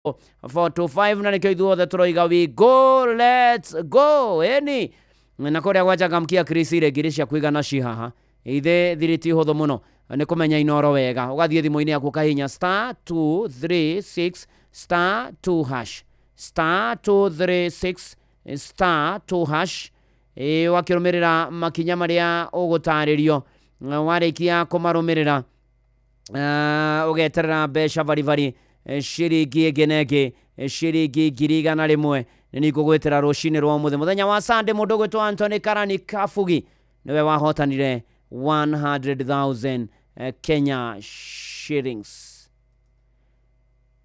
425 na nĩkĩo ithuothe tũroiga we go, let's go. Ĩni na kũrĩa gwachangamkia Chris rĩ, ngiri cia kũigana ci haha ithe thiri ti hũthũ mũno nĩ kũmenya Inoro wega. Ũgathiĩ thimũ-inĩ yaku ũkahihinya star 236 star 2 hash, star 236 star 2 hash. Ĩ ũgakĩrũmĩrĩra makinya marĩa ũgũtarĩrio. Warĩkia kũmarũmĩrĩra, ũgeterera mbeca baribari, ciringi ĩngĩ na ĩngĩ, ciringi 100,000 nĩ ningũgwĩtĩra rũcinĩ rwa ũmũthĩ mũthenya wa Sunday. Mũndũ ũgwĩtwo Anthony Karani Kabugi nĩwe wahotanire 100,000 Kenya shillings.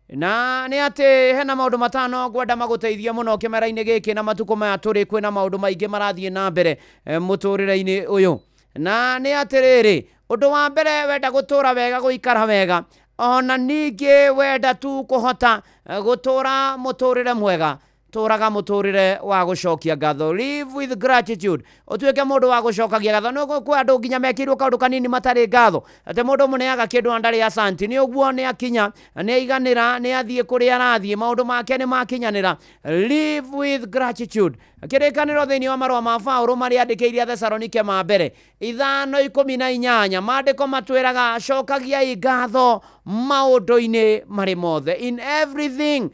Na nĩ atĩ hena maũndũ matano ngwenda magũteithia mũno kĩmera-inĩ gĩkĩ na matukũ maya tũrĩ. Kwĩna maũndũ maingĩ marathiĩ na mbere mũtũrĩre-inĩ ũyũ. Na nĩ atĩrĩrĩ, ũndũ wa mbere, wenda gũtũra wega, gũikara wega, ona ningĩ wenda tu kũhota gũtũra mũtũrĩre mwega, tũraga mũtũrĩre wa gũcokia ngatho. Live with gratitude. Ũtuĩke mũndũ wa gũcokagia ngatho. Nĩ kwĩ andũ nginya mekĩirwo kaũndũ kanini matarĩ ngatho, atĩ mũndũ mũneaga kĩndũ na ndarĩ asanti. Nĩ ũguo nĩ akinya, nĩ aiganĩra, nĩ athiĩ kũrĩa arathiĩ, maũndũ make nĩ makinyanĩra. Live with gratitude. Kĩrĩkanĩro thĩinĩ wa marũa ma Paũlũ marĩa andĩkĩire Athesalonike ma mbere 5:18, maandĩko matwĩraga, "Cokagiai ngatho maũndũ-inĩ marĩ mothe." In everything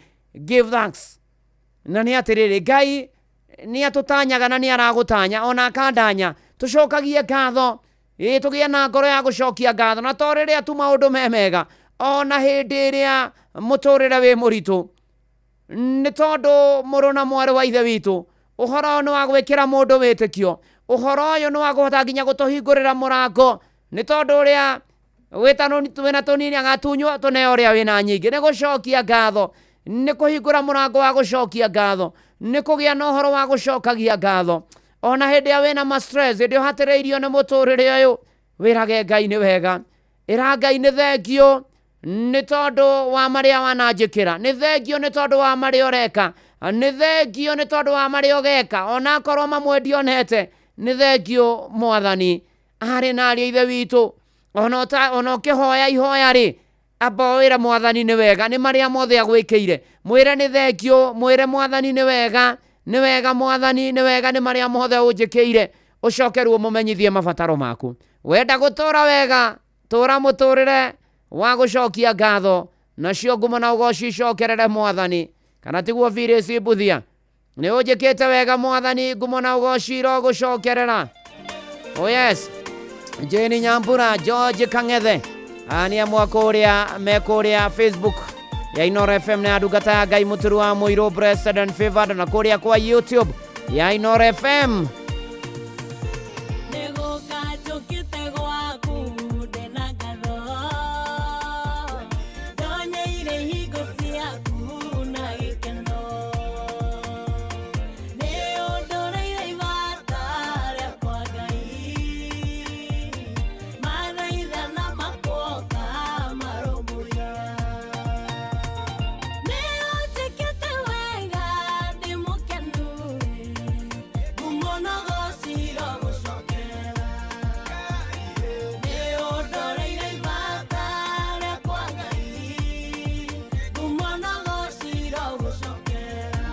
give thanks. Na nĩ atĩrĩrĩ, Ngai nĩ atũtanyaga na nĩ aragũtanya ona akandanya tũcokagie ngatho. Ĩ tũgĩe na ngoro ya gũcokia ngatho, na to rĩrĩa tu maũndũ me mega, ona hĩndĩ ĩrĩa mũtũrĩre wĩ mũritũ. Nĩ tondũ mũrũ na mwarĩ wa ithe witũ, ũhoro ũyũ nĩ wa gwĩkĩra mũndũ wĩtĩkio. Ũhoro ũyũ nĩ wa kũhota nginya gũtũhingũrĩra mũrango, nĩ tondũ ũrĩa wĩna tũnini agatunywo tũneo ũrĩa wĩna nyingĩ. Nĩ gũcokia ngatho, nĩ kũhingũra mũrango wa gũcokia ngatho, nĩ kũgĩa na ũhoro wa gũcokagia ngatho ona hĩndĩ ĩrĩa wĩna ma stress, hĩndĩ ũhatĩrĩirio nĩ mũtũrĩre ũyũ. Wĩrage Ngai nĩ wega, ĩra Ngai nĩ thengio nĩ tondũ wa marĩa wananjĩkĩra, nĩ thengio nĩ tondũ wa marĩa ũreka, nĩ thengio nĩ tondũ wa marĩa ũgeka, ona akorwo mamwe ndionete. Nĩ thengio Mwathani. Arĩ na ariũ ithe witũ, ona ũkĩhoya ihoya rĩ, amba wĩre Mwathani nĩ wega nĩ marĩa mothe agwĩkĩire. Mwĩre nĩ thengio, mwĩre Mwathani nĩ wega, nĩ wega Mwathani, nĩ wega nĩ marĩa mothe ũnjĩkĩire. Ũcoke rĩu ũmũmenyithie mabataro maku. Wenda gũtũra wega, tũra mũtũrĩre wa gũcokia ngatho, nacio ngumo na ũgoci icokerere Mwathani. Kana tiguo, Phyllis Mbuthia? Nĩ ũnjĩkĩte wega Mwathani, ngumo na ũgoci irogũcokerera. Oh yes. Jane Nyambura, George Kang'ethe nĩ amwe kũrĩa me kũrĩa Facebook ya Inoro FM na ya ndungata ya Ngai Mũturu wa Mũirũ, Blessed and Favored, na kũrĩa kwa YouTube ya Inoro FM. Nĩgũka njũkĩte gwaku ndĩna ngatho, ndonyeire hingo ciaku na gĩkeno. Nĩ ũndoreire ibata rĩakwa Ngai, mathaithana makuoka marũmbũiya. Nĩ ũnjĩkĩte wega, ndĩ mũkenu, ngumo na ũgoci irogũcokerera. Nĩ ũndoreire ibata rĩakwa Ngai, ngumo na ũgoci irogũcokerera.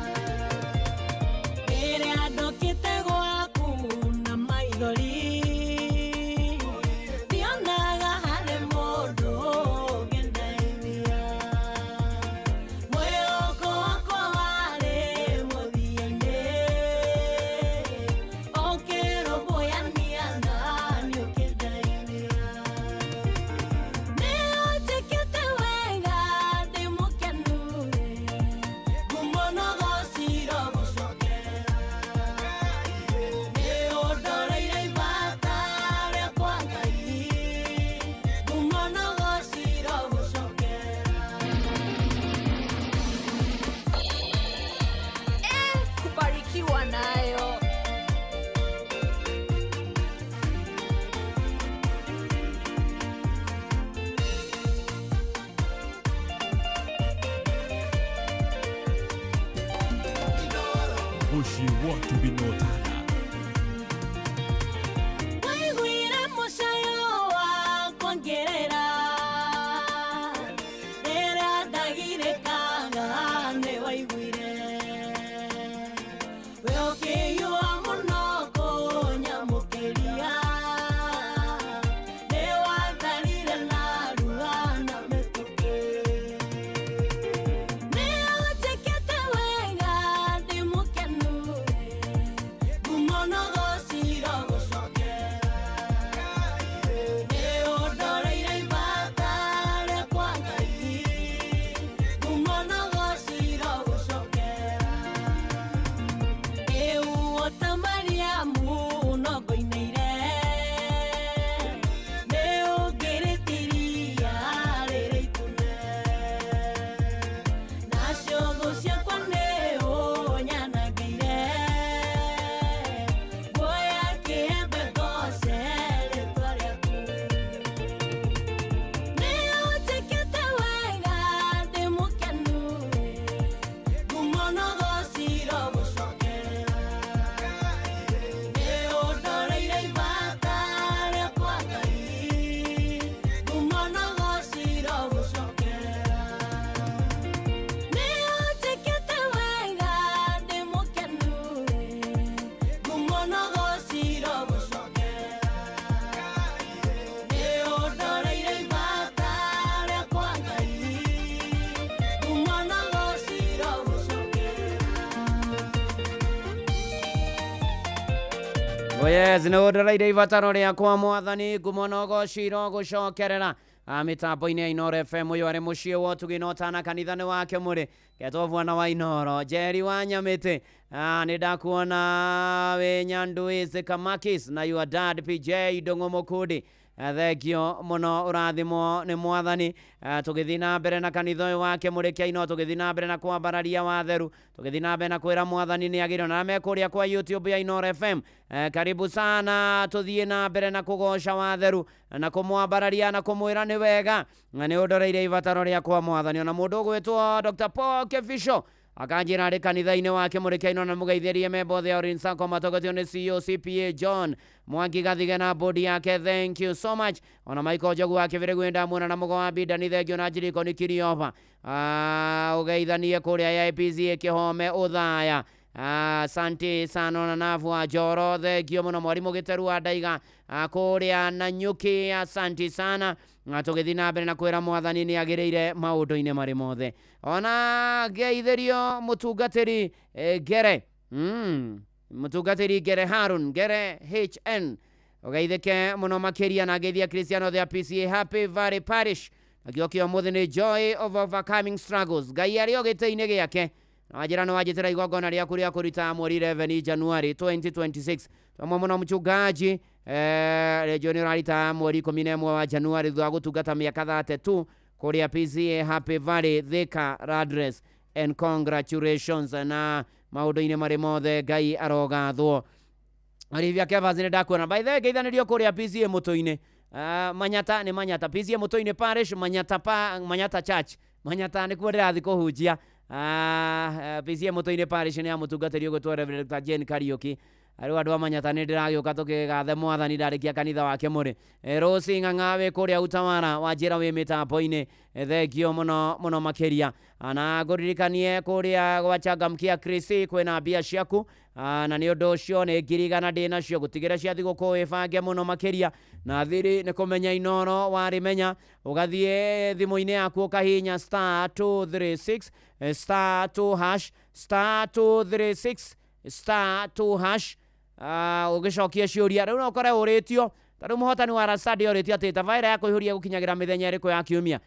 Rĩrĩa ndokĩte gwaku na maithori, ndionaga harĩ mũndũ ũngĩndeithia. Mwĩhoko wakwa warĩ mũthia-inĩ, ũkĩrũmbũyania nani ũkĩndeithia. Nĩ ũnjĩkĩte wega, ndĩ mũkenu, ngumo na ũgoci irogũcokerera. Nĩ ũndoreire ibata rĩakwa Ngai, ngumo na ũgoci irogũcokerera. Kubarikiwa nayo. Muciĩ watu binotana. Waiguire mũcayo wakwa ngĩrĩra, rĩrĩa ndagirĩkaga. Oh yes, nĩ ũndereire ibataro rĩakwa mwathani, ngumo na ũgoci gũcokerera mĩtambo-inĩ ya Inooro FM. Ũyũ arĩ mũciĩ wa ũtugi na ũtana, kanitha nĩ wake mũrĩ ketwo bwana wa Inooro Njeri wa Nyamĩtĩ. Nĩ ndakuona wĩ Nyanduizi Kamakis na your dad PJ Ndũng'ũ Mũkundi. Thengio mũno, ũrathimwo nĩ mwathani. Tũgĩthiĩ na mbere na kanitha ũyũ wake mũrĩ kĩa Inooro, tũgĩthiĩ na mbere na kwambararia watheru, tũgĩthiĩ na mbere na kwĩra mwathani nĩ agĩrĩirwo na me kũrĩa kwa YouTube ya Inooro FM. Karibu sana, tũthiĩ na mbere na kũgoca watheru na kũmwambararia na kũmwĩra nĩ wega na nĩ ũndoreire ibataro rĩakwa mwathani. Ona mũndũ ũgwĩtwo Dr. Paul Kevisho akanjĩra arĩ kanitha-inĩ wake mũrĩ kĩa Inooro na mũgeithĩrie memba othe a Orin Sacco matongoretio nĩ CEO CPA John Mwangi Gathige na bodi yake, thank you so much. Ona Michael Njogu wa Kĩbĩrĩ gwenda muona na mũgo wa Bindani, thengio na Njiriko nĩ Kiriova. Ũgeithanie kũrĩa AIPC Kĩhome Ũthaya. Asante sana na navu wa Njoro, thengio mũno. Mwarimũ Gĩteru wa Ndaiga kũrĩa Nanyuki, asante sana. Na tũgĩthiĩ na mbere na kwĩra mwathani nĩ agĩrĩire maũndũ-inĩ marĩ mothe. Ona ngeithĩrio mũtungatĩri Ngere, mũtungatĩri Ngere Harun Ngere HN, ũgeithĩke mũno makĩria na ngeithia Cristiano othe a PCA Happy Valley Parish. Nakĩo kĩa ũmũthĩ nĩ joy of overcoming struggles. Ngai arĩ o gĩtĩ-inĩ gĩake na wanjĩra nĩ wanjĩtĩra igongona rĩaku rĩa kũruta mweri 11 January 2026. Twamwe mũno mchungaji rĩnjũ nĩ ũrarita mweri 11 wa January thutha wa gũtungata mĩaka 32 kũrĩa PCA Happy Valley Thika Address, and congratulations na maũndũ-inĩ marĩ mothe Ngai arogathwo. Olivia Kevas nĩ ndakuona, by the way, ngeithanĩrio kũrĩa PCA Mũtũ-inĩ. Manyata nĩ Manyata, PCA Mũtũ-inĩ Parish, Manyata, pa, Manyata Church, Manyata nĩkuo ndĩrathiĩ kũhunjia. PCA Mũtũ-inĩ Parish nĩ ya mũtungatĩri ũgwĩtwo Reverend Dr. Jane Kariuki. Rĩu andũ a Manyata nĩ ndĩragĩũka tũkĩgathe mwathani ndarĩkia kanitha wake mũrĩ. Rũci Ng'ang'a wĩ kũrĩa Utawara wa njĩra wĩ mĩtambo-inĩ, thengio mũno mũno makĩria. Na ngũririkanie kũrĩa gwa Changamkia Krisi kwĩna mbia ciaku. Na nĩ ũndũ ũcio nĩ 100,000 ndĩ nacio gũtigĩra cia thigũkũ, wĩbange mũno makĩria na thiri nĩ kũmenya Inooro warĩmenya ũgathiĩ thimũ-inĩ yaku ũkahihinya star 236 star 2 hash, star 236 star 2 hash, ũgĩcokia ciũria. Rĩu no ũkore ũrĩtio ta rĩu mũhotani wa Rasadi orĩtio atĩ tabarĩra ya kũihũria gũkinyagĩra mĩthenya ĩrĩkũ ya kiumia,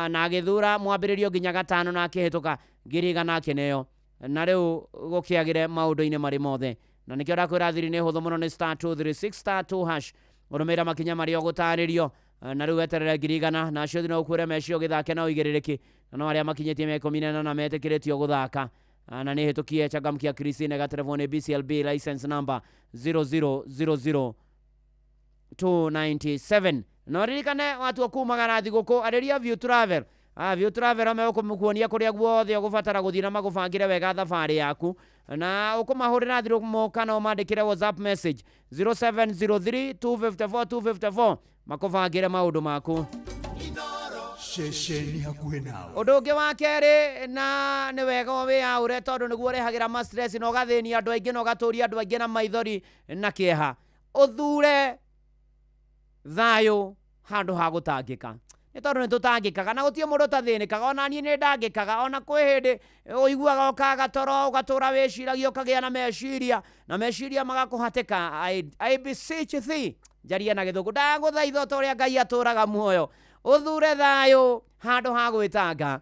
na agĩthura mwambĩrĩrio nginya gatano na akĩhĩtũka 100,000 akĩneo na rĩu gũkĩagĩre maũndũ-inĩ marĩ mothe. Na nĩkĩo ndakwĩra thiri nĩ hũthũ mũno, nĩ star 236 star 2 hash, ũrũmĩrĩra makinya marĩa ũgũtarĩrio na rĩu weterere 100,000 nacio no ũkwĩre mecio gĩthake na ũigĩrĩrĩki na no arĩa makinyĩtie mĩaka 18 metĩkĩrĩtio gũthaka. Na nĩ hĩtũkie Changamkia Christine gaterebo nĩ BCLB license number 0000 297. No ririkane watua kumagara thigũkũ arĩria View Travel. View Travel megũkũmuonia kũrĩa guothe ũgũbatara gũthiĩ na magũbangĩre wega thabarĩ yaku na ũkũmahũrĩra thimũ kana ũmandĩkĩre WhatsApp message 0703 254 254 makũbangĩre maũndũ maku. Ceceni hakuhĩ nawe. Ũndũ ũngĩ wa kerĩ na nĩ wega wĩyaũre tondũ nĩguo ũrehagĩra ma stress na ũgathĩnia andũ aingĩ na ũgatũria andũ aingĩ na maithori na kĩeha, ũthure thayũ handũ ha gũtangĩka, nĩ tondũ nĩ tũtangĩkaga na gũtirĩ mũndũ ũtathĩnĩkaga. Ona niĩ nĩ ndangĩkaga, ona kwĩ hĩndĩ ũiguaga ũkaga toro, ũgatũra wĩciragia, ũkagĩa na meciria na meciria magakũhatĩka. I beseech thee, njarie na gĩthũngũ, ndagũthaitha ta ũrĩa Ngai atũraga muoyo, ũthure thayũ handũ ha gwĩtanga,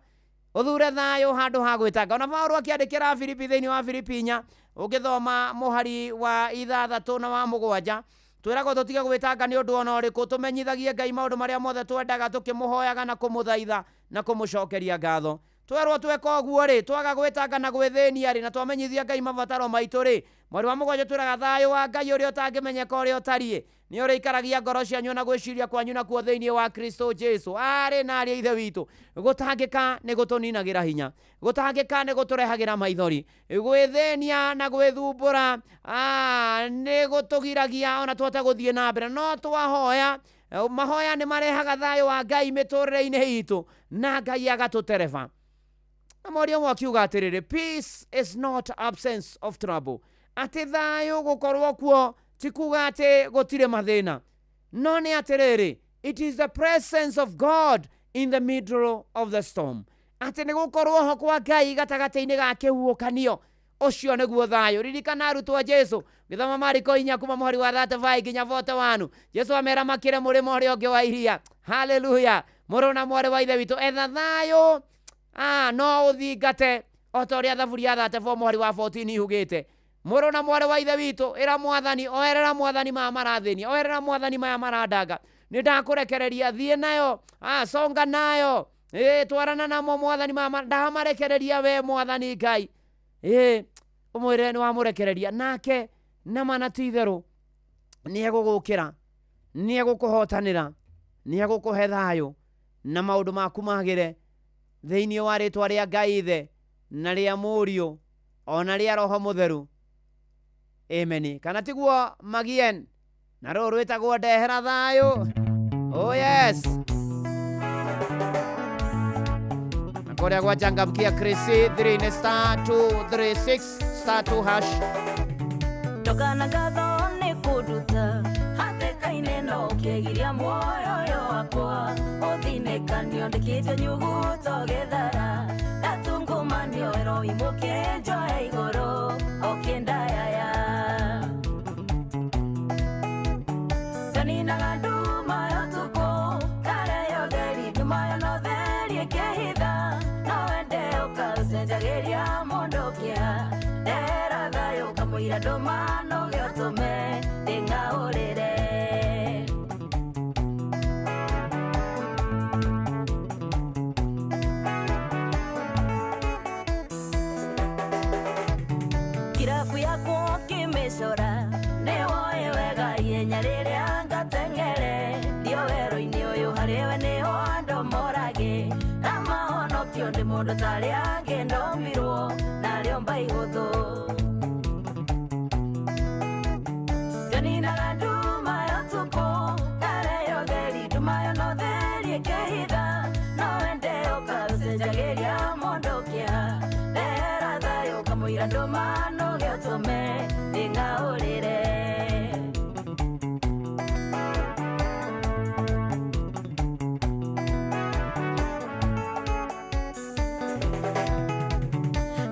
ũthure thayũ handũ ha gwĩtanga. Ona Paũlũ akĩandĩkĩra Filipi thĩinĩ wa Filipi 4 ũngĩthoma mũhari wa 6 na wa 7, twĩragwo tũtige gwĩtanga nĩ ũndũ ona ũrĩkũ, tũmenyithagie Ngai maũndũ marĩa mothe twendaga tũkĩmũhoyaga na kũmũthaitha na kũmũcokeria ngatho. Twerwo tweka ũguo rĩ, twaga gwĩtanga na gwĩthĩnia rĩ, na twamenyithia Ngai mabataro maitũ rĩ, mweri wa 7 twĩraga thayũ wa Ngai ũrĩa ũtangĩmenyeka ũrĩa ũtariĩ nĩ ũrĩikaragia ngoro cianyu na gwĩciria kwanyu nakuo thĩinĩ wa Kristo Jesu. Arĩ na arĩ ithe witũ, gũtangĩka nĩ gũtũninagĩra hinya, gũtangĩka nĩ gũtũrehagĩra maithori, gwĩthĩnia na gwĩthumbũra nĩ gũtũgiragia ona tũhote gũthiĩ na mbere. No twahoya, mahoya nĩ marehaga thayũ wa Ngai mĩtũrĩre-inĩ itũ na Ngai agatũtereba. Na mwaria ũmwe akiuga atĩrĩrĩ, peace is not absence of trouble, atĩ thayũ gũkorwo kuo ti kuga atĩ gũtirĩ mathĩna, no nĩ atĩrĩrĩ, it is the presence of God in the middle of the storm, atĩ nĩ gũkorwo ho kwa Ngai gatagatĩ-inĩ ga kĩhuhũkanio. Ũcio nĩguo thayũ. Ririkana arutwo a Jesu, gĩthoma Mariko 4 kuma mũhari wa 35 nginya 41. Jesu amera makĩre mũrĩmo ũrĩa ũngĩ wa iria. Haleluya. Mũrũ na mwarĩ wa ithe witũ, etha thayũ. No ũthingate o ta ũrĩa Thaburi ya 34 mũhari wa 14 yugĩte. Mũrũ na mwarĩ wa ithe witũ, ĩra mwathani, oerera mwathani maya marathĩnia, oerera mwathani maya marandanga. Nĩ ndakũrekereria, thiĩ nayo, songa nayo, twarana namo mwathani maya, ndamarekereria we mwathani Ngai. Ũmwĩre nĩ wamũrekereria, nake nama na ti itherũ nĩ egũgũkĩra, nĩ egũkũhotanĩra, nĩ egũkũhe thayũ na maũndũ maku magĩre thĩinĩ wa rĩtwa rĩa Ngai Ithe na rĩa Mũriũ ona rĩa Roho Mũtheru. Amen. Kana tiguo Magien, na rũrũ rwĩtagwo ndehera thayũ. Oh yes. Na kũrĩa gwa Changamkia Chrissy 3 nĩ star 236 star 2 hash. Ndokana ngatho nĩ kũnduta hatĩka-inĩ no ũkĩgiria muoyo ũyũ wakwa ũthinĩkanio ndĩkĩte nyuguto gĩthara ndatungũmanio ĩroimũkĩ njoe igũrũ ũkĩndayaya ndaninaga nduma ya ũtukũ kareyo theri nduma yo no theri ĩkĩhitha no wende ũkaũcenjagĩria mũndũ kĩeha ndehera thayũ kamũira ndũma no gĩotũme ndĩng'aũrĩre. Kirabu yakwa ũkĩmĩcora nĩwoĩ wega ihenya rĩrĩa ngateng'ere ndio werũ-inĩ ũyũ harĩwe nĩho andũ morage na mahonokio nĩ mũndũ tarĩa angĩ ndomirwo narĩo mba ihũthũ. Ndaninaga nduma ya ũtukũ kareyo theri nduma yo no theri ĩkĩhitha no wende ũkaũcenjagĩria mũndũ kĩeha ndehera thayũ kamũira ndũma no gĩotũme ndĩng'aũrĩre.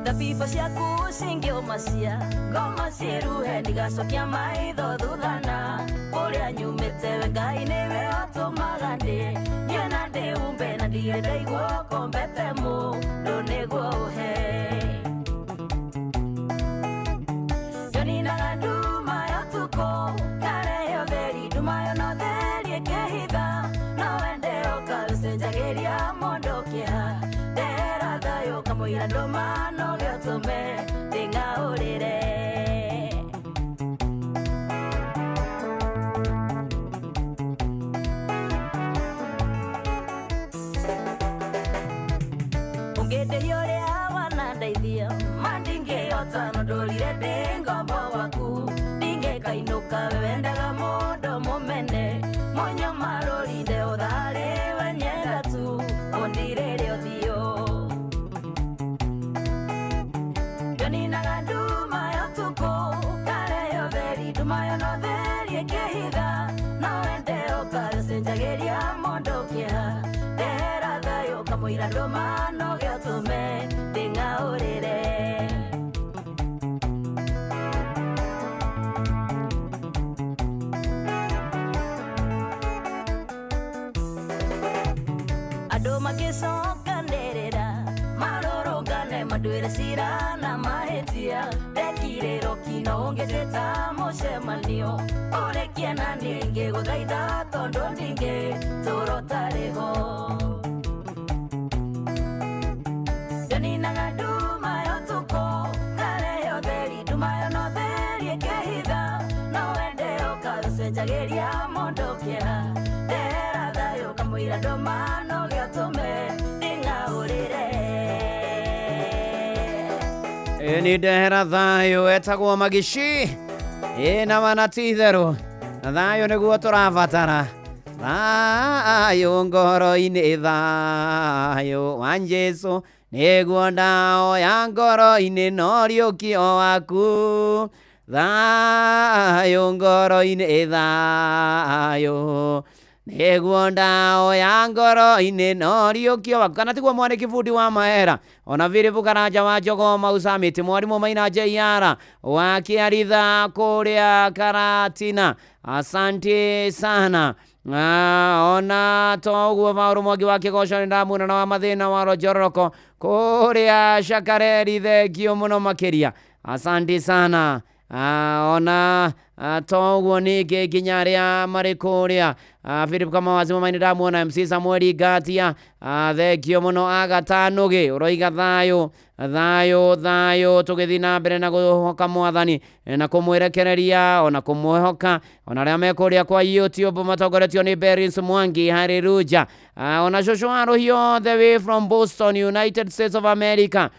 Thabibo ciaku cingĩũma cia ngoma ciĩruhe ndigacokia maitho thuthana kũrĩa nyumĩte we Ngai nĩwe ũtũmaga ndĩ niĩ na ndĩumbe na ndirĩ ndaigua ũkombete mũndũ nĩguo ũhe. Ndaninaga nduma ya ũtukũ karehe ũtheri nduma yo no theri ĩkĩhitha no wende ũkaũcenjagĩria mũndũ kĩeha ndehera thayũ kamũira ndũma no gĩotũme ndĩng'aũrĩre. Ũngĩndĩhia ũrĩa wanandeithia ma ndingĩhota no ndũrire ndĩ ngombo waku ndingĩkainũka we wendaga mũndũ mũmene mũnyamarũri ndeũtharĩ we nyenda tu ũndirĩre ũthiũ. Ndaninaga nduma ya ũtukũ karehe ũtheri nduma yo no theri ĩkĩhitha no wende ũkaũcenjagĩria mũndũ kĩeha ndehera thayũ kamũira ndũma no gĩotũme ndĩng'aũrĩre. Andũ magĩcokanĩrĩra marũrũngane manduĩre cira na mahĩtia ndekirĩrwo kino ũngĩtĩta mũcemanio ũrĩkie na niĩ ngĩgũthaitha tondũ ndingĩ tũro tarĩ ho. Ndaninaga nduma ya ũtukũ karehe ũtheri nduma yo no theri ĩkĩhitha no wende ũkaũcenjagĩria mũndũ kĩeha ndehera thayũ kamũira ndũma no gĩotũme ndĩng'aũrĩre. Nĩ ndehera thayũ etagwo Magici. Na mana ti itherũ thayũ nĩguo tũrabatara thayũ ngoro-inĩ thayũ wa Jesu nĩguo ndaoya ngoro-inĩ no riũkio waku thayũ ngoro-inĩ thayũ Nĩguo ndaoya ngoro-inĩ no riũkio waku. Kana tiguo mwarĩ kĩbundi wa mahera ona Philip Karanja wa Jogoma Usamiti, mwarimũ Maina JR wa Kĩaritha kũrĩa Karatina, asante sana. Ona to ũguo Paũlũ Mwangi wa Kĩgoco nĩ ndamuona, na wa mathĩna wa Rojoroko kũrĩa Shakareri, thengio mũno makĩria, asante sana. Ona to ũguo ningĩ nginya arĩa marĩ kũrĩa Philip Kamau wa nĩ ndamuona, MC Samuel Ngatia, thengio mũno. Agatanugi ũroiga thayũ thayũ thayũ, tũgĩthiĩ na mbere na kũhoka mwathani na kũmwĩrekereria ona kũmwĩhoka, ona arĩa me kũrĩa kwa YouTube matongoretio nĩ Berins Mwangi Haleluya. Ona cũcũ wa Rũhiũ all the way from Boston, United States of America,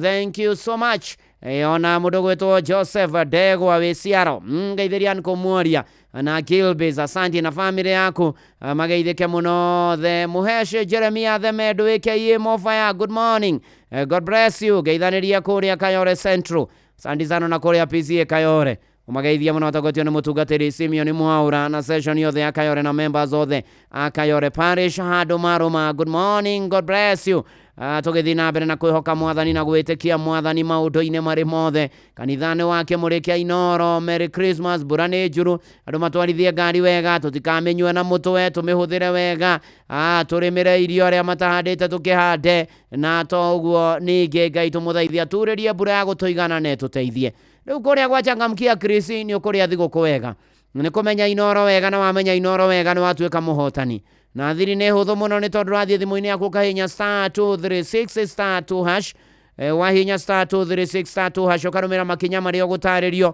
thank you so much. Ona mũndũ gwĩtwo Joseph Ndegwa wĩ Ciaro, ngeithĩria nkũmuoria na Gilbis, asante na family yaku, mageithĩke mũno the Mũheshe Jeremia the Medu aka Mofaya, good morning. God bless you. Ngeithanĩria kũrĩa Kayore Central, asante sana, na kũrĩa PCA Kayore umageithia mũno atongotio nĩ mũtungatĩri Simeon Mwaura na session yothe ya Kayore na members othe a Kayore Parish handũ marũma, good morning, God bless you. Tũgĩthiĩ na mbere na kwĩhoka mwathani na gwĩtĩkia mwathani maũndũ-inĩ marĩ mothe kanitha-inĩ wake mũrĩkia Inoro. Merry Christmas. Mbura nĩ njuru, andũ matwarithie ngari wega, tũtikamĩnyue na mũtwe, tũmĩhũthĩre wega, tũrĩmĩre irio arĩa matahandĩte tũkĩhande, na to ũguo ningĩ Ngai tũmũthaithia turĩrie mbura ya gũtũigana na ĩtũteithie. Rĩu kũrĩa gwa Changamkia Chris nĩ ũkũrĩa thigũkũ wega, nĩ kũmenya Inoro wega, na wamenya Inoro wega nĩ watuĩka mũhotani. Na thiri nĩ hũthũ mũno nĩ tondũ ũrathiĩ thimũ-inĩ yaku ũkahihinya *236 *2#. Wahihinya *236 *2# ũkarũmĩrĩra makinya marĩa ũgũtarĩrio.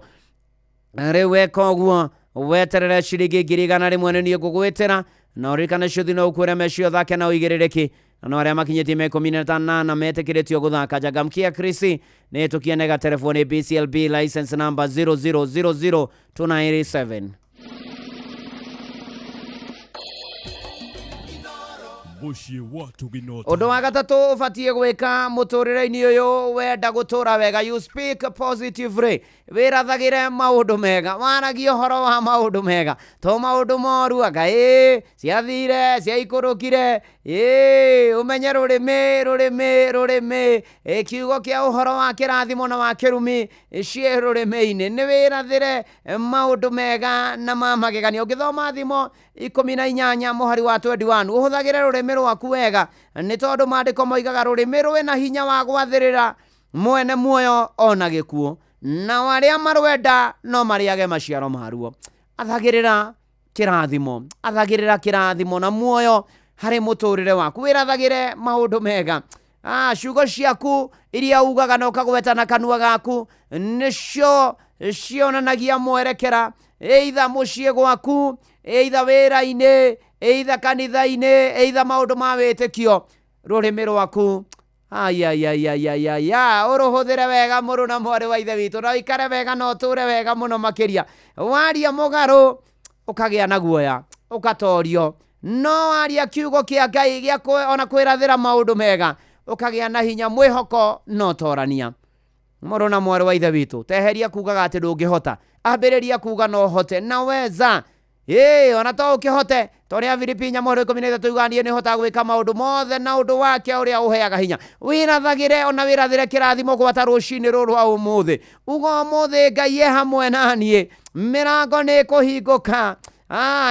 Rĩu weka ũguo weterere ciringi 100,000 nĩ niĩ ngũgwĩtĩra, na ũririkane ciũthi no ũkuĩre meci ũthake na ũigĩrĩrĩki, na no arĩa makinyĩtie mĩaka 18 metĩkĩrĩtio gũthaka. Changamkia Chris nĩ ĩtũkie gaterefo nĩ BCLB license number 0000297. Mũciĩ wa Tũginota. Ũndũ wa gatatũ ũbatiĩ gwĩka mũtũrĩre-inĩ ũyũ wenda gũtũra wega, you speak positively, wĩrathagĩre maũndũ mega, waragie ũhoro wa maũndũ mega, to maũndũ moru, anga ĩ ciathire ciaikũrũkire, ĩ ũmenye rũrĩmĩ rũrĩmĩ rũrĩmĩ, ĩ kiugo kĩa ũhoro wa kĩrathimo na wa kĩrumi ciĩ rũrĩmĩ-inĩ. Nĩ wĩrathĩre maũndũ mega na ma magegania. Ũngĩthoma Thimo 18 mũhari wa 21, ũhũthagĩre rũrĩmĩ rwaku wega, nĩ tondũ maandĩko moigaga rũrĩmĩ rwĩna hinya wa gwathĩrĩra mwene muoyo ona gĩkuũ, nao arĩa marwenda no marĩage maciaro maruo. Athagĩrĩra kĩrathimo, athagĩrĩra kĩrathimo na muoyo harĩ mũtũrĩre waku, wĩrathagĩre maũndũ mega. Ciugo ciaku iria ugaga na ũkagweta na kanua gaku nĩcio cionanagia mwerekera, either mũciĩ gwaku, either wĩra-inĩ, either kanitha-inĩ, either maũndũ ma wĩtĩkio. Rũrĩmĩ rwaku ayayayayaya ũrũhũthĩre wega mũrũ na mwarĩ wa ithe witũ, na ũikare wega na ũtũre wega mũno makĩria. Waria mũgarũ ũkagĩa na guoya, ũkatorio, no waria kiugo kĩa Ngai gĩa ona kwĩrathĩra maũndũ mega ũkagĩa na hinya, mwĩhoko na ũtorania. Mũrũ na mwarĩ wa ithe witũ, teheria kugaga atĩ ndũngĩhota, ambĩrĩria kuga no hote, naweza. Ĩ ona to ũkĩhote ta ũrĩa Filipi 4:13 yugaga niĩ nĩhotaga gwĩka maũndũ mothe na ũndũ wake ũrĩa ũheaga hinya. Wĩrathagĩre ona wĩrathĩre kĩrathimo gwata rũcinĩ rũrũ rwa ũmũthĩ, uga ũmũthĩ Ngai e hamwe na niĩ, mĩrango nĩ ĩkũhingũka,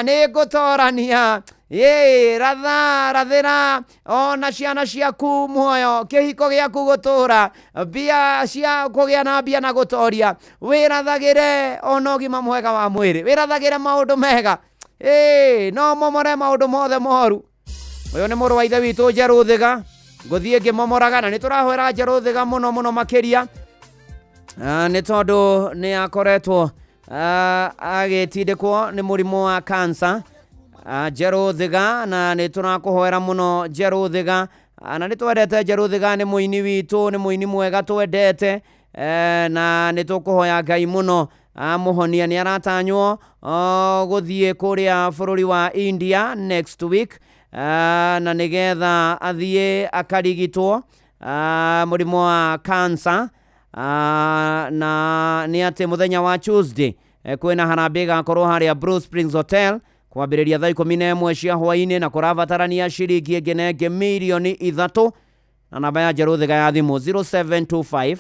nĩ ngũtorania. Ĩ ratha rathĩra ona ciana ciaku muoyo, kĩhiko gĩaku gũtũra, mbia cia kũgĩa na mbia na gũtoria. Wĩrathagĩre ona ũgima mwega wa mwĩrĩ, wĩrathagĩre maũndũ mega, ĩ no momore maũndũ mothe moru. Ũyũ nĩ mũrũ wa ithe witũ Njerũ Thiga, ngũthiĩ ngĩmomoraga, na nĩ tũrahoera Njerũ Thiga mũno mũno makĩria, nĩ tondũ nĩ akoretwo agĩtindĩkwo nĩ mũrimũ wa cancer. Njerũ Thiga, na nĩ tũrakũhoera mũno Njerũ Thiga, na nĩ twendete Njerũ Thiga, nĩ mũini witũ, nĩ mũini mwega twendete, na nĩ tũkũhoya Ngai mũno amũhonie. Nĩ aratanywo gũthiĩ kũrĩa bũrũri wa India next week, na nĩgetha athiĩ akarigitwo mũrimũ wa cancer, na nĩ atĩ mũthenya wa Tuesday kwĩna harambee ĩgakorwo harĩa Blue Springs Hotel. Kwambĩrĩria thaa 11 cia hwaĩ-inĩ, na kũrabatarania ciringi ĩngĩ na ĩngĩ mirioni 3, na namba ya Njerũ Thiga ya thimũ 0725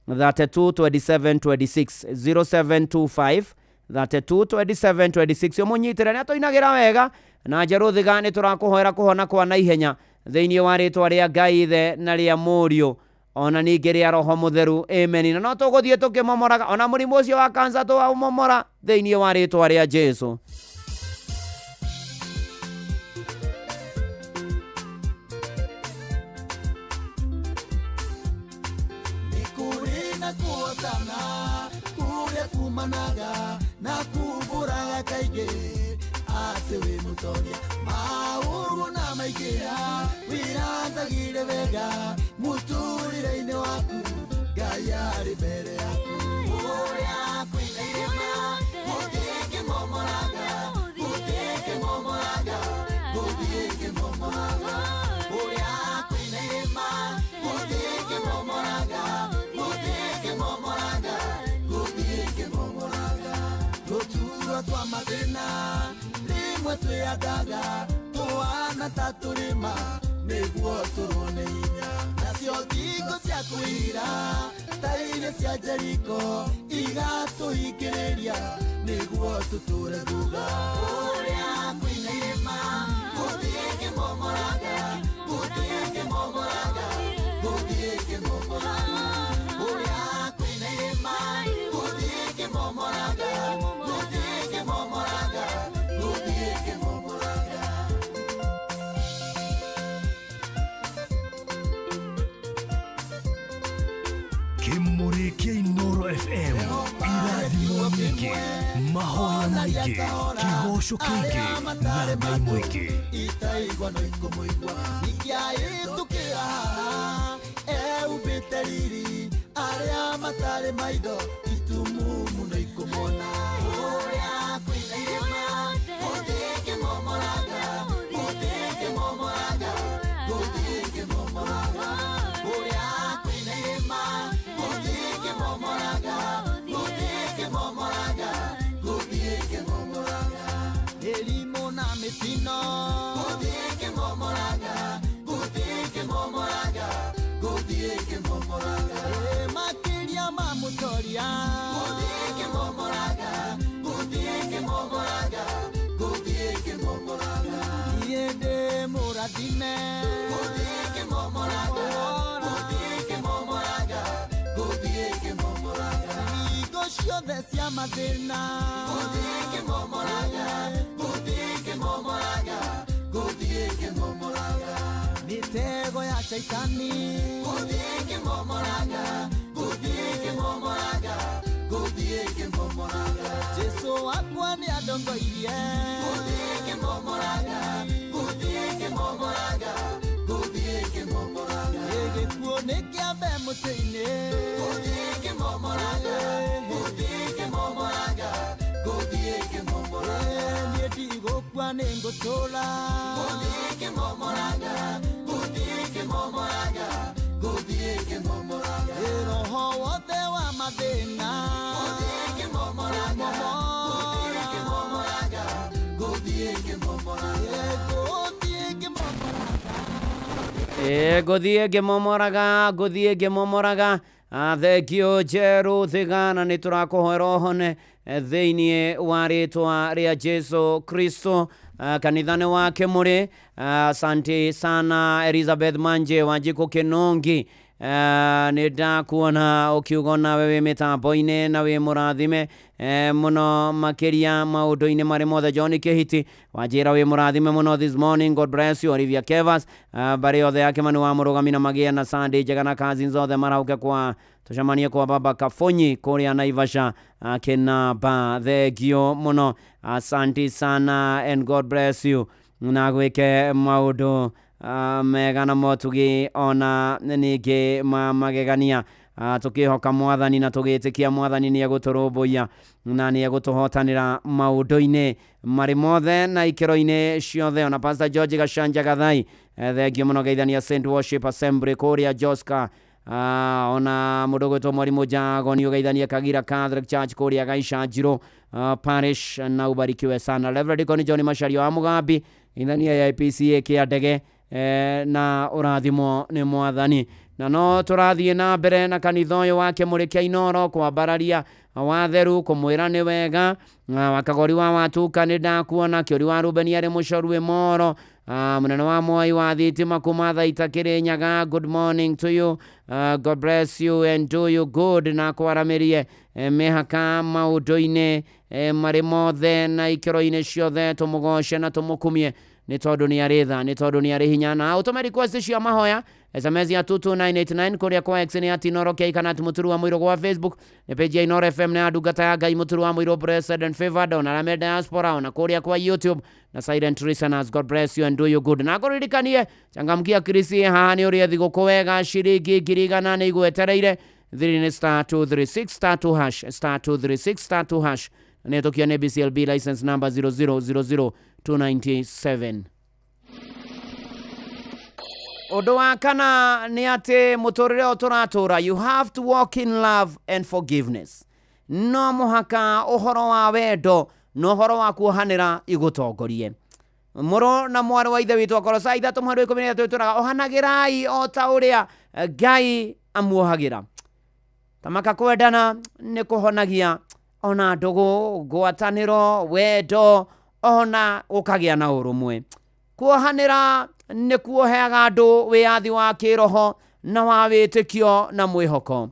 32 27 26, 0725 32 27 26. Ũmũnyitĩre, nĩ atũinagĩra wega. Na Njerũ Thiga, nĩ tũrakũhoera kũhona kwa naihenya thĩinĩ wa rĩtwa rĩa Ngai Ithe na rĩa Mũriũ ona ningĩ rĩa Roho Mũtheru, amen. Na no tũgũthiĩ tũkĩmomoraga ona mũrimũ ũcio wa kansa, tũwaũmomora thĩinĩ wa rĩtwa rĩa Jesu. Nĩ kũrĩ na kũhotana kũrĩa kumanaga na kumbũraga kaingĩ atĩ wĩ mũtoria. Maũru na maingĩra, wĩrathagire wega mũtũrĩre-inĩ waku, Ngai arĩ mbere yaku. Kũrĩa kwĩna irĩma gũthiĩ ngĩmomoraga, gũthiĩ ngĩmomoraga, gũthiĩ ngĩmomoraga. Kũrĩa kwĩna irĩma gũthiĩ ngĩmomoraga, gũthiĩ ngĩmomoraga, gũthiĩ ngĩmomoraga. Tũturwa twa mathĩna rĩmwe twĩandaga tũhana ta tũrĩma nĩguo tũrwo nĩ hinya, nacio thingo cia kwĩira ta iria cia Jeriko igatũhingĩrĩria nĩguo tũtũre thutha. Kũrĩa kwĩna irĩma gũthiĩ ngĩmomoraga, gũthiĩ ngĩmomoraga, gũthiĩ ngĩmomoraga. Kũrĩa kwĩna irĩma gũthiĩ ngĩmomoraga, gũthiĩ ngĩmomoraga, gũthiĩ ngĩmomoraga. Kĩmũrĩ kĩa Inoro FM, irathimo nyingĩ, mahoya maingĩ, kĩgoco kĩingĩ na Ngai mũingĩ. Itaigua no ikũmũigua, ningĩahĩtũkĩra haha eumbĩte riri, arĩa matarĩ maitho itumumu no ikũmona. Kũrĩa kwĩna irĩma gũthiĩ ngĩmomoraga, gũthiĩ ngĩmomoraga, gũthiĩ ngĩmomoraga. Kũrĩa kwĩna irĩma gũthiĩ ngĩmomoraga, gũthiĩ ngĩmomoraga, gũthiĩ ngĩmomoraga. Mĩrimũ na mĩtino gũthiĩ ngĩmomoraga, gũthiĩ ngĩmomoraga, gũthiĩ ngĩmomoraga. Ĩ makĩria ma mũtoria gũthiĩ ngĩmomoraga, gũthiĩ ngĩmomoraga, gũthiĩ ngĩmomoraga. Niĩ ndĩ mũrathime gũthiĩ ngĩmomoraga, gũthiĩ ngĩmomoraga, gũthiĩ ngĩmomoraga. Hingo ciothe cia mathĩna gũthiĩ ngĩmomoraga, gũthiĩ ngĩmomoraga, gũthiĩ ngĩmomoraga. Mĩtego ya caitani gũthiĩ ngĩmomoraga, gũthiĩ ngĩmomoraga, gũthiĩ ngĩmomoraga. Jesu wakwa nĩ andongoirie gũthiĩ ngĩmomoraga, gũthiĩ ngĩmomoraga, gũthiĩ ngĩmomoraga. Ĩ gĩkuũ nĩ kĩambe mũtĩ-inĩ gũthiĩ ngĩmomoraga, gũthiĩ ngĩmomoraga, gũthiĩ ngĩmomoraga. Niĩ ndigũkua, nĩ ngũtũra gũthiĩ ngĩmomoraga, gũthiĩ ngĩmomoraga, gũthiĩ ngĩmomoraga. Ĩ roho wothe wa mathĩna gũthiĩ ngĩmomoraga, gũthiĩ ngĩmomoraga, gũthiĩ ngĩmomoraga, gũthiĩ ngĩmomoraga. Ĩ ngũthiĩ ngĩmomoraga, ngũthiĩ ngĩmomoraga. Thengio Njerũ Thiga, na nĩ tũrakũhoera ũhone thĩinĩ wa rĩtwa rĩa Jesu Kristo. Kanitha nĩ wa Kĩmũrĩ. Asante sana Elizabeth Manje Wanjikũ Kĩnongi. Nĩ ndakuona ũkiuga nawe wĩ mĩtambo-inĩ na wĩ mũrathime mũno makĩria maũndũ-inĩ marĩ mothe. John Kĩhiti wanjĩra wĩ mũrathime mũno this morning, God bless you. Olivia Kevas, mbarĩ yothe ya Kĩmani wa mũrũgami na magĩe na Sunday njega, na cousins othe marauke kwa tũcemanie kwa baba Kafonyi kũrĩa Naivasha, Kĩnamba. Thengio mũno, asante sana and God bless you, na gwĩke maũndũ mega na motugi ona ningĩ ma magegania. Tũkĩhoka Mwathani na tũgĩtĩkia Mwathani nĩ egũtũrũmbũiya na nĩ egũtũhotanĩra maũndũ-inĩ marĩ mothe na ikĩro-inĩ ciothe. Ona Pastor George Gacanja Gathai, thengio mũno, geithania St Worship Assembly kũrĩa Joska. Ona mũndũ ũgwĩtwo mwarimũ Jagoni ũgeithanie Kagira Catholic Church kũrĩa Gaicanjirũ parish, na ubarikiwe sana. Reverend Deacon John Macharia wa Mugambi, geithania ya IPCA kĩa ndege, na ũrathimwo nĩ mwathani. Na no tũrathiĩ na mbere na kanitha ũyũ wa Kĩmũrĩ kĩa Inoro kwambararia watheru, kũmwĩra nĩ wega. Wakagori wa Watuka nĩ ndakuona, Kĩũri wa Rubeni arĩ mũcoru Ĩmoro, mũnene wa Mwai wa thitima kuma Thaita Kĩrĩnyaga, good morning to you. God bless you and do you good, na kwaramĩrie mĩhaka maũndũ-inĩ marĩ mothe na ikĩro-inĩ ciothe, tũmũgoce na tũmũkumie nĩ tondũ nĩ arĩ tha, nĩ tondũ nĩ arĩ hinya. Na ũtũme request cia mahoya SMS ya 22989 kũrĩa kwa X nĩ at Inoro K kana at Mũturu wa Mũirũ, gwa Facebook nĩ page ya Inoro FM na ya ndungata ya Ngai Mũturu wa Mũirũ, blessed and favored, ona arĩa me diaspora, ona kũrĩa kwa YouTube na silent listeners, God bless you and do you good. Na ngũririkanie changamkia Krisi haha nĩ ũrĩa thigũkũ wega, ciringi 100,000 nĩ igwetereire. Thiri nĩ star 236 star 2 hash, star 236 star 2 hash, nĩ tũkio nĩ BCLB license number 0000297. Ũndũ wa kana nĩ atĩ mũtũrĩre ũyũ tũratũra, you have to walk in love and forgiveness. No mũhaka ũhoro wa wendo na ũhoro wa kuohanĩra igũtongorie. Mũrũ na mwarĩ wa ithe witũ, Akolosai 3:13 ĩtwĩraga ohanagĩrai o ta ũrĩa Ngai amuohagĩra. Tamaka kwendana nĩ kũhonagia ona ndũgũ, ngwatanĩro, wendo, ona gũkagĩa na ũrũmwe. Kuohanĩra nĩ kuoheaga andũ wĩyathi wa kĩroho na wa wĩtĩkio na mwĩhoko.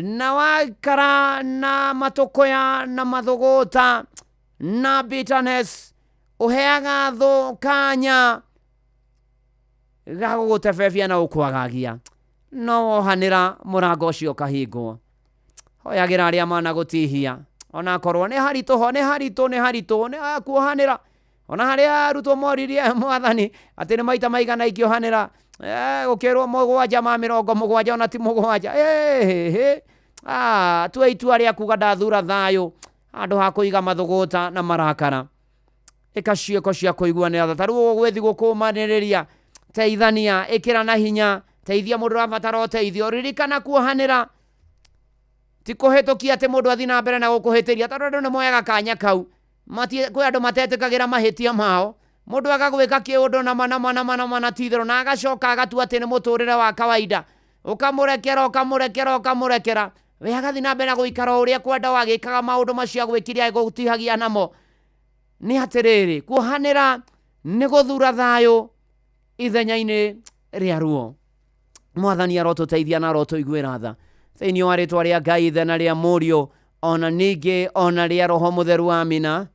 Na waikara na matũkũya na mathũgũta na bitterness, ũheaga thũ kanya ga gũgũtebebia na gũkwagagia. No wohanĩra mũrango ũcio ũkahingwo. Hoyagĩra arĩa managũtihia, onakorwo nĩ haritũ ho, nĩ haritũ, nĩ haritũ, nĩ kuohanĩra. Ona harĩa arutwo moririe mwathani atĩ nĩ maita maigana ingĩohanĩra, gũkĩrwo 7 ma 70, ona ti 7. Tua itua rĩa kuga ndathura thayũ handũ ha kũiga mathũgũta na marakara. Ĩka ciĩko cia kũiguanĩra tha, ta rĩu ũguo gwĩ thigũkũ ũmanĩrĩria, teithania, ĩkĩra na hinya, teithia mũndũ ũrabatara ũteithio. Ririkana kuohanĩra ti kũhĩtũkia atĩ mũndũ athiĩ na mbere na gũkũhĩtĩria, tondũ andũ nĩ moyaga kanya kau. Kwĩ andũ matetĩkagĩra mahĩtia mao, mũndũ agagwĩka kĩũndũ na mana mana mana mana ti itherũ, na agacoka agatua atĩ nĩ mũtũrĩre wa kawaida, ũkamũrekera ũkamũrekera ũkamũrekera, we agathiĩ na mbere na gũikara o ũrĩa kwenda wagĩkaga maũndũ macio agwĩkire agũtihagia namo. Nĩ atĩrĩrĩ, kuohanĩra nĩ gũthura thayũ ithenya-inĩ rĩa ruo. Mwathani arotũteithia na arotũiguĩra tha thĩinĩ wa rĩtwa rĩa Ngai Ithe na rĩa Mũriũ ona ningĩ ona rĩa Roho Mũtheru, amina.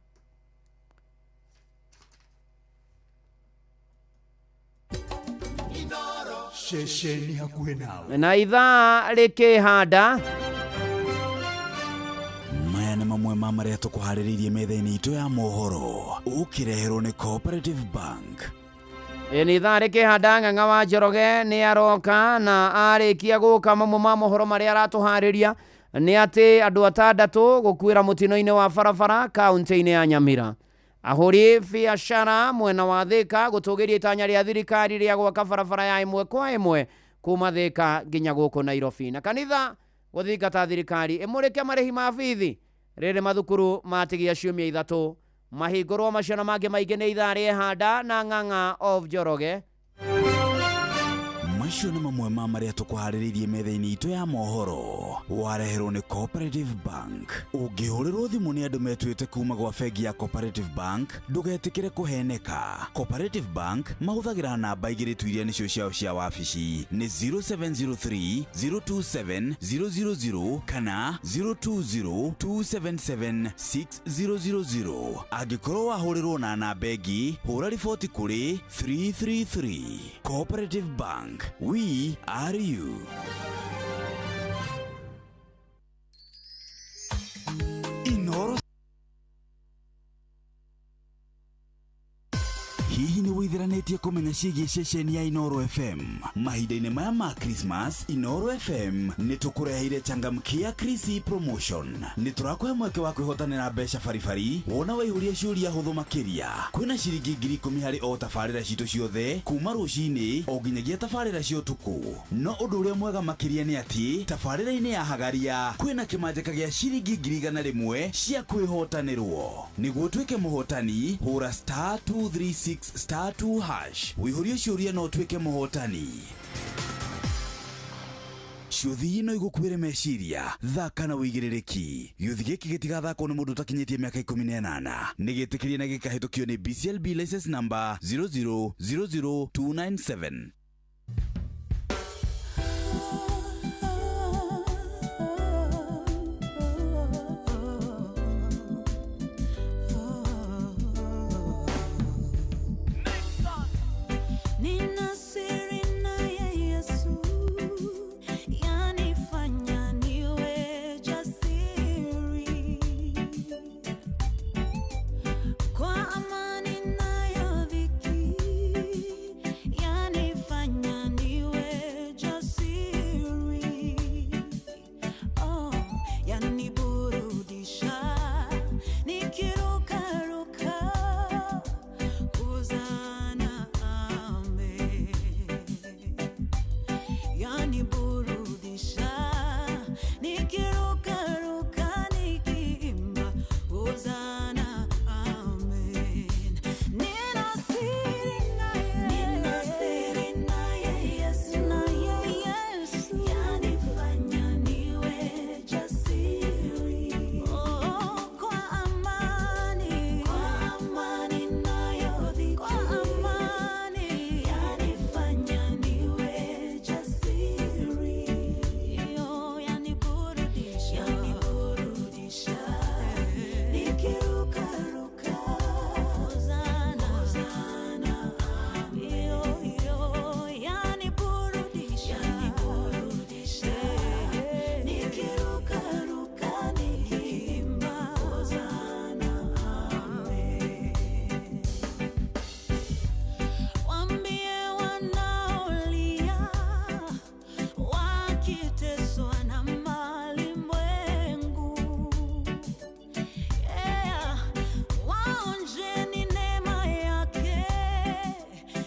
Ceceni hakuhĩ nawe. Na ithaa rĩkĩhanda. Maya nĩ mamwe ma marĩa tũkũharĩrĩirie metha-inĩ itũ ya mohoro, ũkĩreherwo nĩ Cooperative Bank. Ĩ nĩ ithaa rĩkĩhanda. Ng'ang'a wa Njoroge nĩ aroka, na arĩkia gũka mamwe ma mohoro marĩa aratũharĩria nĩ atĩ andũ 6 gũkuĩra mũtino-inĩ wa barabara kaunti-inĩ ya Nyamira, ahũri biacara mwena wa Thika gũtũgĩria itanya rĩa thirikari rĩa gwaka barabara ya 1 kwa 1 kuma Thika nginya gũkũ Nairobi, na kanitha gũthingata thirikari ĩmũrĩke marĩhi ma bithi rĩrĩ mathukuru matigia ciumia 3 mahingũrwo. Macio na mangĩ maingĩ nĩ ithaa rĩehanda na Ng'ang'a of Njoroge. Macio nĩ mamwe ma marĩa tũkũharĩrĩirie metha-inĩ itũ ya mohoro, wareherwo nĩ Cooperative Bank. Ũngĩhũrĩrwo thimũ nĩ andũ metuĩte kuma gwa bengi ya Cooperative Bank, ndũgetĩkĩre kũheneka. Cooperative Bank mahũthagĩra namba 2 tu iria nĩcio ciao cia wabici, nĩ 0703 027 000 kana 020 277 6000. Angĩkorwo wahũrĩrwo na namba ĩngĩ, hũra riboti kũrĩ 333. Cooperative Bank, we are you. Inoro. Hihi nĩ wĩitheragia? Wĩtĩranĩtie kũmenya ciĩgiĩ ceceni ya Inoro FM mahinda-inĩ maya ma Christmas. Inoro FM nĩ tũkũreheire Changamkia Krisi promotion. Nĩ tũrakũhe mweke wa kwĩhotanĩra mbeca baribari wona waihũria ciũria hũthũ makĩria. Kwĩna ciringi 10,000 harĩ o tabarĩra citũ ciothe kuma rũcinĩ o nginyagia tabarĩra cia ũtukũ. No ũndũ ũrĩa mwega makĩria nĩ atĩ tabarĩra-inĩ ya Hagaria kwĩna kĩmanjĩka gĩa ciringi 100,000 cia kwĩhotanĩrwo. Nĩguo ũtuĩke mũhotani, hũra *236*2# wĩihũrie ciũria na ũtuĩke mũhotani. Ciũthi no igũkuĩre meciria, thaka na wĩigĩrĩrĩki. Gĩũthi gĩkĩ gĩtigathakwo nĩ mũndũ ũtakinyĩtie mĩaka 18. Nĩ gĩtĩkĩrie na gĩkahĩtũkio nĩ BCLB license number 0000297. Nina siri naye Yesu, yanifanya niwe jasiri. Kwa amani nayo dhiki, yanifanya niwe jasiri. Oh, yaniburudisha, nikirukaruka. Hosana, amen. Yaniburudisha, nikirukaruka, nikiimba. Hosana, amen. Nina siri naye, nina siri naye Yesu, naye Yesu. Yanifanya niwe jasiri. Oh, kwa amani, kwa amani nayo dhiki, kwa amani yanifanya niwe jasiri. Yo, yaniburudisha, yaniburudisha, nikirukaruka. Hosana, Hosana, yo, yo, yaniburudisha, yaniburudisha, nikirukaruka, nikiimba. Hosana, amen. Waambie wanaolia, wakiteswa na malimwengu. Yeah, waonjeni neema yake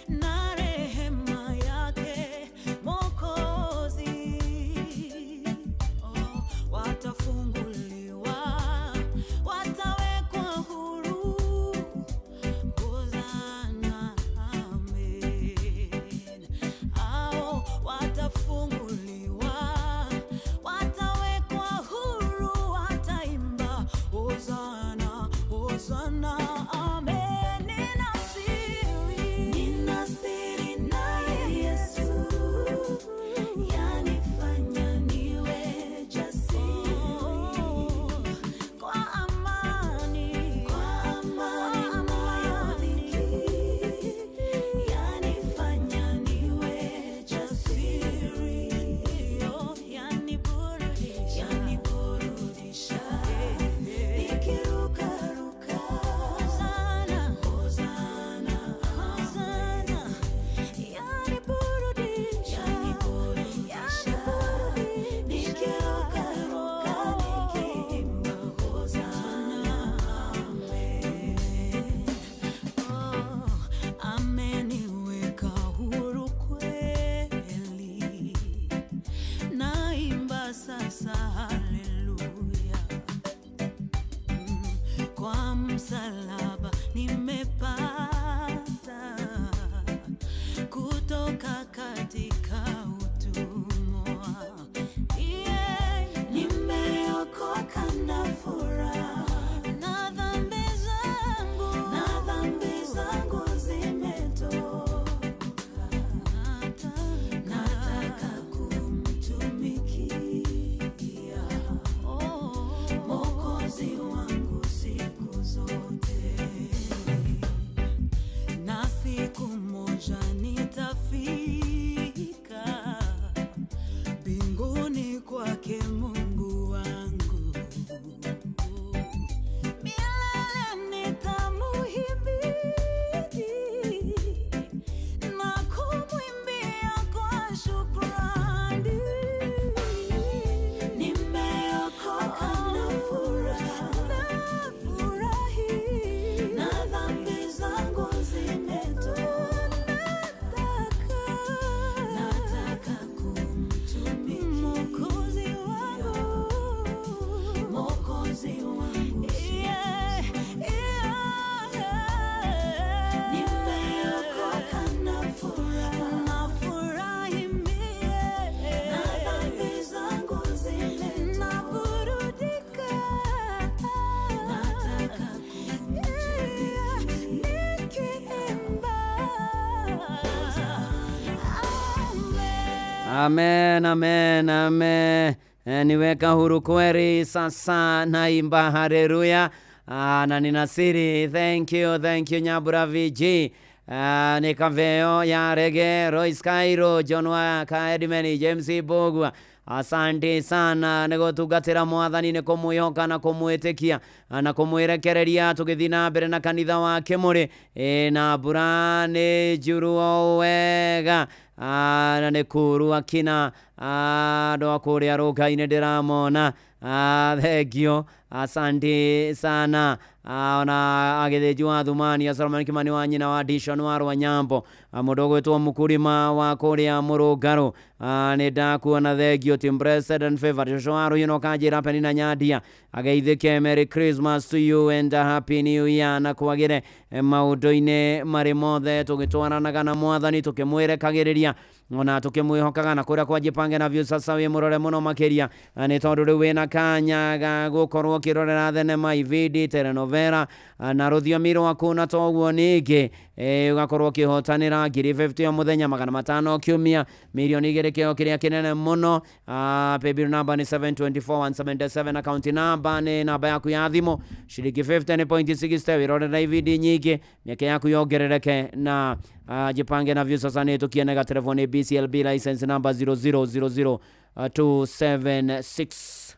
na rehema yake Mwokozi. Oh, watafunguliwa, watawekwa huru. Hosana, amen. Hao watafunguliwa, watawekwa huru, wataimba Hosana, Hosana, amen. Nina siri, nina siri naye Yesu, yanifanya niwe jasiri. Kwa amani, kwa amani nayo dhiki, yanifanya niwe jasiri. Yo, yaniburudisha, yaniburudisha, nikirukaruka. Hosana, Hosana, Hosana, yaniburudisha, yaniburudisha, nikirukaruka, nikiimba. Hosana, amen. Oh, ameniweka huru kweli, naimba sasa haleluya. Kwa msalaba nimepata kutoka katika utumwa. Yeah, nimeokoka na furaha, na dhambi zangu, na dhambi zangu zimetoka. Nataka kumtumikia Mwokozi wangu siku zote. Amen, amen, amen. Niweka huru kweli. Sasa naimba haleluya. Na nina siri. Thank you, thank you Nyabura VG. Nĩ kaveo ya rege Royce Cairo John wa Kaedmeni James Bogwa, asante sana nĩ gũtungatĩra mwathani, nĩ kũmwĩhoka na kũmwĩtĩkia na kũmwĩrekereria tũgĩthiĩ na mbere na kanitha wa Kĩmũrĩ. Na mbura nĩ njuru o wega. Na nĩ kuru akina andũ a kũrĩa rũka-inĩ ndĩramona. Thengio, asante sana. Ona agĩthĩnji wa Thumani Solomon Kimani wa nyina wa Dishon wa Rwanyambo, mũndũ ũgwĩtwo Mũkurima wa kũrĩa Mũrũngarũ, nĩ ndakuona, thengio. Team Blessed and Favored, cũcũ wa Rũhiũ no kanjĩra Penina Nyandia ageithĩke. Merry Christmas to you and a Happy New Year, na kwagĩre maũndũ-inĩ marĩ mothe tũgĩtwaranaga na mwathani, tũkĩmwĩrekagĩrĩria ona tũkĩmwĩhokaga na kũrĩa kwa Jipange na Viusasa. Wĩ mũrore mũno makĩria nĩ tondũ rĩu wĩna kanya ga gũkorwo ũkĩrorera thenema, ibindi, telenovela na rũthiomi rwaku, na toguo ningĩ ũgakorwo ũkĩhotanĩra ngiri 50 o mũthenya, 500 kiumia, 2 mirioni kĩo kĩrĩa kĩnene mũno. Paybill number nĩ 724177, account number nĩ namba yaku ya thimũ, ciringi 50 nĩ point 60. Wĩrorera ibindi nyingĩ, mĩeke yaku yongerereke na Jipange na Viusasa nĩ tũkienega. Telefoni BCLB license number 0000276.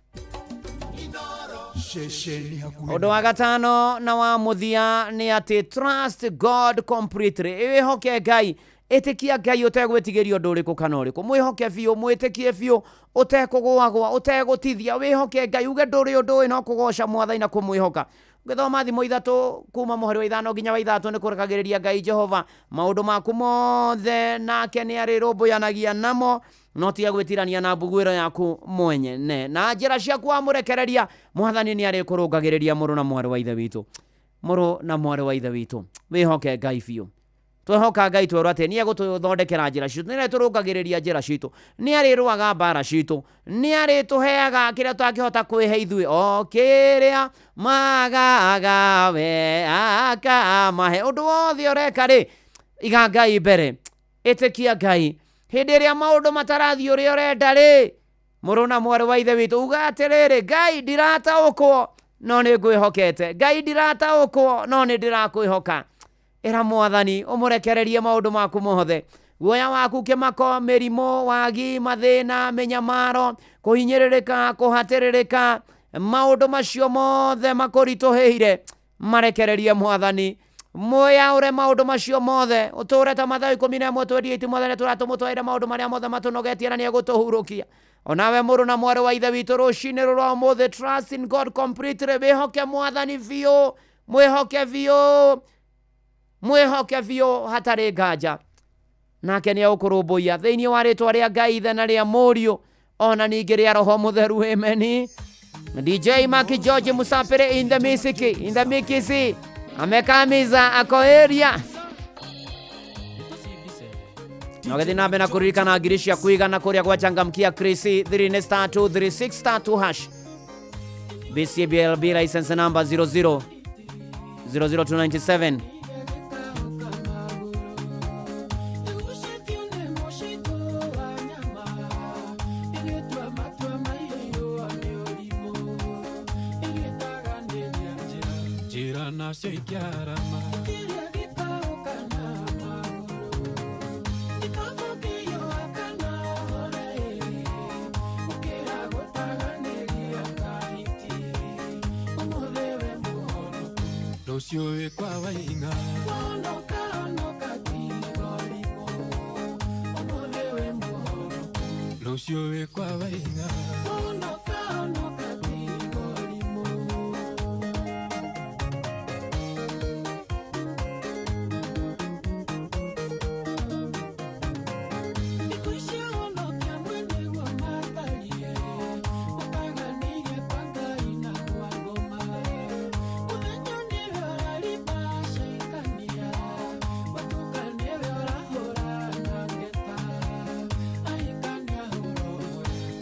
Ceceni hakuhĩ. Ũndũ wa gatano na wa mũthia nĩ atĩ trust God completely. Wĩhoke Ngai, ĩtĩkia Ngai ũtegwĩtigĩria ũndũ ũrĩkũ kana ũrĩkũ. Mwĩhoke biũ, mwĩtĩkie biũ, ũtekũgũagũa, ũtegũtithia. Wĩhoke Ngai, uge ndũrĩ ũndũ ũĩ no kũgoca mwathani na kũmwĩhoka. Ũgĩthoma Thimo 3 kuma mũhari wa 5 nginya wa 6, nĩ kũrekagĩrĩria Ngai Jehova maũndũ maku mothe, nake nĩ arĩrũmbũyanagia namo, no tiga gwĩtirania na mbuguĩro yaku mwenyene na njĩra ciaku. Wamũrekereria mwathani, nĩ arĩkũrũngagĩrĩria. Mũrũ na mwarĩ wa ithe witũ, mũrũ na mwarĩ wa ithe witũ, wĩhoke Ngai biũ. Twehoka Ngai, twerwo atĩ nĩ egũtũthondekera njĩra citũ, nĩ arĩtũrũngagĩrĩria njĩra citũ, nĩ arĩrũaga mbara citũ, nĩ arĩtũheaga kĩrĩa tũtangĩhota kwĩhe ithuĩ, o kĩrĩa magaga we akamahe. Ũndũ wothe ũreka rĩ, iga Ngai mbere, ĩtĩkia Ngai. Hĩndĩ ĩrĩa maũndũ matarathiĩ ũrĩa ũrenda rĩ, mũrũ na mwarĩ wa ithe witũ, uga atĩrĩrĩ, "Ngai, ndirataũkwo no nĩ ngwĩhokete. Ngai, ndirataũkwo no nĩ ndĩrakwĩhoka." Ĩra mwathani ũmũrekererie maũndũ maku mothe, guoya waku, kĩmako, mĩrimũ, wagi, mathĩna, mĩnyamaro, kũhinyĩrĩrĩka, kũhatĩrĩrĩka, maũndũ macio mothe makũritũhĩire, marekererie mwathani. Mwĩyaũre maũndũ macio mothe, ũtũre ta Mathayo 11:28, "Mwathani, tũratũmũtwarĩre maũndũ marĩa mothe matũnogetie na nĩegũtũhurũkia." Onawe mũrũ na mwarĩ wa ithe witũ, rũcinĩ rũrwa ũmũthĩ, trust in God completely. Wĩhoke mwathani biũ, mwĩhoke biũ, mwĩhoke biũ hatarĩ nganja, nake nĩ egũkũrũmbũiya thĩinĩ wa rĩtwa rĩa Ngai Ithe na rĩa Mũriũ ona ningĩ rĩa Roho Mũtheru. Ameni. DJ Maki George Musapere in the music, in the mikisi amekamiza ako area. Nogĩthiĩ na mbere na kũririkana ngiri cia kuigana kũrĩa gwa Changamkia Chris 3 nĩ star 236 star 2 hash, BCBLB license number 00 00297. Njĩra nacio ikĩarama. Rũciũ wĩ kwa waing'a. Rũciũ wĩ kwa waing'a.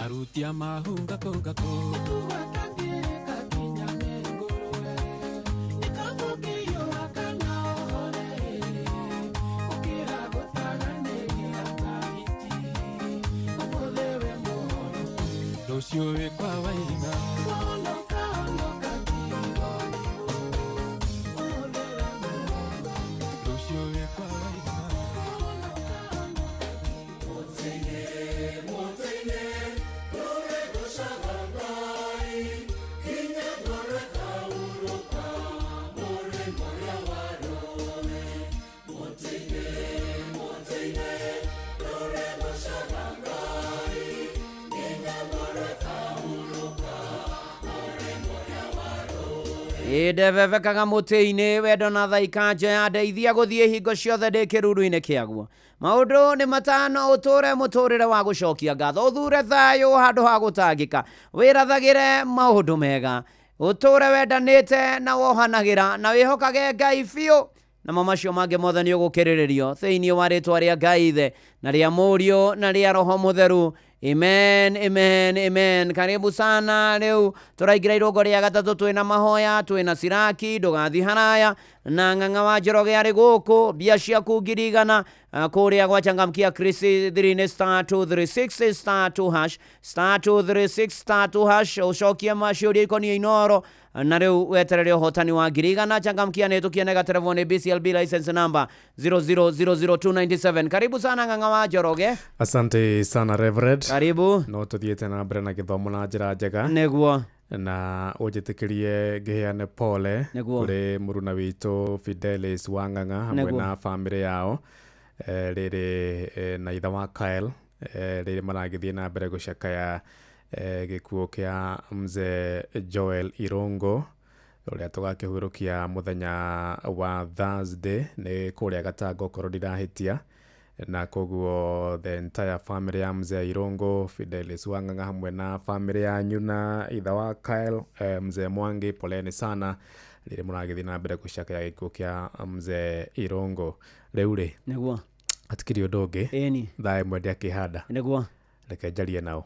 Aruti a mahunga kũngako. Rũciũ wĩ kwa Waing'a. Rũciũ wĩ kwa Waing'a. Ndebebekaga mũtĩ-inĩ wendo na thaika ya ndeithia gũthiĩ hingo ciothe ndĩ kĩruru-inĩ kĩaguo. Maũndũ nĩ matano ũtũre mũtũrĩre wa gũcokia ngatho, ũthure thayũ handũ ha gũtangĩka, wĩrathagĩre maũndũ mega, ũtũre wendanĩte na wohanagĩra na wĩhokage Ngai biũ, namo macio mangĩ mothe nĩ ũgũkĩrĩrĩrio thĩinĩ wa rĩtwa rĩa Ngai Ithe na rĩa Mũriũ na rĩa Roho Mũtheru. Amen, amen, amen. Karibu sana. Rĩu tũraingĩra irũngo rĩa gatatũ, twĩna mahoya, twĩna ciraki, ndũgathi haraya na Ng'ang'a wa Njoroge arĩ gũkũ, mbia ciaku 100,000 kũrĩa gwa Changamkia Chris thiri-inĩ star 236 star 2 hash star 236 star 2 hash, ũcokie maciũria ikoniĩ Inoro na rĩu weterere ũhotani wa 100,000. Changamkia nĩ tũkiene gaterebo nĩ BCLB license number 0000297. Karibu sana Ng'ang'a wa Njoroge. Asante sana Reverend. Karibu. No tuthiĩte na mbere na gĩthomo na njĩra njega. Nĩguo. Na ũnjĩtĩkĩrie ngĩheane pole Nĩguo. kũrĩ mũruna witũ Fidelis wa Ng'ang'a hamwe Nĩguo. na bamĩrĩ yao, rĩrĩ na ithe wa Kyle, rĩrĩ maragĩthiĩ na mbere gũcakaya gĩkuũ kĩa mzee Joel Irungu ũrĩa tũgakĩhurũkia mũthenya wa Thursday nĩ kũrĩa Gatanga okorwo ndirahĩtia, na koguo the entire family ya mzee Irungu, Fidelis wa Ng'ang'a hamwe na family yanyu na ithe wa Kyle, mzee Mwangi, poleni sana rĩrĩ mũragĩthiĩ na mbere gũcakaya gĩkuũ kĩa mzee Irungu. Rĩu rĩ, Nĩguo. hatikĩrĩ ũndũ ũngĩ. Ĩni. Thaa ĩmwe ndiakĩhanda. Nĩguo. Reke njarie nao.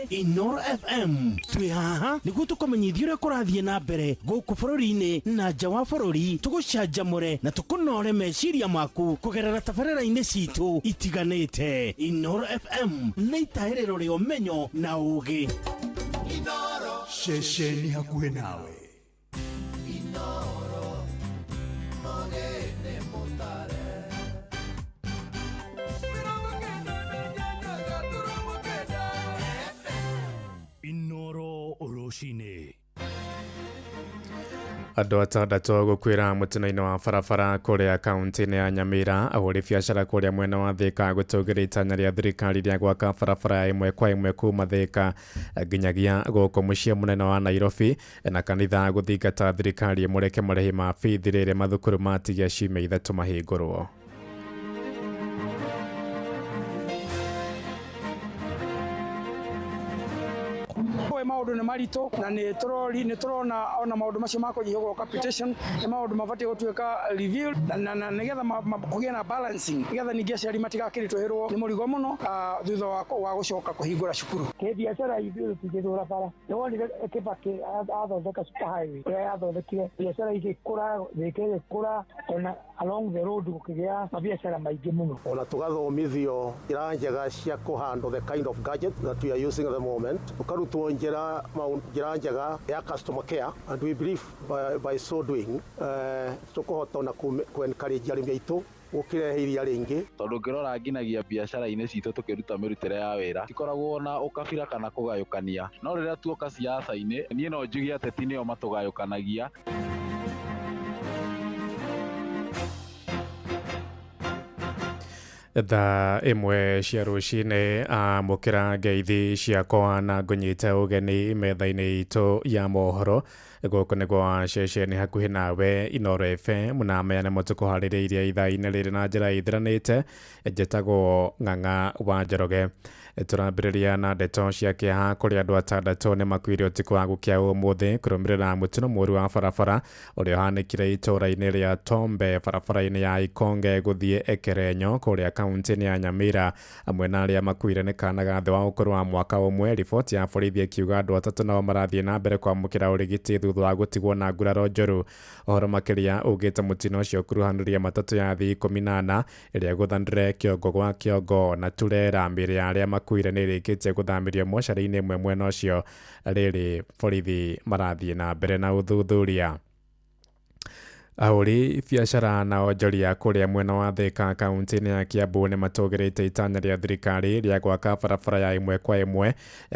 Inoro FM twĩ haha nĩguo tũkũmenyithia ũrĩa kũrathiĩ na mbere gũkũ bũrũri-inĩ na nja wa bũrũri, tũgũcanjamũre na tũkũnore meciria maku kũgerera tabarĩra-inĩ citũ itiganĩte. Inoro FM nĩ itahĩrĩro rĩa ũmenyo na ũũgĩ. Ceceni hakuhĩ nawe. Inoro rũcinĩ. Andũ atandatũ gũkuĩra mũtino-inĩ wa barabara kũrĩa kaunti-inĩ ya Nyamira. Ahũri biacara kũrĩa mwena wa Thika gũtũgĩria itanya rĩa thirikari rĩa gwaka barabara ya ĩmwe kwa ĩmwe kuma Thika nginyagia gũkũ mũciĩ mũnene wa Nairobi, na kanitha gũthingata thirikari ĩmũreke marĩhi ma bithi rĩrĩa mathukuru matigia ciumia 3 mahingũrwo. Maũndũ nĩ maritũ na nĩ tũrona ona maũndũ macio ma kũnyihio capitation nĩ maũndũ mabatiĩ gũtuĩka review na nĩgetha kũgĩe na balancing, nĩgetha ningĩ aciari matigakĩritũhĩrwo nĩ mũrigo mũno thutha wa gũcoka kũhingũra cukuru. Kĩbiacara ithuĩ tũtingĩthũra bara, nĩ wonire Kibaki athondeka super highway ũrĩa yathondekire biacara igĩkũra, Thika ĩgĩkũra, ona along the road gũkĩgĩa mabiacara maingĩ mũno. Ona tũgathomithio njĩra njega cia kũhandle the kind of gadget that we are using at the moment, tũkarutwo njĩra njega ya customer care, and we believe by so doing tũkũhota ona ku encourage arĩmi aitũ gũkĩrehe iria rĩingĩ. Tondũ ngĩrora nginagia biacara-inĩ citũ tũkĩruta mĩrutĩre ya wĩra tikoragwo na ũkabira kana kũgayũkania, no rĩrĩa tuoka siasa-inĩ niĩ no njuge ateti nĩo matũgayũkanagia. Thaa ĩmwe cia rũcinĩ amũkĩra ngeithi ciakwa na ngũnyite ũgeni metha-inĩ itũ ya mohoro gũkũ nĩ gwa ceceni hakuhĩ nawe Inoro FM, na maya nĩmo tũkũharĩrĩirie ithaa-inĩ rĩrĩ na njĩra ĩthiranĩte. Njĩtagwo Ng'ang'a wa Njoroge. Tũrambĩrĩria na ndeto cia kĩeha kũrĩa andũ atandatũ nĩ makuire ũtukũ wa gũkĩa ũmũthĩ kũrũmĩrĩra mũtino mũũru wa barabara ũrĩa ũhanĩkire itũũra-inĩ rĩa Tombe barabara-inĩ ya Ikonge gũthiĩ Ekerenyo kũrĩa kaunti-inĩ ya Nyamira. Amwe na arĩa makuire nĩ kana ga thĩ wa ũkũrũ wa mwaka ũmwe. Riboti ya borithi ĩkiuga andũ atatũ nao marathiĩ na mbere kwamũkĩra ũrigiti thutha wa gũtigwo na nguraro njũru. Ũhoro makĩria ugĩte mũtino ũcio ũkuruhanirie matatũ ya athii 14 ĩrĩa ĩgũthanire kĩongo gwa kĩongo na turera. Mĩĩrĩ ya arĩa makuire nĩ ĩrĩkĩtie gũthamĩrio mocarĩ-inĩ ĩmwe mwena ũcio rĩrĩ borithi marathiĩ na mbere na ũthuthuria. Ahũri biacara na onjoria kũrĩa mwena wa Thika kaunti-inĩ ya Kiambu nĩ matũgĩrĩte itanya rĩa thirikari rĩa gwaka barabara ya ĩmwe kwa ĩmwe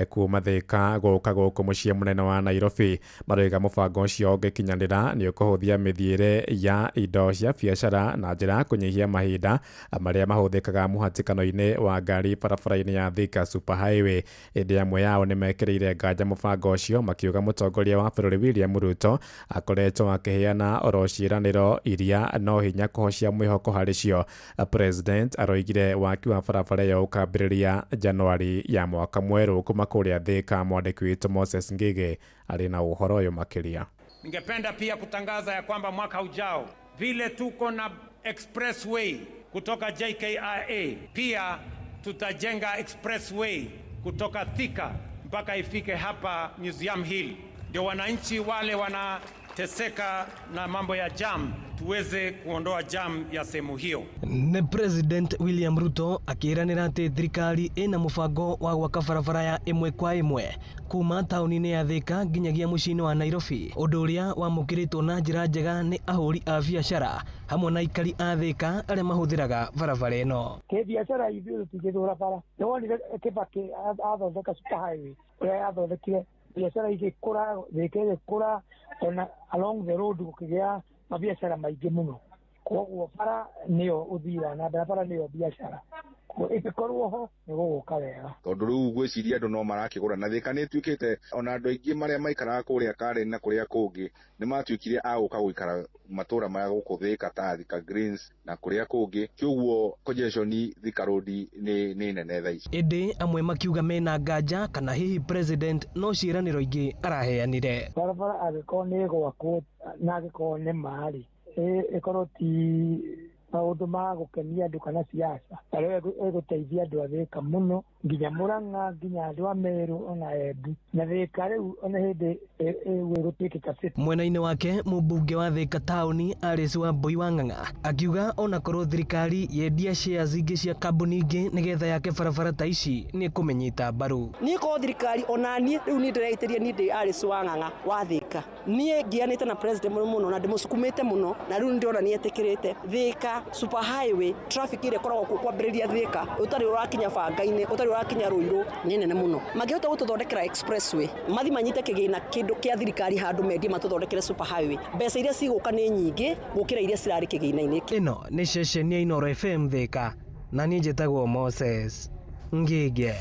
kuma Thika gũka gũkũ mũciĩ mũnene wa Nairobi. Maroiga mũbango ũcio ũngĩkinyanĩra nĩ ũkũhũthia mĩthiĩre ya indo cia biacara na njĩra ya kũnyihia mahinda marĩa mahũthĩkaga mũhatĩkano-inĩ wa ngari barabara-inĩ ya Thika Super Highway. Ĩndĩ amwe ao nĩ mekĩrĩire nganja mũbango ũcio makiuga mũtongoria wa bũrũri William Ruto akoretwo akĩheana oro ciĩranĩro iria no hinya kũhocia mwĩhoko harĩ cio. President aroigire waki wa barabara ĩyo ũkambĩrĩria Januari ya mwaka mwerũ. Kuma kũrĩa Thika, mwandĩki witũ Moses Ngige arĩ na ũhoro ũyũ makĩria. Ningependa pia kutangaza ya kwamba mwaka ujao vile tuko na expressway kutoka JKIA, pia tutajenga expressway kutoka Thika mpaka ifike hapa Museum Hill, ndio wananchi wale wanateseka na mambo ya jam tuweze kuondoa jam ya sehemu hiyo. Nĩ President William Ruto akĩĩranĩra atĩ thirikari ĩna mũbango wa gwaka barabara ya ĩmwe kwa ĩmwe kuma taũni-inĩ ya Thika nginyagia mũciĩ-inĩ wa Nairobi, ũndũ ũrĩa wamũkĩrĩtwo na njĩra njega nĩ ahũri a biacara hamwe na aikari a Thika arĩa mahũthĩraga barabara ĩno. Kĩbiacara ithuĩ tũtingĩthũra bara. Nĩ wonire Kibaki athondeka super highway ũrĩa yathondekire biacara igĩkũra, Thika ĩgĩkũra, ona along the road gũkĩgĩa mabiacara maingĩ mũno. Koguo bara nĩyo ũthii wa na mbere, bara nĩyo biacara. Koguo ĩngĩkorwo ho nĩ gũgũka wega. Tondũ rĩu ngwĩciria andũ no marakĩgũra na Thika nĩ ĩtuĩkĩte ona andũ aingĩ marĩa maikaraga kũrĩa Karen na kũrĩa kũngĩ nĩ matuĩkire a gũka gũikara matũra maya gũkũ Thika ta Thika Greens na kũrĩa kũngĩ, kĩoguo congestion Thika Road nĩ nene thaa ici. Ĩndĩ amwe makiuga mena nganja kana hihi president no ciĩranĩro ingĩ araheanire. Barabara angĩkorwo nĩ ĩgwakwo na angĩkorwo nĩ marĩ ĩkorwo ti maũndũ ma gũkenia andũ kana siasa, arĩa ĩgũteithia andũ a Thika mũno, nginya Murang'a, nginya andũ a Meru ona Embu na Thika rĩu ona hĩndĩ ĩgũtuĩkĩka city. Mwena-inĩ wake mũmbunge wa Thika taũni Alice Wambui wa Ng'ang'a akiuga ona korwo thirikari yendia shares ingĩ cia kambuni ingĩ nĩgetha yake barabara ta ici nĩ ĩkũmĩnyita mbaru. Niĩ korwo thirikari ona niĩ rĩu niĩ ndĩreitĩria niĩ ndĩ Alice wa Ng'ang'a wa Thika, niĩ ngianĩte na president mũno mũno na ndĩmũsukumĩte mũno na rĩu nĩndĩrona nĩetĩkĩrĩte Thika Super Highway traffic ĩrĩa ĩkoragwo kuo kwambĩrĩria Thika ũtarĩ ũrakinya Banga-inĩ ũtarĩ ũrakinya Ruiru nĩ nene mũno. Mangĩhota gũtũthondekera expressway mathi manyite kĩgĩna kĩndũ kĩa thirikari handũ mendie matũthondekere super highway, mbeca iria cigũka nĩ nyingĩ gũkĩra iria cirarĩ kĩgĩna-inĩ. Ĩno nĩ ceceni ya Inooro FM Thika na niĩ njĩtagwo Moses Ngige.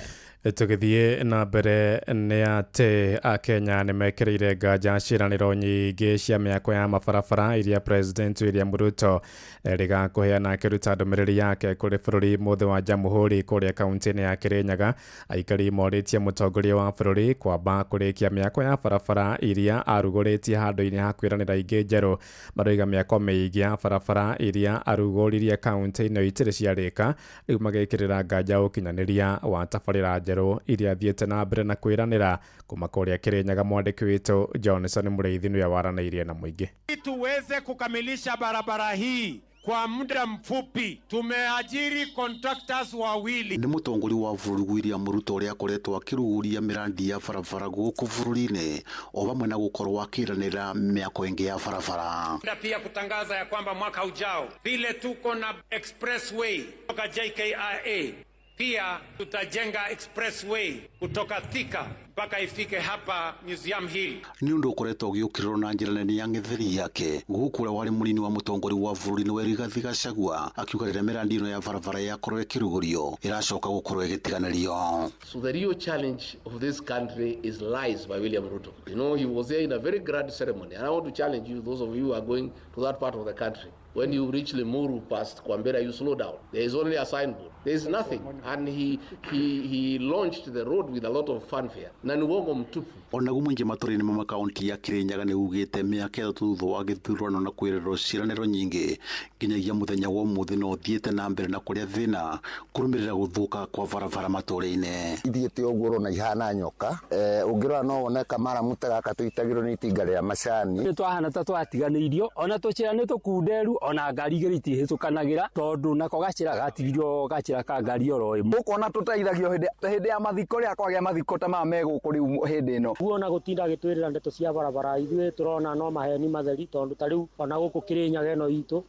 Tũgĩthiĩ na mbere nĩ atĩ Akenya nĩ mekĩrĩire nganja ciĩranĩro nyingĩ cia mĩako ya mabarabara iria President William Ruto erĩga kũheana akĩruta ndũmĩrĩri yake kũrĩ bũrũri mũthĩ wa Jamhuri kũrĩa kaunti-inĩ ya Kirinyaga. Aikari morĩtie mũtongoria wa bũrũri kwamba kũrĩkia mĩako ya barabara iria arugũrĩtie handũ-inĩ ha kwĩranĩra ingĩ njerũ. Maroiga mĩako mĩingĩ ya barabara iria arugũririe kaunti-inĩ itirĩ ciarĩka, rĩu magĩkĩrĩra nganja ũkinyanĩria wa tabarĩra njerũ iria thiĩte na mbere na kwĩranĩra. Kuma kũrĩa Kirinyaga, mwandĩki witũ Johnson Mũrĩithi nĩwe waranĩirie na mũingĩ. Tuweze kukamilisha barabara hii kwa muda mfupi. Tumeajiri contractors wawili. Nĩ mũtongoria wa bũrũri William Ruto ũrĩa akoretwo akĩrugũria mĩrandi ya barabara gũkũ bũrũri-inĩ o hamwe na gũkorwo akĩranĩra mĩako ĩngĩ ya barabara. Na pia kutangaza ya kwamba mwaka ujao vile tuko na expressway kutoka JKIA, pia tutajenga expressway kutoka Thika mpaka ifike hapa Museum Hill. Nĩ ũndũ ũkoretwo ũgĩũkĩrĩrwo na njĩra nene ya ng'etheri yake gũkũ ũrĩa warĩ mũnini wa mũtongoria wa bũrũri nĩwe Rigathi Gachagua akiuga rĩrĩa mĩrandi ĩno ya barabara yakorwo ĩkĩrugũrio ĩracoka gũkorwo ĩgĩtiganĩrio. So the real challenge of this country is lies by William Ruto. You know, he was there in a very grand ceremony, and I want to challenge you, those of you who are going to that part of the country. When you reach Limuru past Kwambera, you slow down. There is only a signboard. There is nothing. And he launched the road with a lot of fanfare. Na ni uongo mtupu. Onaguo mũingĩ matũra-inĩ ma kaunti ya Kirinyaga nĩ ugĩte mĩaka ĩtatũ thutha wa gĩthurano na kwĩrĩrwo ciĩranĩro nyingĩ nginyagia mũthenya wa ũmũthĩ no ũthiĩte na mbere na kũrĩa thĩna kũrũmĩrĩra gũthũka kwa barabara matũra-inĩ. Ithiĩte ũguo ũrona ihana nyoka, ũngĩrora no wone kamara gaka tũitagĩrwo nĩ itinga rĩa macani. Nĩ twahana ta twatiganĩirio ona tũcĩra nĩ tũkunderu Ona ngari igĩrĩ itihĩtũkanagĩra tondũ nako gacĩra gatigirio gacĩra ka ngari oro ĩmwe. Ũkona tũteithagio hĩndĩ ya mathiko rĩrĩa kwagĩa mathiko ta maya me gũkũ rĩu hĩndĩ ĩno. Guona gũtinda agĩtwĩrĩra ndeto cia barabara, ithuĩ tũrona no maheni matheri, tondũ ta rĩu ona gũkũ Kĩrĩnyaga ĩno itũ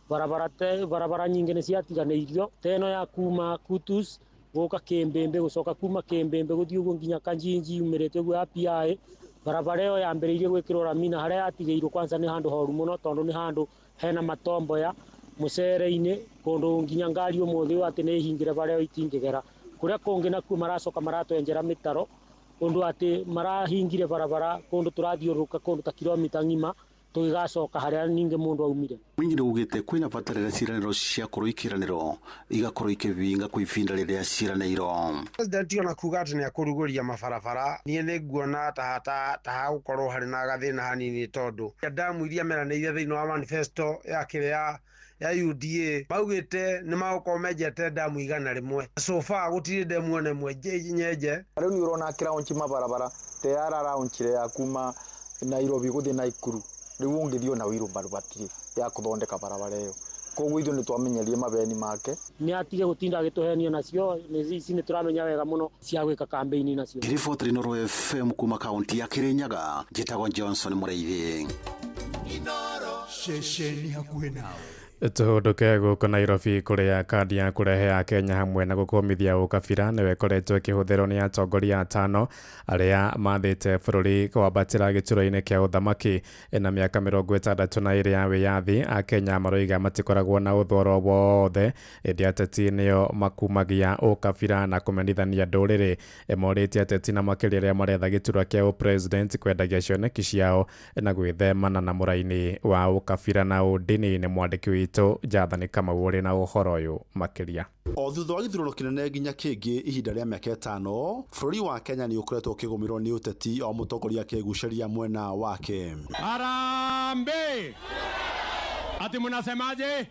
barabara nyingĩ nĩ ciatiganĩirio, ta ĩno ya kuma Kutus gũka Kĩmbĩmbĩ, gũcoka kuma Kĩmbĩmbĩ gũthiĩ ũguo nginya Kanjinji yumĩrĩte ũguo ya PI. Barabara ĩyo yambĩrĩirie gwĩkĩrwo rami na harĩa yatigĩirwo kwanza nĩ handũ horu mũno, tondũ nĩ handũ hena matomboya mũcere-inĩ, kũndũ nginya ngari ũmũthĩ ũyũ atĩ nĩ ĩhingĩre bara ĩyo itingĩgera. Kũrĩa kũngĩ nakuo maracoka maratwenjera mĩtaro, kũndũ atĩ marahingire barabara, kũndũ tũrathiũrũrũka kũndũ ta kilomita ng'ima tũgĩgacoka harĩa ningĩ mũndũ aumire. Mũingĩ nĩugĩte kwĩna bata rĩrĩa ciĩranĩro ciakorwo ikĩranĩrwo igakorwo ikĩbinga kwa ibinda rĩrĩa ciĩranĩirwo. President ona kuga atĩ nĩakũrugũria mabarabara, niĩ nĩnguona ta hagũkorwo harĩ na gathĩna hanini, tondũ ndamu iria meranĩire thĩinĩ wa manifesto ya kĩrĩa ya UDA maugĩte nĩ magũkorwo menjete ndamu 100. So far gũtirĩ ndemu ona ĩmwe nyenje. Rĩu nĩ ũrona akĩraunchi mabarabara ta araraunchire ya kuma Nairobi gũthiĩ Naikuru, rĩu ũngĩthiĩ ona wheelbarrow batirĩ ya kũthondeka barabara ĩyo. Koguo ithuĩ nĩtwamenyerie mabeni make. Nĩ atige gũtinda agĩtũhenia nacio, ici nĩ tũramenya wega mũno cia gwĩka campaign nacio. Ngĩribotera Inooro FM kuma kaunti ya Kĩrĩnyaga, njĩtagwo Johnson Mũrĩithi. Ceceni hakuhĩ nawe. Tũhũndũke gũkũ Nairobi kũrĩa kandi ya kũrehe Akenya hamwe na gũkũmithia ũkabira nĩwe ĩkoretwo ĩkĩhũthĩrwo nĩ atongoria atano arĩa mathĩte bũrũri kwambatĩra gĩturwa-inĩ kĩa ũthamaki na mĩaka 62 ya wĩyathi. Akenya maroiga matikoragwo na ũthoro wothe, ĩndĩ ateti nĩo makumagia ũkabira na kũmenithania ndũrĩrĩ. Morĩtie ateti na makĩria arĩa maretha gĩturwa kĩa ũpresident kwendagia cioneki ciao na gwĩthemana na mũraini wa ũkabira na ũndini. Nĩ mwandĩki witũ Jathani Kamau ũrĩ na ũhoro ũyũ makĩria. O thutha wa gĩthurano kĩnene nginya kĩngĩ ihinda rĩa mĩaka 5, bũrũri wa Kenya nĩ ũkoretwo ũkĩgũmĩrwo nĩ ũteti o mũtongoria akĩgucĩrĩria mwena wake. Harambee! Ati munasemaje?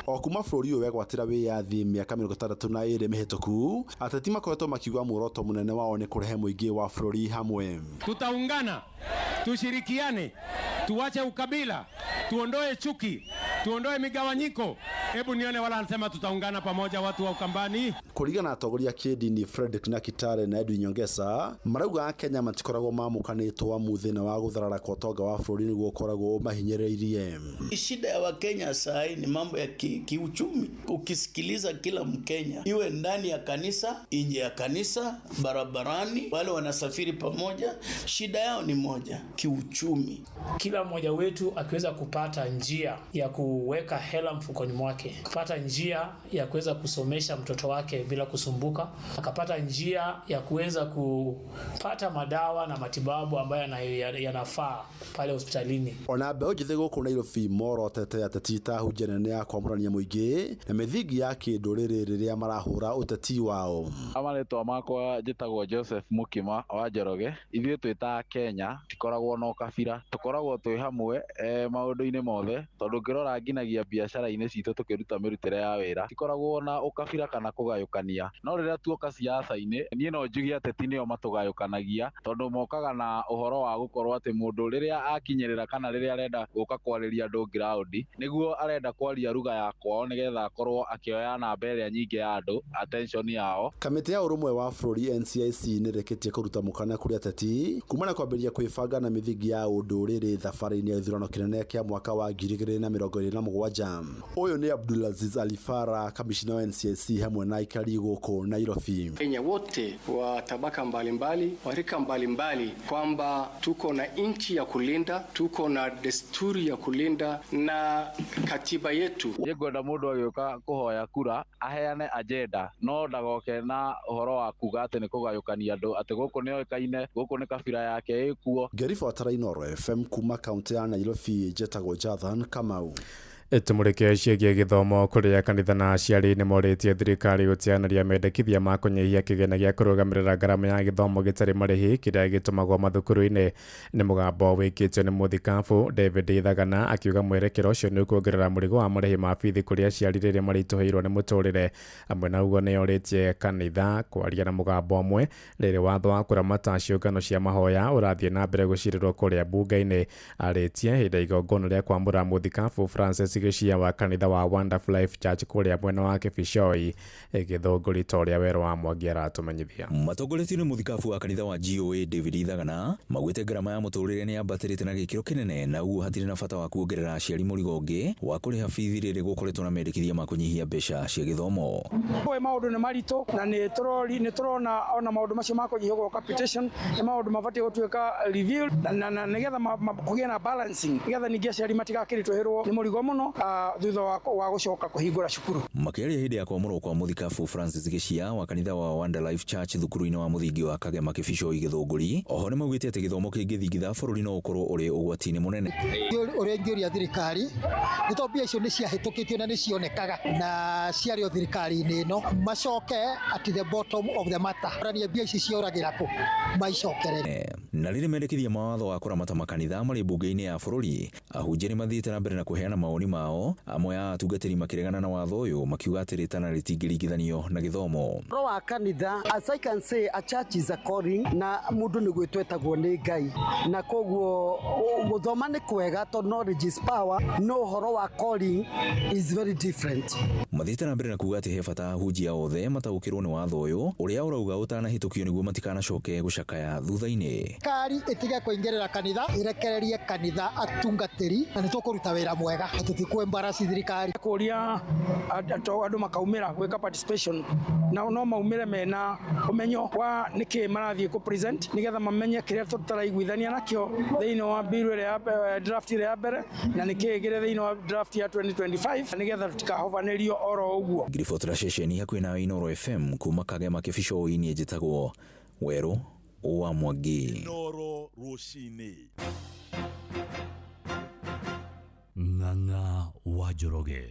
O kuma bũrũri ũyũ wegwatĩra wĩyathi mĩaka 62 mĩhĩtũku, ateti makoretwo makiuga muoroto mũnene wao nĩ kũrehe mũingĩ wa bũrũri hamwe. Tutaungana, tushirikiane, tuache ukabila, tuondoe chuki, tuondoe migawanyiko. Hebu nione wala anasema tutaungana pamoja watu wa Ukambani. Kũringana na atongoria kĩndini Frederick Nakitare na Edwin Nyongesa, marauga Akenya matikoragwo mamũkanĩtwo amu thĩna wa gũtharara kwa ũtonga wa bũrũri nĩguo ũkoragwo ũmahinyĩrĩirie. Shida ya Wakenya saa hii ni mambo ya kiuchumi. Ukisikiliza kila Mkenya, iwe ndani ya kanisa, nje ya kanisa, barabarani, wale wanasafiri pamoja, shida yao ni moja, kiuchumi. Kila mmoja wetu akiweza kupata njia ya kuweka hela mfukoni mwake, kupata njia ya kuweza kusomesha mtoto wake bila kusumbuka, akapata njia ya kuweza kupata madawa na matibabu ambayo yanafaa pale hospitalini. Ona mbeũ njĩthĩ gũkũ Nairobi morotete ateti ta hunjia nene ya kwamũrania mũingĩ na mĩthingi ya kĩndũrĩrĩ rĩrĩa marahũra ũteti wao. Marĩtwa makwa njĩtagwo Joseph Mukima wa Njoroge. Ithuĩ twĩ ta Kenya tikoragwo na ũkabira, tũkoragwo twĩ hamwe maũndũ-inĩ mothe, tondũ ũngĩrora nginagia biacara-inĩ citũ tũkĩruta mĩrutĩre ya wĩra tikoragwo na ũkabira kana kũgayũkania. No rĩrĩa tuoka siasa-inĩ, niĩ no njuge ateti nĩo matũgayũkanagia, tondũ mokaga na ũhoro wa gũkorwo atĩ mũndũ rĩrĩa akinyĩrĩra kana rĩrĩa arenda gũka kwarĩria andũ ground, nĩguo arenda kwaria ruga ya kwao nĩgetha akorwo akĩoya namba ĩrĩa nyingĩ ya andũ, attention yao. Kamĩtĩ ya ũrũmwe wa bũrũri NCIC nĩrĩkĩtie kũruta mũkana kũrĩ ateti kumana kwambĩrĩria kwĩbanga na mĩthingi ya ũndũrĩrĩ thabarĩ-inĩ ya gĩthurano kĩnene kĩa mwaka wa 2027. Ũyũ nĩ Abdulaziz Alifara, kamishina wa NCIC hamwe na aikari gũkũ Nairobi. Kenya wote wa tabaka mbalimbali, wa rika mbalimbali, kwamba tuko na nchi ya kulinda, tuko na desturi ya kulinda na katiba yetu. Nĩngwenda mũndũ agĩũka kũhoya kura aheane agenda, no ndagoke na ũhoro wa kuga atĩ nĩ kũgayũkania andũ, atĩ gũkũ nĩoĩkaine, gũkũ nĩ kabira yake ĩkuo. Ngĩribotera Inooro FM kuma kaunti ya Nairobi, njĩtagwo Jathan Kamau. Tumũrĩke ciĩgiĩ gĩthomo kũrĩa kanitha na aciari nĩ morĩtie thirikari gũtianĩria mendekithia ma kũnyihia kĩgĩna gĩa kũrũgamĩrĩra ngarama ya gĩthomo gĩtarĩ marĩhi kĩrĩa gĩtũmagwo mathukuru-inĩ. Nĩ mũgambo wĩkĩtio nĩ mũthikabu David Ithagana akiuga mwerekero ũcio nĩ ũkuongerera mũrigo wa marĩhi ma bithi kũrĩ aciari rĩrĩa maritũhĩirwo nĩ mũtũrĩre. Hamwe na ũguo nĩ orĩtie kanitha kwaria na mũgambo ũmwe rĩrĩ watho wa kũramata ciũngano cia mahoya ũrathiĩ na mbere gũcirĩrwo kũrĩa mbunge-inĩ. Arĩtie hĩndĩ ya igongona rĩa kwamũra mũthikabu Francis Francis Gĩcia wa kanitha wa Wonderful Life Church kũrĩa mwena wa Kĩbicoi Gĩthũngũri ta ũrĩa Werũ wa Mwangi aratũmenyithia. Matongoretio nĩ mũthikabu wa kanitha wa GOA David Ithagana maugĩte ngarama ya mũtũrĩre nĩ yambatĩrĩte na gĩkĩro kĩnene na ũguo hatirĩ na bata wa kuongerera aciari mũrigo ũngĩ wa kũrĩha bithi rĩrĩ gũkoretwo na mendekithia ma kũnyihia mbeca cia gĩthomo. Ũĩ maũndũ nĩ maritũ na nĩ tũrona ona maũndũ macio ma kũnyihio gwa capitation nĩ maũndũ mabatiĩ gũtuĩka review na nĩgetha kũgĩe na balancing nĩgetha ningĩ aciari matigakĩritũhĩrwo nĩ mũrigo mũno thutha wa gũcoka kũhingũra cukuru. Makĩaria hĩndĩ ya kwamũrwo kwa mũthikabu Francis Gĩcia wa kanitha wa Wonder Life Church thukuru-inĩ wa mũthingi wa Kagema Kĩbicoi Gĩthũngũri, oho nĩ maugĩte atĩ gĩthomo kĩngĩthingitha bũrũri no ũkorwo ũrĩ ũgwati-inĩ mũnene. Ũrĩa ingĩũria thirikari nĩ tondũ mbia icio nĩ ciahĩtũkĩtio na nĩ cionekaga na ciarĩ o thirikari-inĩ ĩno, macoke at the bottom of the matter, orania mbia ici cioragĩra kũ maicokerere. Na rĩrĩ mendekithia ma watho wa kũramata makanitha marĩ mbunge-inĩ ya bũrũri, ahunjia nĩ mathiĩte na mbere na kũheana mawoni mao, amwe a atungatĩri makĩregana na watho ũyũ makiuga atĩ rĩtana rĩtingĩringithanio na gĩthomo. Ũhoro wa kanitha, as I can say, a church is a calling, na mũndũ nĩ gwĩtwo etagwo nĩ Ngai, na koguo gũthoma nĩ kwega tondũ knowledge is power, no ũhoro wa calling is very different. Mathiĩte na mbere na kuga atĩ he bata ahunjia othe mataũkĩrwo nĩ watho ũyũ ũrĩa ũrauga ũtanahĩtũkio nĩguo matikanacoke gũcakaya thutha-inĩ. Thirikari ĩtige kũingĩrĩra kanitha, ĩrekererie kanitha atungatĩri, na nĩ tũkũruta wĩra mwega, tũtikũ-embarrass thirikari. Kũria andũ makaumĩra gwĩka participation na no maumĩre mena ũmenyo wa nĩkĩ marathiĩ kũ present nĩgetha mamenye kĩrĩa tũtaraiguithania nakĩo thĩinĩ wa bill ĩrĩa ya draft ĩrĩa ya mbere na nĩkĩ kĩrĩ thĩinĩ wa draft ya 2025 nĩgetha tũtikahovanĩrio oro ũguo. Ngiribotera ceceni hakuhĩ na Inooro FM kuma Kagema Kĩbicoi, niĩ njĩtagwo Werũ wa Mwangi. Inooro rũcinĩ. Ng'ang'a wa Njoroge.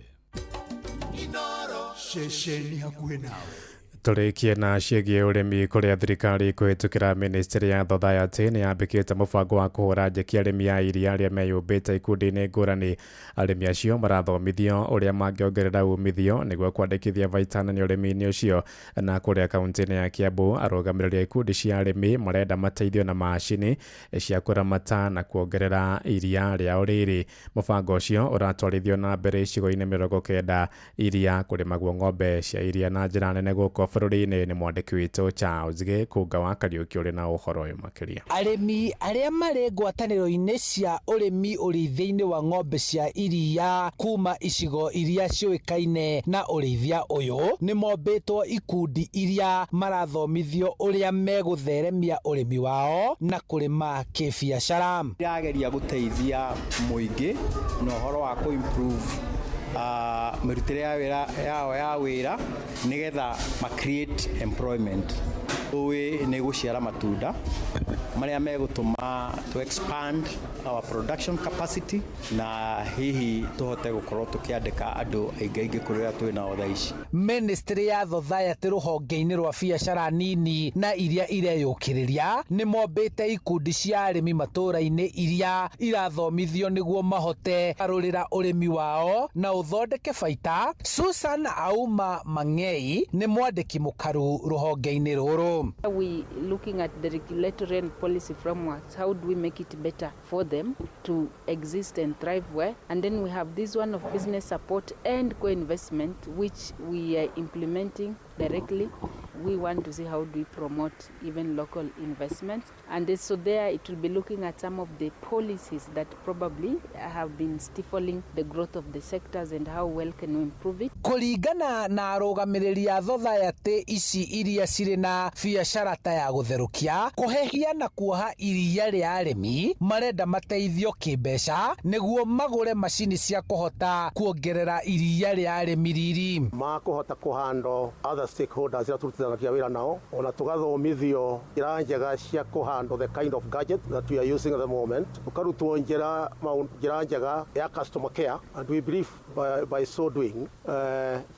Inooro ceceni hakuhĩ nawe. Tũrĩkie na ciĩgiĩ ũrĩmi kũrĩa thirikari kũhĩtũkĩra ministry ya Thothaitĩ nĩ yambĩkĩte mũbango wa kũhũra njeki arĩmi a iria arĩa meyũmbĩte ikundi-inĩ ngũrani. Arĩmi acio marathomithio ũrĩa mangĩongerera umithio nĩguo kwandĩkithia baita nene ũrĩmi-inĩ ũcio. Na kũrĩa kaunti-inĩ ya Kiambu, arũgamĩrĩri a ikundi cia arĩmi marenda mateithio na macini cia kũramata na kuongerera iria rĩao rĩrĩ. Mũbango ũcio ũratwarithio na mbere icigo-inĩ 90 iria kũrĩmagwo ng'ombe cia iria na njĩra nene gũkũ bũrũri-inĩ. Nĩ mwandĩki witũ Charles Gĩkũnga wa Kariũki ũrĩ na ũhoro ũyũ makĩria. Arĩmi arĩa marĩ ngwatanĩro-inĩ cia ũrĩmi ũrĩithia-inĩ wa ng'ombe cia iria kuma icigo iria ciũĩkaine na ũrĩithia ũyũ nĩ mombĩtwo ikundi iria marathomithio ũrĩa megũtheremia ũrĩmi wao na kũrĩma kĩbiacara. Ndĩrageria gũteithia mũingĩ na ũhoro wa kũ improve mĩrutĩre ya wĩra yao ya wĩra nĩgetha ma create employment. Ũĩ nĩ gũciara matunda marĩa megũtũma to expand our production capacity na hihi tũhote gũkorwo tũkĩandĩka andũ aingĩ aingĩ kũrĩa twĩ nao thaa ici. Ministry ya Thothaitĩ rũhonge-inĩ rwa biacara nini na iria ireyũkĩrĩria nĩ mombĩte ikundi cia arĩmi matũũra-inĩ iria irathomithio nĩguo mahote karũrĩra ũrĩmi wao na ũthondeke baita. Susan Auma Mang'ei nĩ mwandĩki mũkaru rũhonge-inĩ rũrũ. We looking at the regulatory and policy frameworks. How do we make it better for them to exist and thrive well? And then we have this one of business support and co-investment, which we are implementing directly. We want to see how do we promote even local investments. And so there it will be looking at some of the policies that probably have been stifling the growth of the sectors and how well can we improve it. Kũringana na arũgamĩrĩri a Thothaitĩ ici iria cirĩ na biacara ta ya gũtherũkia, kũhehia na kuoha iria rĩa arĩmi marenda mateithio kĩmbeca nĩguo magũre macini cia kũhota kuongerera iria rĩa arĩmi riri. Makũhota kũhandwo other stakeholders ira tũrutithanagia wĩra nao, ona tũgathomithio njĩra njega cia kũhandwo the kind of gadget that we are using at the moment, tũkarutwo njĩra njega ya customer care, and we believe by so doing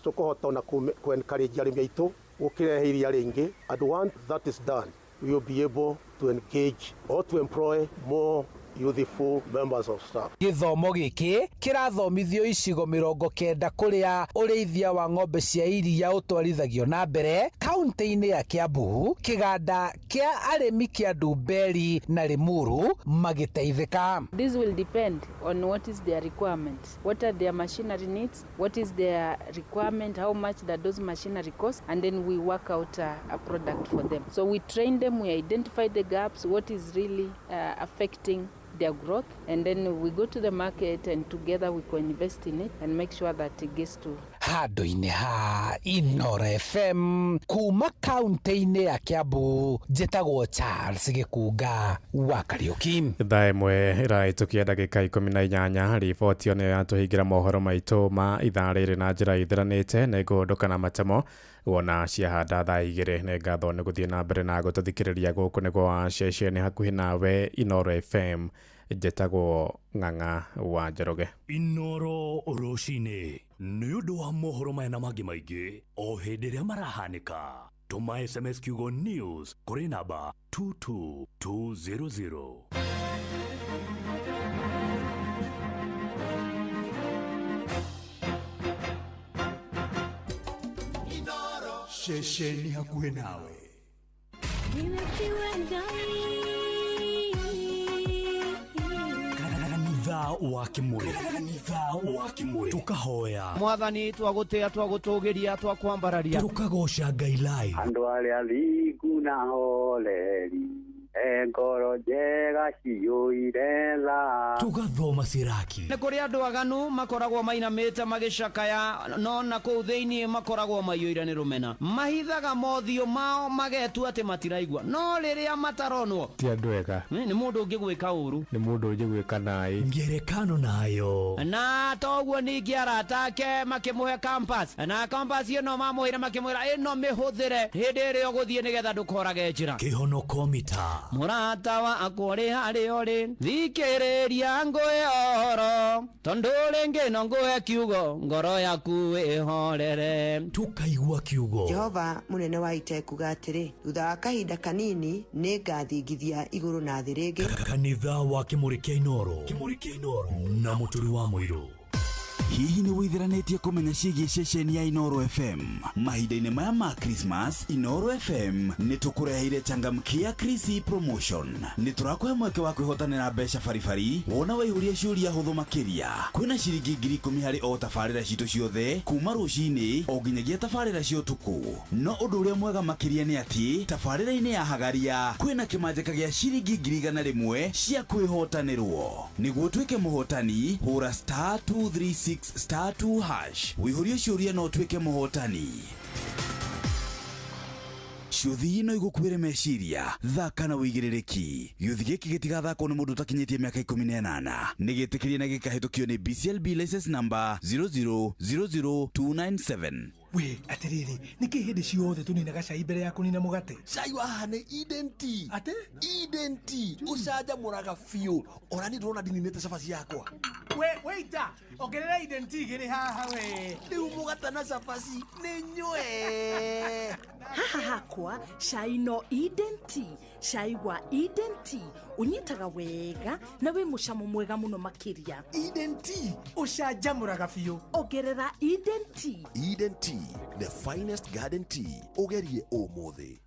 tũkũhota ona ku encourage arĩmi aitũ gũkĩrehe iria rĩingĩ, and once that is done we will be able to engage or to employ more youthful members of staff. Gĩthomo gĩkĩ kĩrathomithio icigo 90 kũrĩa ũrĩithia wa ng'ombe cia iria ũtwarithagio na mbere. Kaunti-inĩ ya Kiambu, kĩganda kĩa arĩmi kĩa Ndumberi na Limuru magĩteithĩka. This will depend on what is their requirement, what are their machinery needs, what is their requirement, how much that those machinery cost, and then we work out a product for them. So we train them, we identify the gaps, what is really affecting their growth, and then we go to the market and together we co-invest in it and make sure that it gets to Handũ-inĩ ha Inooro FM kuma kaunti-inĩ ya Kiambu, njĩtagwo Charles Gĩkunga wa Kariũki. Thaa ĩmwe ĩrahĩtũkia ndagĩka 18. Riboti ĩyo nĩyo yatũhingĩra mohoro maitũ ma ithaa rĩrĩ na njĩra ĩtheranĩte. Nĩ ngũhũndũka na matemo wona ciahanda thaa 2. Nĩ ngatho nĩ gũthiĩ na mbere na gũtũthikĩrĩria. Gũkũ nĩ gwa ceceni hakuhĩ nawe Inooro FM. Njĩtagwo Ng'ang'a wa Njoroge. Inooro rũcinĩ nĩ ũndũ wa mohoro maya na mangĩ maingĩ o hĩndĩ ĩrĩa marahanĩka. Tũma SMS kiugo news kũrĩ namba 22200. Ceceni hakuhĩ nawe. Kanitha wa Kimuri, kanitha wa Kimuri, tukahoya Mwathani, twagũtĩa, twagũtũgĩria, twakwambararia, tukagoca Ngai live. Andũ arĩa athingu na horeri, ngoro njega ciyũire tha. Tugathoma Siraki. Nĩ kũrĩ andũ aganu makoragwo mainamĩte magĩcakaya, no na kũu thĩinĩ makoragwo maiyũire nĩ rũmena. Mahithaga mothiũ mao magetua atĩ matiraigua, no rĩrĩa mataronwo ti andũ ega. Nĩ mũndũ ũngĩgwĩka ũru, nĩ mũndũ ũngĩgwĩka naĩ. Ngerekano nayo. Na toguo ningĩ arata ake makĩmũhe compass, na compass ĩno mamũheire makĩmwĩra ĩno mĩhũthĩre hĩndĩ ĩrĩa ũgũthiĩ nĩgetha ndũkorage njĩra. Kĩhonoko mita. Mũrata wakwa ũrĩ harĩa ũrĩ, thikĩrĩria ngũhe ũhoro, tondũ rĩngĩ no ngũhe kiugo, ngoro yaku ĩhorere. Tukaigua kiugo. Jehova mũnene wa ita ekuga atĩrĩ, thutha wa kahinda kanini nĩ ngathingithia igũrũ na thĩ rĩngĩ. Kanitha wa Kimuri kĩa Inooro, Kimuri kĩa Inooro na Mũturi wa Mũirũ. Hihi nĩ wĩtheranĩtie kũmenya ciĩgiĩ ceceni ya Inooro FM? Mahinda-inĩ maya ma Christmas, Inooro FM nĩ tũkũreheire changamkia Krisi promotion. Nĩ tũrakũhe mweke wa kwĩhotanĩra mbeca baribari wona waihũria ciũria hũthũ makĩria. Kwĩna ciringi 10,000 harĩ o tabarĩra citũ ciothe kuma rũcinĩ o nginyagia tabarĩra cia ũtukũ. No ũndũ ũrĩa mwega makĩria nĩ atĩ tabarĩra-inĩ ya Hagaria kwĩna kĩmanjĩka gĩa ciringi 100,000 cia kwĩhotanĩrwo. Nĩguo ũtuĩke mũhotani, hũra *236 *2# wĩihũrie ciũria no ũtuĩke mũhotani. Ciũthi no igũkuĩre meciria, thaka na wĩigĩrĩrĩki. Gĩũthi gĩkĩ gĩtigathakwo nĩ mũndũ ũtakinyĩtie mĩaka 18. Nĩ gĩtĩkĩrie na gĩkahĩtũkio nĩ BCLB license number 0000297. We atiriri, niki hindi ciothe tuninaga cai mbere ya kunina mugate? Cai wa haha nĩ Eden Tea. Ate? Eden Tea ucanjamũraga biũ. Ona niĩ ndĩrona ndininĩte cabaci yakwa. We waiter, ongerera Eden Tea igĩrĩ haha we. Rĩu mũgate na cabaci nĩ nyue. Haha hakwa cai no Eden Tea. Cai wa Eden Tea unyitaga wega na wĩ mũcamo mwega mũno makĩria. Eden Tea ucanjamũraga biũ. Ongerera Eden Tea. Eden Tea, the finest garden tea. Ũgerie ũmũthĩ.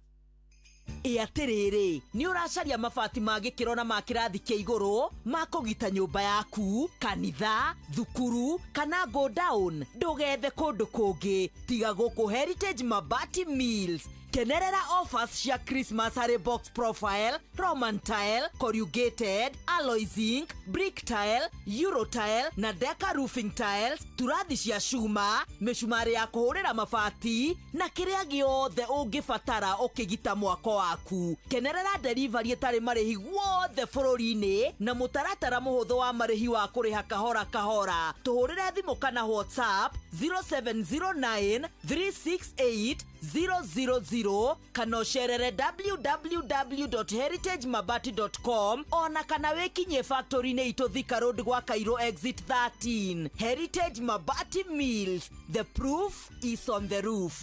Ĩ atĩrĩrĩ, nĩ ũracaria mabati ma gĩkĩro na ma kĩrathi kĩa igũrũ ma kũgita nyũmba yaku, kanitha, thukuru kana go down? Ndũgethe kũndũ kũngĩ tiga gũkũ Heritage Mabati Mills. Kenerera offers cia Christmas harĩ box profile, Roman tile, corrugated, alloy zinc, brick tile, euro tile na deca roofing tiles, turathi cia cuma, mĩcumarĩ ya kũhũrĩra mabati na kĩrĩa gĩothe ũngĩbatara ũkĩgita mwako waku. Kenerera delivery ĩtarĩ marĩhi guothe bũrũri-inĩ na mũtaratara mũhũthũ wa marĩhi wa kũrĩha kahora kahora. Tũhũrĩre thimũ kana WhatsApp 0709 368 000 kana ũcerere www.heritagemabati.com ona kana wĩkinyie factory-inĩ itũ Thika Road gwa Cairo exit 13. Heritage Mabati Mills, the proof is on the roof.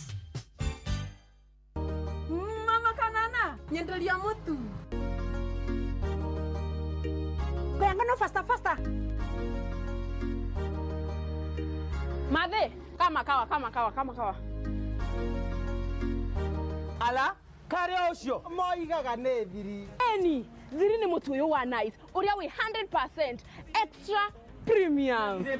Mama kanana nyenderia mutu Ngano faster faster. Mathe kama kawa kama kawa kama kawa. Ala karĩ ũcio moigaga nĩ thiri. Eni thiri nĩ mũtu ũyũ wa Nice ũrĩa wĩ 100% extra premium. We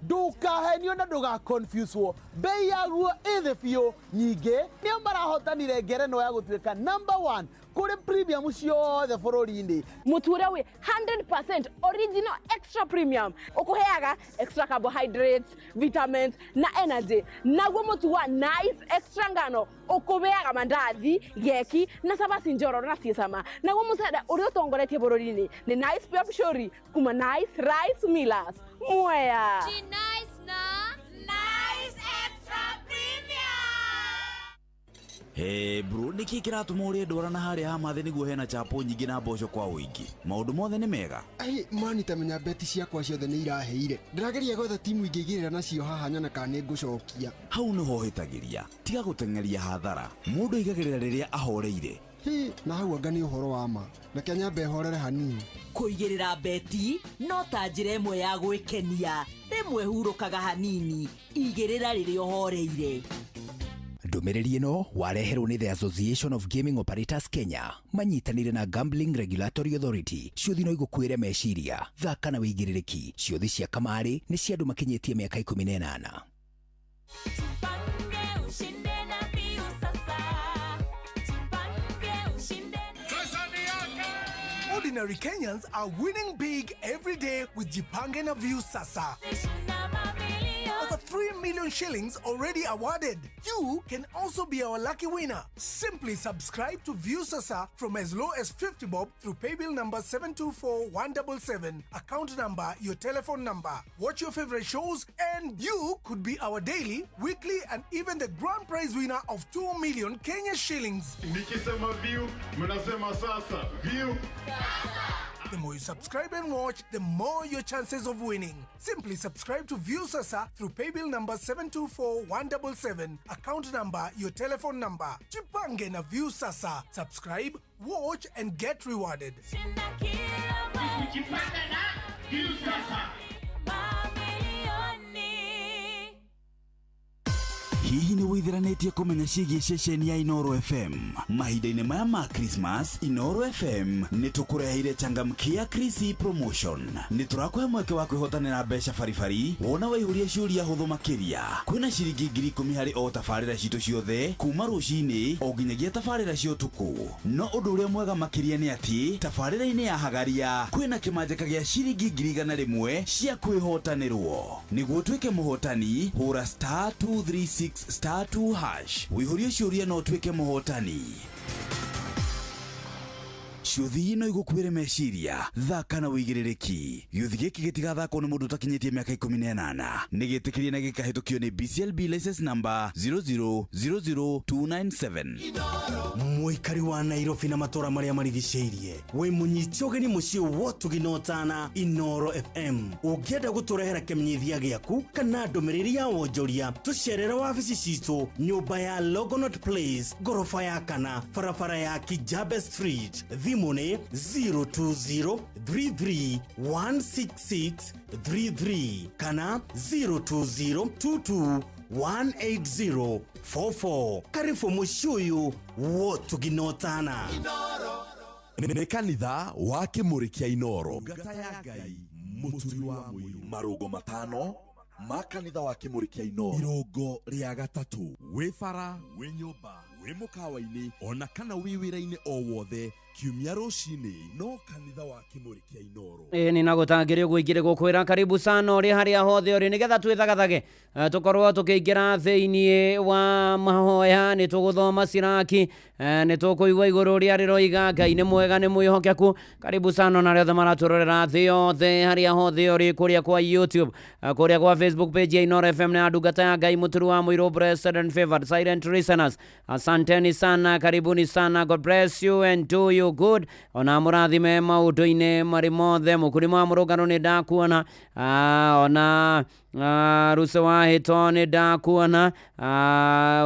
ndũkahenio na ndũgaconfuswo, bei yaguo ĩ thĩ biũ. Nyingĩ nĩo marahotanire ngerenwa ya gũtuĩka number 1 kũrĩ premium ciothe bũrũri-inĩ. Mũtu ũrĩa wĩ 100% original extra premium ũkũheaga extra carbohydrates, vitamins na energy. Naguo mũtu wa Nice extra ngano ũkũheaga mandathi, geki na cabaci njororo na ciĩ cama. Naguo mũcere ũrĩa ũtongoretie bũrũri-inĩ nĩ Nice Pure Pishori kuma Nice Rice Millers. Mwea. Nice na Nice Extra Premium. Hey bro, nĩkĩ kĩratũma ũrĩe ndwara na harĩa hamathĩ nĩguo hena chapo nyingĩ na mboco kwa ũingĩ? Maũndũ mothe nĩ mega. Ai mani, ta menya beti ciakwa ciothe nĩ irahĩire. Ndĩrageria gwetha timu ingĩigĩrĩra nacio haha nyone kana nĩ ngũcokia. Hau nĩho ũhĩtagĩria. Tiga gũteng'eria hathara. Mũndũ aigagĩrĩra rĩrĩa ahoreire. Hi, na hau anga nĩ ũhoro wa ma. Reke nyambe horere hanini. Kũigĩrĩra beti no ta njĩra ĩmwe ya gwĩkenia. Rĩmwe hurũkaga hanini, igĩrĩra rĩrĩa ũhoreire. Ndũmĩrĩri ĩno wareherwo nĩ The Association of Gaming Operators Kenya manyitanĩire na Gambling Regulatory Authority. Ciũthi no igũkuĩre meciria, thaka na wĩigĩrĩrĩki. Ciũthi cia kamarĩ nĩ cia andũ makinyĩtie mĩaka 18. Jipange ushinde na Viusasa. Jipange ushinde. Ordinary Kenyans are winning big every day with Jipange na Viusasa. Over 3 million shillings already awarded. You can also be our lucky winner. Simply subscribe to Viusasa from as low as 50 bob through paybill number 724177, account number, your telephone number. Watch your favorite shows and you could be our daily, weekly and even the grand prize winner of 2 million Kenya shillings. Nikisema view, mnasema sasa. View. The more you subscribe and watch, the more your chances of winning. Simply subscribe to Viusasa through paybill number 724177, account number, your telephone number. Jipange na Viusasa. Subscribe, watch and get rewarded. Jipange na Viusasa. Mamilioni. Hihi nĩ wĩithiranĩtie kũmenya ciĩgiĩ ceceni ya Inooro FM? Mahinda-inĩ maya ma Christmas, Inooro FM nĩ tũkũreheire changamkia Chrissy promotion. Nĩ tũrakũhe mweke wa kwĩhotanĩra mbeca baribari wona waihũria ciũria hũthũ makĩria. Kwĩna ciringi 10,000 harĩ o tabarĩra citũ ciothe kuma rũcinĩ o nginyagia tabarĩra cia ũtukũ. No ũndũ ũrĩa mwega makĩria nĩ atĩ tabarĩra-inĩ ya Hagaria kwĩna kĩmanjĩka gĩa ciringi 100,000 cia kwĩhotanĩrwo. Nĩguo ũtuĩke mũhotani, hũra star 236 star 2 hash wĩihũrie ciũria no ũtuĩke mũhotani. Ciũthi no igũkuĩre meciria, thaka na wĩigĩrĩrĩki. Gĩũthi gĩkĩ gĩtigathakwo nĩ mũndũ ũtakinyĩtie mĩaka 18. Nĩ gĩtĩkĩrie na gĩkahĩtũkio nĩ BCLB license number 0000297. Mũikari wa Nairobi na matũra marĩa marigicĩirie, wĩ mũnyite ũgeni mũciĩ wotugi na ũtana Inooro FM. Ũngĩenda gũtũrehera kĩmenyithia gĩaku kana ndũmĩrĩri ya wonjoria, tũcerere wabici citũ nyũmba ya Longonot Place, ngoroba ya kana, barabara ya Kijabe Street. Thimũ nĩ 02033 16633 kana 02022 18044. Karibu mũciĩ ũyũ wotugi na ũtana. Nĩ kanitha wa Kĩmũrĩ kĩa Inooro. Ngata ya Ngai mũturi wa mũiru. Marũngo matano ma kanitha wa Kĩmũrĩ kĩa Inooro. Irũngo rĩa gatatũ. Wĩ bara, wĩ nyũmba, wĩ mũkawa-inĩ ona kana wĩ wĩra-inĩ o wothe kiumia rũcinĩ no kanitha wa Kĩmũrĩ kĩa Inooro. Ĩ nĩ na gũtangĩrĩ ũguo ingĩrĩ gũkwĩra karibu sana ũrĩ harĩa hothe ũrĩ nĩgetha twĩthagathage tũkorwo tũkĩingĩra thĩinĩ wa mahoya. Nĩ tũgũthoma Siraki, nĩ tũkũigua igũrũ ũrĩa rĩroiga Ngai nĩ mwega nĩ mwĩhokeku. Karibu sana na arĩa othe maratũrorera thĩ yothe harĩa hothe ũrĩ, kũrĩa kwa YouTube, kũrĩa kwa Facebook page ya Inooro FM na ndungata ya Ngai mũturu wa mũirũ, blessed and favored silent listeners, asanteni sana, karibuni sana, God bless you and do you good. Ona mũrathime maũndũ-inĩ marĩ mothe. Mũkũrima wa mũrũngano nĩ ndakuona, ona Ruse wa hĩto nĩ ndakuona,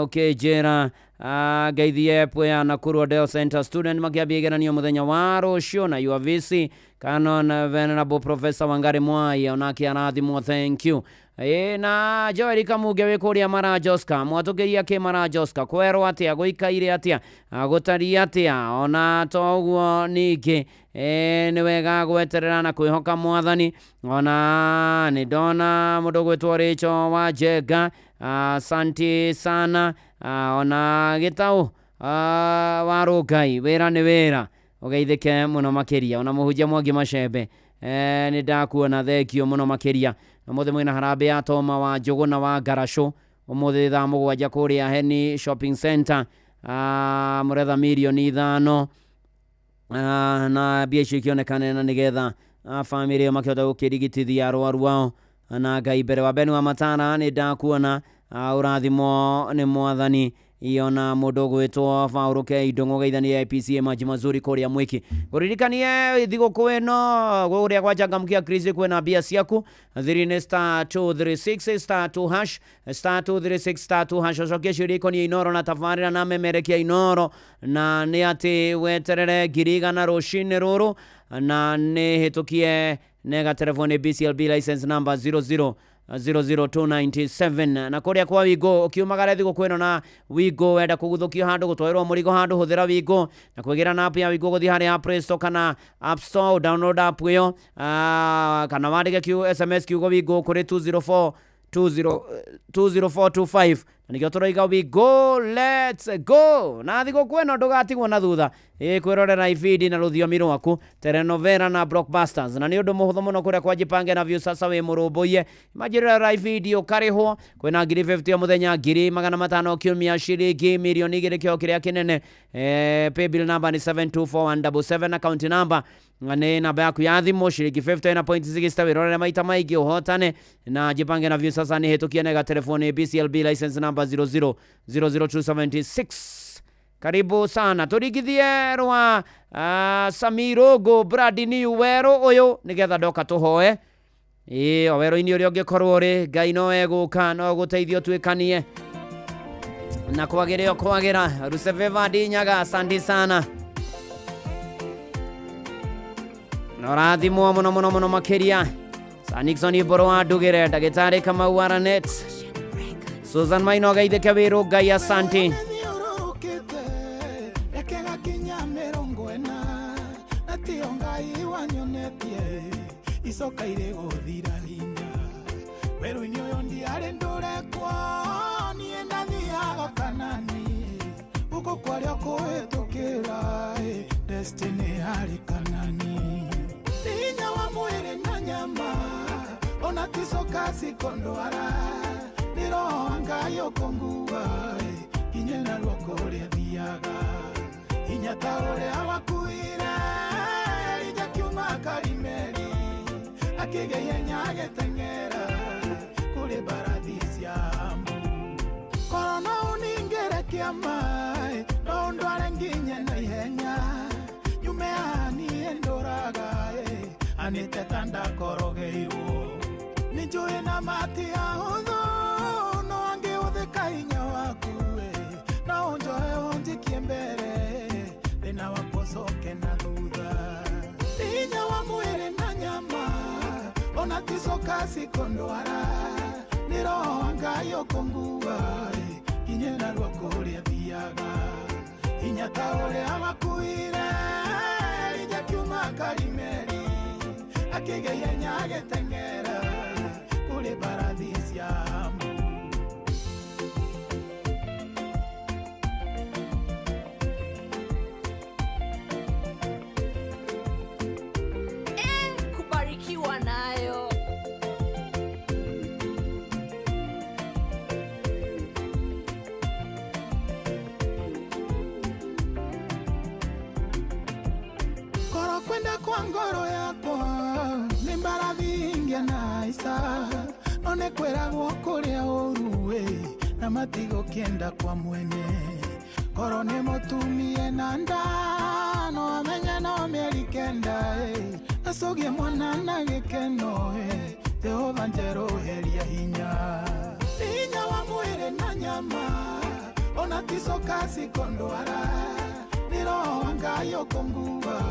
ũkĩnjĩra ngeithi app ya Nakuru Odeo Center student makĩambia igeranio mũthenya wa rũciũ, na UVC Canon Venerable Professor Wangari Mwai onake arathimwo, thank you. Ĩ na Joel Kamunge wĩ kũrĩa Marajoska, mwatũkĩria kĩ Marajoska, kwerwo atĩa, gũikaire atĩa, gũtariĩ atĩa? Ona to ũguo ningĩ nĩ wega gweterera na kwĩhoka mwathani. Ona nĩ ndona mũndũ gwĩtwo Rachel wa Njenga, asanti sana. Ona Gĩtaũ wa Rũngai, wĩra nĩ wĩra, ũgeithĩke mũno makĩria. Ona mũhunjia Mwangi Macembe, nĩ ndakuona, thengio mũno makĩria. Ũmũthĩ mwĩna harambĩ ya Toma wa Njũgũ na wa Ngaracũ ũmũthĩ thaa 7 kũrĩa Heni Shopping Center. Mũretha mirioni 5, na mbia icio ikĩonekane na nĩgetha bamĩrĩ ĩyo makĩhota gũkĩrigitithia arwaru ao na Ngai mbere. Wa Beni wa Matara, nĩ ndakuona, ũrathimwo nĩ mwathani. Iona mũndũ ũgwĩtwo Paul K Ndũng'ũ, geithania IPCA maji mazuri kũrĩa Mwiki. Ngũririkanie thigũkũ ĩno kũrĩa kwa Changamkia Chris kwĩna mbia ciaku thiri nĩ *236 *2 hash, *236 *2 hash. Ũcokie ciũria ikoniĩ Inoro na tabarĩra na memerekia Inoro, na nĩ atĩ weterere 100,000 rũcinĩ rũrũ, na nĩ hĩtũkie nega telefoni BCLB license number 00 00297. Na kũrĩa kwa Wingo, ũkiumagara thigũkũ ĩno na Wingo, wenda kũguthũkio handũ, gũtwarĩrwo mũrigo handũ, hũthĩra Wingo na kwĩgĩra na app ya Wingo, gũthiĩ harĩa Play Store kana App Store, download app ĩyo, kana wandĩke SMS kiugo Wingo kũrĩ 204 20 20425, na nĩkĩo tũroiga we go, let's go. Na thigũkũ ĩno ndũgatigwo na thutha ĩ kwĩrorera ibindi na rũthiomi rwaku, telenovela na blockbusters, na nĩ ũndũ mũhũthũ mũno kũrĩa kwa Jipange na Viusasa. Wĩ mũrũmbũiye, imagine ibindi ũkarĩhwo, kwĩna 50,000 o mũthenya, 500,000 kiumia, ciringi mirioni 2 kĩo kĩrĩa kĩnene. Paybill number nĩ 724177, account number nĩ namba yaku ya thimũ, ciringi 50 na point 6. Wĩrorere maita maingĩ ũhotane na Jipange na Viusasa. Nĩ hĩtũkie nega telefoni BCLB license number 0000276. Karibu sana, tũringithie rwa Samirogo Brand New werũ ũyũ nĩgetha ndoka tũhoe. Ĩ o werũ-inĩ ũrĩa ũngĩkorwo ũrĩ, Ngai no egũka no gũteithio tuĩkanie na kwagĩre o kwagĩra. Ruseveva Dinyaga, asante sana na ũrathimwo mũno mũno mũno makĩria. Sir Nixon Iboro wa Ndugĩre, ndagĩtarĩ Kamau Aranet, Susan Maino, geithĩke wĩrũ Ngai, asante. Thiũrũrũkĩte reke gakinya 40 na tio Ngai wanyonetie icoka irĩ gũthira hinya werũ-inĩ ũyũ ndiarĩ ndũrekwo niĩ ndathiaga Kanani gũkũ kwarĩa kũhĩtũkĩra destiny yarĩ Kanani hinya wa mwĩrĩ na nyama ona ticoka cikondwara nĩ roho wa Ngai ũkũngua kinye na ruoko ũrĩa thiaga hinya ta ũrĩa wakuire Elija kiuma Karimeli akĩgĩa ihenya agĩteng'era kũrĩ mbarathi cia Amu. Korwo no ũningĩre kĩama no ũndware nginye na ihenya nyume haha niĩ ndũraga anĩte ta ndakorogeirwo nĩ njũĩ na mati ahũthũ no angĩhũthĩka hinya waku no ũnjoe ũnjikie mbere thĩna wakwa ũcoke na thutha hinya wa mwĩrĩ na nyama ona ticoka cikondwara nĩ roho wa Ngai ũkũngua kinye na ruoko ũrĩa thiaga hinya ta ũrĩa wakuire Elija kiuma Karimeli akĩgĩa ihenya agĩteng'era kũrĩ mbarathi cia Amu. Kubarikiwa nayo. Korwo kwenda kwa ngoro yakwa nĩ mbarathi ingĩana ica no nĩ kwĩragwo kũrĩa ũru na matigũkĩenda kwa mwene korwo nĩ mũtumie na nda no amenye no mĩeri 9 acũgie mwana na gĩkeno Jehova njerũheria hinya hinya wa mwĩrĩ na nyama ona ticoka cikondwara nĩ roho wa Ngai ũkũngua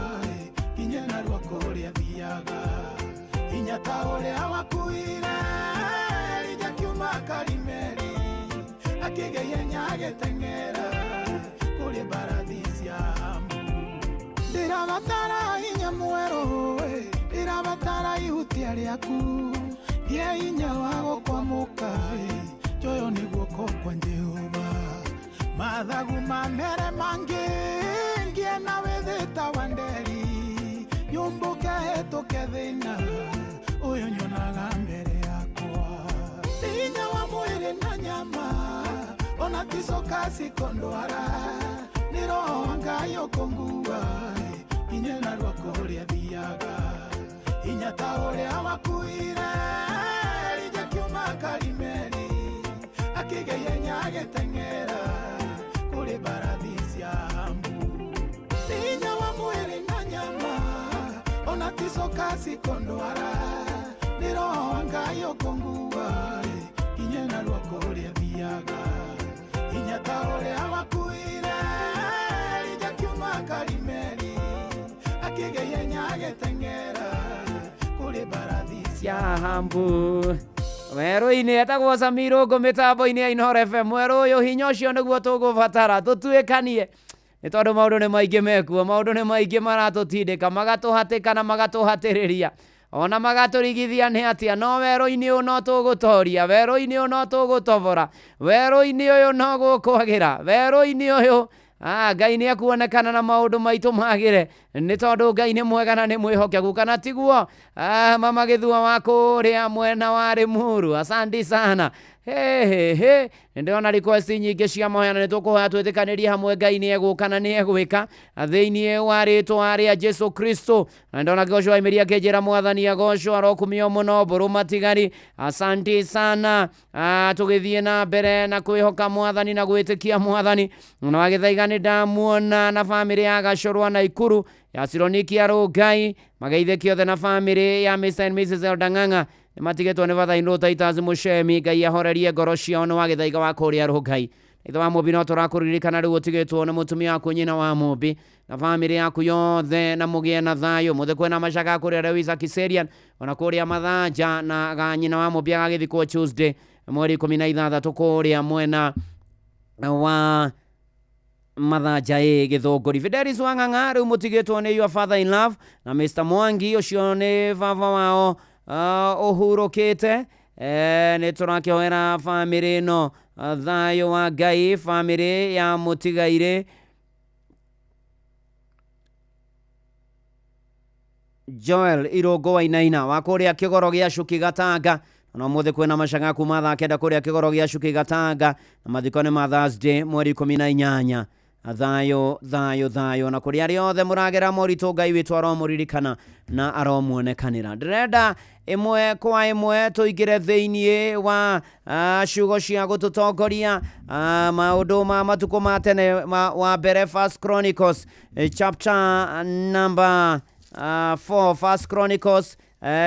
kinye na ruoko ũrĩa thiaga hinya ta ũrĩa wakuire kiuma Karimeli akĩgeia agĩteng'era kũrĩ mbarathi cia Ahabu. Ndĩrabatara hinya mwerũ, ndĩrabatara ihutia rĩaku, ngĩe hinya wa gũkwamũka, njoyo nĩ guoko kwa Jehova. Mathagu mamere mangĩ ngĩe na wĩthĩ ta wa nderi, nyumbũke hĩtũke thĩna ũyũ nyonaga mbere yakwa. Ti hinya wa mwĩrĩ na nyama ona ticoka cikondwara, nĩ roho wa Ngai ũkũngua nginye narua kũrĩa thiaga. Hinya ta ũrĩa wakuire Elija kiuma Karimeli akĩgeia agĩteng'era kũrĩ mbarathi cia Ahabu. Ti hinya wa mwĩrĩ na nyama ona ticoka cikondwara, nĩ roho wa Ngai ũkũngua nginye narua kũrĩa thiaga. Hinya ta ũrĩa wakuire Elija kiuma Karimeli akĩgeia agĩteng'era kũrĩ mbarathi cia Ahabu. Werũ-inĩ etagwo Samiro ngo mĩtambo-inĩ ya Inooro FM. Mwerũ ũyũ hinya ũcio nĩguo tũgũbatara tũtuĩkanie, nĩ tondũ maũndũ nĩ maingĩ mekuo, maũndũ nĩ maingĩ maratũtindĩka, magatũhatĩka na magatũhatĩrĩria ona magatũrigithia nĩ atĩa. No werũ-inĩ ũyũ no tũgũtoria, werũ-inĩ ũyũ no tũgũtobora, werũ-inĩ ũyũ no gũkwagĩra, werũ-inĩ ũyũ Ngai nĩ ekuonekana na maũndũ maitũ magĩre, nĩ tondũ Ngai nĩ mwega na nĩ mwĩhokeku, kana tiguo? Mama Gĩthua wa kũrĩa mwena wa Rĩmuru, asante sana. He nĩndĩrona request nyingĩ cia mahoya na nĩtũkũhoya twĩtĩkanĩrie hamwe Ngai nĩ egũka na nĩ egwĩka thĩinĩ wa rĩtwa rĩa Jesu Kristo. Na nĩndona Gĩgoco wa Imeria akĩnjĩra Mwathani agocwo arokumio mũno, mbũrũ matigari, asante sana. Tũgĩthiĩ na mbere na kwĩhoka Mwathani na gwĩtĩkia Mwathani. Na wagĩthaiga nĩ ndamuona na bamĩrĩ ya Gacũrwa na Ikuru ya Sironiki ya Rũngai, mageithĩke othe na bamĩrĩ ya Mr and Mrs Eldang'ang'a nĩ matigĩtwo nĩ Father-in-law Titus Mũcemi. Ngai ahorerie ngoro ciao nĩ wagĩthaiga wa kũrĩa Rũngai. Ithe wa Mũmbi no tũrakũririkana rĩu ũtigĩtwo nĩ mũtumia waku nyina wa Mũmbi na bamĩrĩ yaku yothe, na mũgĩe na thayũ. Mũthĩ kwĩna macaga kũrĩa Lewis Kiserian ona kũrĩa Mathanja, na ga nyina wa Mũmbi agagĩthikwo Tuesday mweri 16 kũrĩa mwena wa Mathanja ĩ Gĩthũngũri. Fidelis Wang'ang'a rĩu mũtigĩtwo nĩ your father in love na Mr Mwangi ũcio nĩ baba wao ũhurũkĩte. Nĩ tũrakĩhoera bamĩrĩ ĩno thayũ wa Ngai, bamĩrĩ ya mũtigairĩ Joel Irũngũ Wainaina wa kũrĩa Kĩgoro gĩa Cuki Gatanga. Na ũmũthĩ kwĩna macaga kuma thaa 9 kũrĩa Kĩgoro gĩa Cuki Gatanga, na mathiko nĩ ma Thursday mweri 18. Thayũ thayũ thayũ. Na kũrĩa arĩa othe mũragera moritũ, Ngai witũ aromũririkana na aromuonekanĩra. Ndĩrenda ĩmwe kwa ĩmwe tũingĩre thĩinĩ wa ciugo cia gũtũtongoria maũndũ ma matukũ ma tene wa mbere, First Chronicles chapter number 4, First Chronicles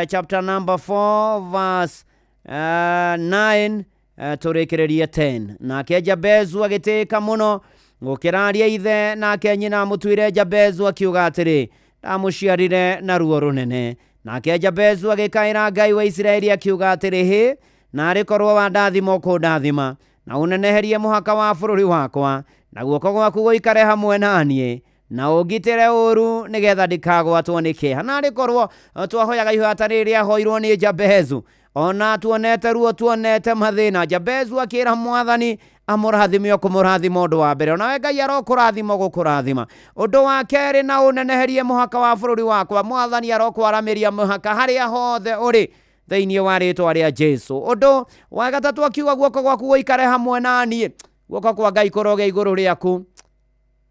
chapter number 4 verse 9 tũrĩkĩrĩrie 10. Nake Jabezu agĩtĩĩka mũno gũkĩra ithe, nake nyina amũtuire Jabezu akiuga atĩrĩ, ndamũciarire na ruo rũnene. Nake Jabezu agĩkaĩra Ngai wa Isiraeli akiuga atĩrĩ, hĩ, narĩ korwo wandathima ũkũndathima na ũneneherie mũhaka wa bũrũri wakwa, na guoko gwaku gũikare hamwe na niĩ, na ũngitĩre ũũru nĩgetha ndikagwatwo nĩ kĩeha. Narĩ korwo twahoyaga ihoya ta rĩrĩa ahoirwo nĩ Jabezu, ona tuonete ruo tuonete mathĩna, Jabezu akĩra Mwathani amũrathime ũkũmũrathima ũndũ wa mbere, onawe Ngai arokũrathima ũgũkũrathima. Ũndũ wa kerĩ, na ũneneherie mũhaka wa bũrũri wakwa, Mwathani arokwaramĩria mũhaka harĩa hothe ũrĩ thĩinĩ wa rĩtwa rĩa Jesu. Ũndũ wa gatatũ akiuga guoko gwaku gũikare hamwe na niĩ, guoko kwa Ngai kũroge igũrũ rĩaku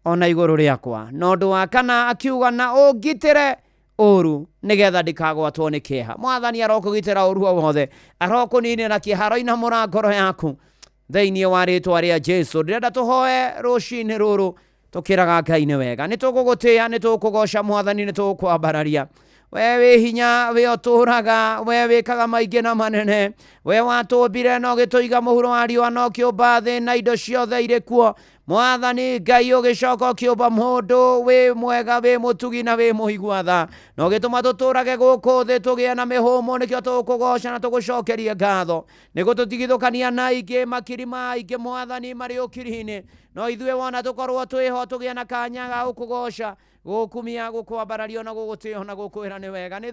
ona igũrũ rĩakwa. Na ũndũ wa kana akiuga na ũngitĩre ũũru nĩgetha ndikagwatwo nĩ kĩeha. Mwathani arokũgitĩra ũũru o wothe, arokũninĩra kĩeha, aroinamũra ngoro yaku thĩinĩ wa rĩtwa rĩa Jesu. Ndĩrenda tũhoe rũcinĩ rũrũ tũkĩraga Ngai nĩ wega, nĩ tũgũgũtĩĩa, nĩ tũkũgoca Mwathani, nĩ tũgũkwambararia. We wĩ hinya, we ũtũũraga, we wĩkaga maingĩ na manene, we watũmbire na ũgĩtũiga mũhuro wa riũa na ũkĩũmba thĩ na indo ciothe irĩ kuo. Mwathani Ngai ũgĩcoka ũkĩũmba mũndũ wĩ mwega wĩ mũtugi na wĩ mũigua tha na ũgĩtũma tũtũrage gũkũ thĩ tũgĩe na mĩhũmũ nĩkĩo tũgũkũgoca na tũgũcokerie ngatho nĩ gũtũtigithũkania na aingĩ makiri ma aingĩ Mwathani marĩ ũkiri-inĩ no ithuĩ wona tũkorwo twĩho tũgĩe na kanya ga gũkũgoca gũkumia gũkwambarario na gũgũtĩo na gũkwĩra nĩ wega nĩ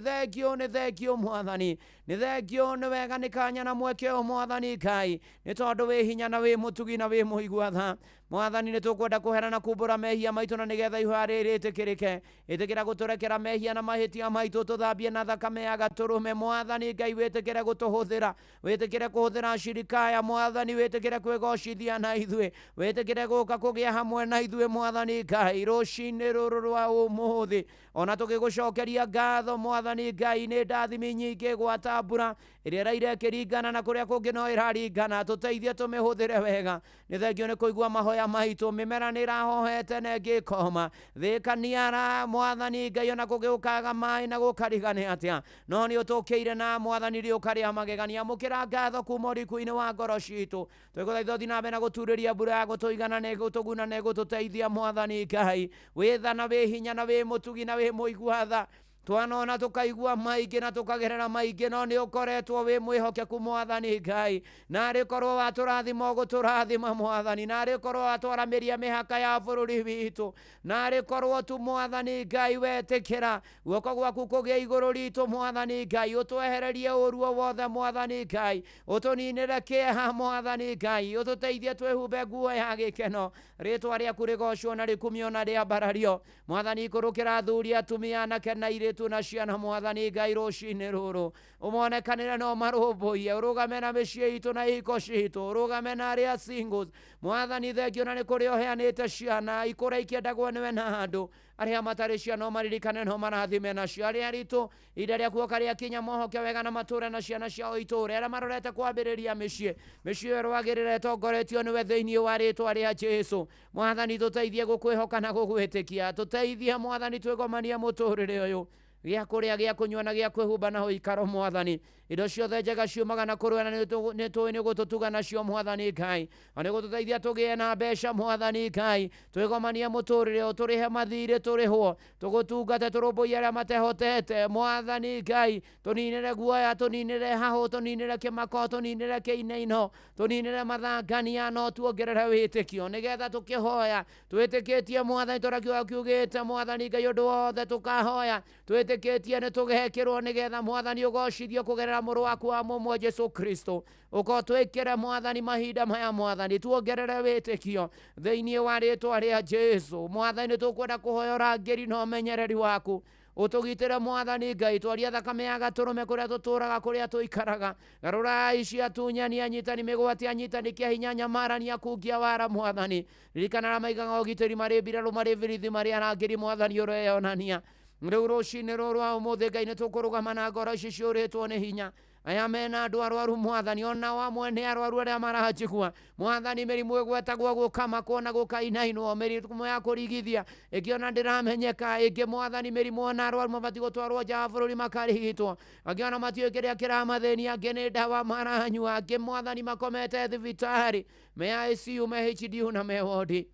thengio Mwathani nĩ thengio nĩ wega nĩ kanya na mweke ũyũ Mwathani Ngai nĩ tondũ wĩ hinya na wĩ mũtugi na wĩ mũigua tha Mwathani nĩ tũkwenda kũhera na kumbũra mehia maitũ na nĩgetha ihoya rĩrĩ rĩtĩkĩrĩke ĩtĩkĩra gũtũrekera mehia na mahĩtia maitũ tũthambie na thakame ya gatũrũme Mwathani Ngai wĩtĩkĩre gũtũhũthĩra wĩtĩkĩre kũhũthĩra shirika ya Mwathani wĩtĩkĩre kwĩgocithia na ithuĩ wĩtĩkĩre gũka kũgĩa hamwe na ithuĩ Mwathani Ngai rũcinĩ rũrũ rwa ũmũthĩ ona tũgĩgũcokeria ngatho Mwathani Ngai nĩ ndathimi nyingĩ gwata mbura ĩrĩa ĩraire ĩkĩringana na kũrĩa kũngĩ no ĩraringana tũteithie tũmĩhũthĩre wega nĩ thengio nĩ kũigua mahoya maitũ mĩmera nĩ ĩrahohete na ĩngĩ ĩkoma thĩkaniara Mwathani Ngai ona kũgĩũkaga maĩ na gũkarigane atĩa no nĩ ũtũkĩire na Mwathani rĩũka rĩa magegania amũkĩra ngatho kuma ũriku-inĩ wa ngoro citũ twĩgũthaitha ũthiĩ na mbere na gũturĩria mbura ya gũtũigana na ĩgũtũguna na ĩgũtũteithia Mwathani Ngai wĩ tha na wĩ hinya na wĩ mũtugi na wĩ mũigua tha twanona tukaigua maingĩ na tukagerera maingĩ no nĩ ũkoretwo wĩ mwĩhokeku Mwathani Ngai narĩ korwo watũrathima ũgũtũrathima Mwathani narĩ korwo watwaramĩria mĩhaka ya bũrũri witũ narĩ korwo tu Mwathani Ngai wetĩkĩra guoko gwaku kũgĩe igũrũ ritũ Mwathani Ngai ũtwehererie ũru o wothe Mwathani Ngai ũtũninĩre kĩeha Mwathani Ngai ũtũteithie twĩhumbe nguo ya gĩkeno rĩtwa rĩaku rĩgocwo na rĩkumio na rĩambarario Mwathani ikũrũkĩra athuri atumia anake na airĩtu na ciana Mwathani Ngai rũcinĩ rũrũ ũmonekanĩre no marũmbũiye ũrũgame na mĩciĩ itũ na ihiko citũ ũrũgame na arĩa singles Mwathani thengio na nĩ kũrĩ ũheanĩte ciana ikũre ikĩendagwo nĩwe na andũ arĩa matarĩ ciana maririkane no marathime nacio arĩa aritũ ihinda rĩa kuoka rĩakinya mohoke wega na matũre na ciana ciao itũre arĩa marorete kwambĩrĩria mĩciĩ mĩciĩ ĩrwagĩrĩre ĩtongoretio nĩwe thĩinĩ wa rĩtwa rĩa Jesũ Mwathani tũteithie gũkwĩhoka na gũgwĩtĩkia tũteithie Mwathani twĩgomanie mũtũrĩre ũyũ gĩa kũrĩa gĩa kũnyua na gĩa kwĩhumba na ũikaro Mwathani indo ciothe njega ciumaga na kũrĩ we na nĩ tũĩ nĩ gũtũtuga nacio Mwathani Ngai na nĩ gũtũteithia tũgĩe na mbeca Mwathani Ngai twĩgomanie mũtũrĩre ũyũ tũrĩhe mathirĩ tũrĩhwo tũgũtungate tũrũmbũiye arĩa matehotete Mwathani Ngai tũninĩre guoya tũninĩre hahũ tũninĩre kĩmako tũninĩre kĩinaino tũninĩre mathangania no tuongerere wĩtĩkio nĩgetha tũkĩhoya twĩtĩkĩtie Mwathani tũrĩa kiugĩte Mwathani Ngai ũndũ wothe tũkahoya twĩtĩkĩtie nĩ tũgekĩrwo nĩgetha Mwathani ũgocithio kũgerera mũrũ waku wa mũmwe Jesũ Kristo ũko twĩkĩre Mwathani mahinda maya Mwathani tuongerere wĩtĩkio thĩinĩ wa rĩtwa rĩa Jesũ Mwathani tũkwenda kũhoya ũrangĩri na ũmenyereri waku ũtũgitĩre Mwathani Ngai twaria thakame ya gatũrũme kũrĩa tũtũraga kũrĩa tũikaraga garũra aici atunyani anyitani mĩgwate anyitani kĩa hinya nyamarania kungia wara Mwathani ririkana arĩa maigaga ũgitĩri marĩ mbirarũ marĩ birithi marĩ arangĩri Mwathani ũreyonania rĩu rũcinĩ rũrũ rwa ũmũthĩ Ngai nĩ tũkũrũgama na ngoro ici ciũrĩtwo nĩ hinya aya mena andũ arwaru Mwathani ona amwe nĩ arwaru arĩa maranjigua Mwathani mĩrimũ ĩgwetagwo gũkamakwo na gũkainainwo mĩrimũ ya kũrigithia ĩngĩ ona ndĩramenyeka ĩngĩ Mwathani mĩrimũ ona arwaru mabatiĩ gũtwarwo nja wa bũrũri makarigitwo angĩ ona matiũĩ kĩrĩa kĩramathĩnia angĩ nĩ ndawa maranyua angĩ Mwathani makomete thibitarĩ me ICU me HDU na me wodi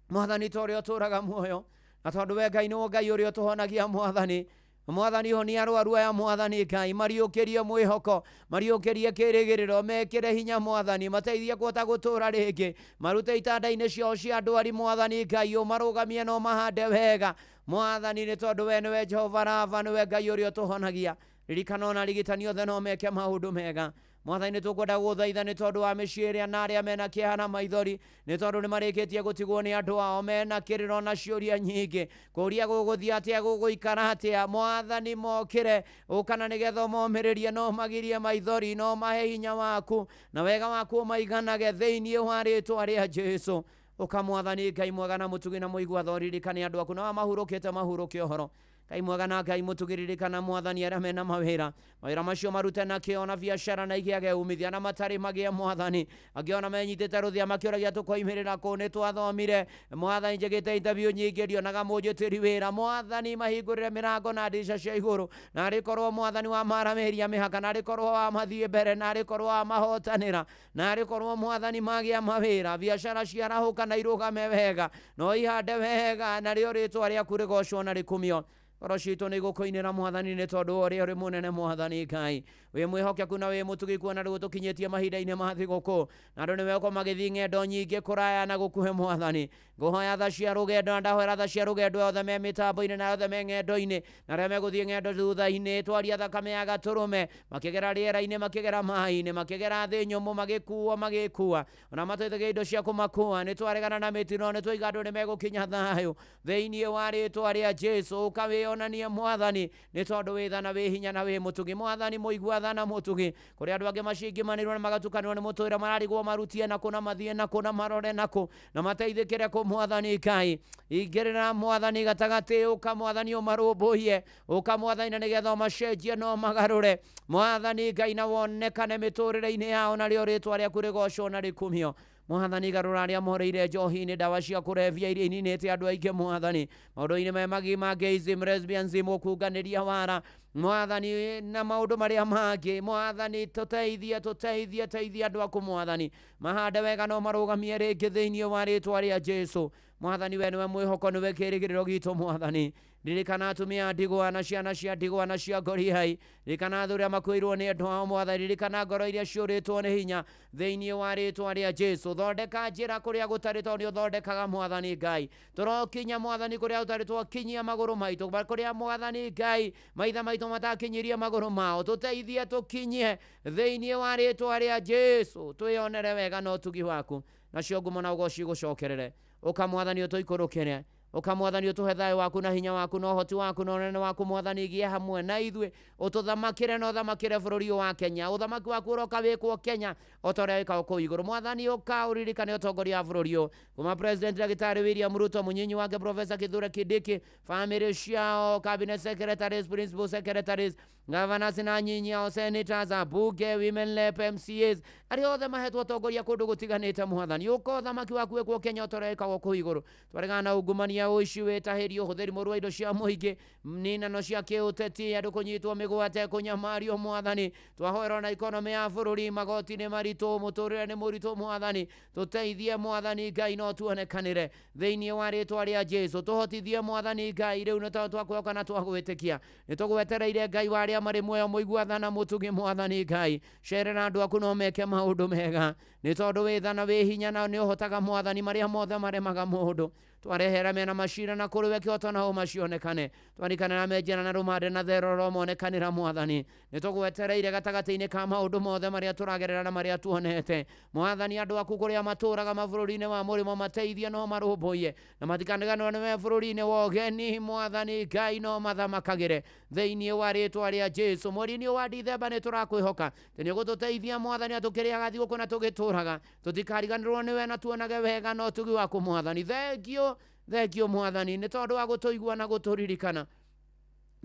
Mwathani ta ũrĩa ũtũraga muoyo na tondũ we Ngai nĩwe Ngai ũrĩa ũtũhonagia Mwathani Mwathani honia arwaru aya Mwathani Ngai mariũkĩrie mwĩhoko mariũkĩrie kĩrĩgĩrĩro mekĩre hinya Mwathani mateithie kũhota gũtũra rĩngĩ marute itanda-inĩ ciao cia ndwari Mwathani Ngai ũmarũgamie na ũmahande wega Mwathani nĩ tondũ we nĩwe Jehova Rafa nĩwe Ngai ũrĩa ũtũhonagia ririkana ona arigitani othe no meke maũndũ mega Mwathani nĩ tũkwenda gũthaitha nĩ tondũ wa mĩciĩ ĩrĩa na arĩa mena kĩeha na maithori nĩ tondũ nĩ marĩkĩtie gũtigwo nĩ andũ ao mena kĩrĩro na ciũria nyingĩ kũria gũgũthiĩ atĩa gũgũikara atĩa Mwathani mokĩre ũkana nĩgetha ũmomĩrĩrie no magirie maithori no mahe hinya waku na wega waku ũmaiganage thĩinĩ wa rĩtwa rĩa Jesũ ũka Mwathani Ngai mwega na mũtugi na mũigua tha ũririkane andũ aku na wamahurũkĩte mahurũke ũhoro Ngai mwega na Ngai mũtugĩririkana mwathani arĩa mena mawĩra mawĩra macio marute na kĩo na biacara na igĩage umithia na matarĩ magĩe mwathani angĩona menyitĩte rũthĩa makĩũragia tũkoimĩrĩra kũ nĩ twathomire mwathani njĩkĩte interview nyingĩ ndionaga mũnjĩtĩri wĩra mwathani mahingũrĩre mĩrango na ndirisha cia igũrũ na arĩ korwo mwathani wa maramĩria mĩhaka na arĩ korwo wa mathiĩ mbere na arĩ korwo wa mahotanĩra na arĩ korwo mwathani magĩa mawĩra biacara ciarahũka na irũgame wega no ihande wega na rĩo rĩtwa rĩaku rĩgocwo na rĩkumio ngoro citũ nĩ igũkũinĩra mwathani nĩ tondũ wa ũrĩa ũrĩ mũnene mwathani Ngai wĩ mwĩhokeku na wĩ mũtugi kuona rĩu tũkinyĩtie mahinda-inĩ ma thigũkũ na andũ nĩmegũkorwo magĩthiĩ ng'endo nyingĩ kũraya na gũkuhĩ mwathani ngũhoya tha cia rũgendo na ndahoera tha cia rũgendo othe me mĩtambo-inĩ na othe me ng'endo-inĩ na arĩa megũthiĩ ng'endo thutha-inĩ twaria thakame ya gatũrũme makĩgera rĩera-inĩ makĩgera maĩ-inĩ makĩgera thĩ nyũmũ magĩkuo magĩkua ona matwĩtĩkia indo cia kũmakua nĩ twaregana na mĩtino nĩ twaiga andũ nĩ megũkinya thayũ thĩinĩ wa rĩtwa rĩa Jesũ ũka wĩonanie mwathani nĩ tondũ wĩ tha na wĩ hinya na wĩ mũtugi mwathani mũigua tha na mũtugi kũrĩ andũ angĩ macingimanĩrwo na magatukanĩrwo nĩ mũtũrĩre mararigwo marutie nakũ na mathiĩ nakũ na marore nakũ na mateithĩkĩre kũ mwathani Ngai ingĩrĩra mwathani gatagatĩ ũka mwathani ũmarũmbũiye ũka mwathani na nĩgetha ũmacenjie na ũmagarũre mwathani Ngai na wonekane mĩtũrĩre-inĩ yao na rĩo rĩtwa rĩaku rĩgocwo na rĩkumio mwathani garũra arĩa moreire njohi-inĩ ndawa cia kũrebia iria ininĩte andũ aingĩ mwathani maũndũ-inĩ me magima gayism lesbianism gũkunganĩria wara mwathani na maũndũ marĩa mangĩ mwathani tũteithie tũteithie teithie andũ aku mwathani mahande wega no marũgamie rĩngĩ thĩinĩ wa rĩtwa rĩa Jesũ mwathani we nĩwe mwĩhoko nĩwe kĩĩrĩgĩrĩro gitũ mwathani ririkana atumia a ndigwa na ciana cia ndigwa na cia ngoriai ririkana athuri arĩa makuĩirwo nĩ endwa ao mwathani ririkana ngoro iria ciũrĩtwo nĩ hinya thĩinĩ wa rĩtwa rĩa Jesũ thondeka njĩra kũrĩa gũtarĩ tondũ nĩ ũthondekaga mwathani Ngai tũrokinya mwathani kũrĩa gũtarĩ twakinyia magũrũ maitũ kũrĩa mwathani Ngai maitha maitũ matakinyirie magũrũ mao tũteithie tũkinyie thĩinĩ wa rĩtwa rĩa Jesũ twĩonere wega na ũtugi waku nacio ngumo na ũgoci gũcokerere ũka mwathani ũtũikũrũkĩre ũka mwathani ũtũhe thayũ waku na hinya waku na ũhoti waku na ũnene waku mwathani gĩe hamwe na ithuĩ ũtũthamakĩre na ũthamakĩre bũrũri ũyũ wa Kenya ũthamaki waku ũroka wĩkwo Kenya o ta ũrĩa wĩkagwo kũu igũrũ mwathani ũka ũririkane ũtongoria wa bũrũri ũyũ kuma President Ndagĩtarĩ William Ruto mũnyinyi wake Professor Kithure Kindiki famĩlĩ ciao cabinet secretaries principal secretaries governors na nyinyi ao senators ambunge women rep MCAs arĩa othe mahetwo ũtongoria kũndũ gũtiganĩte mwathani ũka ũthamaki waku wĩkwo Kenya o ta ũrĩa wĩkagwo kũu igũrũ twaregana na ungumania ũici wĩtahĩri ũhũthĩri mũru wa indo cia mũingĩ ninano cia kĩũteti andũ kũnyitwo mĩgwate kũnyamario mwathani twahoerwo na ikonomĩ ya bũrũri magoti nĩ maritũ mũtũrĩre nĩ mũritũ mwathani tũteithie mwathani Ngai no tuonekanĩre thĩinĩ wa rĩtwa rĩa Jesũ tũhotithie mwathani Ngai rĩu nĩ tondũ twakwĩhoka na twagwĩtĩkia nĩ tũgwetereire Ngai wa arĩa marĩ muoyo mũigua tha na mũtugi mwathani Ngai cerera andũ aku no meke maũndũ mega nĩ tondũ wĩ tha na wĩ hinya na nĩ ũhotaga mwathani marĩa mothe maremaga mũndũ twarehera mena macira na kũrĩ we kĩhoto na ũma cionekane twarikana na menjera na rũmande na theroro monekanĩra mwathani nĩ tũgwetereire gatagatĩ-inĩ ka maũndũ mothe marĩa tũragerera na marĩa tuonete mwathani andũ aku kũrĩa matũraga mabũrũri-inĩ wa mũrĩmo mateithie no marũmbũiye na matikaniganĩrwo nĩ me bũrũri-inĩ wa ũgeni mwathani Ngai no mathamakagĩre thĩinĩ wa rĩtwa rĩa Jesũ mweri-inĩ wa Dithemba nĩ tũrakwĩhoka atĩ nĩ ũgũtũteithia mwathani atũkĩrĩaga thigũkũ na tũgĩtũraga tũtikariganĩrwo nĩwe na tuonage wega na ũtugi waku mwathani thengio thengio mwathani nĩ tondũ wa gũtũigua na gũtũririkana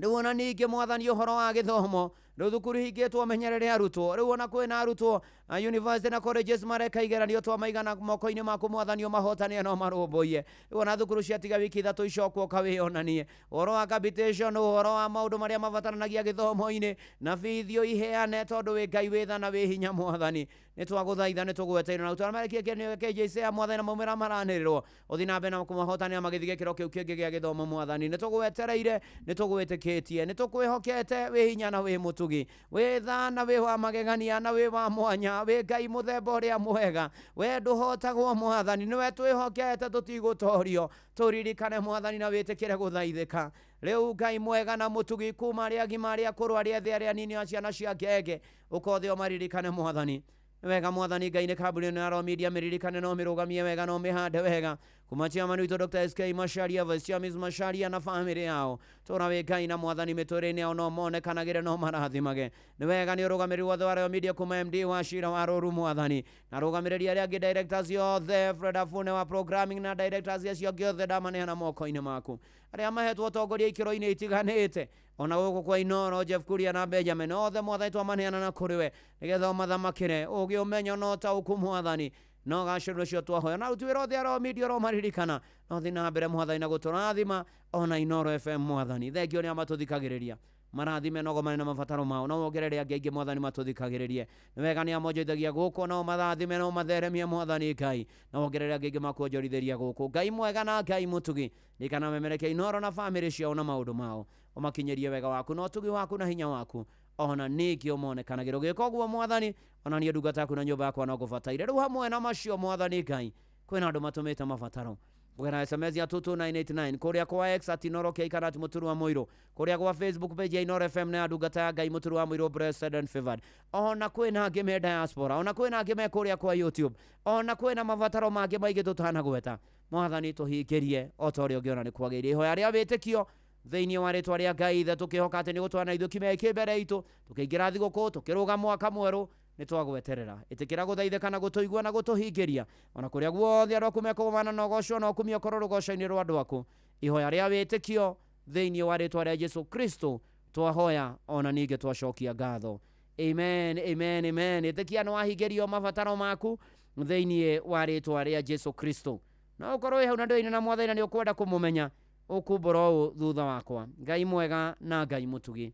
rĩu ona ningĩ mwathani ũhoro wa gĩthomo rĩu thukuru hingĩtwo menyerere arutwo rĩu ona kwĩna arutwo university na colleges mareka igeranio twamaigana moko-inĩ maku mwathani ũmahotanie no marũmbũiye rĩu ona thukuru ciatiga wiki ithatũ icokwo ũka wĩonanie ũhoro wa capitation ũhoro wa maũndũ marĩa mabataranagia gĩthomo-inĩ na bithio iheane tondũ wĩ Ngai wĩ tha na wĩ hinya mwathani nĩ twagũthaitha nĩ tũgweteire na tũramerekia kĩgeranio gĩa KJSEA ya mwathani na maumĩra maranĩrĩrwo ũthiĩ na mbere na kũmahotanĩra magĩthiĩ gĩkĩro kĩu kĩngĩ gĩa gĩthomo mwathani nĩ tũgwetereire nĩ tũgwĩtĩkĩtie nĩ tũkwĩhokete wĩ hinya na wĩ mũtugi wĩ tha na wĩ wa magegania na wĩ wa mwanya wĩ Ngai mũthemba ũrĩa mwega we ndũhotagwo mwathani nĩwe twĩhokete tũtigũtorio tũririkane mwathani na wĩtĩkĩre gũthaithĩka rĩu Ngai mwega na mũtugi kuma arĩa agima arĩa akũrũ arĩa ethĩ arĩa anini a ciana cia ngenge ũkothe ũmaririkane mwathani wega mwathani Ngai nĩ kambuni ĩno ya Royal Media mĩririkane no mĩrũgamie wega no mĩhande wega Kuma chairman witũ Dr. SK Macharia, Vice Chairman Macharia na family yao, tũra wĩ Ngai na mwathani mĩtũrĩre-inĩ yao no monekanagĩre no marathimage. Nĩ wega nĩ ũrũgamĩrĩri wothe wa Royal Media kuma MD wa Shira wa Rũru mwathani, na arũgamĩrĩri arĩa angĩ directors othe, Fred Afune wa programming na directors acio angĩ othe ndamaneana moko-inĩ maku, arĩa mahetwo ũtongoria ikĩro-inĩ itiganĩte ona gũkũ kwa Inoro, Jeff Kuria na Benjamin, othe mwathani twamaneana na kũrĩ we nĩgetha ũmathamakĩre ũgĩ, ũmenyo na ũtaũku mwathani, no gacĩru ũcio twahoya na aruti wĩra othe a Royal Media ũromaririkana, no thiĩ na mbere mwathani na gũtũrathima ona Inoro FM mwathani. Thengio nĩ amatũthikagĩrĩria, marathime no gomane na mabataro mao, no wongerere angĩ aingĩ mwathani matũthikagĩrĩrie. Nĩ wega nĩ amonjoithagia gũkũ, no mathathime no matheremie mwathani Ngai, na wongerere angĩ aingĩ makuonjorithĩria gũkũ. Ngai mwega na Ngai mũtugi, nĩkana memereke Inoro na bamĩrĩ ciao na maũndũ mao, ũmakinyĩrie wega waku na ũtugi waku na hinya waku, ona ningĩ ũmonekanagĩre. Ũgĩka ũguo mwathani, ona niĩ ndungata yaku na nyũmba yakwa no ngũbataire. Rĩu hamwe na macio mwathani Ngai, kwĩna andũ matũmĩte mabataro kũgerera SMS ya 22989 kũrĩa kwa X at Inoro K kana at Mũturu wa Mũirũ, kũrĩa kwa Facebook page ya Inoro FM na ya ndungata ya Ngai Mũturu wa Mũirũ blessed and favored. Ona kwĩna angĩ me diaspora, ona kwĩna angĩ me kũrĩa kwa YouTube, ona kwĩna mabataro mangĩ maingĩ tũtanagweta, mwathani tũhingĩrie o ta ũrĩa ũngĩona nĩ kwagĩrĩire. Ihoya rĩa wĩtĩkio thĩinĩ wa rĩtwa rĩa Ngai ithe, tũkĩhoka atĩ nĩ gũtwana ithuĩ kiumia gĩkĩ mbere itũ, tũkĩingĩra thigũkũ, tũkĩrũga mwaka mwerũ, nĩ twagweterera. Ĩtĩkĩra gũthaithĩka na gũtũigua na gũtũhingĩria ona kũrĩa guothe andũ aku mekũgomana na ũgocwo na ũkumio ũkorwo rũgoco-inĩ rwa andũ aku. Ihoya rĩa wĩtĩkio thĩinĩ wa rĩtwa rĩa Jesu Kristo twahoya ona ningĩ twacokia ngatho. Amen, amen, amen. Ĩtĩkia nĩ wahingĩrio mabataro maku thĩinĩ wa rĩtwa rĩa Jesu Kristo. No ũkorwo wĩ hau na ndũĩ na mwathani na nĩ ũkwenda kũmũmenya, ũkumbũra ũũ thutha wakwa. Ngai mwega na Ngai mũtugi,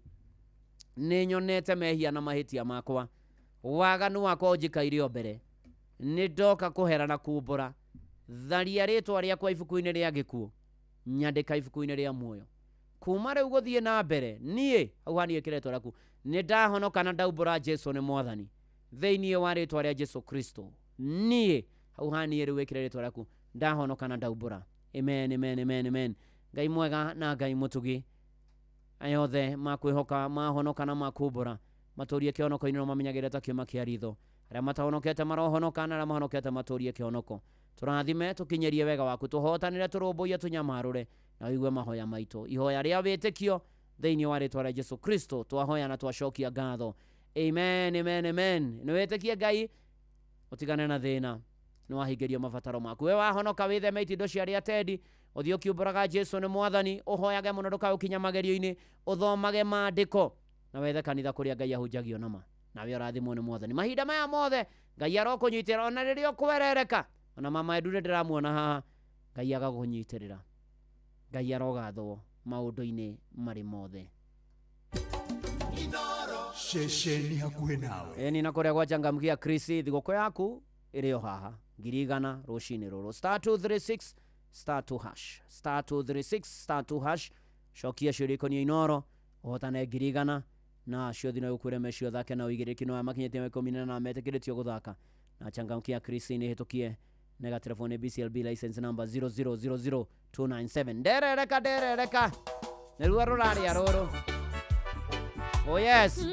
nĩ nyonete mehia na mahĩtia makwa, waganu wakwa ũnjikaire o mbere, nĩ ndoka kũhera na kumbũra. Tharia rĩtwa rĩakwa ibuku-inĩ rĩa gĩkuũ, nyandĩka ibuku-inĩ rĩa muoyo. Kuma rĩu gũthiĩ na mbere, niĩ hau haniĩ ĩkĩra rĩtwa rĩaku, nĩ ndahonoka na ndaumbũra Jesu nĩ mwathani thĩinĩ wa rĩtwa rĩa Jesu Kristo. Niĩ hau haniĩ rĩu ĩkĩra rĩtwa rĩaku, ndahonoka na ndaumbũra. Amen, amen, amen, amen. Ngai mwega na Ngai mũtugi, aya othe makwĩhoka mahonoka na makumbũra, matũrie kĩhonoko-inĩ no mamenyagĩre ta kĩũma kĩa ritho. Arĩa matahonokete marohonoka na arĩa mahonokete matũrie kĩhonoko. Tũrathime, tũkinyĩrie wega waku, tũhotanĩre, tũrũmbũiye, tũnyamarũre na ũigue mahoya maitũ. Ihoya rĩa wĩtĩkio thĩinĩ wa rĩtwa rĩa Jesu Kristo twahoya na twacokia ngatho. Amen, amen, amen. Nĩ wĩtĩkie Ngai, ũtigane na thĩna, nĩ wahingĩrio mabataro maku. We wahonoka, wĩtheme itindo cia arĩa atendi, ũthiĩ ũkiumbũraga Jesu nĩ mwathani, ũhoyage mũno ndũkaũkinya magerio-inĩ, ũthomage maandĩko na wethe kanitha kũrĩa Ngai ahunjagio nama, nawe ũrathimwo nĩ mwathani. Mahinda maya mothe Ngai arokũnyitĩrĩra, ona rĩrĩa ũkwerereka, ona mama Edure ndĩramuona haha, Ngai agagũnyitĩrĩra. Ngai arogathwo maũndũ-inĩ marĩ mothe. Ceceni hakuhĩ nawe. Ĩni na kũrĩa gwachangamkia Krisi, thigũkũ yaku ĩrĩ o haha 1,000 rũcinĩ rũrũ. Star 236 star 2 hash, star 236 star 2 hash. Cokia ciũria ikoniĩ Inoro, ũhotane 1,000 na ciothi no gũkwĩre mecio thake na ũigĩrĩki no aya makinyĩtie 14 metĩkĩrĩtio gũthaka. Na changamkia Krisi nĩ hĩtũkie nega telefone BCLB license number 0000297. Nderereka, nderereka, nĩruo rũrarĩa rũrũ. Oh yes.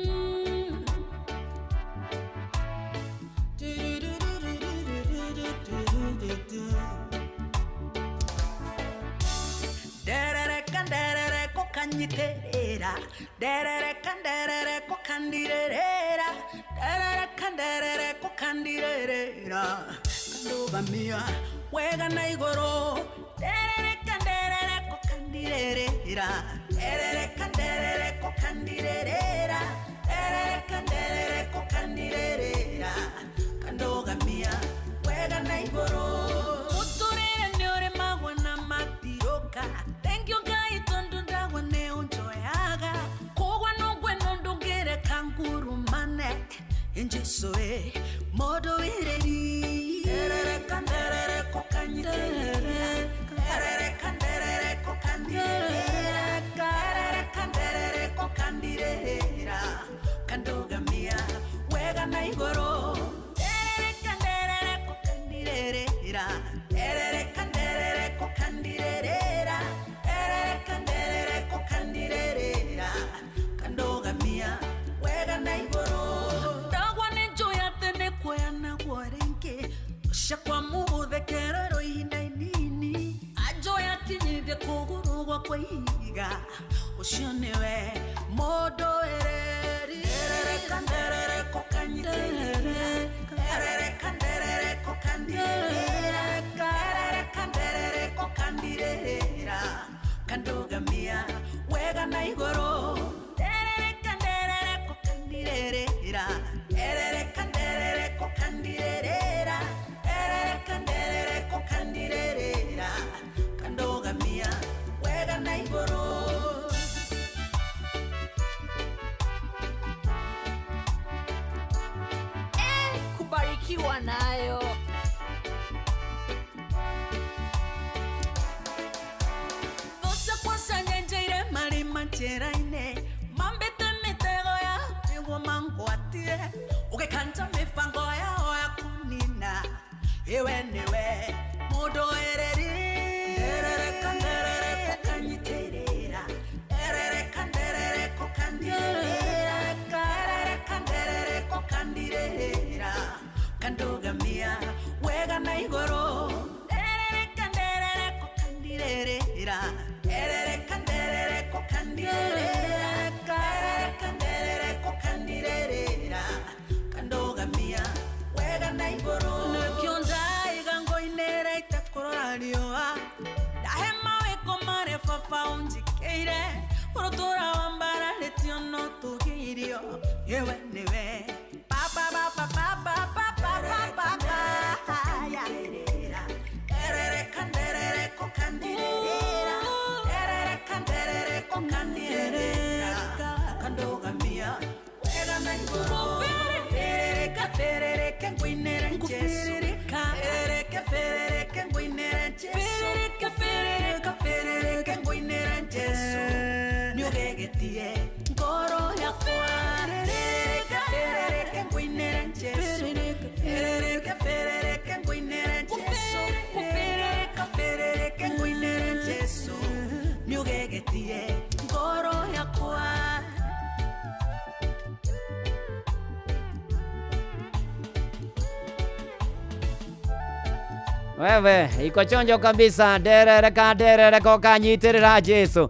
Nderereka, nderereko kanyiterera, nderereka, nderereko kandirerera, nderereka, nderereko kandirerera, kandugamia wega na igũrũ. Nderereka, nderereko kandirerera, nderereka, nderereko kandirerera, nderereka, nderereko kandirerera, kandugamia wega na igũrũ. Mũtũrĩre nĩ ũrĩmagwo na matiroka, thank you Ngai tondũ ndagwa nĩ ũnjoyaga, kũgwa no ngwe no ndũngĩreka ngurumane, Jesu ĩ mũndũ wĩrĩri. Nderereka, nderereko kanyitĩrĩra, nderereka, nderereko kandirĩrĩra, nderereka, nderereko kandirĩrĩra, kandugamia wega na igũrũ. Nderereka, nderereko kandirĩrĩra, nderereka, nderereko kandirĩrĩra, nderereka, nderereko kandirĩrĩra, kandugamia wega na igũrũ. Ndagwa nĩ njũĩ atĩ nĩ kuoya naguo rĩngĩ, ciakwa mũgũthekererwo ihinda inini. Kwĩiga ũcio nĩwe mũndũ ereri Nderereka nderereko kanyitĩrĩra Nderereka nderereko kandirĩrĩra Nderereka nderereko kandirĩrĩra Kandugamia wega na igũrũ Nderereka nderereko kandirĩrĩra Nderereka nderereko kandirĩrĩra Nderereka nderereko kandirĩrĩra Kandugamia wega na igũrũ. Kubarikiwa nayo. Those kwanza nyenjeire marima njĩra-inĩ mambĩte mĩtego ya nĩguo mangwatie ũgĩkanja mĩbango yao ya kũnina iwe nĩwe mũndũ ereri Nderereka nderereko kanyitĩrĩra Nderereka nderereko kandirĩrĩra Nderereka nderereko kandirĩrĩra Kandugamia wega na igũrũ Nderereka nderereko kandirĩrĩra Nderereka nderereko kandirĩrĩra Nderereka nderereko kandirĩrĩra Kandugamia wega na igũrũ. Nĩkĩo ndaiga ngoinĩra itekũrora riũa ndahe mawĩko marĩa baba ũnjĩkĩire ũrũtũra wa mbararĩtio no tũgĩirio yewe nĩwe baba baba baba baba baba Nderereka nderereko kandirĩrĩra Nderereka nderereko kandirĩrĩra Kandugamia wega na igũrũ Ferereka ferereke ngũinĩre Jesu Ferereke ferereke ngũinĩre Jesu Ferereke ferereka ferereke ngũinĩre Jesu Nĩũgegetie ngoro yakwa Ferereka ferereke ngũinĩre Jesu Ferereke ferereke ngũinĩre Jesu Ferereka ferereke ngũinĩre Jesu Nĩũgegetie ngoro yakwa. Wewe iko chonjo kabisa nderereka nderereko kanyitĩrĩra Jesu.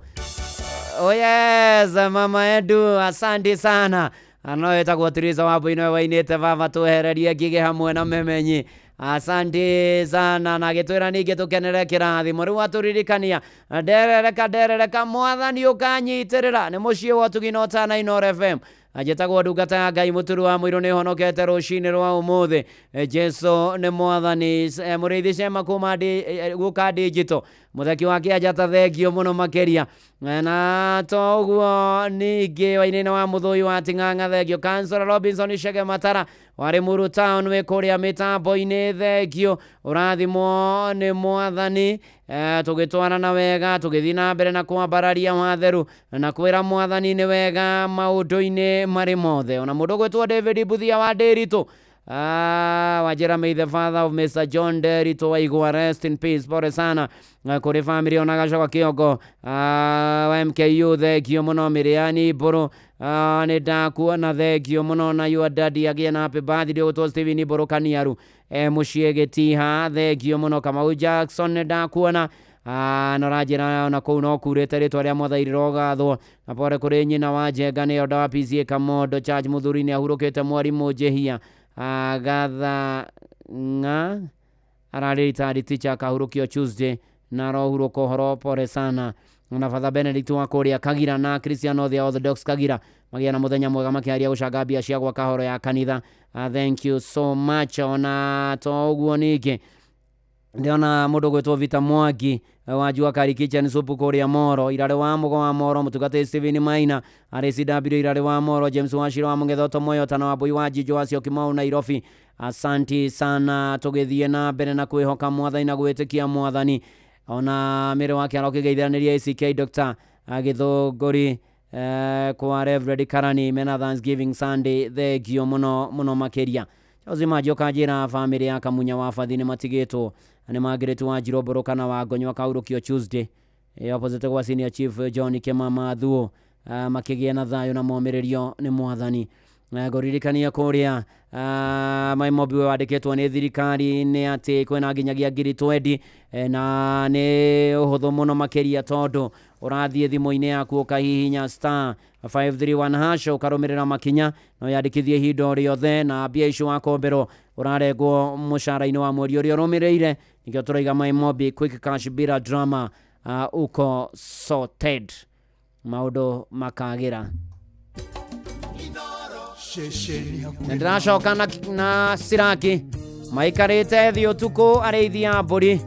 Oh yes, mama Edu, asante sana. Ano etagwo Teresa Wambui nĩwe wainĩte baba twehererie ngigĩ hamwe na memenyi. Asante sana na gĩtwĩra ningĩ tũkenere kĩrathimo. Rĩu atũririkania nderereka nderereka mwathani ũkanyitĩrĩra. Nĩ mũciĩ wa ũtugi na ũtana Inooro FM. Njĩtagwo ndungata ya Ngai mũturu wa mũirũ nĩ honokete rũcinĩ rwa ũmũthĩ. Jesu nĩ mwathani. Mũrĩithi cema kuma gũka digital mũtheki wa kĩanjata thengio mũno makĩria. Na to ũguo ningĩ wainĩinĩ wa mũthũi wa Ting'ang'a thengio. Kansora Robinson Chege Matara warĩ Muru Town wĩ kũrĩa mĩtambo-inĩ thengio. Ũrathimwo nĩ mwathani. Tũgĩtwarana wega tũgĩthiĩ na mbere na kwambararia watheru na kwĩra mwathani nĩ wega maũndũ-inĩ marĩ mothe. Ona mũndũ ũgwĩtwo David Mbuthia wa Ndĩritũ Wajira, may the father of Mr. John Nderitu Waigua rest in peace. Pole sana kũrĩ family ona Gacoka Kĩongo wa MKU thengio mũno. Mĩrĩani Mbũrũ nĩ ndakuona thengio mũno na your daddy agĩe na happy birthday. Ũgwĩtwo Steven Mbũrũ Kaniaru mũciĩ Gĩtiha thengio mũno. Kamau Jackson nĩ ndakuona no ranjĩra ona kũu no kurĩte rĩtwa rĩa Mwathani rĩrogathwo. Na pole kũrĩ nyina wa Njenga nĩyo ndawa PCA Kamondo Church mũthuri nĩ ahurũkĩte mwarimũ Njĩhia Gatha ng'a ararĩ retired teacher akahurũkio Tuesday na arohurũka ũhoro pole sana. Na Father Benedict wa kũrĩa Kagira na Christian othe Orthodox Kagira magĩa na mũthenya mwega makĩaria gũcanga mbia cia gwaka horo ya kanitha. Thank you so much. Ona to ũguo ningĩ ndĩrona mũndũ ũgwĩtwo Vita Mwangi wa Jua Kali Kitchen Soup kũrĩa Moro, Irarĩ wa Mũgo wa Moro, mũtungatĩri Steven Maina arĩ CW Irarĩ wa Moro, James Wachira wa Mũng'etho Tomoyo Tana wa Mbui wa Njinjo wa Syokimau Nairobi. Asanti sana, tũgĩthiĩ na mbere na kwĩhoka mwathani na gwĩtĩkia mwathani. Ona mĩrĩ wa kĩaro kĩgeithanĩria ACK Dr. Gĩthũngũri kwa Reverend Karani mena Thanksgiving Sunday thengio mũno mũno makĩria. Uzima njoka njĩra famĩlĩ ya Kamunya wa Bathi nĩ matigĩtwo nĩ Margaret wa Njirũmbũrũ kana wa Ngonywa kaurũkio Tuesday opposite gwa Senior Chief John Kĩmama Thuo makĩgĩa na thayũ na momĩrĩrio nĩ mwathani. Ngũririkania kũrĩa MyMobi wandĩkĩtwo nĩ thirikari nĩ atĩ kwĩna nginyagia 20,000, na nĩ ũhũthũ mũno makĩria tondũ ũrathiĩ thimũ-inĩ yaku ũkahihinya star 531 hash ũkarũmĩrĩra makinya na wĩyandĩkithie ihinda o rĩothe, na mbia icio wakomberwo ũrarengwo mũcara-inĩ wa mweri ũrĩa ũrũmĩrĩire. Nĩkĩo tũraiga MyMobi quick cash bila drama, uko sorted, maũndũ makagĩra. Na ndĩracoka na Siraki maikarĩte thĩ ũtukũ arĩithi a mbũri.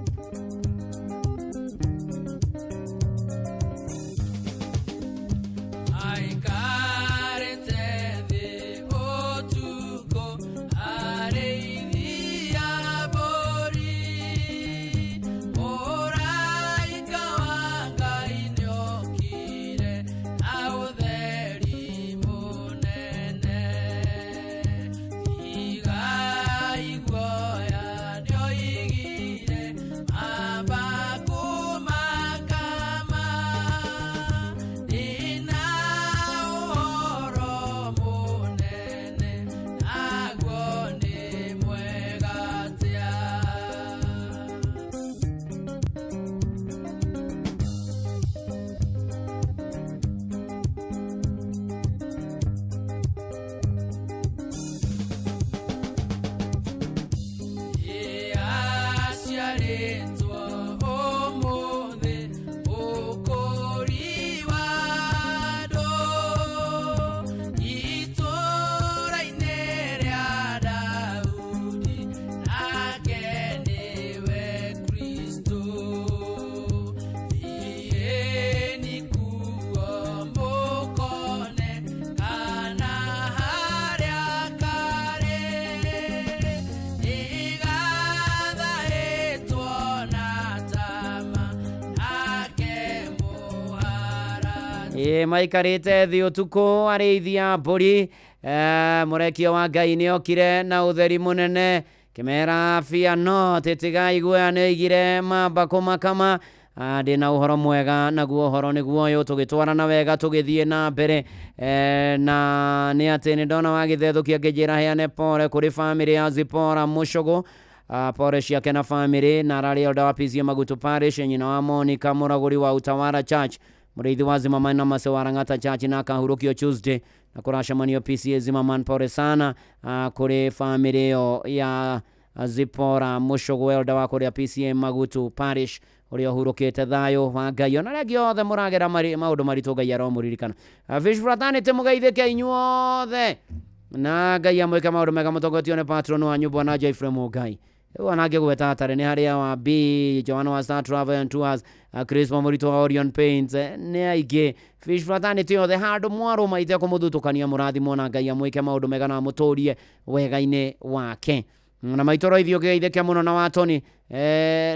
Maikarĩte thĩ ũtukũ arĩithi a mbũri, mũrekio wa Ngai nĩokire na ũtheri mũnene kĩmera fear not, tigai guoya nĩoigire mamba kũmakama. Ndĩna ũhoro mwega naguo ũhoro nĩguo ũyũ, tũgĩtwarana wega tũgĩthiĩ na mbere, na nĩ atĩ nĩ ndona wagĩthethũkia ngĩnjĩra heane pore kũrĩ bamĩrĩ ya Zipora Mũcũgũ, pore ciake na bamĩrĩ, na ararĩ elder wa PCEA Magutu Parish, nyina wa Monica mũragũri wa Utawara Church, mũrĩithi wa Zimmerman na Mase wa Lang'ata Church, na akahurũkio Tuesday na kũracemanio PCEA Zimmerman. Pore sana kũrĩ bamĩrĩ ĩyo ya Zipora Mũcũgũ, elder wa kũrĩa PCEA Magutu Parish, ũrĩa ũhurũkĩte thayũ wa Ngai. Ona arĩa angĩ othe mũragera maũndũ maritũ, Ngai aromũririkana. Fish Fraternity mũgeithĩke inyuothe, na Ngai amwĩke maũndũ mega mũtongoretio nĩ patron wanyu Bwana Joy Frame Ngai. Rĩu ona ngĩgweta atarĩ nĩ harĩa wa B Joan wa Star Travel and Tours, Chris Mũritũ wa Orion Paints, nĩ aingĩ Fish Fraternity othe handũ mwarũma itekũmũthutũkania, mũrathimwo na Ngai amwĩke maũndũ mega na amũtũrie wega-inĩ wake. Na maitũ roithio kĩgeithĩke mũno na watoni,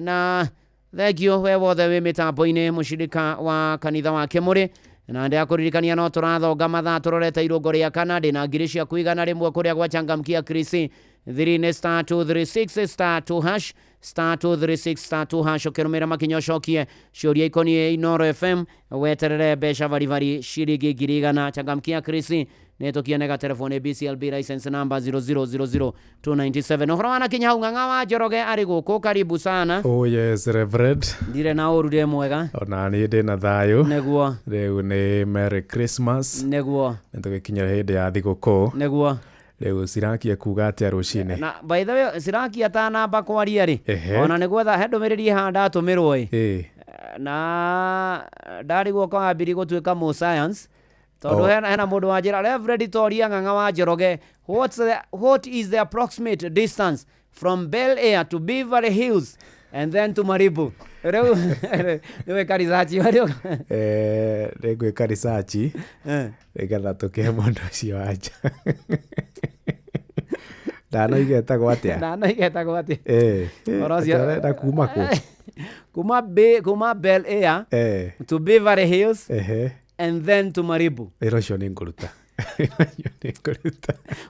na thengio we wothe wĩ mĩtambo-inĩ mũcirika wa kanitha wa Kĩmũrĩ. Na ndĩrakũririkania no tũrathonga mathaa tũrorete irũngo rĩa kana, ndĩna 1,100 kũrĩa gwa Changamkia Krisi thiri star 236 star 2 hash star 236 star 2 hash, ũkĩrũmĩrĩra makinya ũcokie ciũria ikoniĩ Inooro FM, weterere mbeca baribari ciringi 100,000. Changamkia Krisi nĩtũkione gatelefoni BCLB license number 0000297. Ũhoro wanakinya hau Ng'ang'a wa Njoroge arĩ gũkũ, karibu sana. Oh yes, Reverend. Ndirĩ na ũru, ndĩ mwega. Ona niĩ ndĩ na thayũ. Nĩguo. Rĩu nĩ Merry Christmas. Nĩguo. Nĩtũgĩkinyĩra hĩndĩ ya thigũkũ. Nĩguo. Rĩu Siraki ekuga atĩa rũcinĩ? Na by the way, Siraki atanamba kwaria rĩ, ona nĩ gwetha he ndũmĩrĩri haha ndatũmĩrwo ĩ, na ndarigwo ko ambiri gũtuĩka mũ science tondũ hena mũndũ wanjĩra Reverend Toria Ng'ang'a wa Njoroge, what is the approximate distance from Bel Air to Beverly Hills and then to Maribu? Rĩu nĩwĩka research rĩu. Nĩngwĩka research nĩgetha tũkĩhe mũndũ ũcio anja. Ndanoiga etagwo atĩa? Ndanoiga etagwo atĩa? Ũhoro ũcio Ũrenda kuma kũ? Kuma Bel Air to Beverly Hills and then to Maribu. Wĩra ũcio nĩngũruta.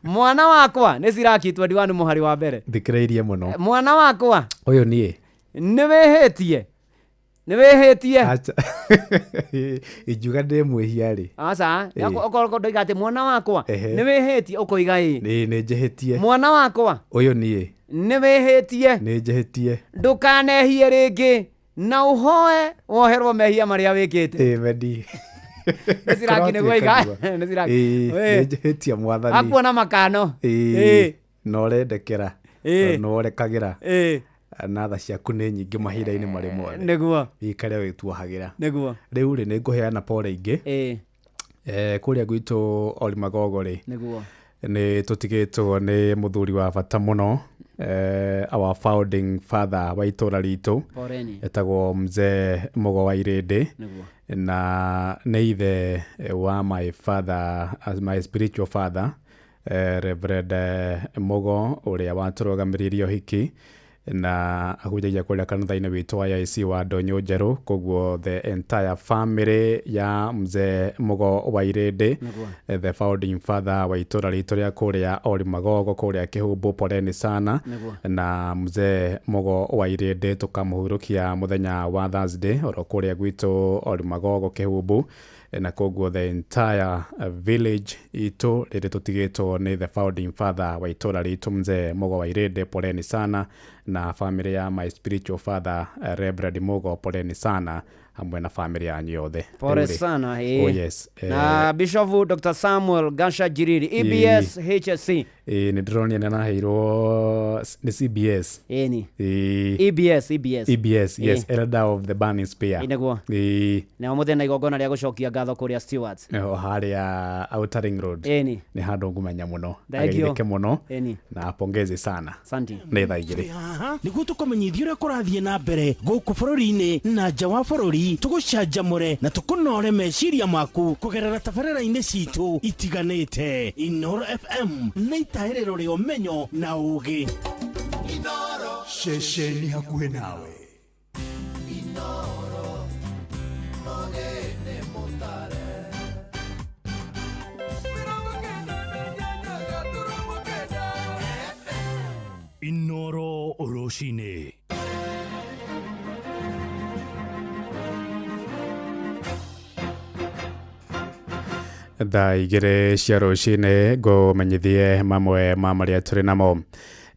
Mwana wakwa nĩ Siraki 21 mũhari wa mbere. Thikĩrĩirie mũno. Mwana wakwa ũyũ niĩ nĩ wĩhĩtie Nĩ wĩhĩtie. Acha. Ingiuga ndĩ mwĩhia rĩ. Aca. Ĩĩ. Okorwo ndoiga atĩ mwana wakwa Ehe. nĩ wĩhĩtie, ũkoiga ĩĩ. Nĩ njĩhĩtie. Mwana wakwa Ũyũ niĩ. nĩ wĩhĩtie. Nĩ njĩhĩtie. Ndũkanehie rĩngĩ na ũhoe woherwo mehia marĩa wĩkĩte. Amen. Nĩ Siraki nĩguo iga. Nĩ Siraki. Ĩĩ, Wĩ. nĩ njĩhĩtie mwathani. Akuona makano. Ĩĩ. Ĩĩ. Na ũrendekera. Ĩĩ. Na ũrekagĩra. Ĩĩ. Na tha ciaku nĩ nyingĩ mahinda-inĩ marĩ mothe. Nĩguo. Wĩikare ũgĩtuohagĩra. Nĩguo. Rĩu rĩ, nĩ ngũheana pole ingĩ. Ĩĩ. Kũrĩa gwitũ Olimagogo rĩ, Nĩguo. nĩ tũtigĩtwo nĩ mũthuri wa bata mũno, our founding father wa itũra ritũ. Poleni. Etagwo mzee Mũgo wa Irĩndĩ. Nĩguo. Na nĩ ithe wa my father, as my spiritual father, Reverend Mũgo ũrĩa watũrũgamĩrĩire ũhiki na ahunjagia kũrĩa kanitha-inĩ witũ wa AIC wa Ndũnyũ Njerũ. Koguo the entire family ya mzee Mũgo wa Irĩndĩ, Nĩguo. the founding father wa itũra ritũ rĩa kũrĩa Olimagogo kũrĩa Kĩhumbu, poleni sana. Nĩguo. Na mzee Mũgo wa Irĩndĩ tũkamũhurũkia mũthenya wa Thursday oro kũrĩa gwitũ Olimagogo Kĩhumbu. Na koguo the entire village itũ rĩrĩ tũtigĩtwo nĩ the founding father wa itũra ritũ mzee Mũgo wa Irĩndĩ, poleni sana. Na family ya my spiritual father, Reverend Mũgo, poleni sana, hamwe na family yanyu yothe. Pole Rĩu rĩ, sana. Ĩĩ. Oh yes. Na Bishop Dr. Samuel Gasha Jiriri, EBS HSC. Ĩĩ, nĩ ndĩronire nĩ araheirwo nĩ CBS. Ĩni. Ĩĩ. EBS, EBS. EBS, yes. Ĩĩ. Elder of the Burning Spear. Ĩĩ, nĩguo. Ĩĩ. Na ũmũthĩ na igongona rĩa gũcokia ngatho kũrĩa Stewards. O harĩa Outer Ring Road. Ĩni. Nĩ handũ ngũmenya mũno. Thank you. Ageithĩke mũno. Ĩni. Na pongezi sana. Asante. Nĩ thaa 2. Haha nĩguo tũkũmenyithia ũrĩa kũrathiĩ na mbere gũkũ bũrũri-inĩ na nja wa bũrũri, tũgũcanjamũre na tũkũnore meciria maku kũgerera tabarĩra-inĩ citũ itiganĩte. Inoro FM nĩ itahĩrĩro rĩa ũmenyo na ũgĩ. Ceceni hakuhĩ nawe. Inoro rũcinĩ. Thaa 2 cia rũcinĩ ngũmenyithie mamwe ma marĩa tũrĩ namo.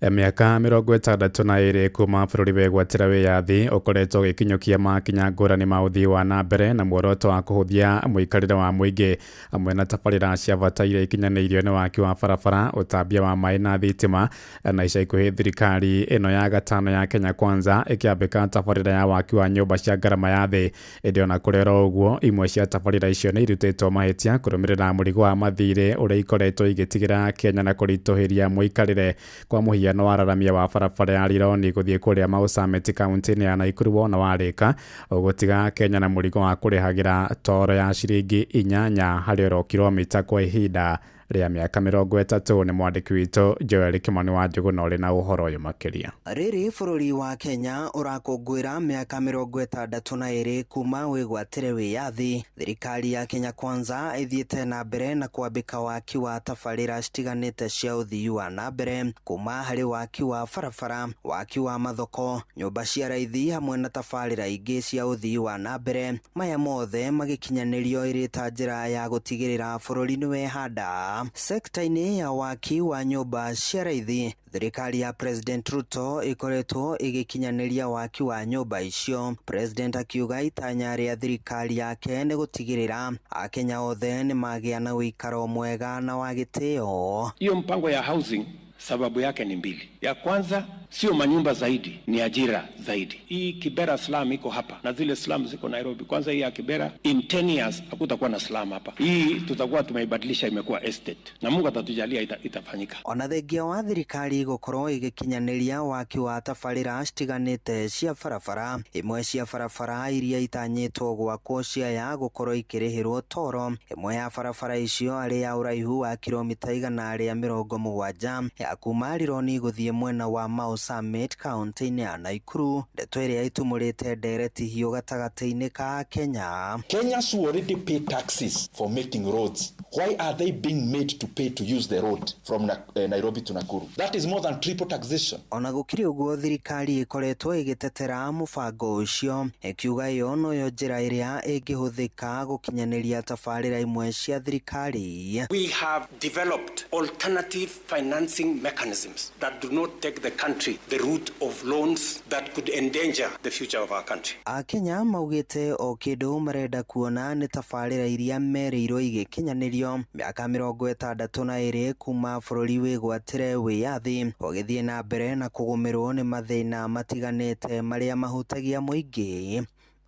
Mĩaka 62 kuma bũrũri wegwatĩra wĩyathi ũkoretwo ũgĩkinyũkia makinya ngũrani ma ũthii wa na mbere na muoroto wa kũhũthia mũikarĩre wa mũingĩ, hamwe na tabarĩra cia bata iria ikinyanĩirio nĩ waki wa barabara, ũtambia wa maĩ na thitima. Na ica ikuhĩ thirikari ĩno ya gatano ya Kenya Kwanza ĩkĩambĩka tabarĩra ya waki wa nyũmba cia ngarama ya thĩ. Ĩndĩ ona kũrĩ oro ũguo, imwe cia tabarĩra icio nĩ irutĩtwo mahĩtia kũrũmĩrĩra mũrigo wa mathirĩ ũrĩa ikoretwo igĩtigĩra Kenya na kũritũhĩria mũikarĩre. Kwa mũhiano, wararamia wa barabara ya Rironi gũthiĩ kũrĩa Mau Summit kaunti-inĩ ya Nakuru wona warĩka, ũgũtiga Kenya na mũrigo wa kũrĩhagĩra toro ya ciringi 8 harĩ oro kilomita kwa ihinda rĩa mĩaka 30. Nĩ mwandĩki witũ Joel Kimani wa Njũgũna ũrĩ na ũhoro ũyũ makĩria. Rĩrĩ bũrũri wa Kenya ũrakũngũĩra mĩaka 62 kuma wĩgwatĩre wĩyathi, thirikari ya Kenya Kwanza ĩthiĩte na mbere na kwambĩka waki wa tabarĩra citiganĩte cia ũthii wa na mbere, kuma harĩ waki wa barabara, waki wa mathoko, nyũmba cia raithi hamwe na tabarĩra ingĩ cia ũthii wa na mbere. Maya mothe magĩkinyanĩrio ĩrĩ ta njĩra ya gũtigĩrĩra bũrũri nĩwehanda. Sekta-inĩ ya waki wa nyũmba cia raithi, thirikari ya President Ruto ĩkoretwo ĩgĩkinyanĩria waki wa nyũmba icio. President akiuga itanya rĩa thirikari yake nĩ gũtigĩrĩra Akenya othe nĩ magĩa na ũikaro mwega na wa gĩtĩo. Hiyo mpango ya housing sababu yake ni mbili. Ya kwanza sio manyumba zaidi, ni ajira zaidi. Hii Kibera slum iko hapa na zile slum ziko Nairobi. Kwanza hii ya Kibera, in 10 years hakutakuwa na slum hapa. Hii tutakuwa tumeibadilisha imekuwa estate, na Mungu atatujalia itafanyika. Ona thengia wa thirikari gũkorwo ĩgĩkinyanĩria waki wa tabarĩra citiganĩte cia barabara, imwe cia barabara iria itanyĩtwo gwakwo ciaya gũkorwo ikĩrĩhĩrwo toro. Ĩmwe ya barabara icio arĩ ya ũraihu wa kilomita 170 ya kuma Rironi gũthiĩ mwena wa Mau Summit kaunti-inĩ ya Nakuru, ndeto ĩrĩa ĩtumũrĩte ndereti hiũ gatagatĩ-inĩ ka Kenya. Kenyans who already pay taxes for making roads, why are they being made to pay to use the road from Nairobi to Nakuru? That is more than triple taxation. Ona gũkĩrĩ ũguo, thirikari ĩkoretwo ĩgĩtetera mũbango ũcio, ĩkiuga ĩyo noyo njĩra ĩrĩa ĩngĩhũthĩka gũkinyanĩria tabarĩra imwe cia thirikari. We have developed alternative financing mechanisms that do not take the country the route of loans that could endanger the future of our country. Akenya maugĩte o kĩndũ marenda kuona nĩ tabarĩra iria merĩirwo igĩkinyanĩrio mĩaka 62 kuma bũrũri wĩgwatĩre wĩyathi, ũgĩthiĩ na mbere na kũgũmĩrwo nĩ mathĩna matiganĩte marĩa mahutagia mũingĩ.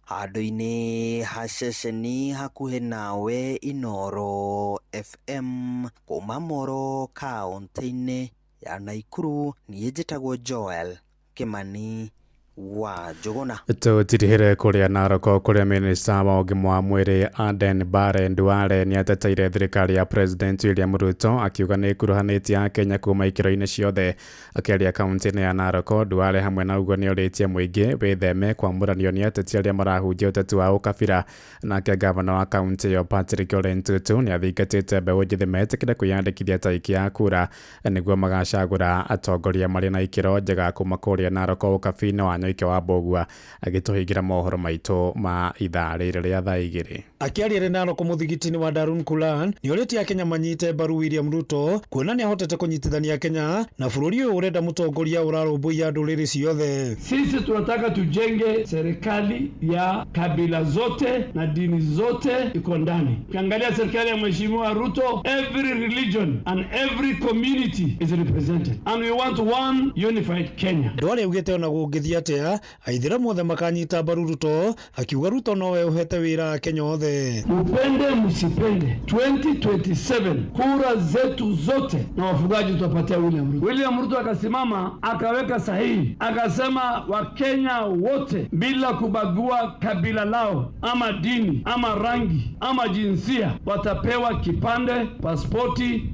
Handũ-inĩ ha ceceni hakuhĩ nawe, Inooro FM, kuma Moro kaunti-inĩ ya Nakuru, niĩ njĩtagwo Joel Kimani wa Njuguna. Tũtirihĩre kũrĩa Narok kũrĩa minista wa ũgima wa mwĩrĩ Aden Bare Duale nĩateteire thirikari ya President William Ruto akiuga nĩ ĩkuruhanĩtie Akenya kuma ikĩro-inĩ ciothe. Akĩaria kaunti-inĩ ya Narok, Duale hamwe na ũguo nĩorĩtie mũingĩ wĩtheme kwamũranio nĩ ateti arĩa marahunjia ũteti wa ũkabira. Nake gavana wa kaunti ĩyo Patrick Ole Ntutu nĩathingatĩte mbeũ njĩthĩ metĩkĩre kwĩyandĩkithia ta aikia a kura nĩguo magacagũra atongoria marĩ na ikĩro njega kuma kũrĩa Narok ũkabi-inĩ wa Nyoike wa Mbũgua. Agĩtũhingĩra mohoro maitũ ma ithaa rĩrĩ rĩa thaa 2. Akĩaria Narok mũthigiti-inĩ wa Darun Kulan nĩorĩtie Akenya manyite mbaru William Ruto kuona nĩahotete kũnyitithania Kenya na bũrũri ũyũ ũrenda mũtongoria ũrarũmbũiya ndũrĩrĩ ciothe. Sisi tunataka tujenge serikali ya kabila zote na dini zote iko ndani. Ukiangalia serikali ya Mheshimiwa Ruto, every religion and every community is represented and we want one unified Kenya. Duale augĩte ona gũngĩthiĩ atĩa aithĩramu othe makanyita mbaru Ruto, akiuga Ruto nowe ũhete wĩra Akenya othe. Mupende msipende, 2027 kura zetu zote na wafugaji tutapatia William Ruto. William Ruto akasimama akaweka sahihi akasema Wakenya wote bila kubagua kabila lao ama dini ama rangi ama jinsia watapewa kipande, pasipoti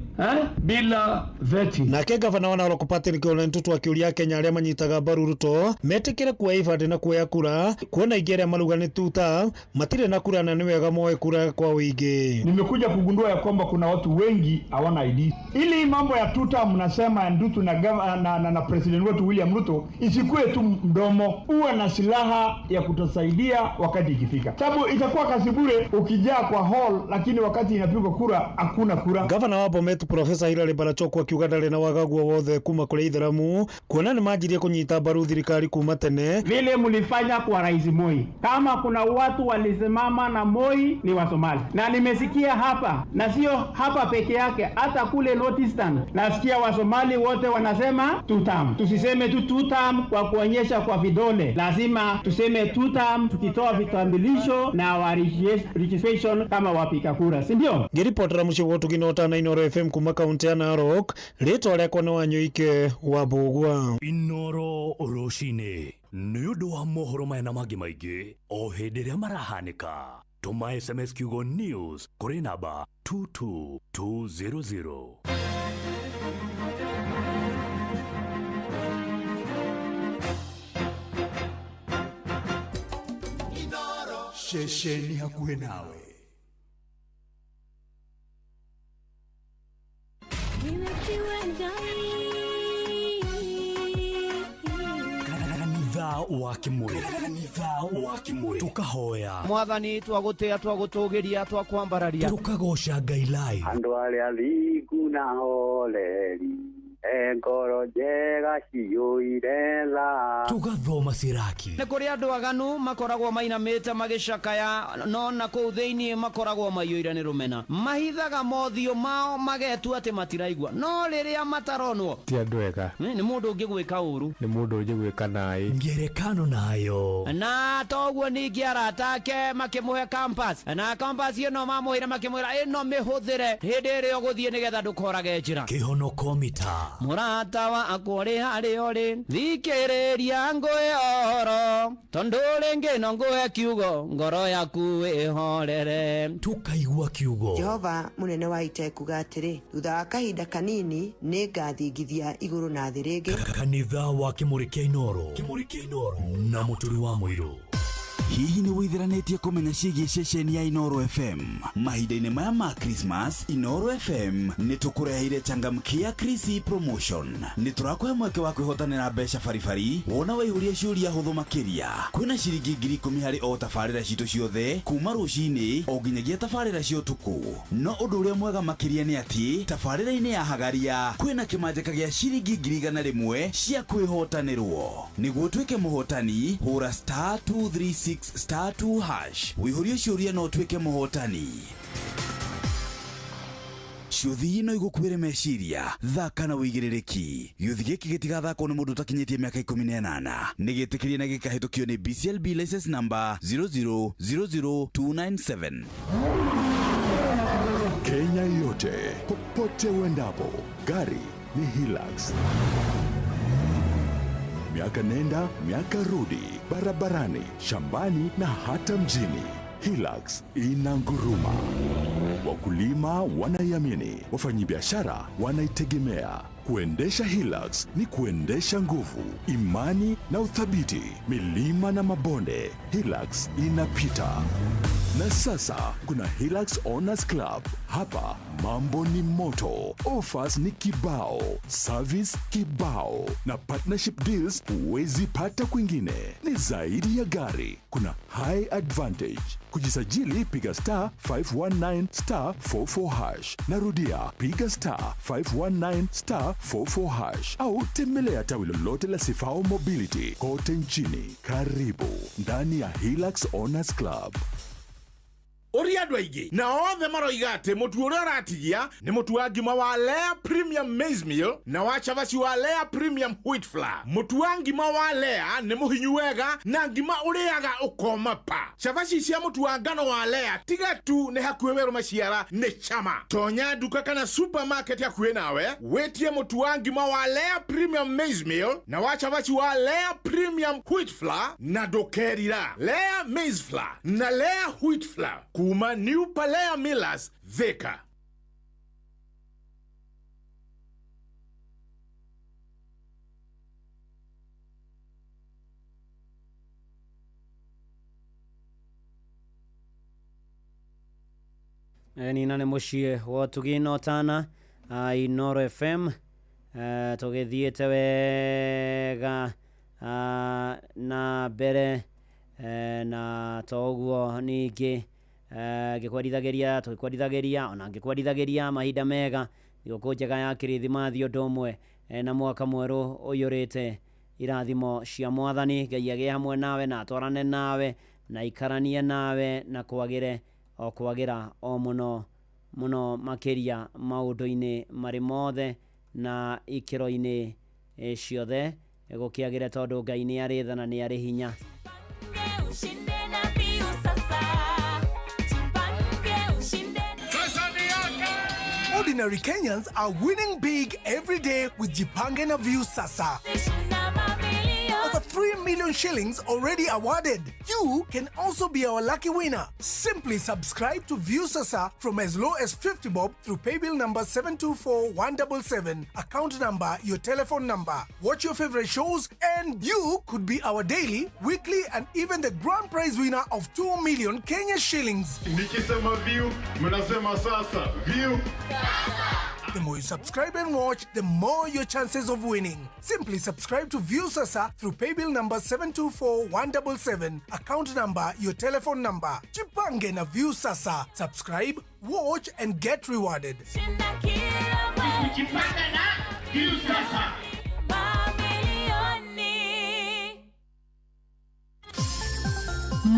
bila veti. Nake gavana wa Narok Patrick Ole Ntutu akiũria Akenya arĩa manyitaga mbaru Ruto metĩkĩre kuoya ibandĩ na kuoya kura, kuona aingĩ arĩa marauga nĩ tuta matirĩ na kura na nĩ wega moe kura kwa ũingĩ. Nimekuja kugundua ya kwamba kuna watu wengi hawana ID. Ili mambo ya tuta mnasema Ntutu na president wetu William Ruto isikue tu mdomo, uwe na silaha ya kutusaidia wakati ikifika, sababu itakuwa kazi bure ukijaa kwa hall, lakini wakati inapigwa kura hakuna kura. Gavana wa Bomet Profesa Hilary Barachokwa akiuga ndarĩ na wagagu wothe kuma kũrĩ Aithĩramu kuona nĩ manjirie kũnyita mbaru thirikari kuma tene. Vile mlifanya kwa Rais Moi, kama kuna watu walisimama na Moi ni wa Somali, na nimesikia hapa na sio hapa peke yake, hata kule North Eastern nasikia wa Somali wote wanasema tutam. Tusiseme tu tutam kwa kuonyesha kwa vidole, lazima tuseme tutam tukitoa vitambulisho na wa registration kama wapiga kura, si ndio? Ngĩribotera mũciĩ wa Ũtugi na Ũtana Inooro FM kuma kaunti ya Narok, rĩtwa rĩakwa nĩ Wanyoike wa Mbũgua. Inooro rũcinĩ nĩ ũndũ wa mohoro maya na mangĩ maingĩ o hĩndĩ ĩrĩa marahanĩka. Tũma SMS kiugo news kũrĩ namba 22200. Ceceni hakuhĩ nawe. Kanitha wa Kimuri, kanitha wa Kimuri, tukahoya Mwathani twagũtĩa twagũtũgĩria twakwambararia tukagoca Ngai live. Andũ arĩa thingu na holeri ngoro njega ciyũire tha, tugathoma siraki. Nĩ kũrĩ andũ aganu makoragwo mainamĩte magĩcakaya, no na kũu thĩinĩ makoragwo maiyũire nĩ rũmena, mahithaga mothiũ mao magetua atĩ matiraigua, no rĩrĩa mataronwo ti andũ ega, nĩ mũndũ ũngĩgwĩka ũru, nĩ mũndũ ũngĩgwĩka naĩ ngerekano nayo. Na toguo ningĩ arata ake makĩmũhe compass, na compass ĩno mamũheire makĩmwĩra ĩno mĩhũthĩre hĩndĩ ĩrĩa ũgũthiĩ nĩgetha ndũkorage njĩra. Kĩhonoko mita Mũrata wakwa ũrĩ harĩa ũrĩ, thikĩrĩria ngũhe ũhoro tondũ rĩngĩ no ngũhe kiugo ngoro yaku ĩhorere. Tukaigua kiugo. Jehova munene wa ita ekuga atĩrĩ, thutha wa kahinda kanini nĩ ngathingithia igũrũ na thĩ rĩngĩ. Kanitha wa Kĩmũrĩ kĩa Inooro. Kĩmũrĩ kĩa Inooro na Mũturi wa Mũirũ. Hihi nĩ wĩtheranĩtie kũmenya ciĩgiĩ ceceni ya Inooro FM? Mahinda-inĩ maya ma Christmas, Inooro FM nĩ tũkũreheire changamkia Krisi promotion. Nĩ tũrakũhe mweke wa kwĩhotanĩra mbeca baribari wona waihũria ciũria hũthũ makĩria. Kwĩna ciringi 10,000 harĩ o tabarĩra citũ ciothe kuma rũcinĩ o nginyagia tabarĩra cia ũtukũ. No ũndũ ũrĩa mwega makĩria nĩ atĩ tabarĩra-inĩ ya Hagaria kwĩna kĩmanjĩka gĩa ciringi 100,000 cia kwĩhotanĩrwo. Nĩguo ũtuĩke mũhotani, hũra star 236 star 2 hash. Wĩihũrie ciũria no ũtuĩke mũhotani. Ciũthi no igũkuĩre meciria, thaka na wĩigĩrĩrĩki. Gĩũthi gĩkĩ gĩtigathakwo nĩ mũndũ ũtakinyĩtie mĩaka 18. Nĩ gĩtĩkĩrie na gĩkahĩtũkio nĩ BCLB license number 0000297. Kenya yote, popote uendapo, gari ni Hilux. Miaka nenda, miaka rudi, barabarani, shambani na hata mjini. Hilux inanguruma. Wakulima wanaiamini, wafanyibiashara wanaitegemea. Kuendesha Hilux ni kuendesha nguvu, imani na uthabiti. Milima na mabonde, Hilux inapita. Na sasa kuna Hilux Owners Club. Hapa mambo ni moto, offers ni kibao, service kibao, na partnership deals huwezi pata kwingine. Ni zaidi ya gari, kuna high advantage. Kujisajili piga star 519 star 44 hash. Narudia, piga star 519 star 44 hash au tembelea tawi lolote la Sifao Mobility kote nchini. Karibu ndani ya Hilux Owners Club. Ũria andũ aingĩ na othe maroiga atĩ mũtu ũrĩa ũratigia nĩ mũtu wa ngima wa Lea Premium Maize Meal na wa cabaci wa Lea Premium Wheat Flour. Mũtu wa ngima wa Lea nĩ mũhinyu wega na ngima ũrĩaga ũkoma pa. Cabaci cia mũtu wa ngano wa Lea tiga tu nĩ hakuhĩ werũ maciara nĩ chama. Tonya nduka kana supermarket hakuhĩ nawe wĩtie mũtu wa ngima wa Lea Premium Maize Meal na wa cabaci wa Lea Premium Wheat Flour na ndũkerira. Lea Maize Flour na Lea Wheat Flour kuma New Palea Millers, Thika. Nina nĩ mũciĩ wa Ũtugi na Ũtana Inooro FM, tũgĩthiĩte wega na mbere, na to ũguo ningĩ ngĩkwendithagĩria tũgĩkwendithagĩria ona ngĩkwendithagĩria mahinda mega thigũkũ njega ya kĩrithimathi ũndũ ũmwe na mwaka mwerũ ũiyũrĩte irathimo cia mwathani. Ngai agĩe hamwe nawe na atwarane nawe na ikaranie nawe na kwagĩre o kwagĩra o mũno mũno makĩria maũndũ-inĩ marĩ mothe na ikĩro-inĩ ciothe gũkĩagĩre tondũ Ngai nĩ arĩ tha na nĩ arĩ hinya. Ordinary Kenyans are winning big every day with Jipange na View Sasa. Over 3 million shillings already awarded. You can also be our lucky winner. Simply subscribe to View Sasa from as low as 50 bob through paybill number 724177, account number, your telephone number. Watch your favorite shows and you could be our daily, weekly and even the grand prize winner of 2 million Kenya shillings. Nikisema view, mnasema sasa. View. The more you subscribe and watch, the more your chances of winning. Simply subscribe to View Sasa through paybill number 724177, account number, your telephone number. Jipange na View Sasa. Subscribe, watch and get rewarded. Jipange na View Sasa.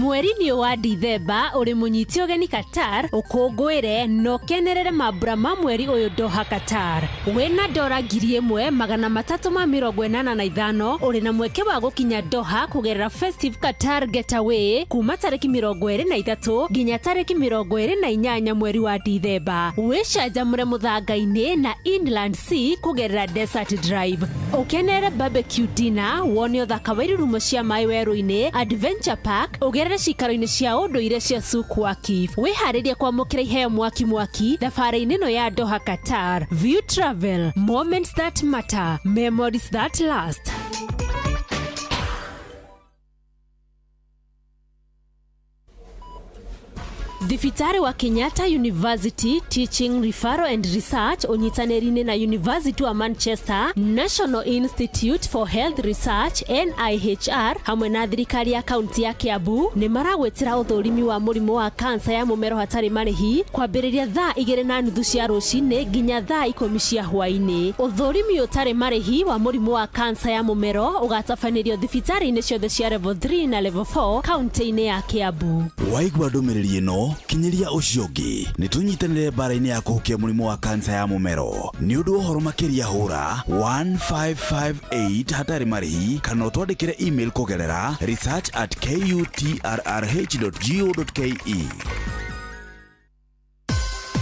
Mweri-inĩ wa Dithemba ũrĩ mũnyiti ũgeni Qatar, ũkũngũĩre na ũkenerere mambura ma mweri ũyũ Doha Qatar. Wĩna dora 1385 ũrĩ na mweke wa gũkinya Doha kũgerera Festive Qatar Getaway kuma tarĩki 23 nginya tarĩki 28 mweri wa Dithemba. Wĩcanjamũre mũthanga-inĩ na Inland Sea kũgerera Desert Drive. Ũkenere barbecue dinner, wone ũthaka wa irurumo cia maĩ werũ-inĩ, Adventure Park, ũgerere cikaro-inĩ cia ũndũire cia Souk Waqif. Wĩharĩrie kwamũkĩra iheo mwaki mwaki thabarĩ-inĩ ĩno ya Doha Qatar. View Travel, moments that matter, memories that last. Thibitarĩ wa Kenyatta University Teaching Referral and Research ũnyitanĩri-inĩ na University wa Manchester, National Institute for Health Research NIHR hamwe na thirikari ya kaunti ya Kiambu nĩ maragwĩtĩra ũthũrimi wa mũrimũ wa kansa ya mũmero hatarĩ marĩhi kwambĩrĩria thaa 2:30 cia rũcinĩ nginya thaa 10 cia hwaĩ-inĩ. Ũthũrimi ũtarĩ marĩhi wa mũrimũ wa kansa ya mũmero ũgatabanĩrio thibitarĩ-inĩ ciothe cia level 3 na level 4 kaunti-inĩ ya Kiambu. Waigua ndũmĩrĩri ĩno kinyiria ũcio ũngĩ nĩ tũnyitanĩre mbara-inĩ ya kũhukia mũrimũ wa kansa ya mũmero. Nĩ ũndũ wa ũhoro makĩria hũra 1558 hatarĩ marĩhi kana ũtwandĩkĩre email kũgerera research@kutrrh.go.ke.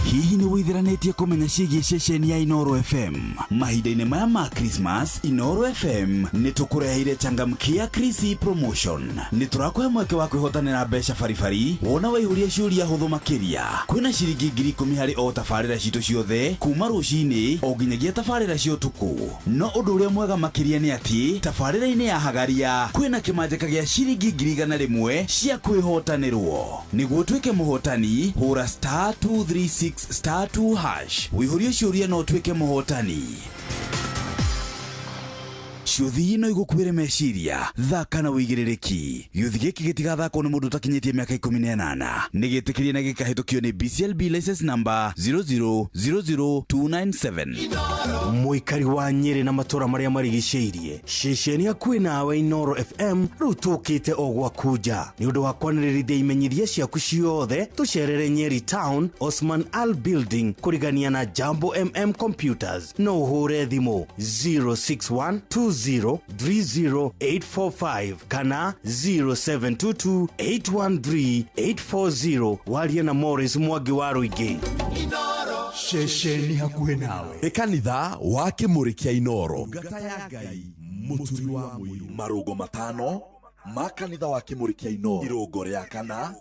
Hihi nĩ wĩtheranĩtie kũmenya ciĩgiĩ ceceni ya Inooro FM? Mahinda-inĩ maya ma Christmas, Inooro FM nĩ tũkũreheire changamkia Chrissy promotion. Nĩ tũrakũhe mweke wa kwĩhotanĩra mbeca baribari wona waihũria ciũria hũthũ makĩria. Kwĩna ciringi 10,000 harĩ o tabarĩra citũ ciothe kuma rũcinĩ o nginyagia tabarĩra cia ũtukũ. No ũndũ ũrĩa mwega makĩria nĩ atĩ tabarĩra-inĩ ya Hagaria kwĩna kĩmanjĩka gĩa ciringi 100,000 cia kwĩhotanĩrwo. Nĩguo ũtuĩke mũhotani, hũra *236 *2# wĩihũrie ciũria na ũtuĩke mũhotani. Ciũthi no igũkuĩre meciria, thaka na wĩigĩrĩrĩki. Gĩũthi gĩkĩ gĩtigathakwo nĩ mũndũ ũtakinyĩtie mĩaka 18. Nĩ gĩtĩkĩrie na gĩkahĩtũkio nĩ BCLB license number 0000297. Mũikari wa Nyĩrĩ na matũra marĩa marigicĩirie, ceceni hakuhĩ nawe Inooro FM rĩu tũkĩte o gwaku nja. Nĩ ũndũ wa kwanĩrĩrithia imenyithia ciaku ciothe, tũcerere Nyeri Town, Osman Al Building, kũrigania na Jambo MM Computers. No ũhũre thimũ 0612030845 kana 0722813840 warie na Morris Mwangi wa Rũingĩ. Ceceni hakuhĩ nawe nĩ kanitha wa Kĩmũrĩ kĩa Inooro. Ndungata ya Ngai mũturi wa mũiru. Marũngo matano ma kanitha wa Kĩmũrĩ kĩa Inooro. Irũngo rĩa kana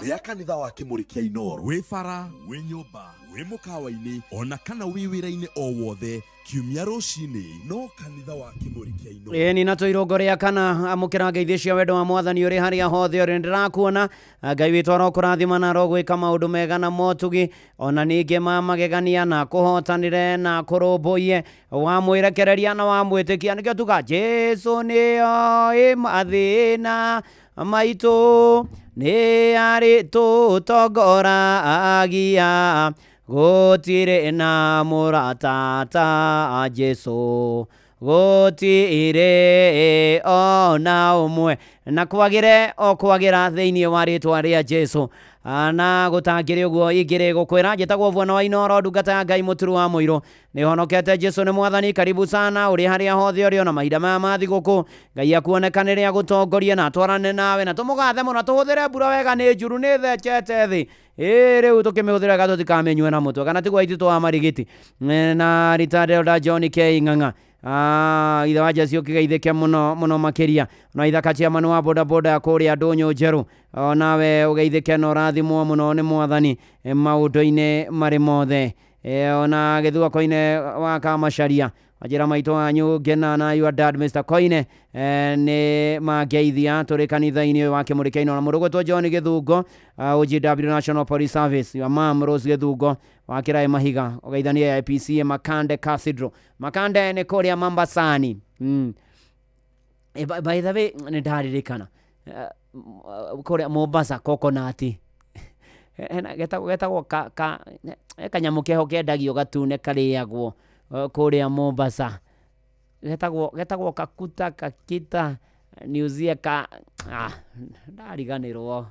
rĩa kanitha wa Kĩmũrĩ kĩa Inooro. Wĩ bara, wĩ nyũmba, wĩ mũkawa-inĩ ona kana wĩ wĩra-inĩ o wothe kiumia rũcinĩ no kanitha wa Kĩmũrĩ kĩa Inooro. Ĩni na tũirũngo rĩa kana amũkĩra ngeithi cia wendo wa mwathani ũrĩ harĩa hothe ũrĩ. Ndĩrakuona Ngai witũ arokũrathima na arogwĩka maũndũ mega na motugi ona ningĩ ma magegania na kũhotanĩre na kũrũmbũiye wamwĩrekereria na wamwĩtĩkia. Nĩkĩo tuga Jesu nĩoĩ mathĩna maitũ nĩ arĩ tũtongoragia gũtirĩ na mũrata ta Jesu gũtirĩ ona ũmwe. Na kwagĩre o kwagĩra thĩinĩ wa rĩtwa rĩa Jesu. Na gũtangĩrĩ ũguo ingĩrĩ gũkwĩra njĩtagwo Bwana wa Inooro, ndungata ya Ngai mũturu wa mũirũ. Nĩ honokete Jesu nĩ mwathani. Karibu sana ũrĩ harĩa hothe ũrĩ ona mahinda maya ma thigũkũ. Ngai akuonekanĩre agũtongorie na atwarane nawe na tũmũgathe mũno, tũhũthĩre mbura wega, nĩ njuru nĩ thecete thĩ. Ĩ rĩu tũkĩmĩhũthĩra wega tũtikamĩnyue na mũtwe kana tiguo aitũ wa marigiti. Na retired Elder John K Ng'ang'a ithe wa Jesu ũkĩgeithĩke mũno mũno makĩria. Na ithaka chairman wa boda boda kũrĩa Ndũnyũ Njerũ, onawe ũgeithĩke na ũrathimwo mũno nĩ mwathani maũndũ-inĩ marĩ mothe. Ona Gĩthua Koine wa Kamacharia Majira maitũ wanyu ngena na your dad Mr. Koine nĩ mangeithia tũrĩ kanitha-inĩ ũyũ wa Kĩmũrĩ kĩa Inooro. Mũndũ ũgwĩtwo John Gĩthungo, OGW National Police Service, your mom Rose Gĩthungo wa Kĩraĩ Mahiga, ũgeithania IPC Makande Cathedral. Makande nĩ kũrĩa Mambasani. By the way nĩ ndaririkana kũrĩa Mombasa coconut getagwo kanyamũ keho kendagio gatune karĩagwo kũrĩa Mombasa, getagwo kakuta kakita. Niuzie ka ndariganĩrwo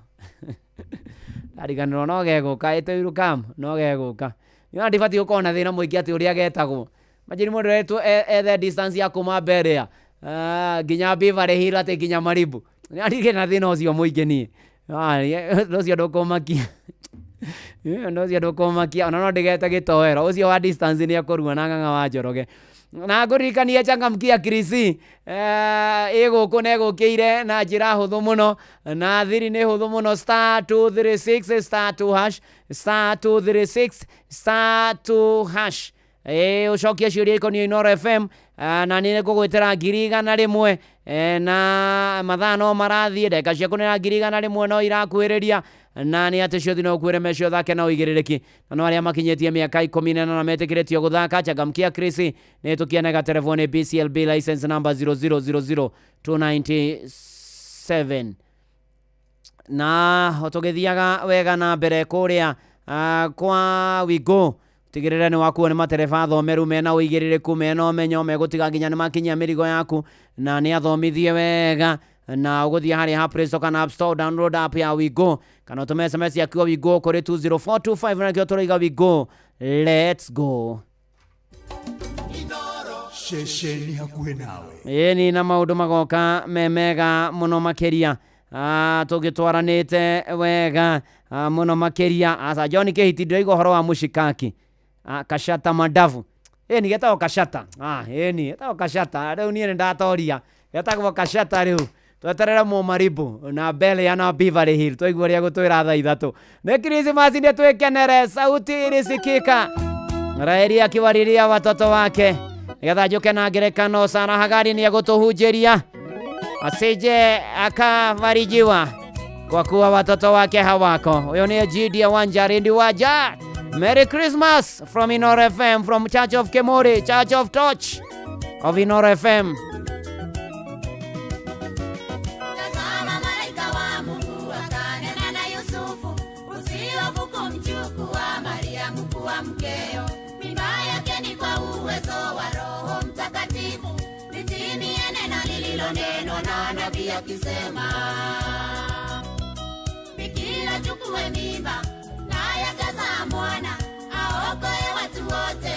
ndariganĩrwo no gegũka ĩtũiru kam no gegũka. Nĩ ndibatiĩ gũkorwo na thĩna mũingĩ atĩ ũrĩa getagwo. Imagine mũndũ aretwo ethe distance ya kuma Berea nginya Beverly Hills atĩ nginya Malibu. Nĩ ndirĩ na thĩna ũcio mũingĩ niĩ. Ũndũ ũcio ndũkũmakia. Ũndũ ũcio ndũkũmakia ona no ndĩgete gĩtoero ũcio wa distance nĩ ekũrua na Ng'ang'a wa Njoroge. Na ngũririkanie changamkia Krisi ĩ gũkũ na ĩgũkĩire na njĩra hũthũ mũno na thiri nĩ hũthũ mũno star 236 star 2 hash star 236 star 2 hash. Ũcokie ciũria ikoniĩ Inooro FM na nĩ ngũgwĩtĩra 100,000 na mathaa no marathiĩ ndagĩka ciaku nĩ 100,000 no irakuhĩrĩria na nĩ atĩ ciothe no ũkuĩre mecio ũthake na ũigĩrĩrĩki na no arĩa makinyĩtie mĩaka 18 metĩkĩrĩtio gũthaka changamkia Krisi nĩ tũkiane gaterebo nĩ BCLB license number 0000297 na tũgĩthiaga wega na mbere kũrĩa kwa Wigo tigĩrĩra nĩ wakuo nĩ matereba athomeru mena ũigĩrĩrĩku mena ũmenyo megũtiga nginya nĩ makinyia mĩrigo yaku na nĩ athomithie wega na ũgũthiĩ harĩa ha Play Store kana App Store download app ya Wigo kana ũtũme SMS yaku ya Wigo kũrĩ 20425 na kĩo tũraiga Wigo let's go. Ceceni hakuhĩ nawe. Ĩni na maũndũ magoka me mega mũno makĩria tũgĩtwaranĩte wega mũno makĩria. Aca John Kĩhiti ndĩraigua ũhoro wa mũshikaki kashata madavu. Ĩni getagwo kashata. Ĩni getagwo kashata rĩu niĩ nĩ ndatoria getagwo kashata rĩu tweterere Mũmaribu na Bel-Air na Beverly Hills twaigua ũrĩa gũtwĩra thaa 3 nĩ Krismasi nĩ twĩkenere. Sauti ilisikika Raheli akiwariria watoto wake nĩgetha njũke na ngerekano. Sara Hagari nĩ egũtũhunjĩria asije akafarijiwa kwa kuwa watoto wake hawako. Huyo ni Egidia Wanja Rindi Waja. Merry Christmas from Inooro FM, from Church of Kemori, Church of Torch of Inooro FM. Tazama malaika wa Mungu akanena na Yusufu, usihofu kumchukua Mariamu kuwa mkeo, mimba yake ni kwa uwezo wa Roho Mtakatifu, litimie neno lililonenwa na nabii akisema, bikira chukue mimba naye atazaa mwana aokoe watu wote,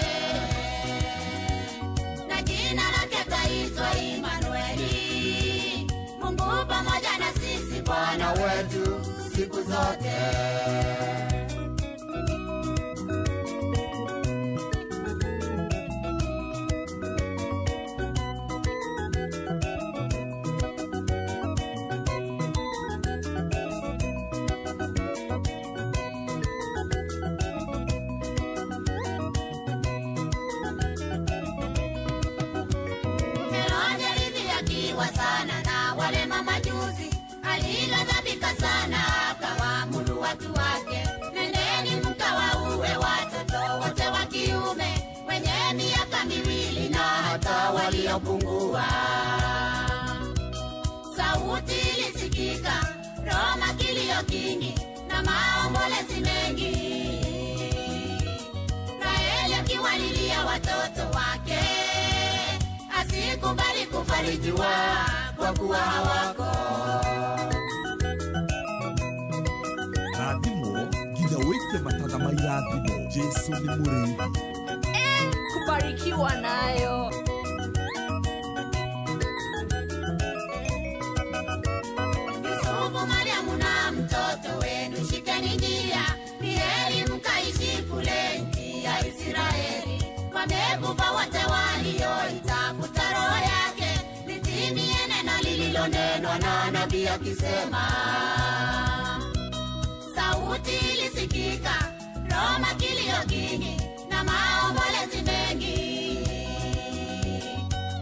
na jina lake ataitwa Imanueli, Mungu pamoja na sisi, Bwana wetu siku zote. Sana na wale mamajuzi, alighadhabika sana akawaamuru watu wake, nendeni mkawaue watoto wote wa kiume wenye miaka 2 na hata waliopungua. Sauti ilisikika Roma, kilio kingi na maombolezi mengi, Raheli akiwalilia watoto wake asikubali kufarijiwa kwa kuwa hawako. Rathimwo nginya wĩke mathaga ma irathimo. Jesu nĩ mũrĩithi. Kubarikiwa nayo. Yusufu, Mariamu na mtoto wenu shikeni njia, ni heri mkaishi kule nchi ya Israeli. Wamekufa wote walioitafuta roho yake, litimie neno lililonenwa na nabii akisema. Sauti ilisikika Roma, kilio kingi na maombolezi mengi,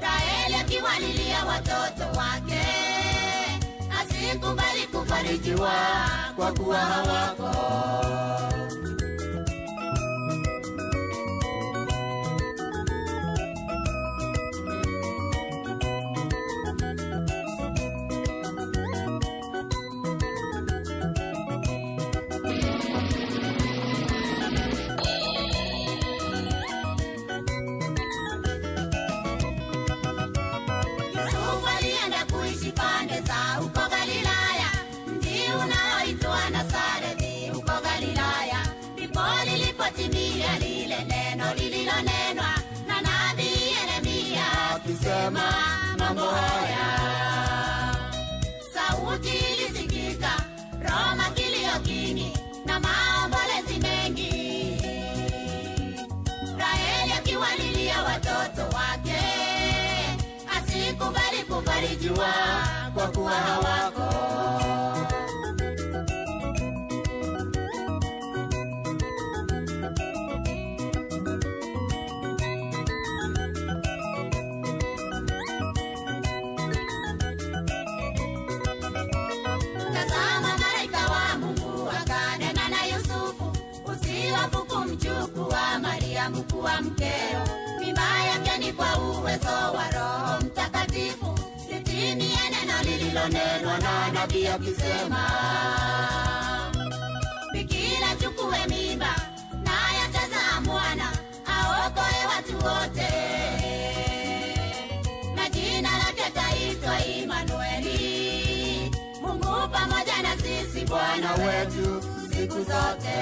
Raheli akiwalilia watoto wake asikubali kufarijiwa kwa kuwa hawako. likatimia lile neno lililonenwa na nabii Yeremia akisema mambo haya. Sauti ilisikika Roma, kilio kingi na maombolezi mengi, Raheli akiwalilia watoto wake, asikubali kufarijiwa kwa kuwa hawako. Tazama, malaika wa Mungu akanena na Yusufu, usihofu kumchukua Mariamu kuwa mkeo, mimba yake ni kwa uwezo wa Roho Mtakatifu, litimie neno lililonenwa na nabii akisema, bikira chukue mimba, naye atazaa mwana, aokoe watu wote, na jina lake ataitwa Imanueli, Mungu pamoja na sisi, Bwana wetu siku zote.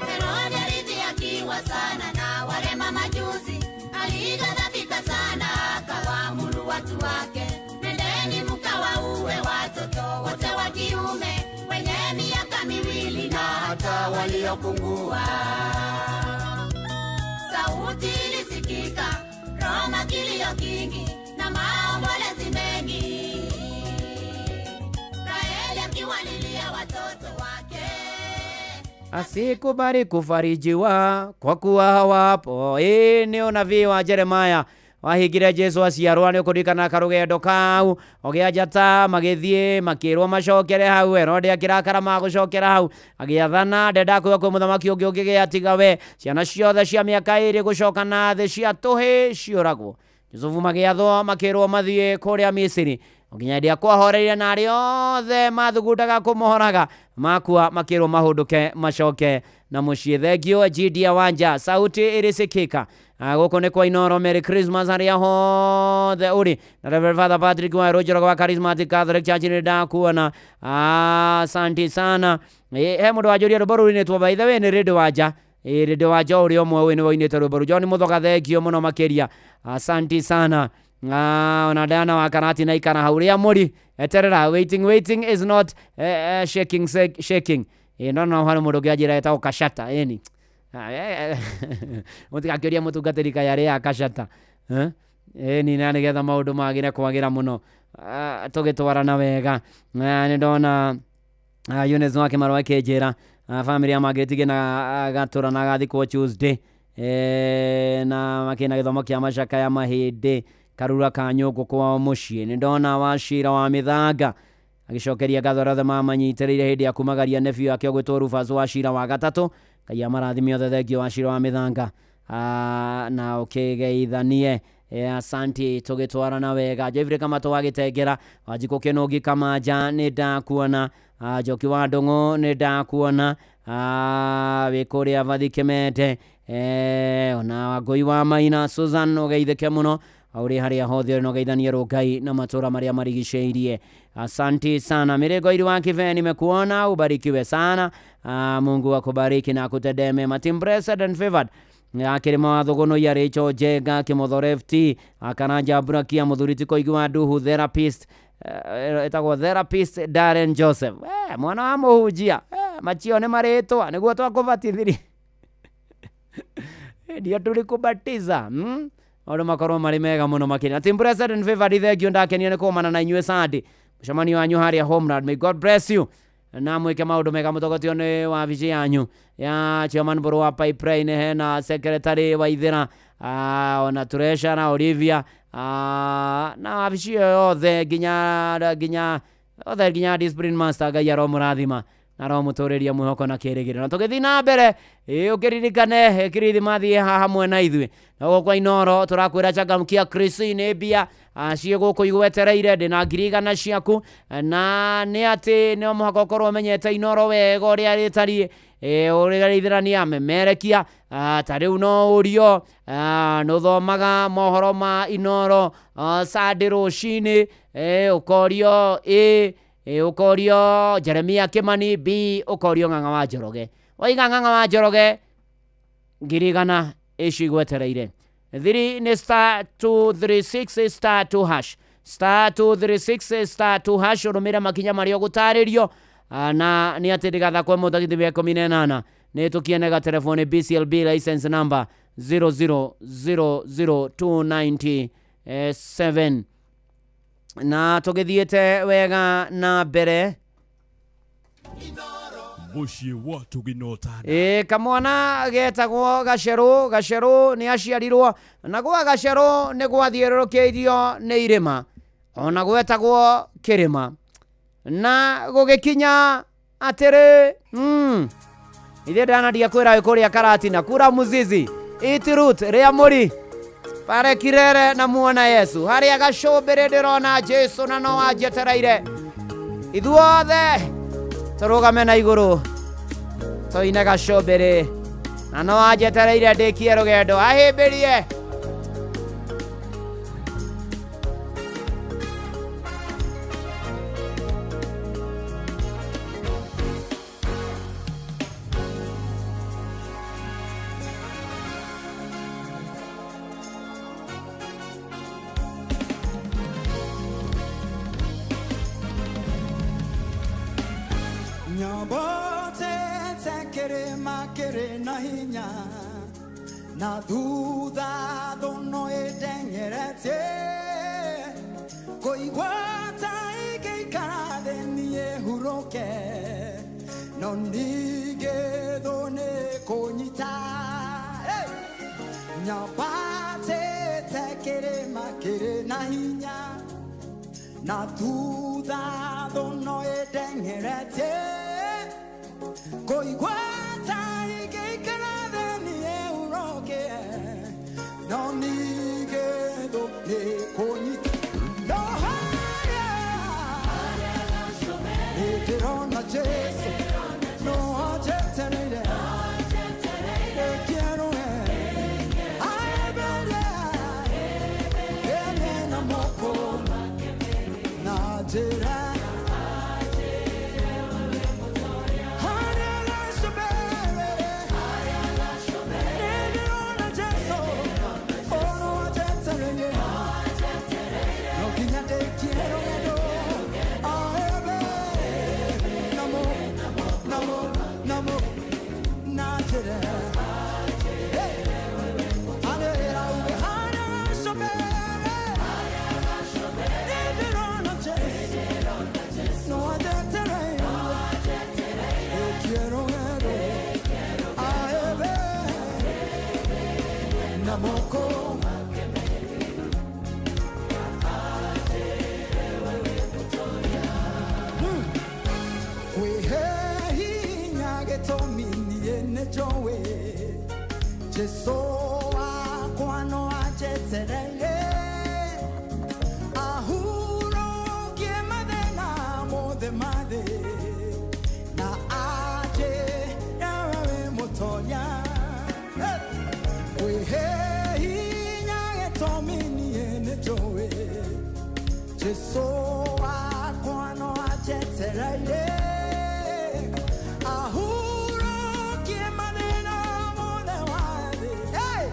Herode alidhihakiwa sana na wale mamajusi, alighadhabika sana, akawaamuru watu wake, nendeni mkawaue watoto wote wa kiume wenye miaka 2 na hata waliopungua. Sauti ilisikika Roma, kilio kingi na maombolezi mengi, Raheli akiwalilia watoto wake. Asikubali kufarijiwa kwa kuwa hawapo. Ĩ nĩ ũnabii wa Jeremaya wahingire Jesu aciarwo nĩ ũkũririkana karũgendo kau ũgĩa njata magĩthiĩ makĩrwo macokere hau. Herode akĩrakara magũcokera hau, agĩathana ndenda kuga kwĩ mũthamaki ũngĩ ũngĩgĩa tiga we. Ciana ciothe cia mĩaka 2 gũcoka na thĩ cia tũhĩ ciũragwo. Jusufu magĩathwo makĩrwo mathiĩ kũrĩa Misiri, nginya hĩndĩ ĩrĩa kwahoreire na arĩa othe mathugundaga kũmũhoraga makua makĩrwo mahũndũke macoke na mũciĩ. Thengio Gidia Wanja, sauti ĩrĩsikika. Gũkũ nĩ kwa Inoro. Merry Christmas harĩa hothe ũrĩ. Na Reverend Father Patrick wa Rũnjorogo wa Charismatic Catholic Church nĩ ndakuona, asante sana. He mũndũ wanjũria rwĩmbo rũu rũinĩtwo, by the way nĩ Rĩndĩ Wanja. Rĩndĩ Wanja ũrĩa ũmwe ũyũ nĩ woinĩte rwĩmbo rũu. John Mũthoga, thengio mũno makĩria, asante sana. Ona Diana wa Karati na ikara hau rĩa mũri eterera, waiting waiting is not shaking shaking. No no harĩ mũndũ ũngĩ anjĩra etagwo Kashata ĩni mũtigakĩũria mũtungatĩri kaya rĩa Kashata ĩni, na nĩgetha maũndũ magĩre kwagĩra mũno, tũgĩtwarana wega. Nĩ ndona Eunice wa Kĩmarũ akĩnjĩra bamĩrĩ ya Margaret na gatũra na agathikwo Tuesday, na makĩna gĩthomo kĩa macakaya mahĩndĩ karura ka nyũngũ kwao mũciĩ. Nĩ ndona Wacira wa Mĩthanga agĩcokeria ngatho arĩa othe mamanyitĩrĩire hĩndĩ ya kumagaria nephew yake ũgwĩtwo Rufus Wacira wa gatatũ. Ngai amarathime othe. Thengio Wacira wa Mĩthanga, na ũkĩgeithanie. Asante, tũgĩtwarana wega. Jeffrey Kamatũ wa Gĩtengera, Wanjikũ Kĩnũngi Kamanja nĩ ndakuona, Njoki wa Ndũng'ũ nĩ ndakuona, wĩ kũrĩa Vathi Kĩmende, ona Wangũi wa Maina Susan ũgeithĩke mũno ũrĩ harĩa hothe ũrĩ na ũgeithanie Rũngai na matũra marĩa marigicĩirie. Asante sana. Mirego Iri wa Kive, nimekuona, ubarikiwe sana. Mungu akubariki na akutendee mema. Team blessed and favored. Akĩrĩma wa Thũgũnũ Rachel Njenga Kĩmotho FT Akaranja Burakia Mũthuri ti Koigi Nduhu therapist, ĩtagwo therapist Darren Joseph, mwana wa mũhunjia, machio nĩ marĩtwa nĩguo twakũbatithirie ndio tulikubatiza maũndũ makorwo marĩ mega mũno makĩria. Team blessed and favored, thengio ndakenio nĩ kũmana na inyuĩ Sunday mũcemanio wanyu harĩa Homeland. May God bless you na mwĩke maũndũ mega mũtogotio nĩ wabici yanyu ya chairman Mbũrũ wa Pipeline, hena secretary Waithĩra, ona treasurer na Olivia, na wabici ĩyo yothe nginya othe nginya discipline master. Ngai aromũrathima. Na aromũtũrĩria mwĩhoko na kĩrĩgĩrĩro. Na tũgĩthiĩ na mbere ũkĩririkane kirithimathi haha hamwe na ithuĩ na gũkũ kwa Inoro tũrakwĩra changamkia Chris nĩ mbia ciĩ gũkũ igwetereire ndĩna 100,000 ciaku na nĩ atĩ no mũhaka ũkorwo ũmenyete Inoro wega ũrĩa rĩtariĩ ũrĩa rĩithĩrania memerekia ta rĩu no ũrio nĩũthomaga mohoro ma Inoro Sunday rũcinĩ ũkorio A ũkorio Jeremia Kimani B ũkorio Ng'ang'a wa Njoroge waiga Ng'ang'a wa Njoroge 100,000 ici igwetereire thiri nĩ star 236 star 2 hash star 236 star 2 hash ũrũmĩre makinya marĩa ũgũtarĩrio na nĩ atĩ ndĩgathakwo mũtagithĩ wa 18 nĩ tũkienega telefoni BCLB license number 0000297 na tũgĩthiĩte wega na mbere Mũciĩ wa Tũgina kamwana getagwo Gacerũ Gacerũ nĩ aciarirwo na gwa Gacerũ nĩ gwathiũrũrũkĩirio nĩ irĩma ona gwetagwo kĩrĩma na gũgĩkinya atĩrĩ ithe ndanadia kwĩra wĩ kũrĩa Karatina kura muzizi itirut rĩa mũri pare Kirere na muona Yesu harĩa gacũmbĩrĩ ndĩrona Jesu na no anjetereire ithuothe tũrũgame na igũrũ tũine gacũmbĩrĩ na no anjetereire ndĩkie rũgendo ahĩmbĩrie na thutha thono ĩteng'eretie kũigua ta ĩngĩikara thĩ niĩ hurũke no ningĩ thũ nĩ kũnyita nyambatĩte kĩrĩma kĩrĩ na hinya na thutha thono ĩteng'eretie kũigua ta ĩngĩikara thĩ niĩ hurũke no ningĩ thũ nĩ kũnyita no harĩa ndĩrona Jesu no anjetereire ndĩkĩerũe aemberie ene na moko na njĩra Jesu wakwa no anjetereire ahurũkie mathĩna mothe ma thĩ na anjĩre we wĩ mũtoria kwĩhe hinya gĩtũmi niĩ nĩnjũĩ Jesu wakwa no anjetereire ahurũkie mathĩna mothe ma thĩ. Hey!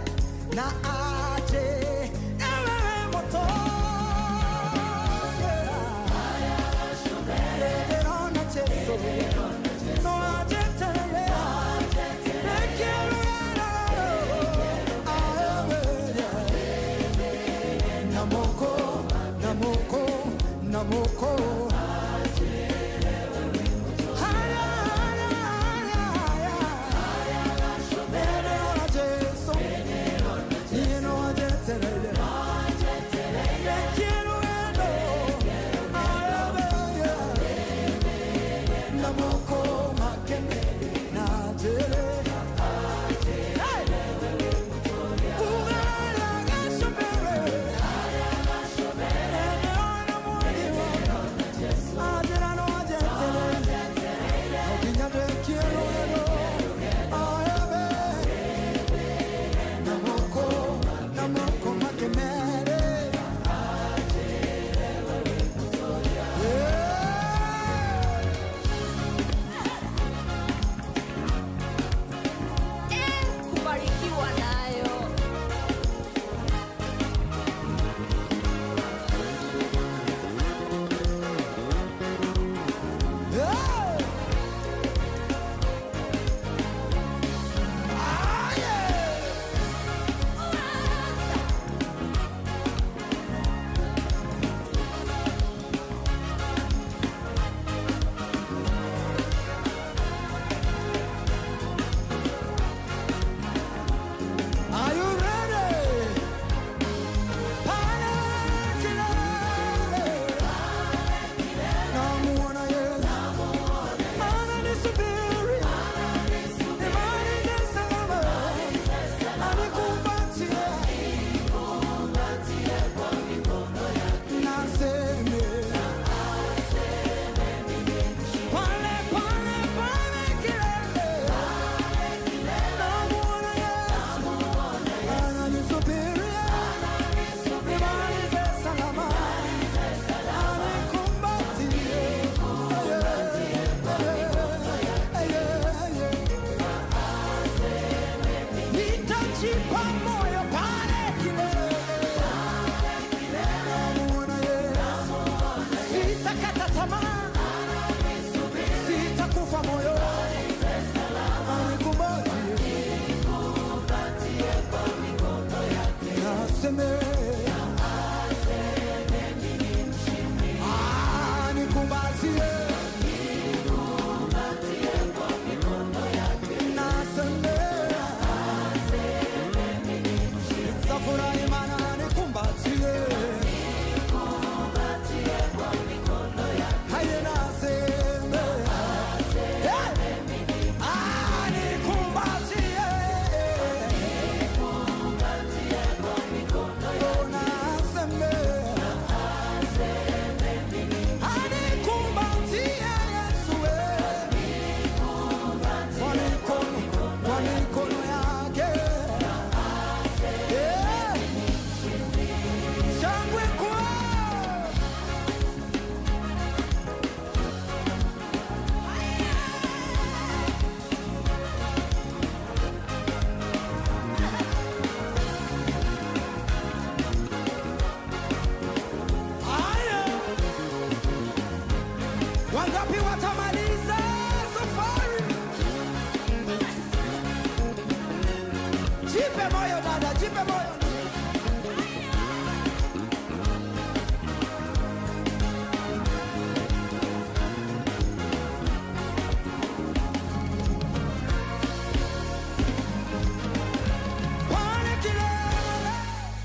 Pale kilele,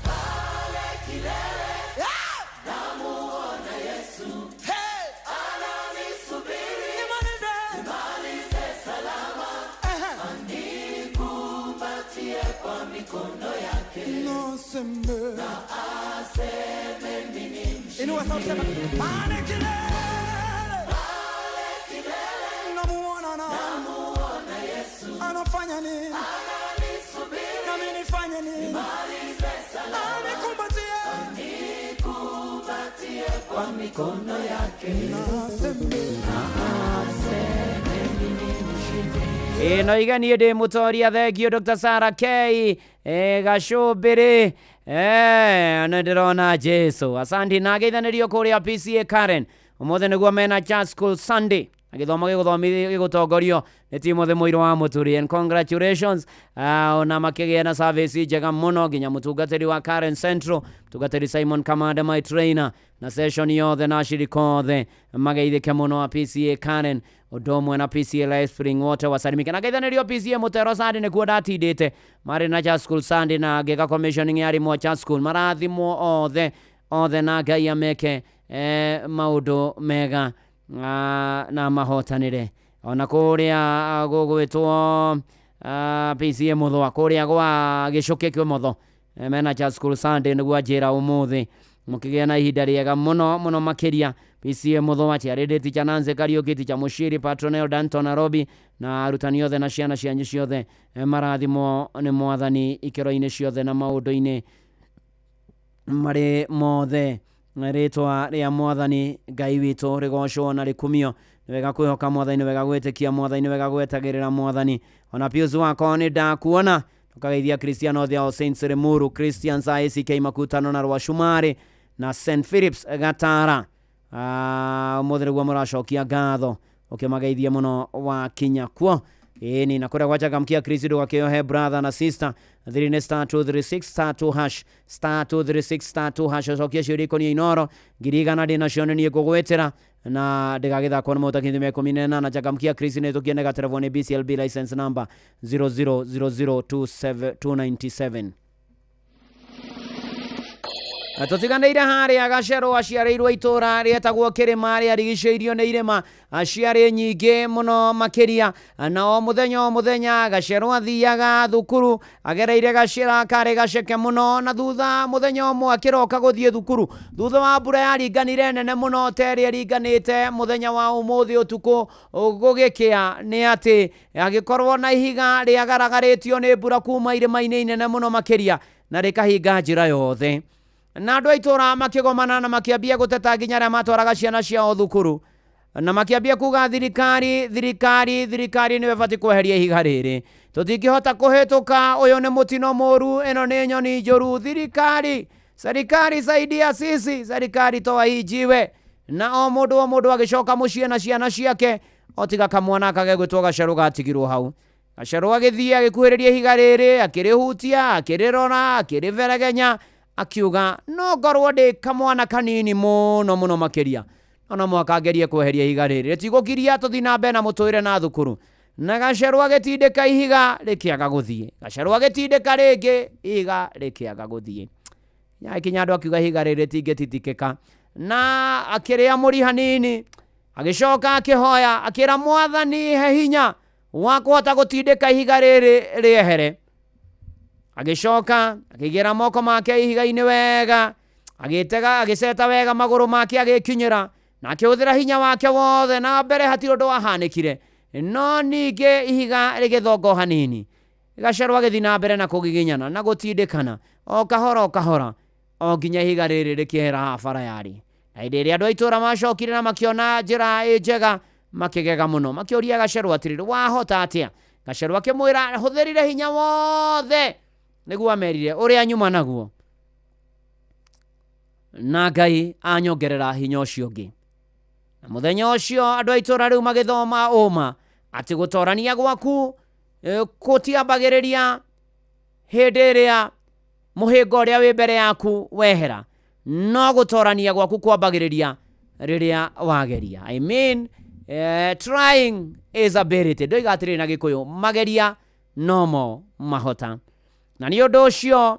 pale kilele, namuona Yesu. Hey! Ananisubiri, nimalize, nimalize salama, anikumbatie kwa mikono yake, naseme na aseme mimi mshindi. Inua sauti, sema pale kilele, pale kilele, namuona na namuona Yesu. Anafanya nini? Ananisubiri, nami nifanye nini? Nimalize salama, anikumbatie, anikumbatie kwa mikono yake, naseme na aseme mimi mshindi. Ä no iga niä ndä må toria thengio Dr. Sarah K gacåmbä nä ndä rona Jesu asanti na ngeithanä rio kå rä a PCA Karen å nä guo mena Church School Sunday na gä thomo gä gå tongorio nä Timothy Mũirũ wa Mũturi and congratulations ona makĩgĩa na service njega mũno nginya mũtungatĩri wa Karen Central mũtungatĩri Simon Kamande my trainer na session yothe na ashirika othe mageithĩke mũno a PCA Karen ũndũ ũmwe na PCA Life Spring wote wasalimike na ngeithanĩrio PCA Mũtero Sunday nĩkuo ndatindĩte marĩ na Church School Sunday na ngĩka commissioning ya arimũ a Church School marathimwo othe othe na Ngai ameke maũndũ mega na mahotanĩre ona kũrĩa gũgwĩtwo PCA Mũthũa kũrĩa gwa gĩcũkĩ kĩa ũmotho mena Church School Sunday nĩguo anjĩra ũmũthĩ mũkĩgĩa na ihinda rĩega mũno mũno makĩria PCA Mũthũa Chiarĩndĩ Ticha Nancy Kariũki Ticha Mũciri Patronel Danton Nairobi na arutani othe na ciana cianyu ciothe marathimwo nĩ mwathani ikĩro-inĩ ciothe na maũndũ-inĩ marĩ mothe rĩtwa rĩa mwathani Ngai witũ rĩgocwo na rĩkumio nĩ wega kwĩhoka mwathani nĩ wega gwĩtĩkia mwathani nĩ wega gwetagĩrĩra mwathani ona Pius wakwa nĩ ndakuona ũkageithia Christian othe ao Saints Limuru Christians a ACK Makutano na Rwashumari na St Philips Gatara ũmũthĩ nĩguo mũracokia ngatho ũkĩmageithia mũno wakinya kuo ĩni na kũrĩa gwachangamkia Chris ndũgakĩohe brother na sister thiri nĩ star 236 star 2 hash star 236 star 2 hash ũcokie ciũria ikoniĩ Inoro 100,000 ndĩ nacio nĩ niĩ ngũgwĩtĩra na ndĩgagĩthakwo nĩ mũtakinyithia mĩaka 18 changamkia Chris nĩ tũkiene gaterevwo nĩ BCLB license number 0000297 tũtiganĩire harĩa gacerũ aciarĩirwo itũra rĩetagwo kĩrĩma rĩarigicĩirio nĩ irĩma ciarĩ nyingĩ mũno makĩria na o mũthenya o mũthenya gacerũ athiaga thukuru agereire gacĩra karĩ gaceke mũno na thutha mũthenya ũmwe akĩroka gũthiĩ thukuru thutha wa mbura yaringanire nene mũno ta ĩrĩa ĩringanĩte mũthenya wa ũmũthĩ ũtukũ gũgĩkĩa nĩ atĩ agĩkorwo na ihiga rĩagaragarĩtio nĩ mbura kuma irĩma-inĩ inene mũno makĩria na rĩkahinga njĩra yothe na andũ a itũra makĩgomana na makĩambia gũteta nginya arĩa matwaraga ciana ciao thukuru na makĩambia kuga thirikari thirikari thirikari nĩwe ĩbatiĩ kweheria ihiga rĩrĩ tũtingĩhota kũhĩtũka ũyũ nĩ mũtino mũru ĩno nĩ nyoni njũru thirikari serikali saidia sisi serikali toa hii jiwe na o mũndũ o mũndũ agĩcoka mũciĩ na ciana ciake o tiga kamwana kagegwĩtwo gacerũ gatigirwo hau gacerũ agĩthiĩ agĩkuhĩrĩria ihiga rĩrĩ akĩrĩhutia akĩrĩrora akĩrĩberegenya akiuga no ngorwo ndĩ kamwana kanini mũno mũno makĩria ona mwaka ngerie kweheria ihiga rĩrĩ rĩtigũkiria tũthiĩ na mbere na mũtũrĩre na thukuru na gacerũ agĩtindĩka ihiga rĩkĩaga gũthiĩ gacerũ agĩtindĩka rĩngĩ ihiga rĩkĩaga gũthiĩ nyakinya andũ akiuga ihiga rĩrĩ rĩtingĩtitikĩka na akĩrĩa mũri hanini agĩcoka akĩhoya akĩra mwathani he hinya wa kũhota gũtindĩka ihiga rĩrĩ rĩehere agĩcoka akĩigĩra moko make ihiga-inĩ wega agĩtega agĩceta wega magũrũ make agĩkinyĩra na akĩhũthĩra hinya wake wothe na mbere hatirĩ ũndũ wahanĩkire no ningĩ ihiga rĩgĩthongo hanini gacerũ agĩthiĩ na mbere na kũgiginyana na gũtindĩkana o kahora o kahora o nginya ihiga rĩrĩ rĩkĩehera haha bara yarĩ na hĩndĩ ĩrĩa andũ a itũũra macokire na makĩona njĩra ĩ njega makĩgega mũno makĩũria gacerũ atĩrĩrĩ wahota atĩa gacerũ akĩmwĩra hũthĩrire hinya wothe nĩguo amerire ũrĩa nyuma naguo na Ngai anyongerera hinya ũcio ũngĩ na mũthenya ũcio andũ a itũũra rĩu magĩthoma ũma atĩ gũtorania gwaku gũtiambagĩrĩria hĩndĩ ĩrĩa Mũhĩnga ũrĩa wĩ mbere yaku wehera, no gũtorania gwaku kwambagĩrĩria rĩrĩa wageria. I mean, trying is ability. Ndoiga atĩrĩrĩ na Gĩkũyũ, mageria nomo mahota. Na nĩ ũndũ ũcio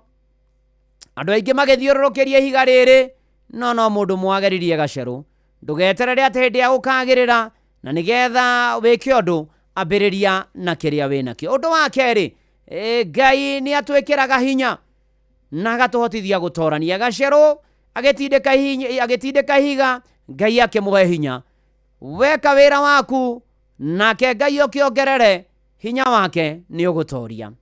andũ aingĩ magĩthiũrũrũkĩria ihiga rĩrĩ, no mũndũ mwageririe gacerũ. Ndũgeterere atĩ hĩndĩ ya gũkagĩrĩra, na nĩgetha wĩke ũndũ, ambĩrĩria na kĩrĩa wĩnakĩo. Ũndũ wa kerĩ, Ngai nĩ atwĩkĩraga hinya na agatũhotithia gũtorania. Gacerũ agĩtindĩka ihiga, Ngai akĩmũhe hinya. Weka wĩra waku nake Ngai ũkĩongerere hinya wake, nĩ ũgũtoria.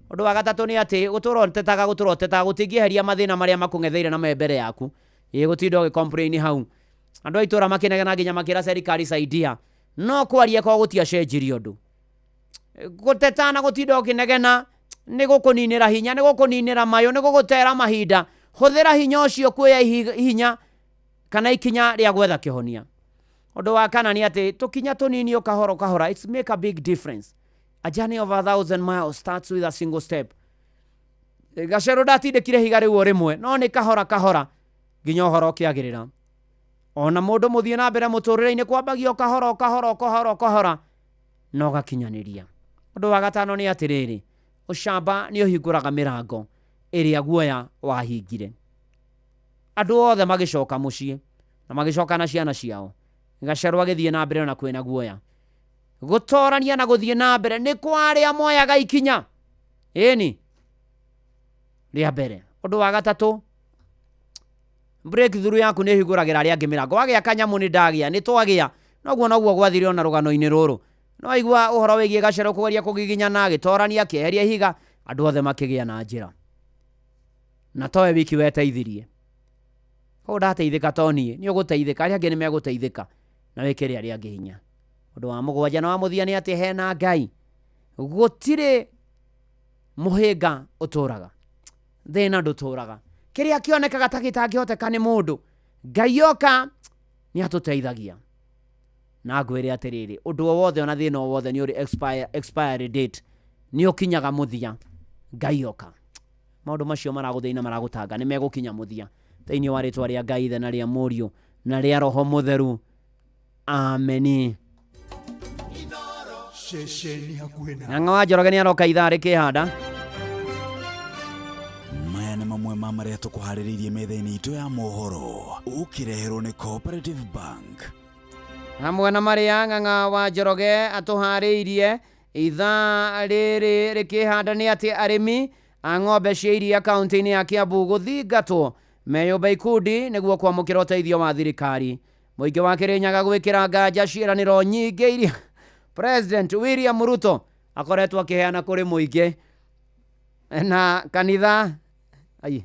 Ũndũ wa gatatũ nĩ atĩ gũtũra ũtetaga gũtingĩeheria mathĩna marĩa makũng'etheire na me mbere yaku. Ĩ gũtinda ũgĩ-complain hau. Andũ a itũra makĩnegena nginya makĩra serikali saidia, no kwaria kwa gũtiacenjirie ũndũ. Gũteta na gũtinda ũkĩnegena nĩ gũkũninĩra hinya, nĩ gũkũninĩra mayũ, nĩ gũgũtera mahinda. Hũthĩra hinya ũcio kuoya hinya kana ikinya rĩa gwetha kĩhonia. Ũndũ wa kana nĩ atĩ tũkinya tũnini o kahora kahora, it's make a big difference. A journey of 1,000 miles starts with a single step. Gacerũ ndatindĩkire ihiga rĩu o rĩmwe, no nĩ kahora kahora nginya ũhoro ũkĩagĩrĩra. Ona mũndũ mũthiĩ na mbere mũtũrĩre-inĩ kwambagia o kahora o kahora o kahora o kahora, na ũgakinyanĩria. Ũndũ wa gatano nĩ atĩrĩrĩ, ũcamba nĩ ũhingũraga mĩrango ĩrĩa guoya wahingire. Andũ othe magĩcoka mũciĩ na magĩcoka na ciana ciao. Gacerũ agĩthiĩ na mbere na kwĩna guoya. Gũtorania na gũthiĩ na mbere nĩ kwa arĩa moyaga ikinya. Ĩni rĩa mbere. Ũndũ wa gatatũ, breakthrough yaku nĩ ĩhingũragĩra arĩa angĩ mĩrango. Wagĩa kanyamũ nĩ ndagĩa, nĩ twagĩa. Noguo noguo gwathire ona rũgano-inĩ rũrũ. No aigua ũhoro wĩgiĩ gacerũ kũgeria kũgiginyana, agĩtorania, akĩeheria ihiga, andũ othe makĩgĩa na njĩra. Na towe wiki weteithirie. Koguo ndateithĩka to niĩ, nĩ ũgũteithĩka, arĩa angĩ nĩ megũteithĩka, na wĩkĩre arĩa angĩ hinya. Ũndũ wa mũgwanja na wa mũthia nĩ atĩ hena Ngai. Gũtirĩ mũhĩnga ũtũraga, thĩna ndũtũraga. Kĩrĩa kĩonekaga ta gĩtangĩhoteka nĩ mũndũ, Ngai oka nĩ atũteithagia. Na ngwĩre atĩrĩrĩ, ũndũ o wothe ona thĩna o wothe nĩ ũrĩ expiry date, nĩ ũkinyaga mũthia. Ngai oka, maũndũ macio maragũthĩna maragũtanga nĩ megũkinya mũthia. Thĩinĩ wa rĩtwa rĩa Ngai Ithe na rĩa Mũriũ na rĩa Roho Mũtheru, ameni. Ng'ang'a wa Njoroge nĩ aroka ithaa rĩkĩhanda. Maya nĩ mamwe ma marĩa tũkũharĩrĩirie metha-inĩ itũ ya mohoro, ũkĩreherwo nĩ Cooperative Bank. Hamwe na marĩa Ng'ang'a wa Njoroge atũharĩirie ithaa rĩrĩ rĩkĩhanda nĩ atĩ arĩmi a ng'ombe cia iria kaunti-inĩ ya Kiambu gũthingatwo meyũmba ikundi nĩguo kwamũkĩra ũteithio wa thirikari. Mũingĩ wa Kĩrĩnyaga gwĩkĩra nganja ciĩranĩro nyingĩ iria President William Ruto akoretwo akĩheana kũrĩ mũingĩ. Na kanitha ai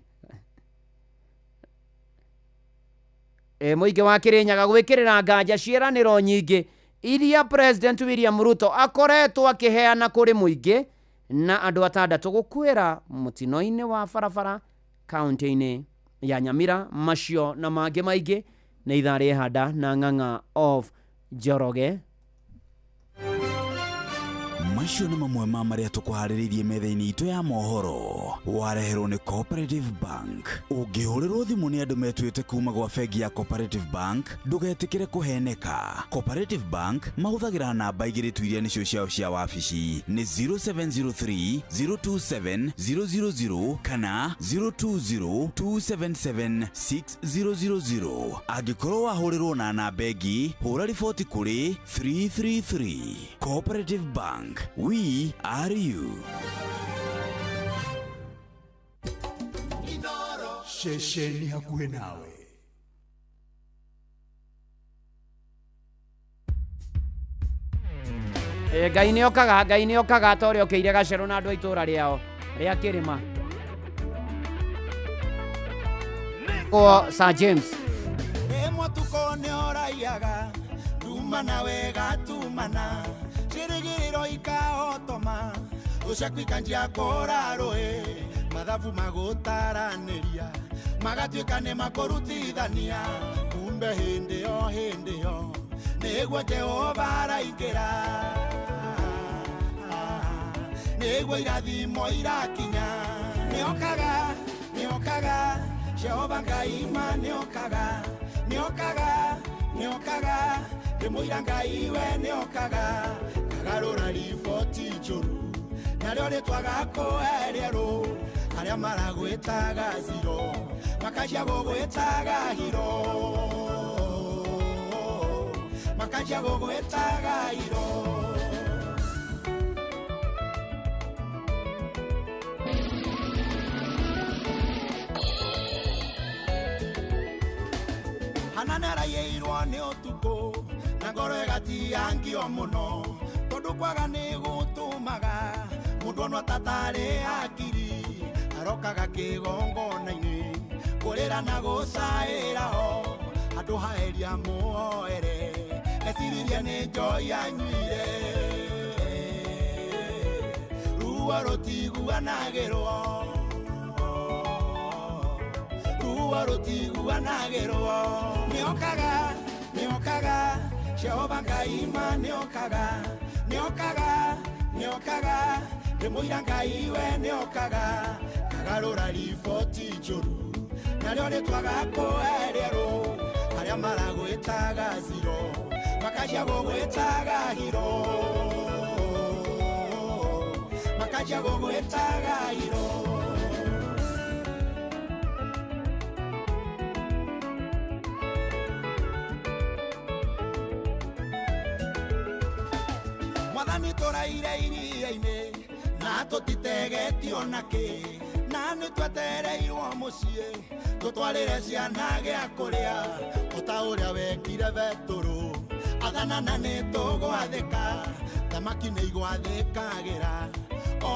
mũingĩ wa Kĩrĩnyaga gwĩkĩrĩra nganja ciĩranĩro nyingĩ iria President William Ruto akoretwo akĩheana kũrĩ mũingĩ, na andũ atandatũ gũkuĩra mũtino-inĩ wa barabara kaunti-inĩ ya Nyamira. Macio na mangĩ maingĩ nĩ ithaa rĩhanda na Ng'ang'a of Njoroge. Macio nĩ mamwe ma marĩa tũkũharĩrĩirie metha-inĩ itũ ya mohoro, wareherwo nĩ Cooperative Bank. Ũngĩhũrĩrwo thimũ nĩ andũ metuĩte kuma gwa bengi ya Cooperative Bank, ndũgetĩkĩre kũheneka. Cooperative Bank mahũthagĩra namba igĩrĩ tu iria nĩcio ciao cia wabici, nĩ 0703 027 000 kana 020 277 6000. Angĩkorwo wahũrĩrwo na namba ĩngĩ, hũra riboti kũrĩ 333. Cooperative Bank, we are you. Ceceni hakuhĩ nawe. Ngai nĩ okaga, Ngai nĩ okaga ta ũrĩa okĩire gacerũ na andũ a itũra rĩao rĩa kĩrĩma. Kwa Sir James. Mũtuko nĩ ũraiyaga, tumana wega tumana, ciĩrĩgĩrĩro ikahotoma, ũcakwika njia kũra rũĩ, mathabu magũtaranĩria, magatuĩka nĩ makũrutithania, kumbe hĩndĩ o hĩndĩ o, nĩguo Jehova araingĩra, nĩguo irathimo irakinya, nĩokaga Nĩokaga Jehova Ngai ma nĩokaga nĩokaga nĩokaga ndĩmũira Ngai we nĩokaga kagarũra riboti njũru narĩo rĩtwa gakũhe rĩerũ arĩa maragwĩtaga ziro makanjia gũgwĩtaga hiro makanjia gũgwĩtaga hiro. Hanana araiyĩirwo nĩ ũtukũ na ngoro ĩgatiangio mũno tondũ kwaga nĩ gũtũmaga mũndũ onwo tatarĩ hakiri arokaga kĩgongona-inĩ kũrĩra na gũcaĩra ho handũ haeria muoere eciririe nĩ njoi anyuire ruo rũtiguanagĩrwo ruo rũtiguanagĩrwo nĩokaga nĩokaga Jehova Ngai ma nĩokaga nĩokaga nĩokaga ndĩmũira Ngai we nĩokaga kagarũra riboti njũru narĩo rĩtwa gakũhe rĩerũ arĩa maragwĩtaga ziro makanjia gũgwĩtaga hiro makanjia gũgwĩtaga hiro. Mwathani tũraire iria-inĩ na tũtitegetio nakĩ na nĩ twetereirwo mũciĩ tũtwarĩre ciana gĩa kũrĩa o ta ũrĩa wekire Betũrũ athana na nĩ tũgwathĩka thamaki nĩ igwathĩkagĩra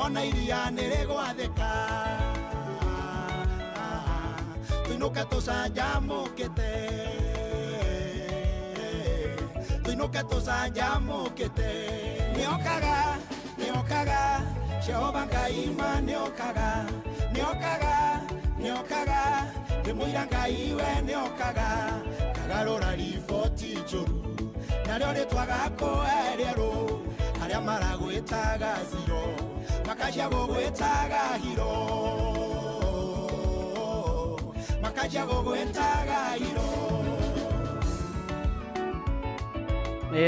ona iria nĩ rĩgwathĩka tũinũke tũcanjamũkĩte tũinũke tũcanjamũkĩte nĩokaga nĩokaga Jehova Ngai ma nĩokaga nĩokaga nĩokaga ndĩmũira Ngai we nĩokaga kagarũra riboti njũru narĩo rĩtwa gakũhe rĩerũ arĩa maragwĩtaga ziro makanjia gũgwĩtaga hiro makanjia gũgwĩtaga hiro.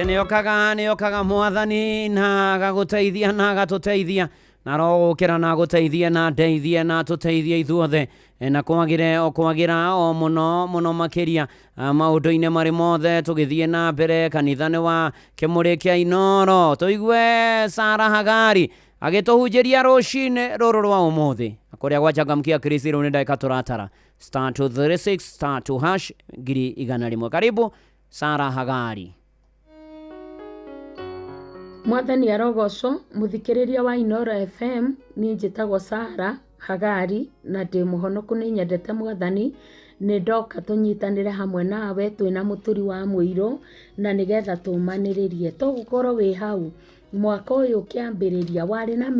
Nĩokaga nĩokaga mwathani na agagũteithia na agatũteithia na arogũkĩra na agũteithie na ndeithie na atũteithie ithuothe na kwagĩre o kwagĩra o mũno mũno makĩria maũndũ-inĩ marĩ mothe tũgĩthiĩ na mbere kanitha-inĩ wa kĩmũrĩ kĩa Inoro tũigue Sara Hagari agĩtũhunjĩria rũcinĩ rũrũ rwa ũmũthĩ kũrĩa gwachangamkia Kristo rĩu nĩ ndagĩka tũratara star 236 star 2 hash 100,000. Karibu Sara Hagari. Mwathani arogocwo muthikiriria wa Inoro FM niĩ njĩtagwo Sara Hagari na ndĩ mũhonoku nĩ nyendete mwathani nĩ ndoka tũnyitanĩre hamwe nawe twĩna mũturi wa mũirũ na nĩgetha tũmanĩrĩrie tũgũkorwo wĩ hau mwaka ũyũ ũkĩambĩrĩria warĩ na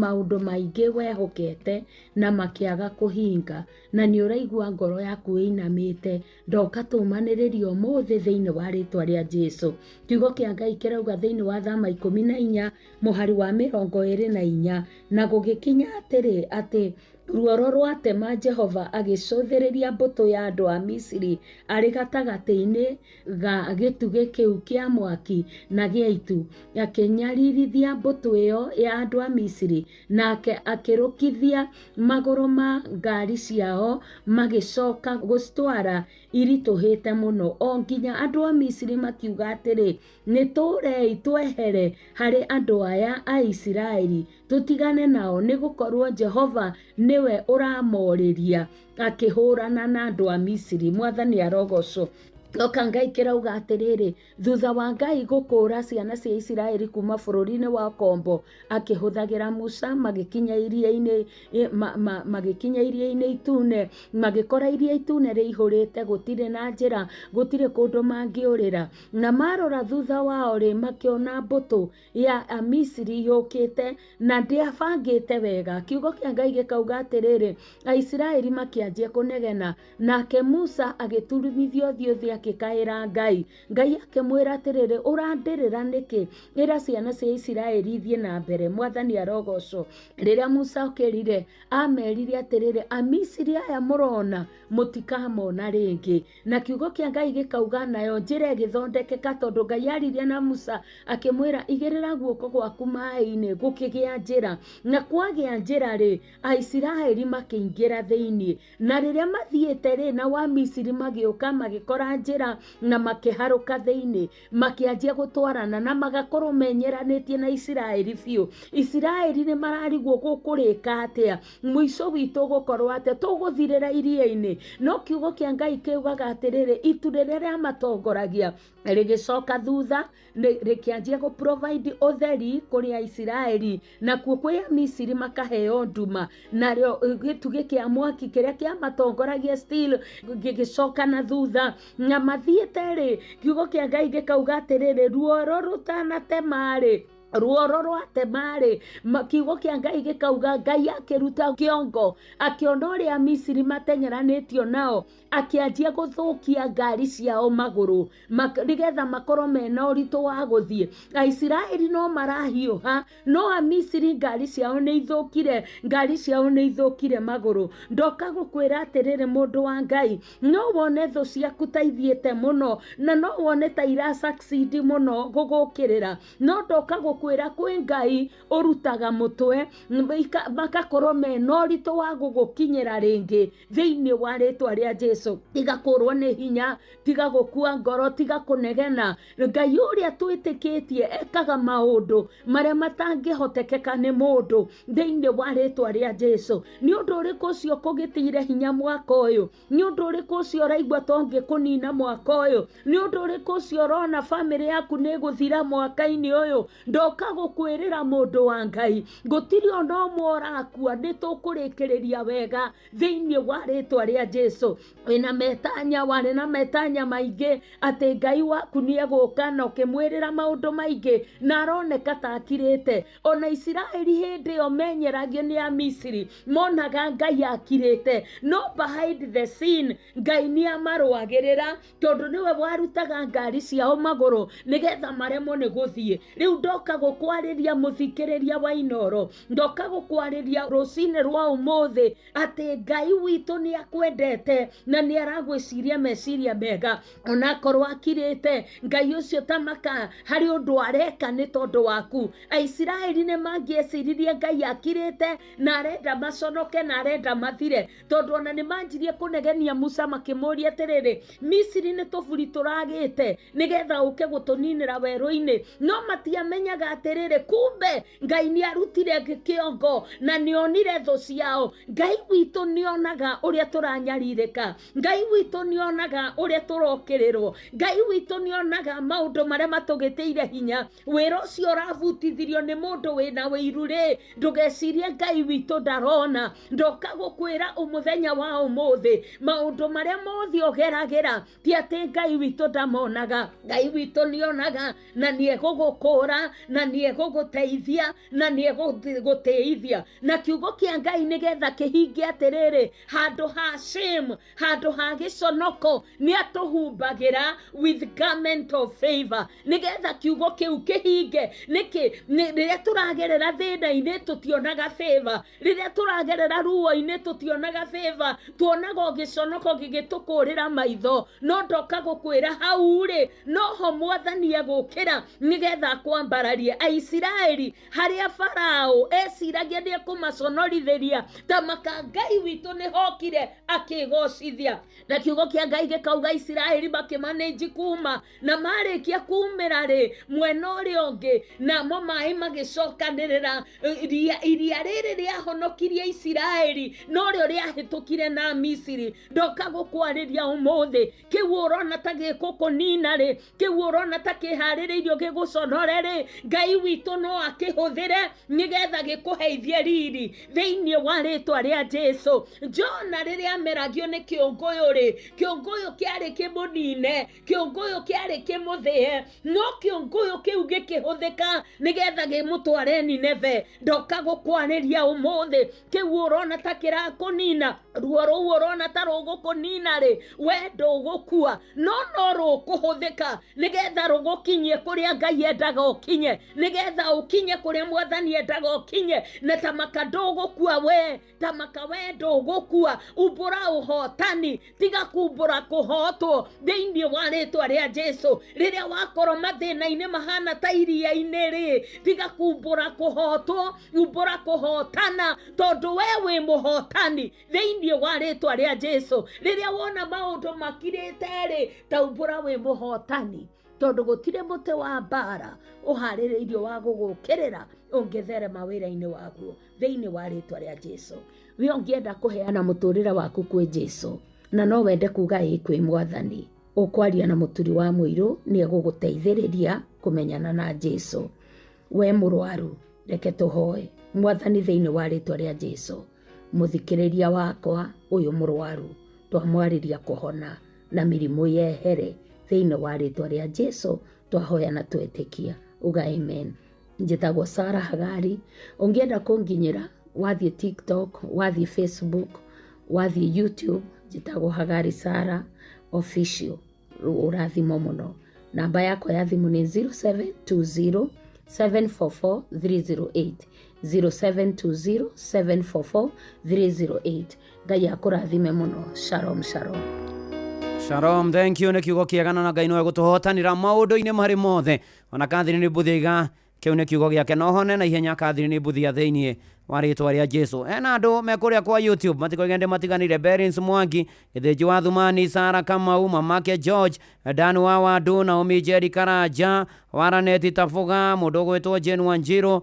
maũndũ maingĩ wehokete na makĩaga kũhinga na nĩ ũraigua ngoro yaku ĩinamĩte ndoka tũmanĩrĩrie ũmũthĩ thĩinĩ wa rĩtwa rĩa Jesũ. Kiugo kĩa Ngai kĩrauga thĩinĩ wa Thama 14 mũhari wa 24 na gũgĩkinya atĩrĩ atĩ ruoro rwatema Jehova agĩcũthĩrĩria mbũtũ ya andũ a Misiri arĩ gatagatĩ-inĩ ga gĩtugĩ kĩu kĩa mwaki na gĩa itu akĩnyaririthia mbũtũ ĩyo ya andũ a Misiri nake akĩrũkithia magũrũ ma ngari ciao magĩcoka gũcitwara iritũhĩte mũno o nginya andũ a Misiri makiuga atĩrĩ nĩ tũrei twehere harĩ andũ aya a Isiraeli tũtigane nao nĩ gũkorwo Jehova nĩwe ũramorĩria akĩhũrana na andũ a Misiri. Mwathani arogocwo. Oka Ngai kĩrauga atĩrĩrĩ thutha wa Ngai gũkũũra ciana cia Isiraeli kuma bũrũri-inĩ wa kombo akĩhũthagĩra Musa magĩkinya iria-inĩ magĩkinya iria-inĩ itune magĩkora iria itune rĩihũrĩte gũtirĩ na njĩra gũtirĩ kũndũ mangĩũrĩra na marora thutha wao rĩ makĩona mbũtũ ya Amisiri yũkĩte na ndĩabangĩte wega. Kiugo kĩa Ngai gĩkauga atĩrĩrĩ Aisiraeli makĩanjia kũnegena nake Musa agĩturumithia ũthiũ thĩ Akĩkaĩra Ngai. Ngai akĩmwĩra atĩrĩrĩ, ũrandĩrĩra nĩkĩ? Ĩra ciana cia Isiraeli ithiĩ na mbere. Mwathani arogocwo. Rĩrĩa Musa okĩrire, amerire atĩrĩrĩ, Amisiri aya mũrona mũtikamona rĩngĩ. Na kiugo kĩa Ngai gĩkauga nayo njĩra ĩgĩthondekeka, tondũ Ngai aririe na Musa akĩmwĩra, igĩrĩra guoko gwaku maĩ-inĩ, gũkĩgĩa njĩra. Na kwagĩa njĩra rĩ, Aisiraeli makĩingĩra thĩinĩ. Na rĩrĩa mathiĩte rĩ, nao Amisiri magĩũka magĩkora njĩra na makĩharũka thĩinĩ, makĩanjia gũtwarana na magakorwo menyeranĩtie na Isiraeli biũ. Isiraeli nĩ mararigwo gũkũrĩka atĩa, mũico witũ ũgũkorwo atĩa, tũgũthirĩra iria-inĩ. No kiugo kĩa Ngai kiugaga atĩrĩrĩ, itu rĩrĩa rĩamatongoragia rĩgĩcoka thutha, rĩkĩanjia gũ provide ũtheri kũrĩ Aisiraeli, nakuo kwĩ Amisiri makaheo nduma. Narĩo gĩtugĩ kĩa mwaki kĩrĩa kĩamatongoragia still gĩgĩcoka na thutha. Na mathiĩte rĩ, kiugo kĩa Ngai gĩkauga atĩrĩrĩ, ruoro rũtanatema rĩ, ruoro rwatema rĩ, kiugo kĩa Ngai gĩkauga Ngai akĩruta kĩongo, akĩona ũrĩa Misiri mateng'eranĩtio nao, akĩanjia gũthũkia ngari ciao magũrũ nĩgetha makorwo mena ũritũ wa gũthiĩ. Aisiraeli no marahiũha, no Amisiri ngari ciao nĩ ithũkire, ngari ciao nĩ ithũkire magũrũ. Ndoka gũkwĩra atĩrĩrĩ, mũndũ wa Ngai, no wone thũ ciaku ta ithiĩte mũno, na no wone ta ira succeed mũno gũgũkĩrĩra, no ndoka gũkwĩra kwĩ Ngai ũrutaga mũtwe, makakorwo mena ũritũ wa gũgũkinyĩra rĩngĩ thĩinĩ wa rĩtwa rĩa Jesu. Tiga kũrwo nĩ hinya, tiga gũkua ngoro, tiga kũnegena. Ngai ũrĩa twĩtĩkĩtie ekaga maũndũ marĩa matangĩhotekeka nĩ mũndũ thĩinĩ wa rĩtwa rĩa Jesu. Nĩ ũndũ ũrĩkũ ũcio kũgĩtĩire hinya mwaka ũyũ? Nĩ ũndũ ũrĩkũ ũcio ũraigua ta ũngĩkũnina mwaka ũyũ? Nĩ ũndũ ũrĩkũ ũcio ũrona bamĩrĩ yaku nĩ ĩgũthira mwaka-inĩ ũyũ? Ndoka gũkwĩrĩra mũndũ wa Ngai, gũtirĩ ona ũmwe ũrakua, nĩ tũkũrĩkĩrĩria wega thĩinĩ wa rĩtwa rĩa Jesu. Wĩna metanya, warĩ na metanya maingĩ atĩ Ngai waku nĩ egũka, na ũkĩmwĩrĩra maũndũ maingĩ, na aroneka ta akirĩte. Ona Isiraeli hĩndĩ ĩyo menyeragio nĩ Amisiri, monaga Ngai akirĩte, no behind the scene Ngai nĩ amarũagĩrĩra, tondũ nĩwe warutaga ngari ciao magũrũ nĩgetha maremwo nĩ gũthiĩ. Rĩu ndoka gũkwarĩria mũthikĩrĩria wa Inooro, ndoka gũkwarĩria rũcinĩ rwa ũmũthĩ atĩ Ngai witũ nĩ akwendete na nĩ aragwĩciria meciria mega. Onakorwo akirĩte, Ngai ũcio tamaka harĩ ũndũ areka nĩ tondũ waku. Aisiraeli nĩ mangĩeciririe Ngai akirĩte na arenda maconoke na arenda mathire, tondũ ona nĩ manjirie kũnegenia Musa makĩmũria atĩrĩrĩ, Misiri nĩ tũburi tũragĩte nĩgetha ũke gũtũninĩra werũ-inĩ. No matiamenyaga atĩrĩrĩ, kumbe Ngai nĩ arutire kĩongo na nĩ onire thũ ciao. Ngai witũ nĩ onaga ũrĩa tũranyarirĩka, Ngai witũ nĩ onaga ũrĩa tũrokĩrĩrwo, Ngai witũ nĩ onaga maũndũ marĩa matũgĩtĩire hinya. Wĩra ũcio ũrabutithirio nĩ mũndũ wĩna wĩiru rĩ, ndũgecirie Ngai witũ ndarona. Ndoka gũkwĩra ũmũthenya wa ũmũthĩ, maũndũ marĩa mothe ũgeragĩra ti atĩ Ngai witũ ndamonaga. Ngai witũ nĩ onaga na nĩ egũgũkũra na nĩ egũgũteithia na nĩ egũgũtĩithia. Na kiugo kĩa Ngai nĩgetha kĩhinge atĩrĩrĩ, handũ ha shame, handũ ha gĩconoko, nĩ atũhumbagĩra with garment of favor, nĩgetha kiugo kĩu kĩhinge. Nĩkĩ? Rĩrĩa tũragerera thĩna-inĩ tũtionaga favor, rĩrĩa tũragerera ruo-inĩ tũtionaga favor, tuonaga o gĩconoko gĩgĩtũkũrĩra maitho. No ndoka gũkwĩra hau rĩ, noho Mwathani egũkĩra nĩgetha akwambararie. Aisiraeli harĩa Farao eciragia nĩ ekũmaconorithĩria, ta maka Ngai witũ nĩ hokire akĩgocithia. Na kiugo kĩa Ngai gĩkauga Isiraeli makĩmanĩnji kuma, na marĩkia kumĩra rĩ mwena ũrĩa ũngĩ, namo maĩ magĩcokanĩrĩra. Iria rĩrĩ rĩahonokirie Isiraeli norĩo rĩahĩtũkire na Misiri. Ndoka gũkwarĩria ũmũthĩ, kĩu ũrona ta gĩgũkũnina rĩ, kĩu ũrona ta kĩharĩrĩirio gĩgũconore rĩ, Ngai Ngai witũ no akĩhũthĩre nĩgetha gĩkũheithie riri thĩinĩ wa rĩtwa rĩa Jesu. Jona rĩrĩa ameragio nĩ kĩũngũyũ rĩ, kĩũngũyũ kĩarĩ kĩmũnine, kĩũngũyũ kĩarĩ kĩmũthĩe, no kĩũngũyũ kĩu gĩkĩhũthĩka nĩgetha gĩmũtware Nineve. Ndoka gũkwarĩria ũmũthĩ, kĩu ũrona ta kĩrakũnina, ruo rũu ũrona ta rũgũkũnina rĩ, we ndũgũkua, no no rũkũhũthĩka nĩgetha rũgũkinyie kũrĩa Ngai endaga ũkinye, nĩgetha ũkinye kũrĩa Mwathani endaga ũkinye. Na tamaka ndũgũkua we, tamaka we ndũgũkua, umbũra ũhotani, tiga kumbũra kũhotwo thĩinĩ wa rĩtwa rĩa Jesu. Rĩrĩa wakorwo mathĩna-inĩ mahana ta iria-inĩ rĩ, tiga kumbũra kũhotwo, umbũra kũhotana, tondũ we wĩ mũhotani thĩinĩ wa rĩtwa rĩa Jesu. Rĩrĩa wona maũndũ makirĩte rĩ, taumbũra wĩ mũhotani, tondũ gũtirĩ mũtĩ wa mbara ũharĩrĩirio wa gũgũkĩrĩra ũngĩtherema wĩra-inĩ waguo thĩinĩ wa rĩtwa rĩa Jesu. We ũngĩenda kũheana mũtũrĩre waku kwĩ Jesu na no wende kuga ĩ kwĩ Mwathani, ũkwaria na mũturi wa mũirũ nĩ egũgũteithĩrĩria kũmenyana na Jesu. We mũrwaru, reke tũhoe. Mwathani, thĩinĩ wa rĩtwa rĩa Jesu, mũthikĩrĩria wakwa ũyũ mũrwaru, twamwarĩria kũhona na mĩrimũ yehere thĩinĩ wa rĩtwa rĩa Jesu, twahoya na twetĩkia. Uga amen. Njĩtagwo Sarah Hagari. Ũngĩenda kũnginyĩra, wathiĩ TikTok, wathiĩ Facebook, wathiĩ YouTube, njĩtagwo Hagari Sarah Official. Ũrathimwo mũno. Namba yakwa ya thimũ nĩ 0720 744 308, 0720 744 308. Ngai akũrathime mũno. Shalom, shalom. Shalom, thank you. Nĩ kiugo kĩega na Ngai nowe gũtũhotanĩra maũndũ-inĩ marĩ mothe. Ona Catherine Mbuthiga, kĩu nĩ kiugo gĩake, no hone na ihenya Catherine Mbuthia thĩinĩ wa rĩtwa rĩa Jesu. Hena andũ me kũrĩa kwa YouTube matikoige ndĩ matiganĩire. Berins Mwangi, Gĩthĩnji wa Thumani, Sara Kamau, Mamake George, Dan wa Wadu, Naomi Jerry Karanja, Waraneti Tafuga, mũndũ ũgwĩtwo Jane Wanjiru,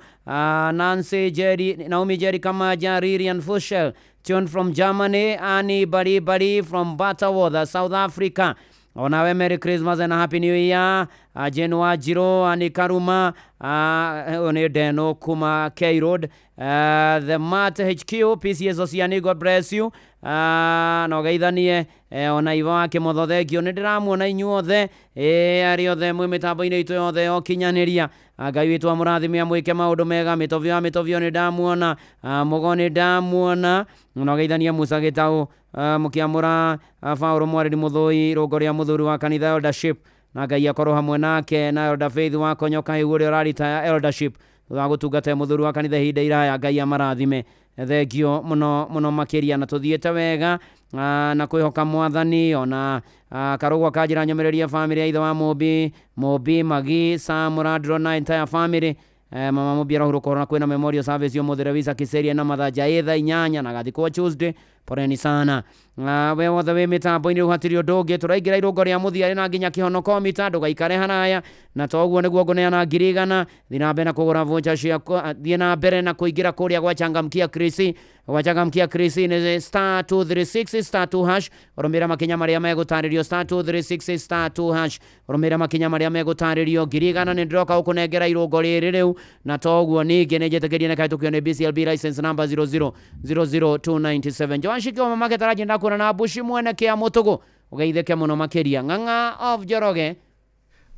Nancy Jerry, Naomi Jerry Kamaja, Lilian Fushel, Tune from Germany, Annie Bari Bari from Butterworth, South Africa. Onawe Merry Christmas and Happy New Year. Jane Wanjiru, Annie Karuma, nĩ Deno kuma K Road, The Mat HQ, PCS Ociani, God bless you. Na ũgeithanie ona Ivo wa Kĩmotho, thengio. Nĩ ndĩramuona inyuothe arĩ othe mwĩ mĩtambo-inĩ itũ yothe ya ũkinyanĩria. Ngai witũ amũrathime, amwĩke maũndũ mega. Mĩtovio ya mĩtovio nĩ ndamuona, Mũgo nĩ ndamuona, na ũgeithanie Musa Gĩtaũ, mũkĩamũra Paũlũ Mwarĩri Mũthũi, rũngo rĩa mũthuri wa kanitha eldership, na Ngai akorwo hamwe nake, na Elder Faith wa Konyoka hĩu ũrĩa ũraritaya eldership thutha wa gũtungata mũthuri wa kanitha ihinda iraya. Ngai amarathime, thengio mũno mũno makĩria, na tũthiĩte wega na kwĩhoka Mwathani. Ona Karũgwa kanjĩra nyũmĩrĩrie family ya ithe wa Mũmbi, Mũmbi Magi Sam Radro na entire family. Mama Mũmbi arahurũka na kwĩna memorial service ũmũthĩ Rewisa Kiseria na mathanja ĩ thaa 8 na gathikwo Tuesday. Poleni sana. We wothe wĩ mĩtambo-inĩ rĩu hatirĩ ũndũ ũngĩ, tũraingĩra irũngo rĩa mũthia rĩ na nginya kĩhonoko mita, ndũgaikare haraya na toguo nĩguo ngũneana 100,000. Thiĩ na mbere na kũgũra voucher ciaku, thiĩ na mbere na kũingĩra kũrĩa gwa Changamkia Krisi. Gwa Changamkia Krisi nĩ star 236 star 2 hash, ũrũmĩrĩra makinya marĩa megũtarĩrio, star 236 star 2 hash, ũrũmĩrĩra makinya marĩa megũtarĩrio. 100,000 nĩ ndĩroka gũkũnengera irũngo rĩrĩ rĩu, na toguo ningĩ nĩ njĩtĩkĩrie nĩ kahĩtũkio nĩ BCLB license number 0000297. Joan Shikio mamake taraji ndakuona na Bushi mwene kĩa mũtũgũ, ũgeithĩke mũno makĩria. Ng'ang'a of Njoroge.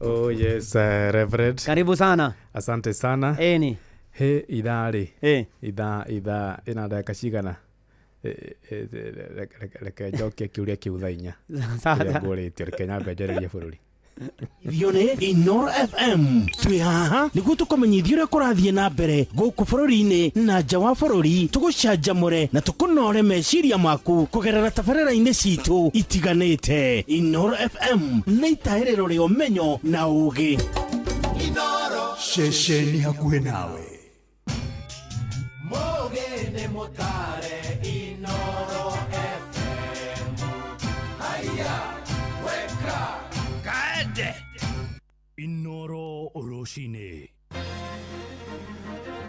Oh yes, Reverend. Karibu sana. Asante sana. Eni. He ithaa rĩ, ithaa ĩna ndagĩka cigana? Reke njokie kĩũria kĩu thaa 4. Sawa. Kĩrĩa ngũrĩtio, reke nyambe njarĩrie bũrũri. Irio nĩ Inoro FM. Twĩ haha nĩguo tũkũmenyithia ũrĩa kũrathiĩ na mbere gũkũ bũrũri-inĩ na nja wa bũrũri, tũgũcanjamũre na tũkũnore meciria maku kũgerera tabarĩra-inĩ citũ itiganĩte. Inoro FM nĩ itahĩrĩro rĩa ũmenyo na ũũgĩ. Ceceni hakuhĩ nawe. Mũgĩ nĩ mũtare Inoro FM. Haya, weka kaende. Inoro rũcinĩ.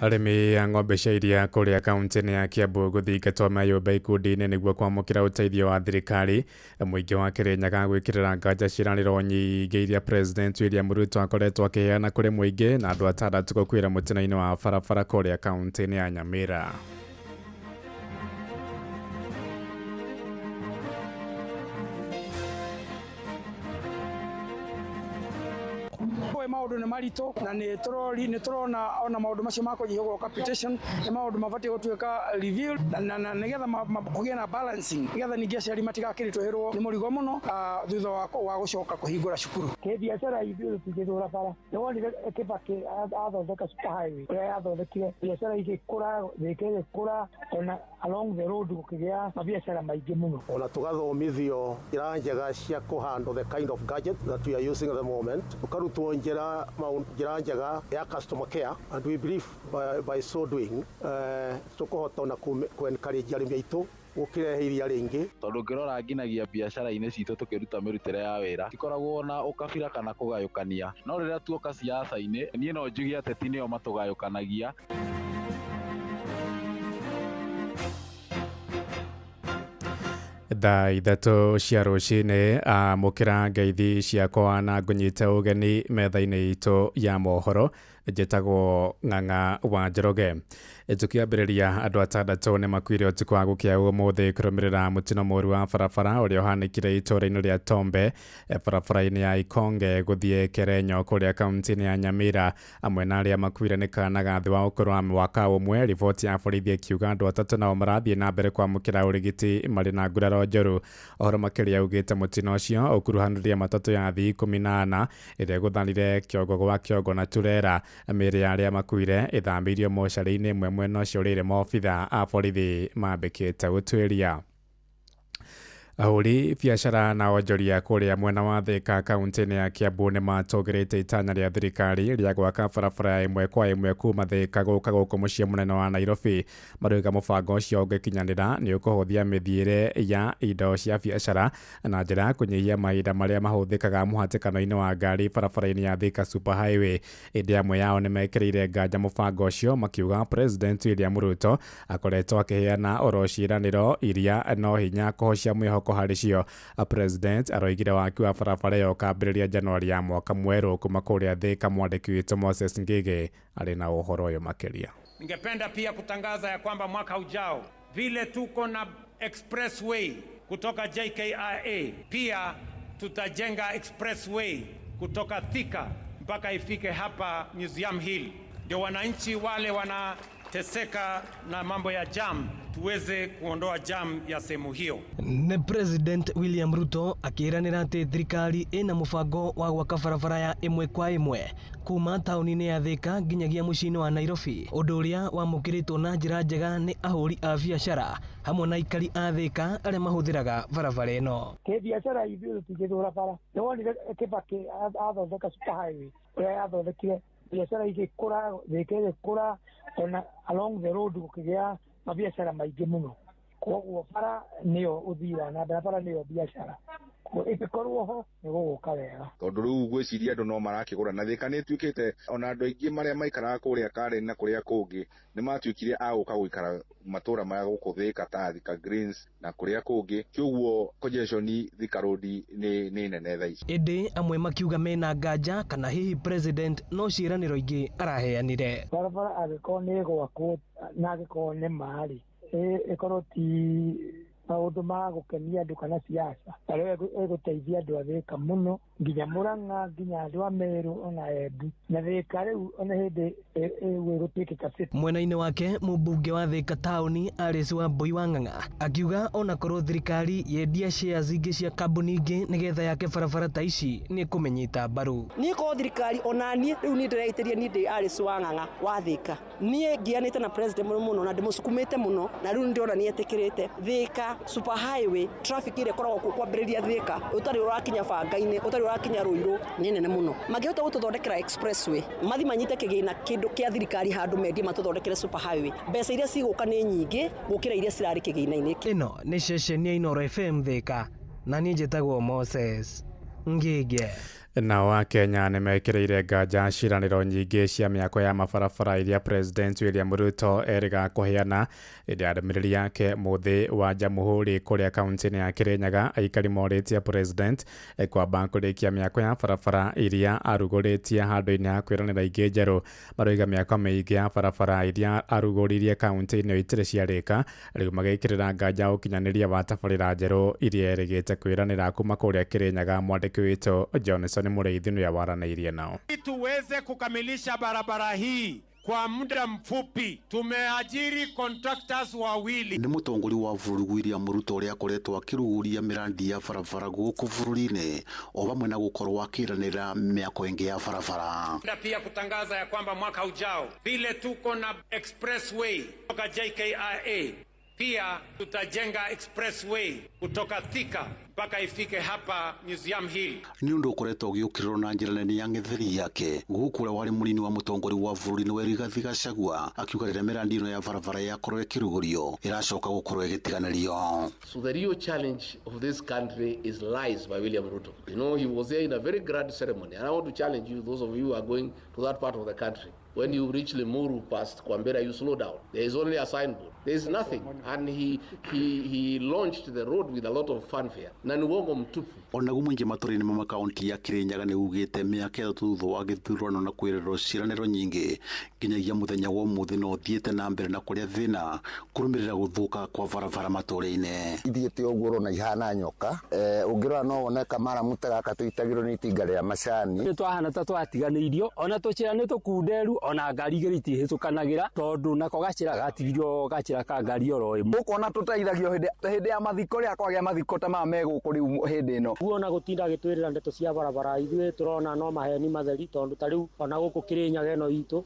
Arĩmi a ng'ombe cia iria kũrĩa kaunti-inĩ ya Kiambu gũthingatwo meyũmbe ikundi-inĩ nĩguo kwamũkĩra ũteithio wa thirikari. Mũingĩ wa Kĩrĩnyaga gwĩkĩrĩra nganja ciĩranĩro nyingĩ iria President William Ruto akoretwo akĩheana kũrĩ mũingĩ na andũ atandatũ gũkuĩra mũtino-inĩ wa barabara kũrĩa kaunti-inĩ ya Nyamira. Kwe maundu nĩ maritũ na nĩ tũrona ona maundu macio ma kũnyihio capitation nĩ maundu mabatiĩ gũtuĩka review na nĩgetha kũgĩe na balancing nĩgetha ningĩ aciari matigakĩritũhĩrwo nĩ mũrigo mũno thutha wa gũcoka kũhingũra cukuru. Kĩbiacara ithuĩ tũtingĩthũra bara. Nĩ wonire Kibaki athondeka super highway ũrĩa yathondekire biacara igĩkũra, Thika ĩgĩkũra, ona along the road gũkĩgĩa mabiacara maingĩ mũno. Ona tũgathomithio njĩra njega cia kũhandle the kind of gadget that we are using at the moment, tũkarutwo njĩra njega ya customer care, and we believe by so doing tũkũhota ona ku encourage arĩmi aitũ gũkĩrehe iria rĩingĩ. Tondũ ũngĩrora nginagia biacara-inĩ citũ tũkĩruta mĩrutĩre ya wĩra tikoragwo na ũkabira kana kũgayũkania, no rĩrĩa tuoka siasa-inĩ niĩ no njuge ateti nĩo matũgayũkanagia. Thaa 3 cia rũcinĩ amũkĩra ngeithi ciakwa na ngũnyite ũgeni metha-inĩ itũ ya mohoro. Njĩtagwo Ng'ang'a wa Njoroge. Tũkĩambĩrĩria, andũ atandatũ nĩ makuire ũtukũ wa gũkĩa ũmũthĩ kũrũmĩrĩra mũtino mũũru wa barabara ũrĩa ũhanĩkire itũũra-inĩ rĩa Tombe barabara-inĩ ya Ikonge gũthiĩ Kerenyo kũrĩa kaunti-inĩ ya Nyamira. Amwe na arĩa makuire nĩ kana ga thĩ wa ũkũrũ wa mwaka ũmwe. Riboti ya borithi ĩkiuga andũ atatũ nao marathiĩ na mbere kwamũkĩra ũrigiti marĩ na nguraro njũru. Ũhoro makĩria ugĩte mũtino ũcio ũkuruhanirie matatũ ya athii 14 ĩrĩa ĩgũthanire kĩongo gwa kĩongo na turera. Mĩĩrĩ ya arĩa makuire ĩthambĩirio mocarĩ-inĩ ĩmwe mwena ũcio rĩrĩ maobitha a borithi mambĩkĩte gũtuĩria. Ahũri biacara na onjoria kũrĩa mwena wa Thika kaunti-inĩ ya Kiambu nĩ matũgĩrĩte itanya rĩa thirikari rĩa gwaka barabara ya ĩmwe kwa ĩmwe kuma Thika gũka gũkũ mũciĩ mũnene wa Nairobi. Marauga mũbango ũcio ũngĩkinyanĩra nĩ ũkũhũthia mĩthiĩre ya indo cia biacara na njĩra ya kũnyihia mahinda marĩa mahũthĩkaga mũhatĩkano-inĩ wa ngari barabara-inĩ ya Thika Super Highway. Ĩndĩ amwe yao nĩ mekĩrĩire nganja mũbango ũcio makiuga President William Ruto akoretwo akĩheana oro ciĩranĩro iria no hinya kũhocia mwĩhoko harĩ cio. President aroigire waki wa barabara ĩyo ũkambĩrĩria Januari ya mwaka mwerũ. Kuma kũrĩa Thika, mwandĩki witũ Moses Ngige arĩ na ũhoro ũyũ makĩria. Ningependa pia kutangaza ya kwamba mwaka ujao vile tuko na expressway kutoka JKIA, pia tutajenga expressway kutoka Thika mpaka ifike hapa Museum Hill, ndio wananchi wale wanateseka na mambo ya jam tuweze kuondoa jam ya sehemu hiyo. Nĩ President William Ruto akĩĩranĩra atĩ thirikari ĩna mũbango wa gwaka barabara ya ĩmwe kwa ĩmwe kuma taũni-inĩ ya Thika nginyagia mũciĩ-inĩ wa Nairobi, ũndũ ũrĩa wamũkĩrĩtwo na njĩra njega nĩ ahũri a biacara hamwe na aikari a Thika arĩa mahũthĩraga barabara ĩno. Kĩbiacara ithuĩ tũtingĩthũra bara. Nĩ wonire Kibaki athondeka super highway ũrĩa yathondekire biacara igĩkũra, Thika ĩgĩkũra, ona along the road gũkĩgĩa mabiacara maingĩ mũno. Koguo bara nĩyo ũthii wa na mbere, bara nĩyo biacara. Ĩngĩkorwo ho nĩ gũgũka wega. Tondũ rĩu ngwĩciria andũ no marakĩgũra na Thika nĩ ĩtuĩkĩte ona andũ aingĩ marĩa maikaraga kũrĩa Karen na kũrĩa kũngĩ nĩ matuĩkire a gũka gũikara matũra maya gũkũ Thika ta Thika Greens na kũrĩa kũngĩ, kĩoguo congestion Thika Road nĩ nene thaa ici. Ĩndĩ amwe makiuga mena nganja kana hihi President no ciĩranĩro ingĩ araheanire. Barabara angĩkorwo nĩ ĩgwakwo na angĩkorwo nĩ ma-rĩ, ĩkorwo ti maũndũ ma gũkenia andũ kana siasa, tarĩu ĩgũteithia andũ a Thika mũno, nginya Murang'a, nginya andũ a Meru ona Embu na Thika rĩu ona hĩndĩ ĩgũtuĩkĩka city. Mwena-inĩ wake mũmbunge wa Thika taũni Alice Wambui wa Ng'ang'a akiuga ona korwo thirikari yendia shares ingĩ cia kambuni ingĩ nĩgetha yake barabara ta ici nĩ ĩkũmĩnyita mbaru. Niĩ korwo thirikari ona niĩ rĩu niĩ ndĩreitĩria niĩ ndĩ Alice wa Ng'ang'a wa Thika, niĩ ngianĩte na president mũno mũno na ndĩmũsukumĩte mũno na rĩu ndĩrona nĩ etĩkĩrĩte Thika Super Highway traffic ĩrĩa ĩkoragwo kuo kwambĩrĩria Thika ũtarĩ ũrakinya Banga-inĩ ũtarĩ ũrakinya Ruiru nĩ nene mũno. Mangĩhota gũtũthondekera expressway mathi manyite kĩgĩna kĩndũ kĩa thirikari handũ mendie matũthondekere super highway, mbeca iria cigũka nĩ nyingĩ gũkĩra iria cirarĩ kĩgĩna-inĩ. Ĩno nĩ ceceni ya Inooro FM Thika na niĩ njĩtagwo Moses Ngige. Nao Akenya nĩ mekĩrĩire nganja ciĩranĩro nyingĩ cia mĩako ya mabarabara iria President William Ruto erĩga kũheana hĩndĩ ya ndũmĩrĩri yake mũthĩ wa Jamhuri kũrĩa kaunti-inĩ ya Kirinyaga. Aikari morĩtie President kwamba kũrĩkia mĩako ya barabara iria arugũrĩtie handũ-inĩ ha kwĩranĩra ingĩ njerũ. Maroiga mĩako mĩingĩ ya barabara iria arugũririe kaunti-inĩ ĩyo itirĩ ciarĩka, rĩu magĩkĩrĩra nganja ũkinyanĩria wa tabarĩra njerũ iria erĩgĩte kwĩranĩra kuma kũrĩa Kirinyaga. Mwandĩki witũ Johnson Mũrĩithi nĩwe waranĩirie nao. Tuweze kukamilisha barabara hii kwa muda mfupi. Tumeajiri contractors wawili. Nĩ mũtongoria wa bũrũri William Ruto ũrĩa akoretwo akĩrugũria mĩrandi ya barabara gũkũ bũrũri-inĩ o hamwe na gũkorwo akĩranĩra mĩako ĩngĩ ya barabara. Na pia kutangaza ya kwamba mwaka ujao vile tuko na expressway kutoka JKIA, pia tutajenga expressway kutoka Thika mpaka ifike hapa Museum Hill. Nĩ ũndũ ũkoretwo ũgĩũkĩrĩrwo na njĩra nene ya ng'etheri yake gũkũ ũrĩa warĩ mũnini wa mũtongoria wa bũrũri nĩwe Rigathi Gachagua akiuga rĩrĩa mĩrandi ĩno ya barabara yakorwo ĩkĩrugũrio ĩracoka gũkorwo ĩgĩtiganĩrio. So the real challenge of this country is lies by William Ruto. You know, he was there in a very grand ceremony, and I want to challenge you, those of you who are going to that part of the country. When you reach Limuru past Kwambera, you slow down. There is only a signboard. There is nothing. And he launched the road with a lot of fanfare. Na ni uongo mtupu. Onaguo mũingĩ matũra-inĩ ma kaunti ya Kirinyaga nĩ ugĩte mĩaka ĩtatũ thutha wa gĩthurano na kwĩrĩrwo ciĩranĩro nyingĩ nginyagia mũthenya wa ũmũthĩ no ũthiĩte na mbere na kũrĩa thĩna kũrũmĩrĩra gũthũka kwa barabara matũra-inĩ. Ithiĩte ũguo ũrona ihana nyoka, ũngĩrora no wone kamaramu ta gaka tũitagĩrwo nĩ itinga rĩa macani. Nĩ twahana ta twatiganĩirio, ona tũcĩra nĩ tũkunderu, ona ngari igĩrĩ itihĩtũkanagĩra tondũ nako gacĩra gatigirio gacĩra ka ngari oro ĩmwe. Ũkona tũteithagio hĩndĩ ya mathiko rĩrĩa kwagĩa mathiko ta maya me gũkũ rĩu hĩndĩ ĩno. Guona gũtinda agĩtwĩrĩra ndeto cia barabara ithuĩ tũrona no maheni matheri tondũ ta rĩu ona gũkũ Kirinyaga ĩno itũ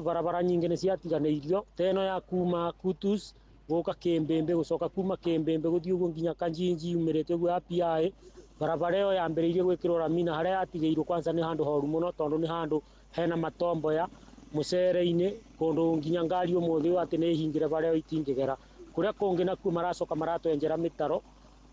barabara nyingĩ nĩ ciatiganĩirio ta ĩno ya kuma Kutus gũka Kĩmbĩmbĩ gũcoka kuma Kĩmbĩmbĩ gũthiĩ ũguo nginya Kanjinji yumĩrĩte ũguo ya PI. Barabara ĩyo yambĩrĩirie gwĩkĩrwo rami na harĩa yatigĩirwo kwanza nĩ handũ horu mũno tondũ nĩ handũ hena matomboya mũcere-inĩ kũndũ nginya ngari ũmũthĩ ũyũ atĩ nĩ ĩhingĩre bara ĩyo itingĩgera. Kũrĩa kũngĩ nakuo maracoka maratwenjera mĩtaro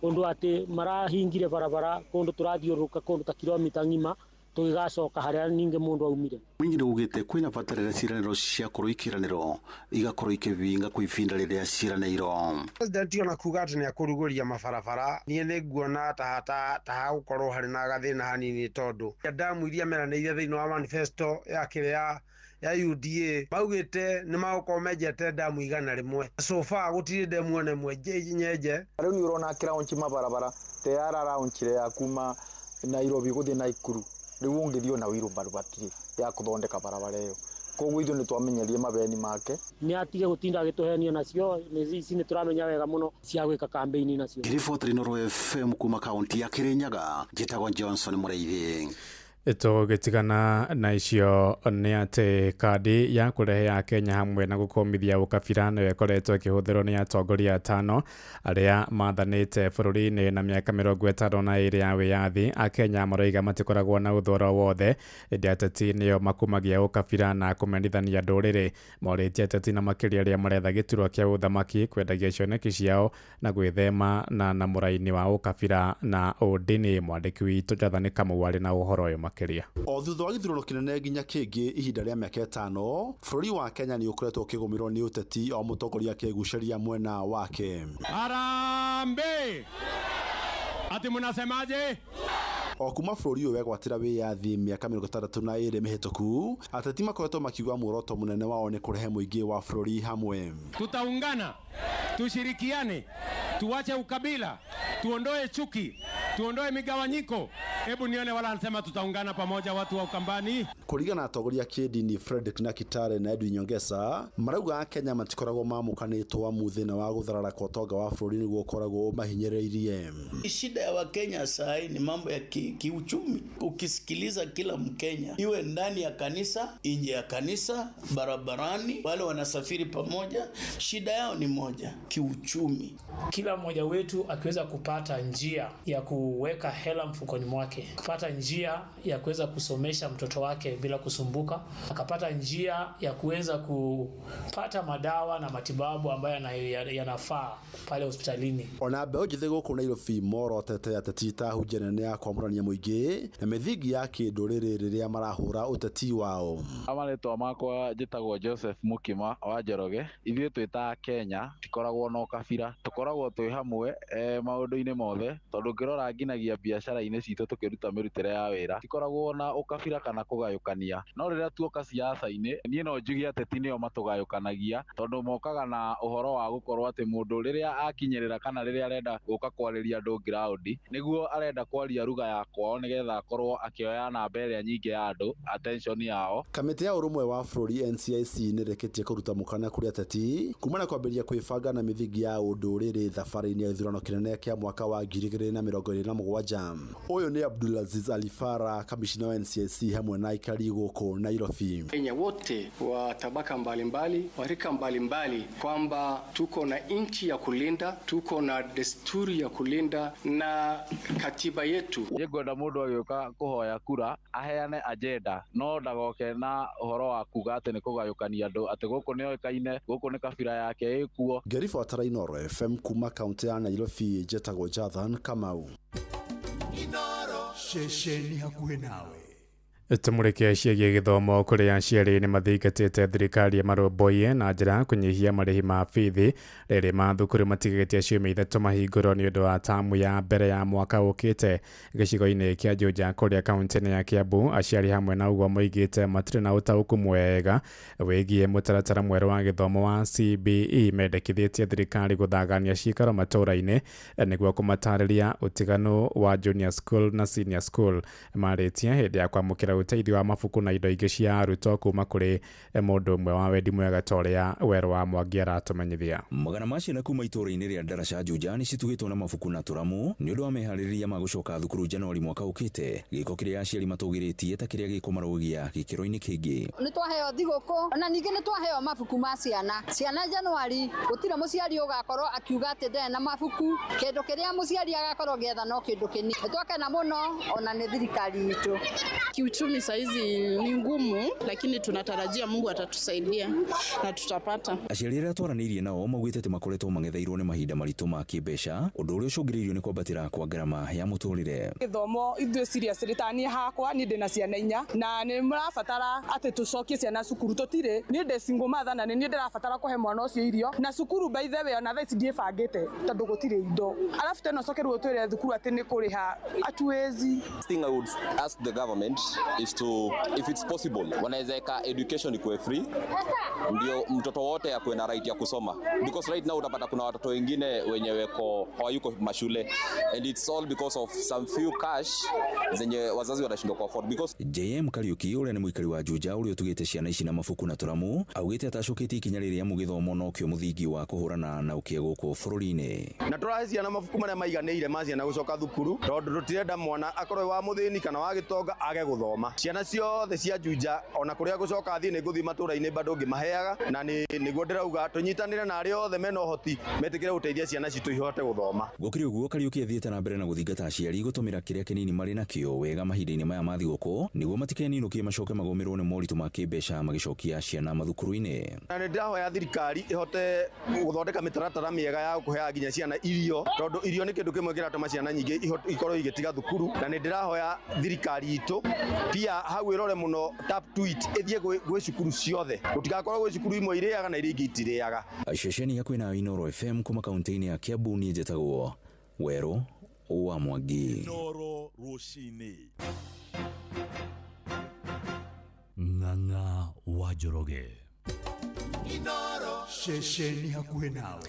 kũndũ atĩ marahingire barabara kũndũ tũrathiũrũrũka kũndũ ta kilomita ng'ima tũgĩgacoka harĩa ningĩ mũndũ aumire. Mũingĩ nĩ ugĩte kwĩna bata rĩrĩa ciĩranĩro ciakorwo ikĩranĩrwo igakorwo ikĩbinga kwa ibinda rĩrĩa ciĩranĩirwo. President ona kuga atĩ nĩ akũrugũria mabarabara niĩ nĩ nguona ta hagũkorwo harĩ na gathĩna hanini tondũ ndamu iria meranĩire thĩinĩ wa manifesto ya kĩrĩa ya UDA maugĩte nĩ magũkorwo menjete ndamu 100. So far gũtirĩ ndemu ona ĩmwe nyenje. Rĩu nĩ ũrona akĩraunchi mabarabara ta araraunchire ya kuma Nairobi gũthiĩ Naikuru rĩu ũngĩthiĩ ona wheelbarrow hatirĩ ya kũthondeka barabara ĩyo. Koguo ithuĩ nĩ twamenyerie mabeni make. Nĩ atige gũtinda agĩtũhenia nacio ici nĩ tũramenya wega mũno cia gwĩka campaign nacio. Ngĩribotera Inooro FM kuma kaunti ya Kirinyaga, njĩtagwo Johnson Mũrĩithi. Tũgĩtigana na icio nĩ atĩ kandi ya kũrehe Akenya hamwe na gũkũmithia ũkabira nĩyo ĩkoretwo ĩkĩhũthĩrwo nĩ atongoria atano arĩa mathanĩte bũrũri-inĩ na mĩaka 52 ya wĩyathi. Akenya maroiga matikoragwo na ũthũro wothe ĩndĩ ateti nĩo makumagia ũkabira na kũmenithania ndũrĩrĩ. Morĩtie ateti na makĩria arĩa maretha gĩturwa kĩa ũthamaki kwendagia cioneki ciao na gwĩthema na mũraini wa ũkabira na ũndini. Mwandĩki witũ Jathani Kamau arĩ na ũhoro ũyũ makĩria. O thutha wa gĩthurano kĩnene nginya kĩngĩ ihinda rĩa mĩaka 5 bũrũri wa Kenya nĩ ũkoretwo ũkĩgũmĩrwo nĩ ũteti o mũtongoria akĩgucĩrĩria mwena wake. Harambee! Ati mnasemaje? O kuma bũrũri ũyũ wegwatĩra wĩyathi mĩaka 62 mĩhĩtũku ateti makoretwo makiuga muoroto mũnene wao nĩ kũrehe mũingĩ wa bũrũri hamwe. Tutaungana, tushirikiane, tuache ukabila, tuondoe chuki, tuondoe migawanyiko. Hebu nione wala anasema tutaungana pamoja watu wa Ukambani. Kũringana na atongoria kĩndini Frederick Nakitare na Edwin Nyongesa marauga Akenya matikoragwo mamũkanĩtwo amu thĩna wa gũtharara kwa ũtonga wa bũrũri nĩguo ũkoragwo ũmahinyĩrĩirie. Shida ya Wakenya saa hii ni mambo ya kiuchumi. Ukisikiliza kila Mkenya, iwe ndani ya kanisa, nje ya kanisa, barabarani, wale wanasafiri pamoja, shida yao ni moja, kiuchumi. Kila mmoja wetu akiweza kupata njia ya kuweka hela mfukoni mwake, kupata njia ya kuweza kusomesha mtoto wake bila kusumbuka, akapata njia ya kuweza kupata madawa na matibabu ambayo yanafaa pale hospitalini. Ona mbeũ njĩthĩ gũkũ Nairobi morotete ateti ta hunjia nene ya kwamũrania mũingĩ na mĩthingi ya kĩndũrĩrĩ rĩrĩa marahũra ũteti wao. Marĩtwa makwa njĩtagwo Joseph Mukima wa Njoroge. Ithuĩ twĩ ta Kenya tikoragwo na ũkabira, tũkoragwo twĩ hamwe maũndũ-inĩ mothe, tondũ ũngĩrora nginagia biacara-inĩ citũ tũkĩruta mĩrutĩre ya wĩra tikoragwo na ũkabira kana kũgayũkania. No rĩrĩa tuoka siasa-inĩ, niĩ no njuge ateti nĩo matũgayũkanagia, tondũ mokaga na ũhoro wa gũkorwo atĩ mũndũ rĩrĩa akinyĩrĩra kana rĩrĩa arenda gũka kwarĩria andũ ground, nĩguo arenda kwaria ruga ya kwao nĩgetha akorwo akĩoya namba ĩrĩa nyingĩ ya andũ attention yao. Kamĩtĩ ya ũrũmwe wa bũrũri NCIC nĩrĩkĩtie kũruta mũkana kũrĩ ateti kumana kwambĩrĩria kwĩbanga na mĩthingi ya ũndũrĩrĩ thabarĩ-inĩ ya gĩthurano kĩnene kĩa mwaka wa 2027. Ũyũ nĩ Abdulaziz Alifara, kamishina wa NCIC hamwe na aikari gũkũ Nairobi. Kenya wote wa tabaka mbalimbali wa rika mbalimbali kwamba tuko na nchi ya kulinda, tuko na desturi ya kulinda na katiba yetu. Nĩngwenda mũndũ agĩũka kũhoya kura aheane agenda, no ndagoke na ũhoro wa kuga atĩ nĩ kũgayũkania andũ, atĩ gũkũ nĩoĩkaine, gũkũ nĩ kabira yake ĩkuo. Ngĩribotera Inooro FM kuma kaunti ya Nairobi, njĩtagwo Jathan Kamau. Ceceni hakuhĩ nawe. Tũmũrĩke ciĩgiĩ gĩthomo kũrĩa aciari nĩ mathingatĩte thirikari ĩmarũmbũiye na njĩra ya kũnyihia marĩhi ma bithi rĩrĩ mathukuru matigĩtie ciumia ithatũ mahingũrwo nĩ ũndũ wa tamu ya mbere ya mwaka ũkĩte. Gĩcigo-inĩ kĩa Juja kũrĩa kaunti-inĩ ya Kiambu, aciari hamwe na ũguo moigĩte matirĩ na ũtaũku mwega wĩgiĩ mũtaratara mwerũ wa gĩthomo wa CBE. Mendekithĩtie thirikari gũthagania ciikaro matũũra-inĩ nĩguo kũmatarĩria ũtiganu wa junior school na senior school. Marĩtie hĩndĩ ya kwamũkĩra ũteithio wa mabuku na indo ingĩ cia arutwo kuma kũrĩ mũndũ ũmwe wa wendi mwega ta ũrĩa Werũ wa Mwangi aratũmenyithia. Magana ma ciana kuma itũũra-inĩ rĩa Ndaraca Juja nĩ citugĩtwo na mabuku na tũramu nĩ ũndũ wa meharĩrĩria ma gũcoka thukuru Januari mwaka ũkĩte. Gĩko kĩrĩa aciari matũgĩrĩtie ta kĩrĩa gĩkũmarũgia gĩkĩro-inĩ kĩngĩ. Nĩ twaheo thigũkũ na ningĩ nĩ twaheo mabuku ma ciana. Ciana Januari gũtirĩ mũciari ũgakorwo akiuga atĩ ndarĩ na mabuku. Kĩndũ kĩrĩa mũciari agakorwo agĩetha no kĩndũ kĩnini. Nĩ twakena mũno ona nĩ thirikari itũ. Kiuchumi saizi ni ngumu, lakini tunatarajia Mungu atatusaidia na tutapata. Aciari arĩa twaranĩirie nao maugĩte atĩ makoretwo mang'etheirwo nĩ mahinda maritũ ma kĩmbeca, ũndũ ũrĩa ũcũngĩrĩirio nĩ kwambatĩra kwa ngarama ya mũtũrĩre. Gĩthomo ithuĩ seriously ta niĩ hakwa niĩ ndĩna ciana inya na nĩ mũrabatara atĩ tũcokie ciana cukuru, tũtirĩ. Niĩ ndĩ single mother na nĩ niĩ ndĩrabatara kũhe mwana ũcio irio na cukuru by the way ona thaa ici ndiĩbangĩte tondũ gũtirĩ indo. Alafu tena ũcoke rĩu ũtwĩre thukuru atĩ nĩ kũrĩha hatuwezi. Thing I would ask the government is to, if it's possible, wanaweza weka education ikuwe free, ndio mtoto wote akuwe na right ya kusoma, because right now utapata kuna watoto wengine wenye weko hawayuko mashule and it's all because of some few cash zenye wazazi wanashindwa ku afford because JM Kariuki ũrĩa nĩ mũikari wa Juja ũrĩa ũtugĩte ciana ici na mabuku na tũramu augĩte atacũkĩtie ikinya rĩrĩa amu gĩthomo nokĩo mũthingi wa kũhũrana na ũkĩa gũkũ bũrũri-inĩ. Na tũrahe ciana mabuku marĩa maiganĩire ma ciana gũcoka thukuru tondũ tũtirenda mwana akorwo wa mũthĩni kana wa gĩtonga age gũthoma. Ciana ciothe cia Juja ona kũrĩa gũcoka thiĩ nĩ ngũthiĩ matũũra-inĩ bado ngĩmaheaga na nĩguo ndĩrauga tũnyitanĩre na arĩa othe mena ũhoti metĩkĩre gũteithia ciana citũ ihote gũthoma. Gũkĩrĩ ũguo Kariuki athiĩte na mbere na gũthingata aciari gũtũmĩra kĩrĩa kĩnini marĩ nakĩo wega mahinda-inĩ maya ma thigũkũ nĩguo matikeninũkie macoke magũmĩrwo nĩ moritũ ma kĩmbeca magĩcokia ciana mathukuru-inĩ. Na nĩ ndĩrahoya thirikari ĩhote gũthondeka mĩtaratara mĩega ya kũheaga nginya ciana irio tondũ irio nĩ kĩndũ kĩmwe kĩratũma ciana nyingĩ ikorwo igĩtiga thukuru, na nĩ ndĩrahoya thirikari itũ pia hau ĩrore mũno tap to it ĩthiĩ gwĩ cukuru ciothe gũtigakorwo gwĩ cukuru imwe irĩaga na iria ingĩ itirĩaga. Ceceni hakuhĩ na Inooro FM kuma kaunti-inĩ ya Kiambu, niĩ njĩtagwo Werũ wa Mwangi. Inooro rũcinĩ. Ng'ang'a wa Njoroge. Inooro ceceni hakuhĩ nawe.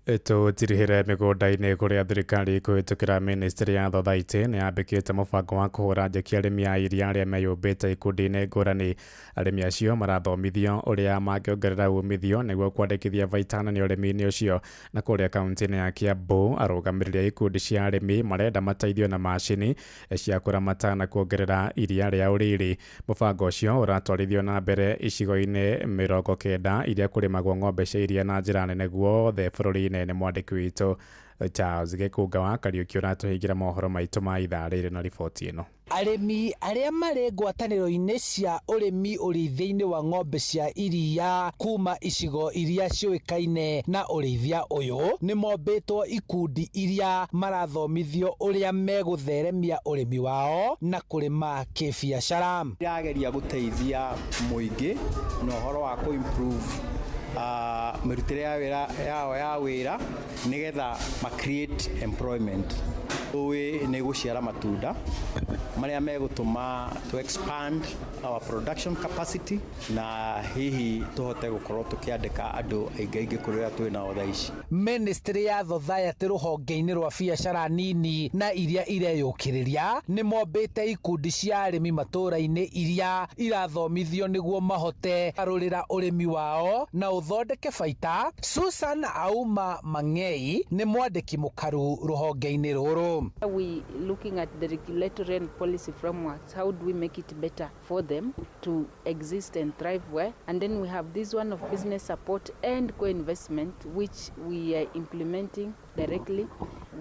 Tũtirihĩre mĩgũnda-inĩ kũrĩa thirikari kũhĩtũkĩra ministry ya thothaitĩ nĩ yambĩkĩte mũbango wa kũhũra njeki arĩmi a iria arĩa meyũmbĩte ikundi-inĩ ngũrani. Arĩmi acio marathomithio ũrĩa mangĩongerera umithio nĩguo kwandĩkithia baita nene ũrĩmi-inĩ ũcio. Na kũrĩa kaunti-inĩ ya Kiambu, arũgamĩrĩri a ikundi cia arĩmi marenda mateithio na macini cia kũramata na kuongerera iria rĩa ũrĩrĩ. Mũbango ũcio ũratwarithio na mbere icigo-inĩ 90 iria kũrĩmagwo ng'ombe cia iria na njĩra nene guothe bũrũri-inĩ. Inene. Mwandĩki witũ Charles Gĩkũnga wa Kariũki ũratũhingĩra mohoro maitũ ma ithaa rĩrĩ na riboti ĩno. Arĩmi arĩa marĩ ngwatanĩro-inĩ cia ũrĩmi ũrĩithia-inĩ wa ng'ombe cia iria kuma icigo iria ciũĩkaine na ũrĩithia ũyũ nĩ mombĩtwo ikundi iria marathomithio ũrĩa megũtheremia ũrĩmi wao na kũrĩma kĩbiacara. Irageria gũteithia mũingĩ na ũhoro wa kũ improve mĩrutĩre ya wĩra yao ya wĩra nĩgetha ma create employment. Ũĩ nĩ gũciara matunda marĩa megũtũma to expand our production capacity na hihi tũhote gũkorwo tũkĩandĩka andũ aingĩ aingĩ kũrĩ ũrĩa twĩ nao thaa ici. Ministry ya Thothaitĩ rũhonge-inĩ rwa biacara nini na iria ireyũkĩrĩria nĩ mombĩte ikundi cia arĩmi matũũra-inĩ iria irathomithio nĩguo mahote arũrĩra ũrĩmi wao na ũthondeke baita. Susan Auma Mang'ei nĩ mwandĩki mũkaru rũhonge-inĩ rũrũ. We looking at the regulatory and policy frameworks. How do we make it better for them to exist and thrive well? And then we have this one of business support and co-investment, which we are implementing directly.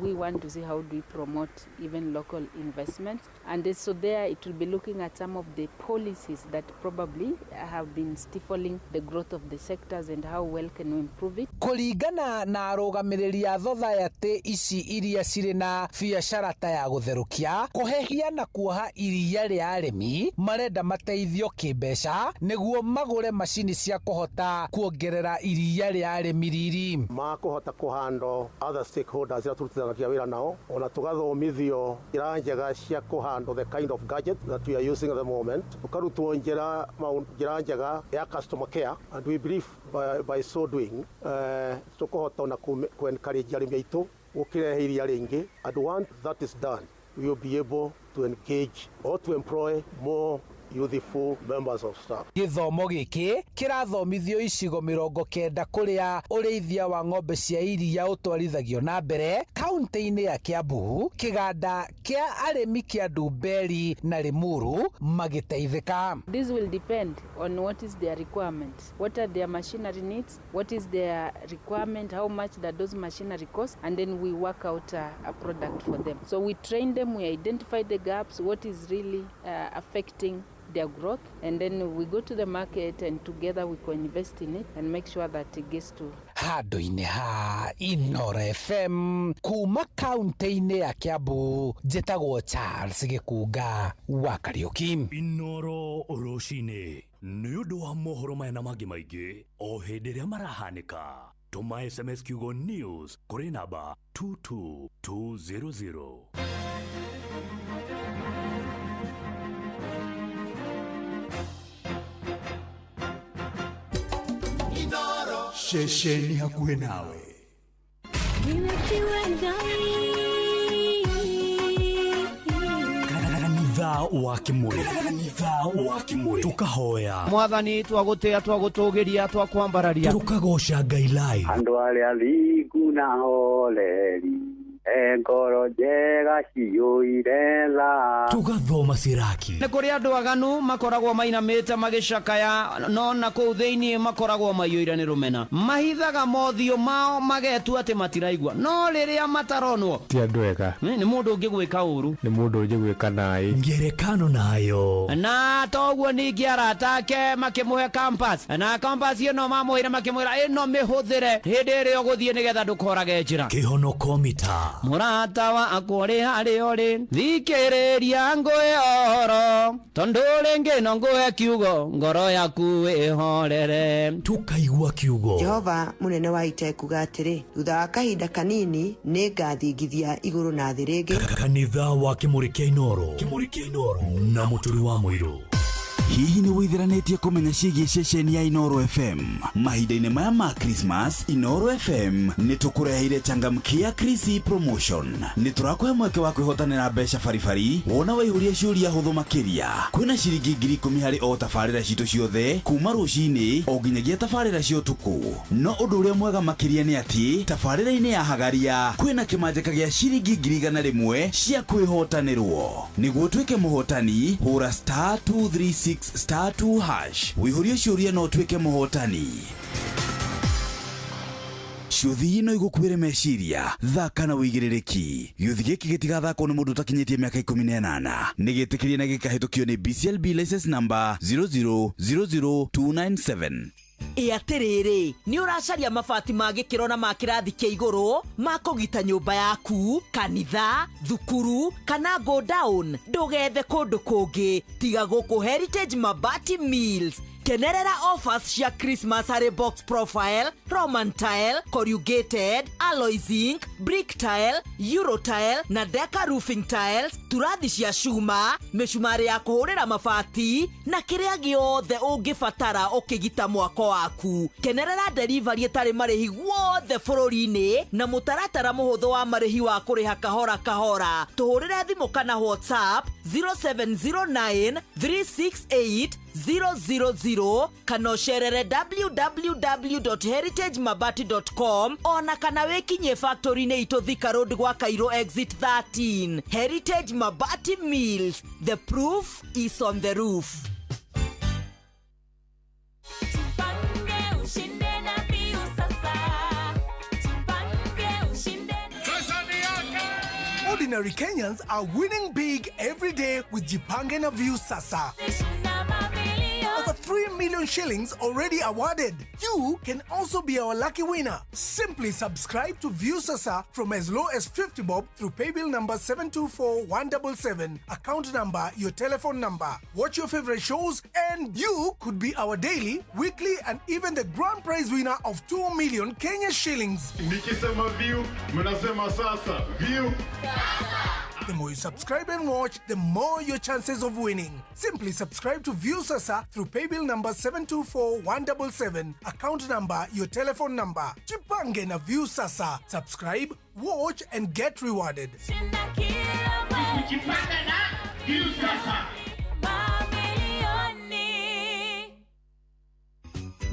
We want to see how do we promote even local investments. And then, so there it will be looking at some of the policies that probably have been stifling the growth of the sectors and how well can we improve it. Kũringana na arũgamĩrĩri a thothaitĩ ici iria cirĩ na biacara ta ya gũtherũkia, kũhehia na kuoha iria rĩa arĩmi marenda mateithio kĩmbeca nĩguo magũre macini cia kũhota kuongerera iria rĩa arĩmi riri. Makũhota kũhandle other stakeholders iria tũrutithanagia wĩra nao, ona tũgathomithio njĩra njega cia kũhandle the kind of gadget that we are using at the moment, tũkarutwo njĩra njĩra njega ya customer care, and we believe by so doing tũkũhota ona kũ encourage arĩmi aitũ gũkĩrehe iria rĩingĩ, and once that is done we will be able to engage or to employ more youthful members of staff. Gĩthomo gĩkĩ kĩrathomithio icigo 90 kũrĩa ũrĩithia wa ng'ombe cia iria ũtwarithagio na mbere kaunti-inĩ ya Kiambu, kĩganda kĩa arĩmi kĩa Ndumberi na Limuru magĩteithĩka. This will depend on what is their requirement, what are their machinery needs, what is their requirement, how much that those machinery cost, and then we work out a product for them. So we train them, we identify the gaps, what is really affecting their growth, and then we go to the market and together we co-invest in it and make sure that it gets to Handũ-inĩ ha Inoro FM kuma kaunti-inĩ ya Kiambu, njĩtagwo Charles Gĩkunga wa Kariũki. Inoro rũcinĩ nĩ ũndũ wa mohoro maya na mangĩ maingĩ o hĩndĩ ĩrĩa marahanĩka. Tũma SMS kiugo news kũrĩ namba 22200. Ceceni hakuhĩ nawe. Kanitha wa Kimuri, kanitha wa Kimuri, tukahoya Mwathani, twagũtĩa, twagũtũgĩria, twakwambararia, tukagoca Ngai live. Andũ arĩa athingu na horeri, e ngoro njega ciyũire tha. Tugathoma Siraki. Nĩ kũrĩ andũ aganu makoragwo mainamĩte magĩcakaya, no na kũu thĩinĩ makoragwo maiyũire nĩ rũmena, mahithaga mothiũ mao magetua atĩ matiraigua, no rĩrĩa mataronwo ti andũ ega. Nĩ mũndũ ũngĩ gwĩka ũru, nĩ mũndũ ũngĩ gwĩka naĩ. Ngerekano nayo. Na toguo ningĩ arata ake makĩmũhe compass, na compass ĩno mamũheire makĩmwĩra ĩno mĩhũthĩre hĩndĩ ĩrĩa ũgũthiĩ nĩgetha ndũkorage njĩra. Kĩhonoko mita. Mũrata wakwa ũrĩ harĩa ũrĩ, thikĩrĩria ngũhe ũhoro, tondũ rĩngĩ no ngũhe kiugo, ngoro yaku ĩhorere. Tukaigua kiugo. Jehova mũnene wa ita ekuga atĩrĩ, thutha wa kahinda kanini nĩ ngathingithia igũrũ na thĩ rĩngĩ. Kanitha wa Kimuri kĩa Inoro, Kimuri kĩa Inoro na Mũturi wa Mũirũ. Hihi nĩ wĩtheranĩtie kũmenya ciĩgiĩ ceceni ya Inoro FM? Mahinda-inĩ maya ma Christmas, Inoro FM nĩ tũkũreheire changamkia Krisi promotion. Nĩ tũrakũhe mweke wa kwĩhotanĩra mbeca baribari wona waihũria ciũria hũthũ makĩria. Kwĩna ciringi 10,000 harĩ o tabarĩra citũ ciothe kuma rũcinĩ o nginyagia tabarĩra cia ũtukũ. No ũndũ ũrĩa mwega makĩria nĩ atĩ tabarĩra-inĩ ya Hagaria kwĩna kĩmanjĩka gĩa ciringi 100,000 cia kwĩhotanĩrwo. Nĩguo ũtuĩke mũhotani, hũra *236 *2# wĩihũrie ciũria no ũtuĩke mũhotani. Ciũthi no igũkuĩre meciria, thaka na wĩigĩrĩrĩki. Gĩũthi gĩkĩ gĩtigathakwo nĩ mũndũ ũtakinyĩtie mĩaka 18. Nĩ gĩtĩkĩrie na gĩkahĩtũkio nĩ BCLB license number 0000297. Ĩ atĩrĩrĩ, nĩ ũracaria mabati ma gĩkĩro na ma kĩrathi kĩa igũrũ ma kũgita nyũmba yaku, kanitha, thukuru kana go down? Ndũgethe kũndũ kũngĩ tiga gũkũ Heritage Mabati Mills. Kenerera offers cia Christmas harĩ box profile, Roman tile, corrugated, alloy zinc, brick tile, euro tile na deca roofing tiles, turathi cia cuma, mĩcumarĩ ya kũhũrĩra mabati na kĩrĩa gĩothe ũngĩbatara ũkĩgita mwako waku. Kenerera delivery ĩtarĩ marĩhi guothe bũrũri-inĩ na mũtaratara mũhũthũ wa marĩhi wa kũrĩha kahora kahora. Tũhũrĩre thimũ kana WhatsApp 0709 368 000 kana ũcerere www.heritagemabati.com, ona kana wĩkinyie factory-inĩ itũ Thika Road gwa Cairo exit 13. Heritage Mabati Mills, the proof is on the roof. Tupange ushinde na Viusasa. Tupange ushinde. Ordinary Kenyans are winning big every day with Jipange na Viusasa. Over 3 million shillings already awarded. You can also be our lucky winner. Simply subscribe to Viusasa from as low as 50 bob through paybill number 724177, account number, your telephone number. Watch your favorite shows and you could be our daily, weekly and even the grand prize winner of 2 million Kenya shillings. Nikisema view, mnasema sasa. View. The more you subscribe and watch, the more your chances of winning. Simply subscribe to Viusasa through paybill number 724177, account number, your telephone number. Jipange na Viusasa. Subscribe, watch and get rewarded. Kujipanga na Viusasa. Mamilioni.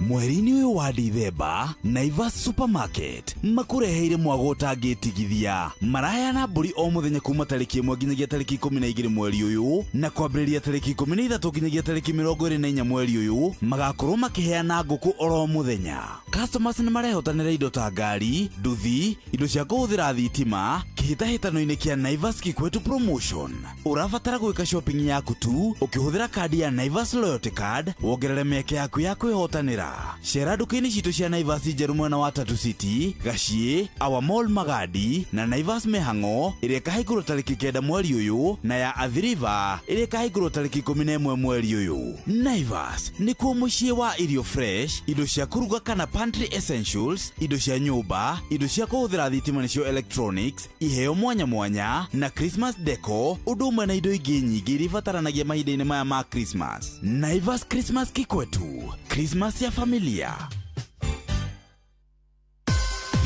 Mweri-inĩ ũyũ wa Dithemba, Naivas Supermarket makũreheire mwago ũtangĩtigithia. Maraheana mbũri o mũthenya kuma tarĩki 1 nginyagia tarĩki 12 mweri ũyũ, na kwambĩrĩria tarĩki 13 nginyagia tarĩki 24 mweri ũyũ magakorwo makĩheana ngũkũ oro mũthenya. Customers nĩ marehotanĩra indo ta ngari, nduthi, indo cia kũhũthĩra thitima kĩhĩtahĩtano-inĩ kĩa Naivas Kikwetu Promotion. Ũrabatara gwĩka shopping yaku tu ũkĩhũthĩra kandi ya Naivas Loyalty Card, wongerere mĩeke yaku ya kwĩhotanĩra. Cera nduka-inĩ citũ cia Naivas njerũ mwena wa Tatu City, Gaciĩ, Our Mall Magadi na Naivas Mĩhang'o ĩrĩa ĩkahingũrwo tarĩki 9 mweri ũyũ, na ya Athi River ĩrĩa ĩkahingũrwo tarĩki 11 mweri ũyũ. Naivas nĩkuo mũciĩ wa irio fresh, indo cia kũruga kana pantry essentials, indo cia nyũmba, indo cia kũhũthĩra thitima nĩcio electronics, iheo mwanya mwanya na Christmas deco, ũndũ ũmwe na indo ingĩ nyingĩ iria ibataranagia mahinda-inĩ maya ma Christmas. Naivas Christmas Kikwetu, Christmas ya familia.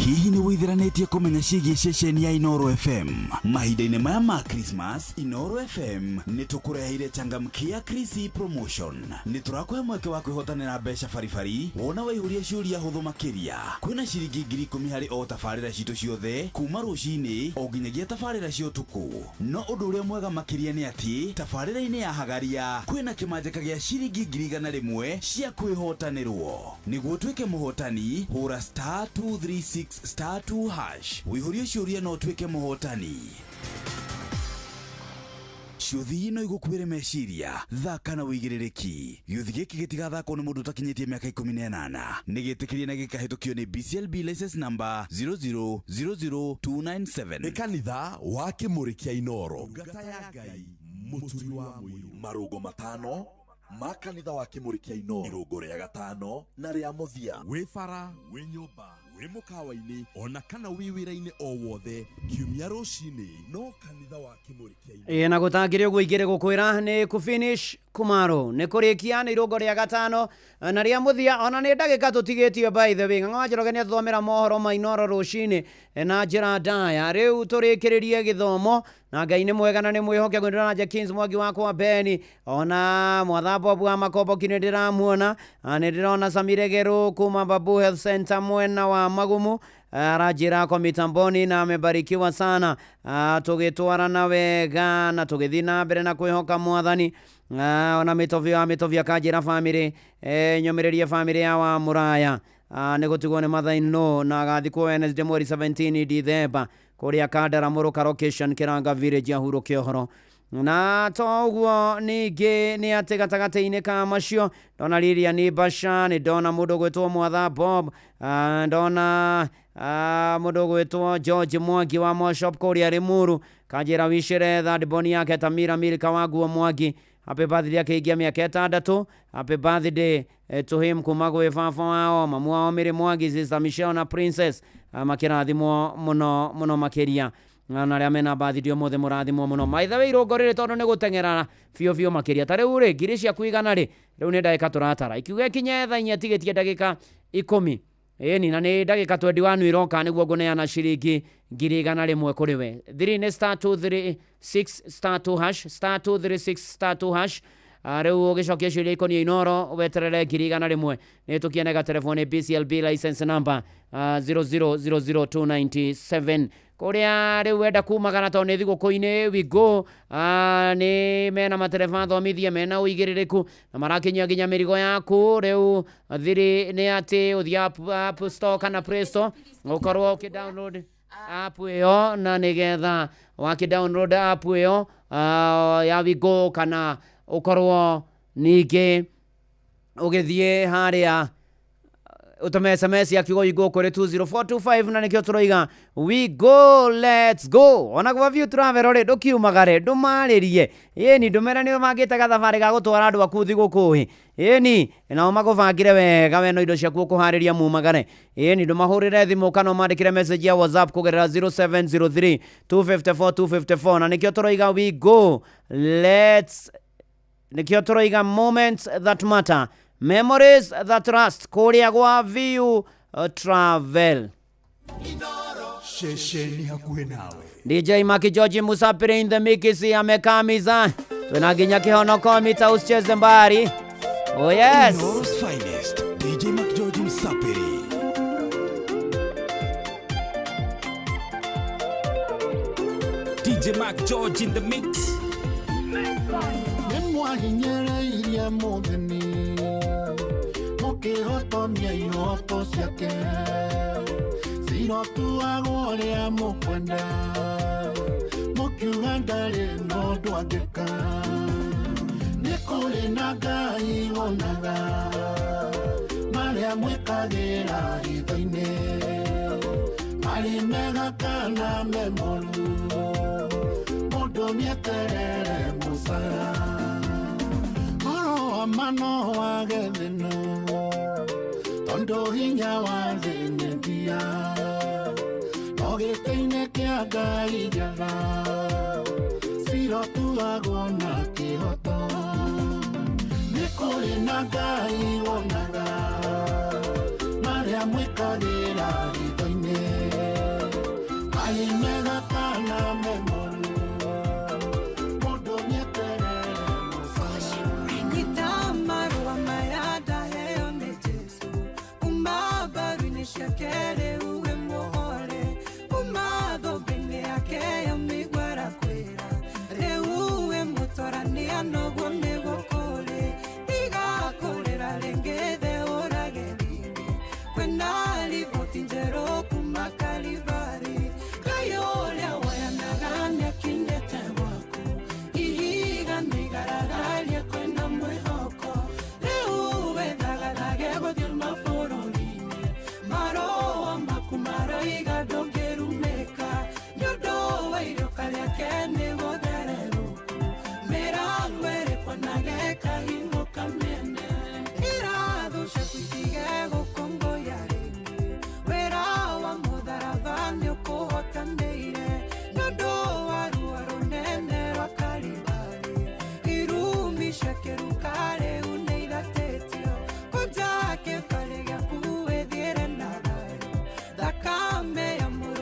Hihi nĩ wĩithiranĩtie kũmenya ciĩgiĩ ceceni ya Inoro FM? Mahinda-inĩ maya ma Christmas, Inoro FM nĩ tũkũreheire changamkia Chrissy Promotion. Nĩ tũrakũhe mweke wa kwĩhotanĩra mbeca baribari wona waihũria ciũria hũthũ makĩria. Kwĩna ciringi 10,000 harĩ o tabarĩra citũ ciothe kuma rũcinĩ o nginyagia tabarĩra cia ũtukũ. No ũndũ ũrĩa mwega makĩria nĩ atĩ tabarĩra-inĩ ya Hagaria kwĩna kĩmanjĩka gĩa ciringi 100,000 cia kwĩhotanĩrwo. Nĩguo ũtuĩke mũhotani, hũra star 236 star 2 hash wĩihũrie ciũria no ũtuĩke mũhotani. Ciũthi no igũkuĩre meciria, thaka na wĩigĩrĩrĩki. Gĩũthi gĩkĩ gĩtigathakwo nĩ mũndũ ũtakinyĩtie mĩaka 18. Nĩ gĩtĩkĩrie na gĩkahĩtũkio nĩ BCLB license number 0000297. Nĩ kanitha wa Kĩmũrĩ kĩa Inoro. Ndungata ya Ngai mũturi wa mũiru. Marũngo matano ma kanitha wa Kĩmũrĩ kĩa Inoro. Irũngo rĩa gatano na rĩa mũthia. Wĩ bara, wĩ nyũmba, wĩ mũkawa-inĩ ona kana wĩ wĩra-inĩ o wothe kiumia rũcinĩ no kanitha wa Kĩmũrĩ kĩa Inoro. Ĩ na gũtangĩrĩ ũguo igĩrĩ gũkwĩra nĩ kũfinish kumaro nĩ kũrĩkia nĩ irũngo rĩa gatano na rĩa mũthia, ona nĩ ndagĩka tũtigĩtio. By the way, Ng'ang'a wa Njoroge nĩ atũthomera mohoro ma Inoro rũcinĩ na njĩra ndaya. Rĩu tũrĩkĩrĩrie gĩthomo na Ngai nĩ mwega na nĩ mwĩhokeku. Ndĩrona Jakins Mwangi wakwa Beni, ona Mwatha Bobu wa Makomboki nĩ ndĩramuona. Nĩ ndĩrona Samiregeru kuma Babu Health Center mwena wa Magumu aranjĩra kwa mitamboni na amebarikiwa sana, tũgĩtwarana wega na tũgĩthiĩ na mbere na kwĩhoka Mwathani. Ona mĩtovio wa mĩtovio akanjĩra bamĩrĩ, nyũmĩrĩrie bamĩrĩ ya wa Mũraya. Nĩ gũtigwo nĩ mother-in-law na agathikwo Wednesday mweri 17 Dithemba kũrĩa Kandara Mũrũka location Kĩranga village ahurũke ũhoro. Na to ũguo, ningĩ nĩ atĩ gatagatĩ-inĩ ka macio ndona Lilian Basha, nĩ ndona mũndũ ũgwĩtwo Mwatha Bob, ndona mũndũ ũgwĩtwo George Mwangi wa Moshop kũrĩa Limuru, kanjĩra wicĩre third born yake Tamira Milka wa Nguo Mwangi happy birthday, akĩingia mĩaka 6. Happy birthday to him kuma gwĩ baba wao, mamu wao Mary Mwangi, sister Michelle na Princess, makĩrathimwo mũno mũno makĩria. Na arĩa mena birthday ũmũthĩ, mũrathimwo mũno. By the way, irũngo rĩrĩ tondũ nĩ gũteng'era biũ biũ makĩria, ta rĩu rĩ, ngiri ciaku 100 rĩ, rĩu nĩ ndagĩka tũratara ikiuga ikinye thaa 4 tigĩtie ndagĩka 10, ĩni na nĩ ndagĩka 21 iroka nĩguo ngũneana ciringi 100,000 kũrĩ we. Thiri nĩ *236 *2 hash, *236 *2 hash. Rĩu ũgĩcokia ciũria ikoniĩ Inoro, weterere 100,000. Nĩ tũkienega telefoni BCLB license number 0000297. Kũrĩa rĩu wenda kumagara tondũ nĩ thigũkũ-inĩ, we go nĩ mena matereba thomithie, mena ũigĩrĩrĩku na marakinyia nginya mĩrigo yaku. Rĩu thiri nĩ atĩ ũthiĩ app Store kana Play Store, ũkorwo ũkĩ download app ĩyo, na nĩgetha wakĩ download app ĩyo ya Wigo, kana ũkorwo ningĩ ũgĩthiĩ harĩa ũtũme SMS ya kiugo Wigo kũrĩ 20425. Na nĩkĩo tũroiga we go, let's go. Ona gwa View Travel rĩ, ndũkiumagare, ndũmarĩrie, ĩni ndũmere nĩ ũbangĩte gathabarĩ ga gũtwara andũ aku thigũkũ, ĩni nao magũbangĩre wega, we no indo ciaku ũkũharĩria mumagare. Ĩni ndũmahũrĩre thimũ kana ũmandĩkĩre message ya WhatsApp kũgerera 0703 254 254. Na nĩkĩo tũroiga we go, let's, nĩkĩo tũroiga moments that matter, memories that last, kũrĩa gwa View Travel. Ceceni hakuhĩ nawe. DJ Maki George Musapiri in the mix, amekamiza twina nginya kĩhonoko mita, usicheze mbali. Oh yes. Inoro's finest, DJ McGeorge Msapiri. DJ Mac George in the mix. Nĩ mwahinyĩrĩirie mũthĩni, mũkĩhotomia ihoto ciake, cirotuagwo ũrĩa mũkwenda, mũkiuga ndarĩ na ũndũ angĩka. Nĩ kũrĩ na Ngai wonaga marĩa mwĩkagĩra hitho-inĩ, marĩ mega kana me moru, mũndũ nĩeterere mũcara. Ũhoro wa ma no wage thĩna, tondũ hinya wa thĩ nĩ ndia, no gĩtĩ-inĩ kĩa Ngai njaga cirotuagwo na kĩhoto. Nĩ kũrĩ na Ngai wonaga marĩa mwĩkagĩra hitho-inĩ, marĩ mega kana me moru, mũndũ nĩeterere mũcara. Nyita marũa maya ndaheo nĩ Jesũ, kuma mbaru-inĩ ciake rĩu wĩ mũhore, kuma thũmbĩ-inĩ yake ya mĩigua arakwĩra, rĩu wĩ mũtorania noguo nĩguo kũrĩ, tiga kũrĩra rĩngĩ theũrage riri, kwĩna riboti njerũ kuma Kalivari, Ngai ũrĩa woyanaga nĩakinyĩte gwaku, ihiga nĩigaragaria kwĩna mwĩhoko, rĩu wĩthagathage gũthiĩ mabũrũri-inĩ, marũa maku maroiga ndũngĩrumĩka, nĩ ũndũ wa iruka rĩake nĩ gũthererũku, mĩrango ĩrĩkwanage kahingũka mĩene, iratũ ciaku itige gũkũngũya rĩngĩ, wĩra wa mũtharaba nĩũkũhotanĩire, nĩ ũndũ wa ruo rũnene rwa Kalivari, irumi cia kĩruka rĩu nĩithatĩtio, kũnja kĩbarĩ gĩaku wĩthiĩre na thayũ, thakame ya mũrũ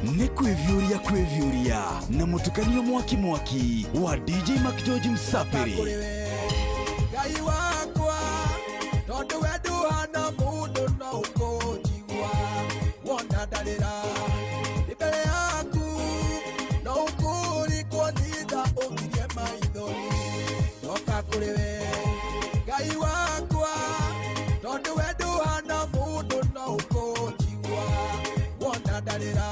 Nĩ kwĩviũria kwĩviũria na mũtukanio mwaki mwaki wa DJ Mac George Msapiri. Ngai wakwa tondũ we ndũhana mũndũ no ũkũnjigua wona ndarĩra ndĩ mbere yaku no ũkũrikwo nitha ũngirie maithori ndoka kũrĩ we Ngai wakwa tondũ we ndũhana mũndũ no ũkũnjigua wona ndarĩra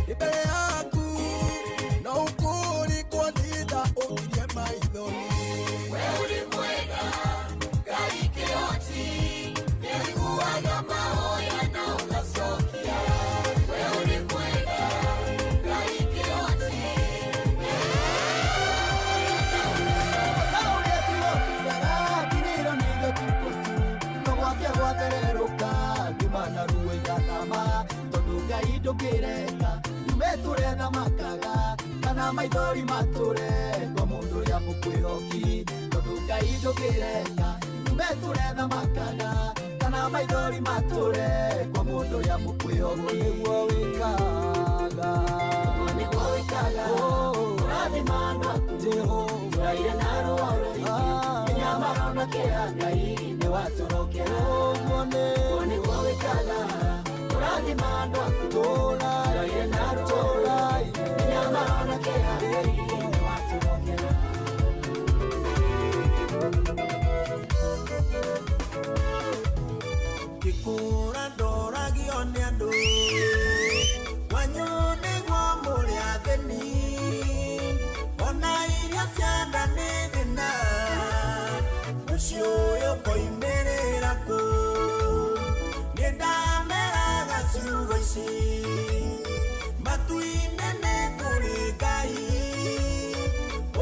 ndĩ mbere yaku no ũkũrikwo nitha ũngirie maithori. We uri mwega, Ngai kĩhoti, nĩũiguaga mahoya na ũgacokia. We uri mwega, Ngai kĩhoti, Ndũngĩreka ndume tũrĩa thamakaga kana maithori matũre kwa mũndũ ũrĩa mũkwĩhoki tondũ Ngai ndũngĩreka ndume tũrĩa thamakaga kana maithori matũre kwa mũndũ ũrĩa mũkwĩhoki. Nĩguo wĩkaga, ũguo nĩguo wĩkaga, ũrathima andũ aku tũraire na rũo rũingĩ mĩnyamaro na kĩeha Ngai nĩwatũrokera. Ũguo nĩguo wĩkaga, ũrathima andũ aku tũraire na ruo rũingĩ mĩnyamaro na kĩeha Ngai nĩwatũrokera. Ngĩkũra ndoragio nĩ andũ kwanyu nĩguo mũrĩ athĩni ona irio cia nda nĩ thĩna mũciĩ ũyũ ũkoimĩrĩra kũ nĩ ndameraga ciugo ici matu-inĩ nĩ kũrĩ Ngai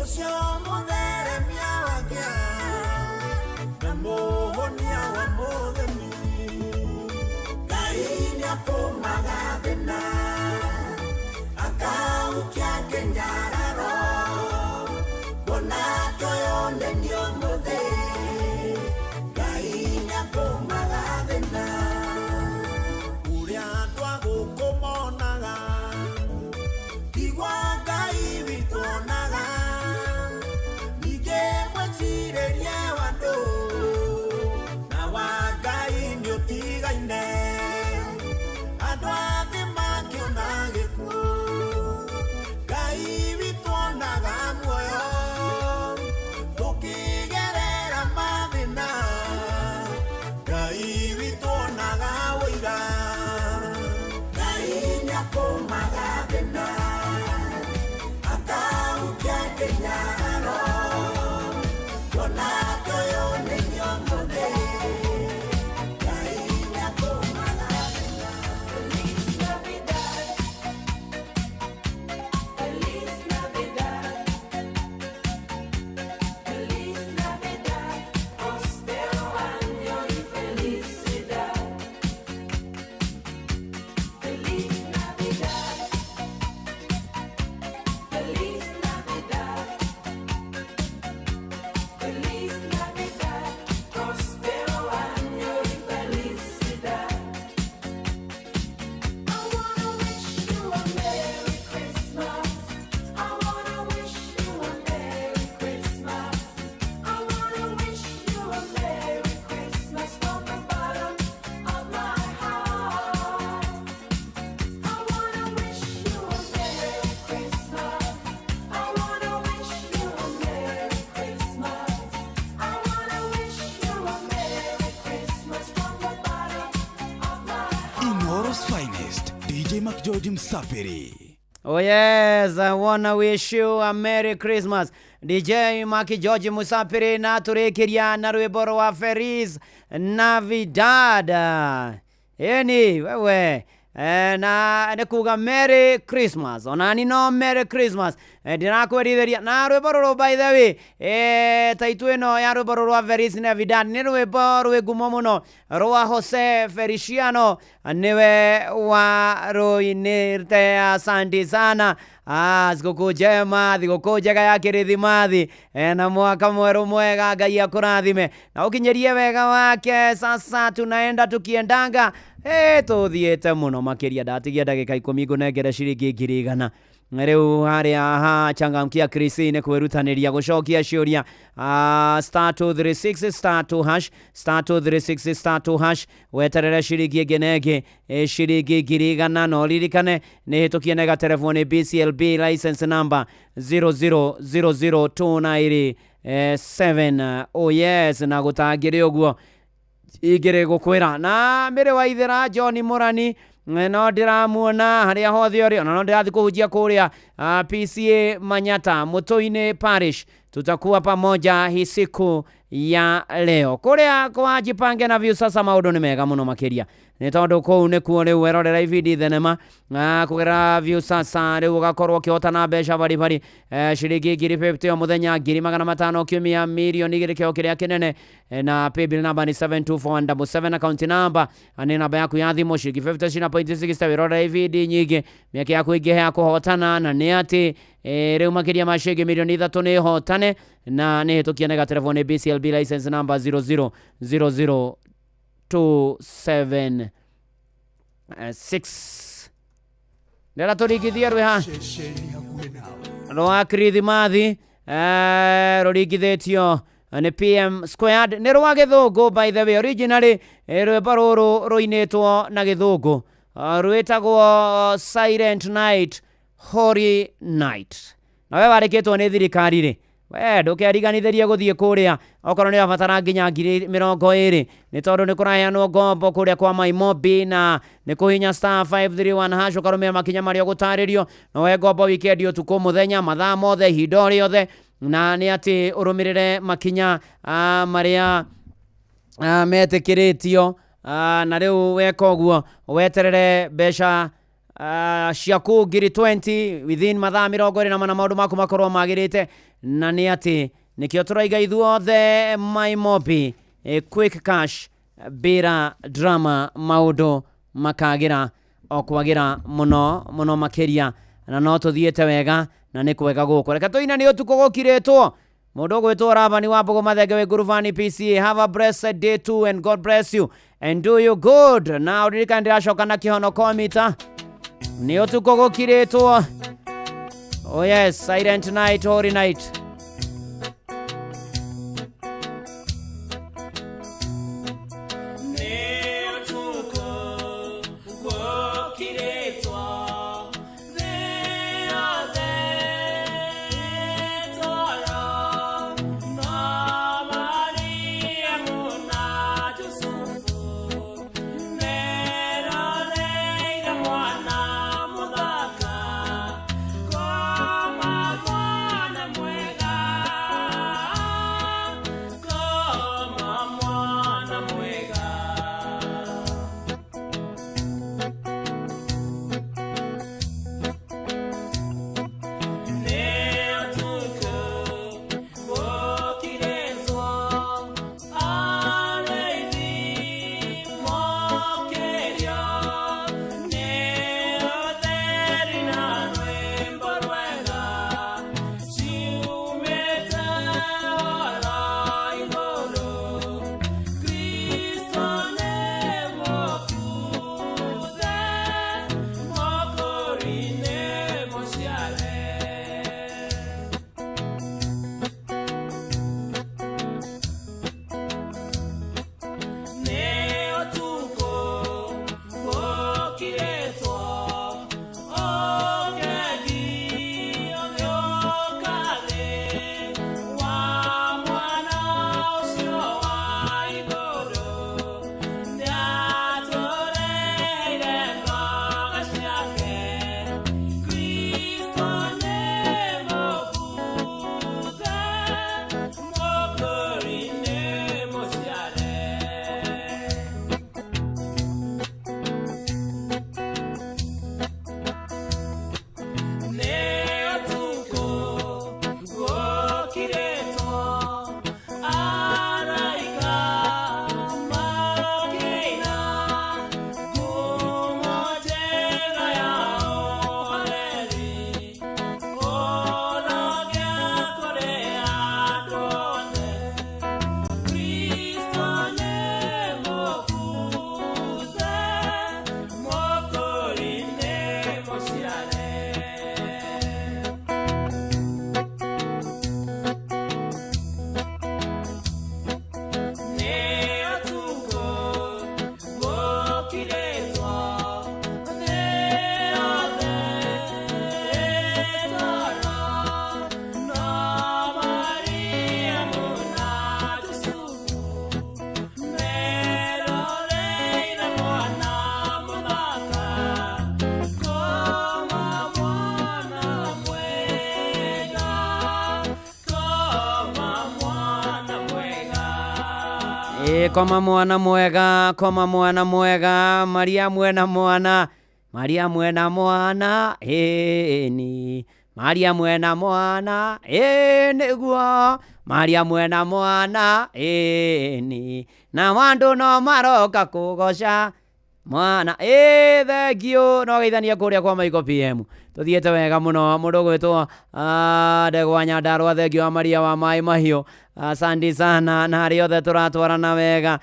ũcio mũtheremia wa kĩa na mũhonia wa mũthĩni. Ngai nĩakũmaga thĩna akaukia kĩnyararo kuona toyo nĩ ũmũthĩ. Ngai nĩakũmaga thĩna ũrĩa andũ a gũkũ monaga tigwa Ngai witũ onaga ningĩ mwĩcirĩrie wa andũ na wa Ngai nĩũtigaine andũ a thĩ makĩona gĩkuũ Ngai witũ onaga muoyo tũkĩgerera mathĩna Ngai witũ onaga ũira. Ngai nĩakũmaga thĩna akaukia kĩnyararo kuona toyo nĩ ũmũthĩ. Ngai nĩakũmaga thĩna. Feliz Navidad. Feliz Navidad. Feliz Navidad. Prospero año y felicidad. Feliz Navidad. Feliz Navidad. Feliz Navidad. Prospero año y felicidad. I wanna wish you a Merry Christmas. I wanna wish you a Merry Christmas. I wanna wish you a Merry Christmas from the bottom of my heart. I wanna wish you a Merry Christmas. I wanna wish you a Merry Christmas. I wanna wish you a Merry Christmas from the bottom of my Inoro's finest DJ Mac George Msapiri. Oh yes, I wanna wish you a Merry Christmas. DJ Maki George Musapiri na tũrĩkĩria na rwĩmbo rwa Feliz Navidad. Ĩni wewe na nĩ kuga Merry Christmas onani no Merry Christmas. Ndĩrakwĩrithĩria na rwĩmbo rũrũ by the way, taitũ ĩno ya rwĩmbo rũrũ rwa Feliz Navidad nĩ rwĩmbo rwĩ ngumo mũno rwa Jose Feliciano nĩwe wa rũinĩte. Asante sana. Sikukuu njema, thigũkũ njega ya kĩrĩthimathi, na mwaka mwerũ mwega. Ngai akũrathime na ũkinyĩrie wega wake. Sasa tunaenda tukiendanga. Tũthiĩte mũno makĩria, ndatigia ndagĩka 10 ngũnengere ciringi 100,000. Rĩu harĩa ha changamkia Krisi nĩ kwĩrutanĩria gũcokia ciũria. Star 236 star 2 hash, star 236 star 2 hash, weterere ciringi ĩngĩ na ĩngĩ, ciringi 100,000. Na ũririkane nĩ hĩtũkie na ĩgaterevwo nĩ BCLB license number 0000297. Oh yes, na gũtangĩrĩ ũguo ingĩrĩ gũkwĩra na mĩrĩ wa ithĩra John Mũrani, no ndĩramuona harĩa hothe ũrĩ, ona no ndĩrathiĩ kũhunjia kũrĩa PCA Manyata Mũtũinĩ Parish. Tutakuwa pamoja hii siku ya leo kũrĩa kwa Jipange na Viusasa. Maũndũ nĩ mega mũno makĩria nĩ tondũ kũu nĩkuo rĩu werorera ibindi thenema kũgerera Viusasa. Rĩu ũgakorwo ũkĩhotana mbeca baribari, ciringi 50,000 o mũthenya, 500,000 kiumia, 2 million kĩo kĩrĩa kĩnene, na paybill number nĩ 72477, account number nĩ namba yaku ya thimũ. Ciringi 50 cina point 6, wĩrorera ibindi nyingĩ, mĩeke yaku ĩngĩhe ya kũhotana na nĩ atĩ rĩu makĩria ma ciringi 3 million nĩ hotane, na nĩ hĩtũkie na ĩgaterevwo nĩ BCLB license number 0000276. Ndĩra tũringithie rwĩha rwa Kirithimathi, rũringithĩtio nĩ PM Squared. Nĩ rwa gĩthũngũ, by the way. Originally rwĩmbo rũrũ rũinĩtwo na gĩthũngũ. Rwĩtagwo Silent Night, Holy Night. Na we warĩkĩtwo nĩ thirikari rĩ, we ndũkeriganithĩrie gũthiĩ kũrĩa okorwo nĩ ũrabatara nginya 20,000, nĩ tondũ nĩ kũraheanwo ngombo kũrĩa kwa Maimobi, na nĩ kũhinya star 531 hash, ũkarũmĩrĩra makinya marĩa ũgũtarĩrio, na woe ngombo wikendi, ũtukũ, mũthenya, mathaa mothe, ihinda o rĩothe, na nĩ atĩ ũrũmĩrĩre makinya marĩa metĩkĩrĩtio. Na rĩu weka ũguo, weterere mbeca ciaku 20,000 within mathaa 24, maũndũ maku makorwo magĩrĩte. Na nĩ atĩ nĩkĩo tũraiga ithuothe Maimobi, quick cash bila drama, maũndũ makagĩra o kwagĩra mũno mũno makĩria, na no tũthiĩte wega na nĩ kwega gũkũ. Reke tũine nĩ ũtukũ gũkirĩtwo. Mũndũ ũgwĩtwo Rabani wa Mbogo Mathenge wĩ Ngurubani PCA, have a blessed day too, and God bless you and do you good. Na ũririkane ndĩracoka na kĩhono mita nĩ ũtukũ gũkirĩtwo. Oh yes, silent night, holy night. Nĩ ũtukũ gũkirĩtwo, thĩ yothe toro, no Mariamu na Jusufu meroreire mwana mũthaka, koma mwana mwega. Ĩ koma mwana mwega, koma mwana mwega, Maria mwena mwana, Maria mwena mwana, ĩni. Maria mwena mwana, ĩ nĩguo, Maria mwena mwana, ĩni. Na andũ no maroka kũgoca mwana, ĩ thengio no geithania kũrĩa kwa Maiko PM. Tũthiĩte wega mũno. Mũndũ ũgwĩtwo Ndegwa Nyandarua, thengio wa Maria wa Maĩ Mahiũ, asante sana na harĩa othe tũratwarana wega.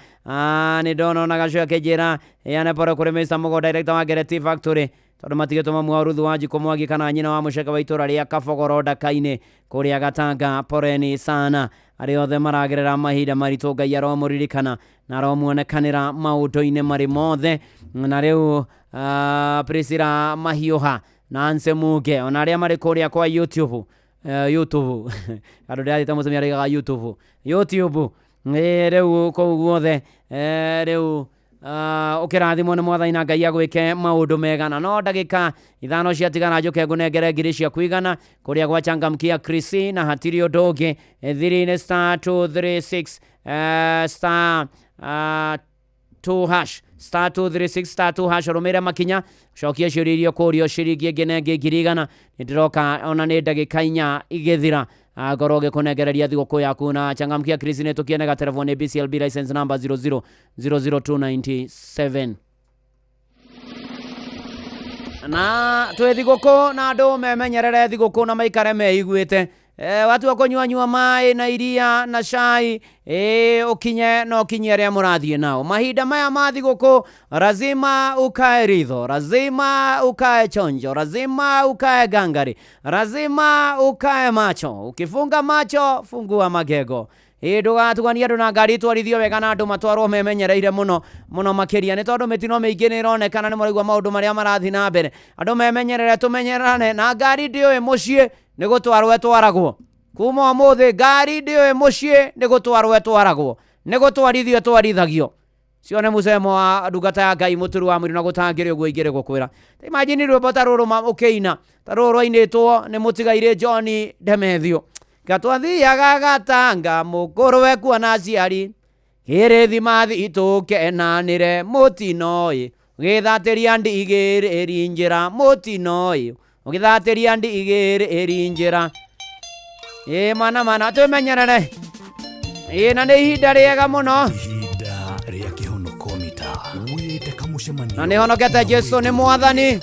Nĩ ndona ona gacio akĩnjĩra ĩane pore kũrĩ Mr. Mũgo, director wa Gereti Factory, tondũ matigĩtwo mamu wa Ruthu wa Njikũ Mwangi kana nyina wa mũceke wa itũra rĩa Kabogoro Ndaka-inĩ kũrĩa Gatanga. Poreni sana arĩa othe maragerera mahinda maritũ, Ngai aromũririkana na aromuonekanĩra maũndũ-inĩ marĩ mothe. Na rĩu Priscilla Mahiũha na Anse Muge, ona arĩa marĩ kũrĩa kwa YouTube, YouTube andũ ndĩrathiĩte mũtumia araigaga YouTube, YouTube rĩu kũu guothe, rĩu ũkĩrathimwo nĩ mwathani na Ngai agwĩke maũndũ mega. Na no ndagĩka 5 ciatigara njũke ngũnengere ngiri ciaku igana kũrĩa gwa Changamkia Krisi, na hatirĩ ũndũ ũngĩ. Thiri-inĩ star 236 star 2 hash, star 236 star 2 hash, rũmĩrĩra makinya cokia ciũria iria ũkũrio ciringi ĩngĩ na ĩngĩ ngiri igana. Nĩ ndĩroka ona nĩ ndagĩka 4 igĩthira, ngorwo ngĩkũnengereria thigũkũ yaku. Na Changamkia Krisi nĩ tũkiene gatelefoni BCLB license number 0000297. Na twĩ thigũkũ na andũ memenyerere thigũkũ na maikare meiguĩte. Watua kũnyua nyua maĩ na iria na cai, ũkinye na ũkinye arĩa mũrathiĩ nao. Mahinda maya ma thigũkũ lazima ukae ritho, lazima ukae chonjo, lazima ukae gangari, lazima ukae macho. Ukifunga macho fungua magego. Ĩ ndũgatuganie andũ na ngari itwarithio wega na andũ matwarwo memenyereire mũno mũno makĩria, nĩ tondũ mĩtino mĩingĩ nĩ ĩronekana, nĩ mũraigua maũndũ marĩa marathiĩ na mbere. Andũ memenyerere, tũmenyerane na ngari ndĩũĩ mũciĩ nĩ gũtwarwo ĩtwaragwo. Kuma ũmũthĩ ngari ndĩũĩ mũciĩ nĩ gũtwarwo ĩtwaragwo, nĩ gũtwarithio ĩtwarithagio. Cio nĩ mũcemo wa ndungata ya Ngai mũturu wa mwĩrĩ na gũtangĩrĩ ũguo ingĩrĩ gũkwĩra. Imagine rwĩmbo ta rũrũ ũkĩina ta rũrũ rwainĩtwo nĩ mũtigairĩ John Demethio. Gatwathiaga Gatanga mũkũrwe kuona aciari, kĩrĩthimathi tũkenanĩre mũtino-ĩ, ũgĩthatĩria ndigĩrĩ ĩri njĩra mũtino-ĩ, ũgĩthatĩria ndigĩrĩ ĩri njĩra. Ĩ mana mana twĩmenyerere. Ĩ na nĩ ihinda rĩega mũno. Ihinda rĩa kĩhonoko mita wĩte kamũcemanio. Na nĩhonokete Jesu nĩ mwathani.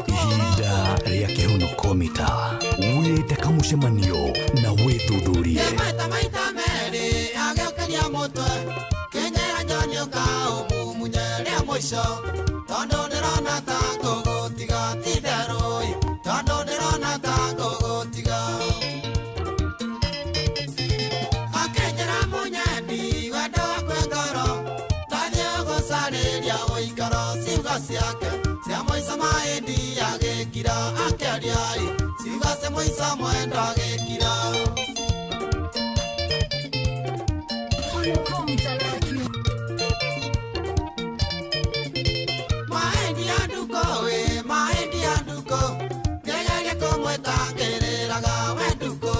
Ihinda rĩa kĩhonoko mita wĩte kamũcemanio na wĩthuthurie. Maita merĩ agĩũkĩria mũtwe kĩnyera John ũka ũmumunye rĩa mũico, tondũ ndĩrona ta ngũgũtiga ti therũ, tondũ ndĩrona ta ngũgũtiga. ciake cia mũico mahĩndi agĩkira akĩaria ĩ ciugo cia mũico mwendwa agĩkira. Mahĩndi ya nduko ĩ mahĩndi ya nduko ngegerie kũmwĩtangĩrĩraga we nduko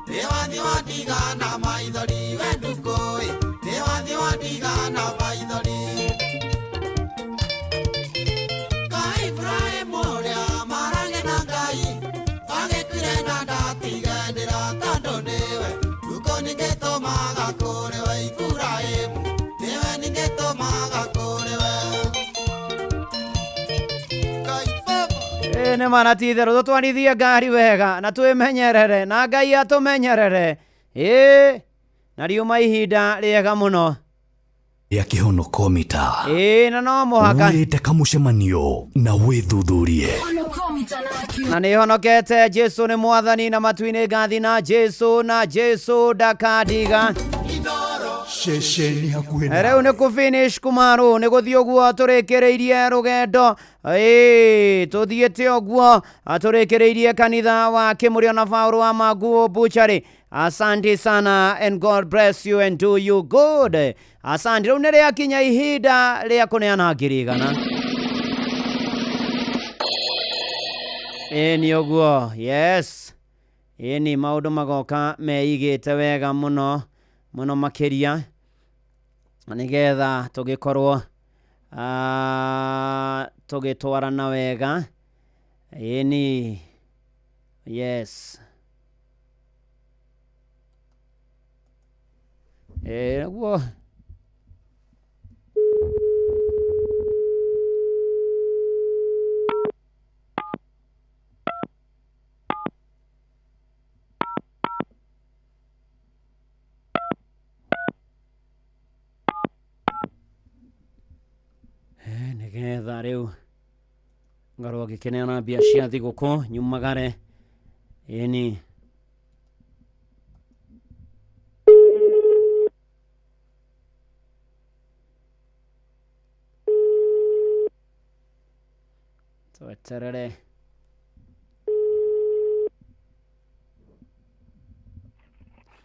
nĩ wathiĩ wandiga na maithori we nduko ĩ nĩ wathiĩ wandiga na maithori. Ka Ibrahimu ũrĩa marage na Ngai agĩkuire na ndatiganĩra tondũ nĩwe nduko ningĩtũmaga kũrĩ we Ibrahimu nĩwe ningĩtũmaga kũrĩ we. Ĩ nĩ mana ti itherũ tũtwarithie ngari wega na twĩmenyerere na Ngai atũmenyerere ĩ na riuma ihinda rĩega mũno ya kĩhonoko mita ĩ na no mũhaka wĩte kamũcemanio na wĩthuthurie na nĩ honokete Jesu nĩ mwathani na matu-inĩ ngathi na Jesu na Jesu ndakandiga. Ceceni hakuhĩ na Rĩu nĩ kũ finish kumaru nĩ gũthiĩ ũguo tũrĩkĩrĩirie rũgendo ĩĩ tũthiĩte ũguo tũrĩkĩrĩirie kanitha wa Kĩmũrĩ ona Paũlũ wa Maguo Butchery. Asante sana and God bless you and do you good. Asante. Rĩu nĩ rĩakinya ihinda rĩa kũneana 100,000. Ĩĩ nĩ ũguo yes ĩĩ nĩ maũndũ magoka meigĩte wega mũno mũno makĩria nĩgetha tũgĩkorwo tũgĩtwarana wega ĩni yes ĩĩ ũguo. Nĩgetha rĩu ngorwo ngĩkĩneana mbia cia thigũkũ nyumagare ĩni. Tweterere.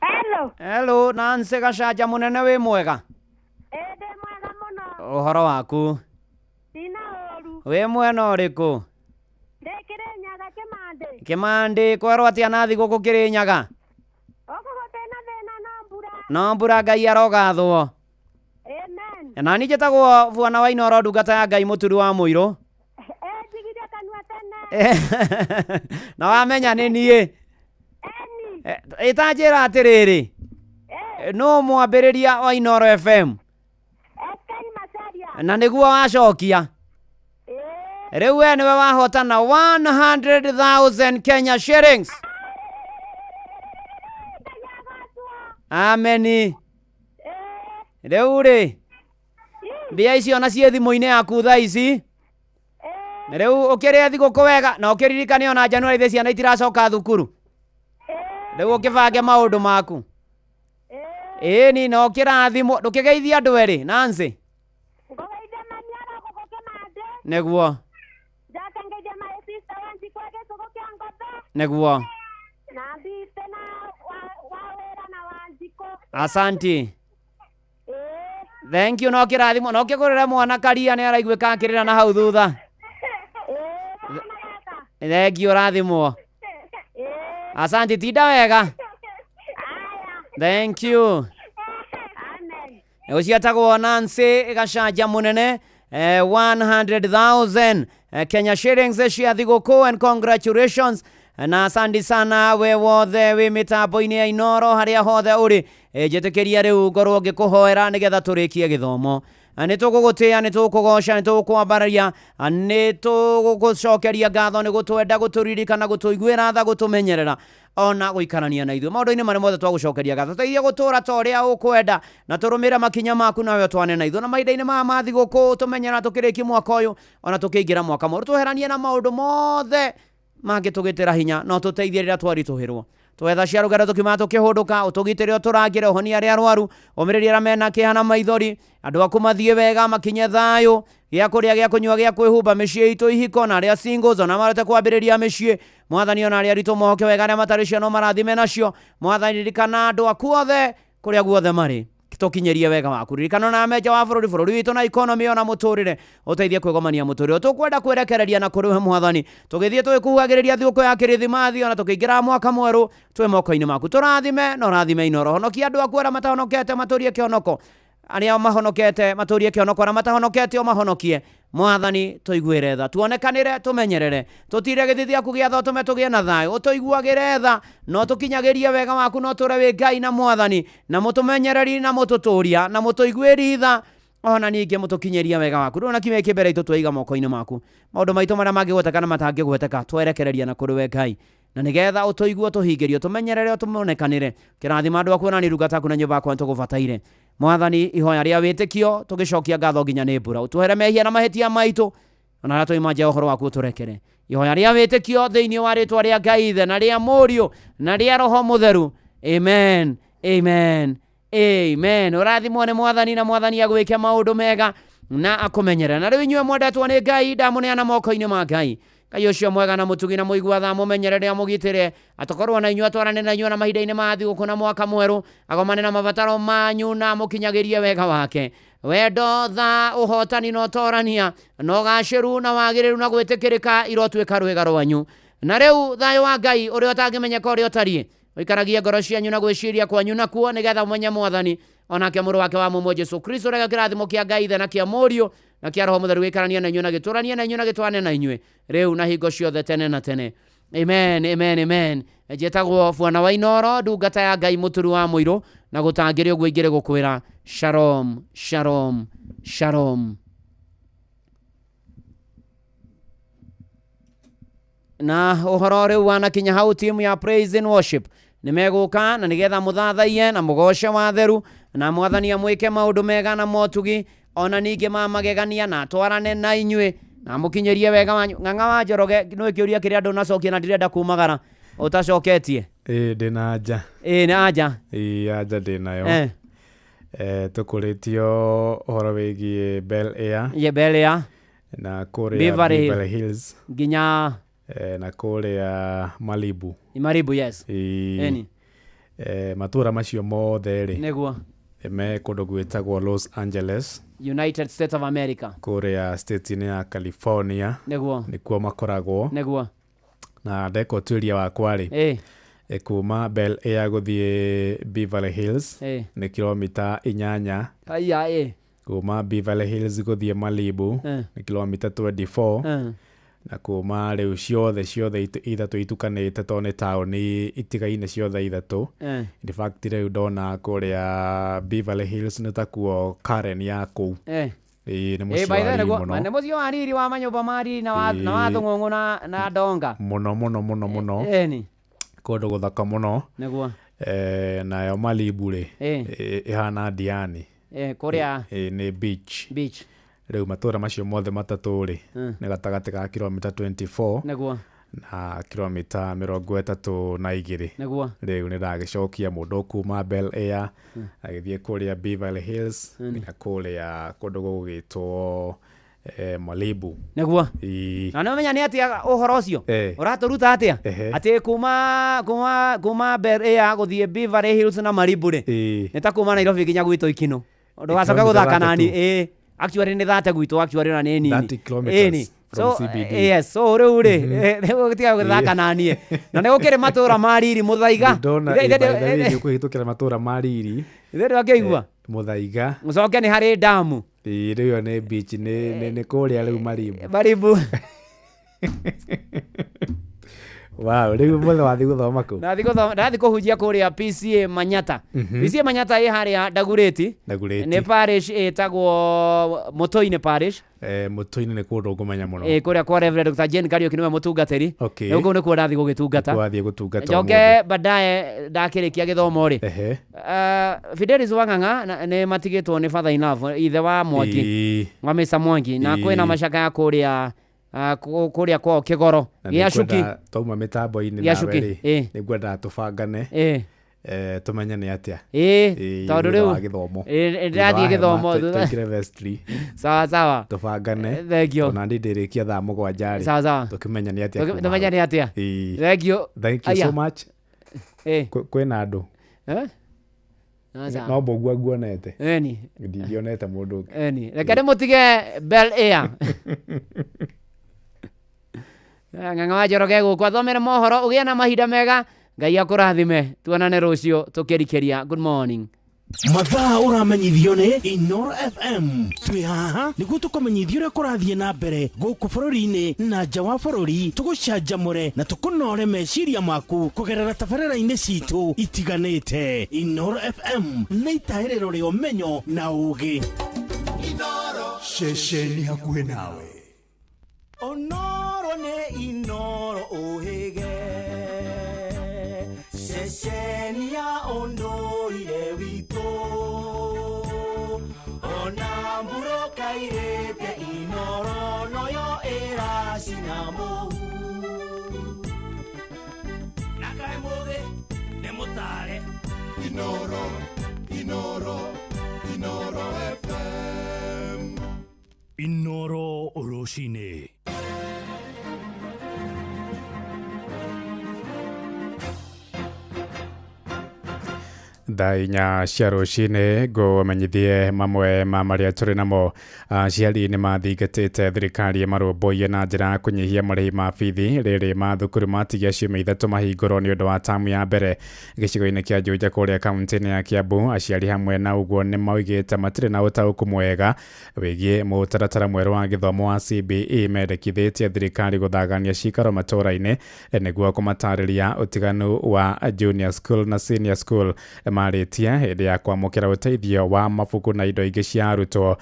Hello. Hello, Nancy Gacanja mũnene wĩ mwega? Ĩ ndĩ mwega mũno. Ũhoro waku? Ndina ũru. Wĩ mwena ũrĩkũ? Ndĩ Kĩrĩnyaga Kĩmandĩ. Kĩmandĩ kwerwo atĩa na thigũkũ Kĩrĩnyaga? Gũkũ gũtirĩ na thĩna no mbura. No mbura Ngai arogathwo. Amen. Na niĩ njĩtagwo Bwana wa Inooro ndungata ya Ngai mũturi wa mũirũ. Ĩ njigire kanua tene. Na wamenya nĩ niĩ. Ĩtanjĩra atĩrĩrĩ nũ mwambĩrĩria wa Inooro FM? Na nĩguo wacokia rĩu we nĩwe wahotana 100,000 Kenya shillings. Ameni. Rĩu rĩ mbia icio na ciĩ thimũ-inĩ yaku thaa ici rĩu ũkĩrĩe thigũkũ wega na ũkĩririkane ona January thĩ ciana itiracoka thukuru rĩu ũkĩbange maũndũ maku ĩni na ũkĩrathimwo ndũkĩgeithie andũ erĩ Nancy nĩguo Njoke ngeithie my sister Wanjikũ e gĩcũgũ kĩa Ngothe. nĩguo Na mbite na wa wĩra na Wanjikũ. Asanti. Thank you no kĩrathimwo no kĩgũrĩre mwana karia nĩ araiguĩka akĩrĩra na hau thutha. Thank you rathimwo. Asante tinda wega. Thank you. Ũcio etagwo Nancy Gacanja mũnene 100,000 Kenya shillings cia thigũkũ and congratulations na asante sana we wothe wĩ mĩtambo-inĩ ya Inooro harĩa hothe ũrĩ. Njĩtĩkĩria rĩu ngorwo ngĩkũhoera nĩgetha tũrĩkie gĩthomo. Nĩ tũgũgũtĩĩa nĩ tũgũkũgoca nĩ tũgũkwambararia nĩ tũgũgũcokeria ngatho nĩ gũtwenda gũtũririkana gũtũiguĩra tha gũtũmenyerera ona gũikarania na ithuĩ maũndũ-inĩ marĩa mothe twagũcokeria ngatho tũteithie gũtũra ta ũrĩa ũkwenda na tũrũmĩrĩre makinya maku nawe ũtwane na ithuĩ na mahinda-inĩ maya ma thigũkũ tũmenyera tũkĩrĩkia mwaka ũyũ ona tũkĩingĩra mwaka mwerũ tweheranie na maũndũ mothe mangĩtũgĩtĩra hinya no tũteithie rĩrĩa twaritũhĩrwo twetha cia rũgendo tũkiuma tũkĩhũndũka ũtũgitĩre ũtũrangĩre ũhonie arĩa arwaru ũmĩrĩrie arĩa mena kĩeha na maithori andũ aku mathiĩ wega makinye thayũ Gĩa kũrĩa, gĩa kũnyua, gĩa kwĩhumba, mĩciĩ itũ, ihiko, na arĩa singles ona marote kwambĩrĩria mĩciĩ. Mwathani, ona arĩa aritũ mohoke wega, arĩa matarĩ ciana marathime nacio. Mwathani, ririkana andũ aku othe kũrĩa guothe marĩ, tũkinyĩrie wega waku. Ririkana na menja wa bũrũri, bũrũri witũ na economy ona mũtũrĩre, ũteithie kwĩgomania mũtũrĩre. Tũkwenda kwĩrekereria na kũrĩ we Mwathani, tũgĩthiĩ tũgĩkuhagĩrĩria thigũkũ ya kĩrĩthimathi, ona tũkĩingĩra mwaka mwerũ, twĩ moko-inĩ maku. Tũrathime na ũrathime Inooro. Honokia andũ aku arĩa matahonokete matũrie kĩhonoko, arĩa mahonokete matũrie kĩhonoko, arĩa matahonokete ũmahonokie. Mwathani, tũiguĩre tha, tuonekanĩre, tũmenyerere, tũtire gĩthithi gĩaku gĩa tha, ũtũme tũgĩe na thayũ, ũtũiguagĩre tha na ũtũkinyagĩrie wega waku, na ũtũre wĩ Ngai na Mwathani na mũtũmenyereri na mũtũtũria na mũtũiguĩri tha, ona ningĩ mũtũkinyĩrie wega waku. Rĩu ona kiumia gĩkĩ mbere itũ twaiga moko-inĩ maku maũndũ maitũ marĩa mangĩgweteka na matangĩgweteka, twerekereria na kũrĩ we Ngai, na nĩgetha ũtũigue, ũtũhingĩrie, ũtũmenyerere, ũtũmonekanĩre. Kĩrathima andũ aku, ona nĩ ndungata yaku na nyũmba yakwa nĩtũgũbataire. Mwathani, ihoya rĩa wĩtĩkio tũgĩcokia ngatho nginya nĩ mbura, ũtuohere mehia na mahĩtia maitũ, ona arĩa twauma nja ya ũhoro waku ũtũrekere. Ihoya rĩa wĩtĩkio thĩinĩ wa rĩtwa rĩa Ngai Ithe na rĩa Mũriũ na rĩa Roho Mũtheru, amen, amen, amen. Ũrathimwo nĩ Mwathani, na Mwathani agwĩke maũndũ mega na akũmenyerere. Na rĩu inyuĩ mwendetwo nĩ Ngai, ndamũneana moko-inĩ ma Ngai. Ngai ũcio mwega na mũtugi na mũigua tha, mũmenyerere, amũgitĩre, atũkorwo na inyuĩ, atwarane na inyuĩ na mahinda-inĩ ma thigũkũ na mwaka mwerũ, agomane na mabataro manyu na amũkinyagĩrie wega wake. Wendo, tha, ũhotani na ũtorania, na ũgacĩru na wagĩrĩru na gwĩtĩkĩrĩka irotuĩka rwĩga rwanyu. Na rĩu thayũ wa Ngai ũrĩa ũtangĩmenyeka ũrĩa ũtariĩ, ũikaragie ngoro cianyu na gwĩciria kwanyu nakuo, nĩgetha mũmenye Mwathani onake mũrũ wake wa mũmwe Jesu Kristo. Reke kĩrathimo kĩa Ngai Ithe na kĩa Mũriũ na kĩa Roho Mũtheru gĩikaranie na inyuĩ na gĩtũranie na inyuĩ na gĩtwane na inyuĩ rĩu na hingo ciothe tene na tene. Amen, amen, amen. Njĩtagwo Bwana wa Inooro, ndungata ya Ngai, mũturi wa mũirũ, na gũtangĩrĩ ũguo ingĩrĩ gũkwĩra shalom, shalom, shalom. Na ũhoro rĩu wanakinya hau, timu ya praise and worship nĩ megũka na nĩgetha mũthathaiye na mũgoce watheru, na Mwathani amwĩke maũndũ mega na motugi ona ningĩ ma magegania, na atwarane na inyuĩ na mũkinyĩrie wega wanyu. Ng'ang'a wa Njoroge, nĩ kĩũria kĩrĩa andũ nacokia na ndirenda kumagara ũtacoketie. Ĩĩ, ndĩna anja. Ĩĩ, nĩ anja. Ĩĩ, anja ndĩnayo. Tũkũrĩtio ũhoro wĩgiĩ Bel Air. Ye, Bel Air. Na kũrĩa Beverly Beverly Hills. Nginya na kũrĩa Malibu. Malibu, yes. Ĩĩ. Eni. Matũra macio mothe rĩ, Nĩguo. me kũndũ gwĩtagwo Los Angeles, United States of America. Kũrĩa state-inĩ ya California. Nĩguo. Nĩkuo makoragwo. Nĩguo. Na ndeka ũtuĩria wakwa rĩ, kuma Bel Air gũthiĩ Beverly Hills nĩ kilomita 8. Aya, ĩ. Kuma Beverly Hills gũthiĩ Malibu nĩ kilomita 24. Na kuma rĩu ciothe ciothe ithatũ itukanĩte, tondũ nĩ taũni itigaine ciothe ithatũ. In fact, rĩu ndona kũrĩa Beverly Hills nĩ takuo Karen ya kũu. Ĩĩ, nĩ mũciĩ By wa the way, riri nĩguo- mũno. nĩ mũciĩ wa riri wa manyũmba ma riri na wa na wa thũng'ũng'ũ na ndonga. Mũno mũno mũno mũno. Ĩni. Kũndũ gũthaka mũno. Nĩguo. Nayo Malibu rĩ, ĩhana Diani. Kũrĩa Nĩ beach. Beach. Rĩu matũra macio mothe matatũ rĩ, nĩ gatagatĩ ka kilomita 24 Nĩguo. na kilomita 32. Nĩguo. Rĩu nĩ ndagĩcokia mũndũ kuma Bel Air agĩthiĩ kũrĩa Beverly Hills nginya kũrĩa kũndũ gũgwĩtwo Malibu. Nĩguo. Ĩĩ. Na nĩũmenya nĩ atĩa ũhoro ũcio ũratũruta atĩa? Atĩ kuma Bel Air gũthiĩ Beverly Hills na Malibu rĩ, nĩ ta kuma Nairobi nginya gwitũ Ikinũ. Ndũgacoke Kilomita gũthaka nani. 32. Ĩĩ, actually nĩ thate gwitũ, actually ona nĩ nini. 30 kilometers Ĩni. from So, CBD. yes, so rĩu rĩ, rĩu tiga gũthaka naniĩ, na nĩ gũkĩrĩ matũra ma riri Mũthaiga. Ndona Ithe- by the way, nĩ ũkũhĩtũkĩra matũra ma riri. Ithe ndwakĩigua. Mũthaiga. Mũcoke nĩ harĩ damu. Ĩĩ, rĩu ĩyo nĩ beach, nĩ kũrĩa rĩu Malibu. Malibu. Wow, rĩu mũthĩ wathiĩ gũthoma kũ? Ndathi gũthoma, ndathi kũhunjia kũrĩa PCA Manyata. PCA Manyata ĩ harĩa Dagoretti. Dagoretti. Nĩ parish ĩtagwo Mũtũinĩ parish. Mũtũinĩ nĩ kũndũ ngũmenya mũno. Ĩ kũrĩa kwa Reverend Dr. Jane Kariũki, nĩwe mũtungatĩri. Rĩu kũu nĩkuo ndathi gũgĩtungata. Nĩkuo wathiĩ gũtungata Njoke ũmũthĩ. baadaye ndakĩrĩkia gĩthomo rĩ, Fidelis Wang'ang'a nĩ matigĩtwo nĩ Father Enough, ithe wa Mwangi, wa Mr. Mwangi, na kwĩna macakaya kũrĩa kũrĩa kwao Kĩgoro Na gĩa Cuki. nĩngwenda twauma mĩtambo-inĩ Gĩa nawe Cuki, rĩ, nĩngwendaga tũbangane. Tumenye nĩ atĩa. Ĩĩ, tondũ Thutha rĩu wa gĩthomo. Ĩĩ, Thutha wa ndĩrathiĩ hema, gĩthomo thutha. tũingĩre vestry. Sawa sawa. Tũbangane. Thank you. Ona niĩ ndĩrĩkia thaa 7 rĩ. Sawa sawa. Tũkĩmenye nĩ atĩa kuma Tũmenye hau. nĩ atĩa. Ĩĩ. Thank you. Thank you Aya. so much. Ĩĩ. Kwĩna andũ. Eh? No, sawa. No mbũguo nguonete. Ĩni. Ndindionete mũndũ ũngĩ. Ĩni. Reke ndĩmũtige Bel Air. Ng'ang'a wa Njoroge gũkũ athomere mohoro ũgĩe na mahinda mega. Ngai akũrathime. Tuonane rũciũ tũkĩrikĩria. Good morning. Mathaa ũramenyithio nĩ Inoro FM. Twĩ haha nĩguo tũkũmenyithia ũrĩa kũrathiĩ na mbere gũkũ bũrũri-inĩ na nja wa bũrũri, tũgũcanjamũre na tũkũnore meciria maku kũgerera tabarĩra-inĩ citũ itiganĩte. Inoro FM nĩ itahĩrĩro rĩa ũmenyo na ũũgĩ. Ceceni hakuhĩ nawe. Onoro nĩ Inoro ũhĩge, ceceni ya ũndũire witũ, ona mburũka irĩte Inoro noyo ĩracina mũhu. Na kaĩ mũthĩ nĩ mũtare. Inoro, Inoro, Inoro FM. Inoro rũcinĩ. Thaa 4 cia rũcinĩ ngũmenyithie mamwe ma marĩa tũrĩ namo. Aciari nĩ mathingatĩte thirikari ĩmarũmbũiye na njĩra ya kũnyihia marĩhi ma bithi rĩrĩ mathukuru matigia ciumia 3 mahingũrwo nĩ ũndũ wa tamu ya mbere gĩcigo-inĩ kĩa Juja kũrĩa kaunti-inĩ ya Kiambu. Aciari hamwe na ũguo nĩ maugĩte matirĩ na ũtaũku mwega wĩgiĩ mũtaratara mwerũ wa gĩthomo wa CBE, mendekithĩtie thirikari gũthagania cikaro matũũra-inĩ nĩguo kũmatarĩria ũtiganu wa junior school na senior school. Marĩtie hĩndĩ ya kwamũkĩra ũteithio wa mabuku na indo ingĩ cia arutwo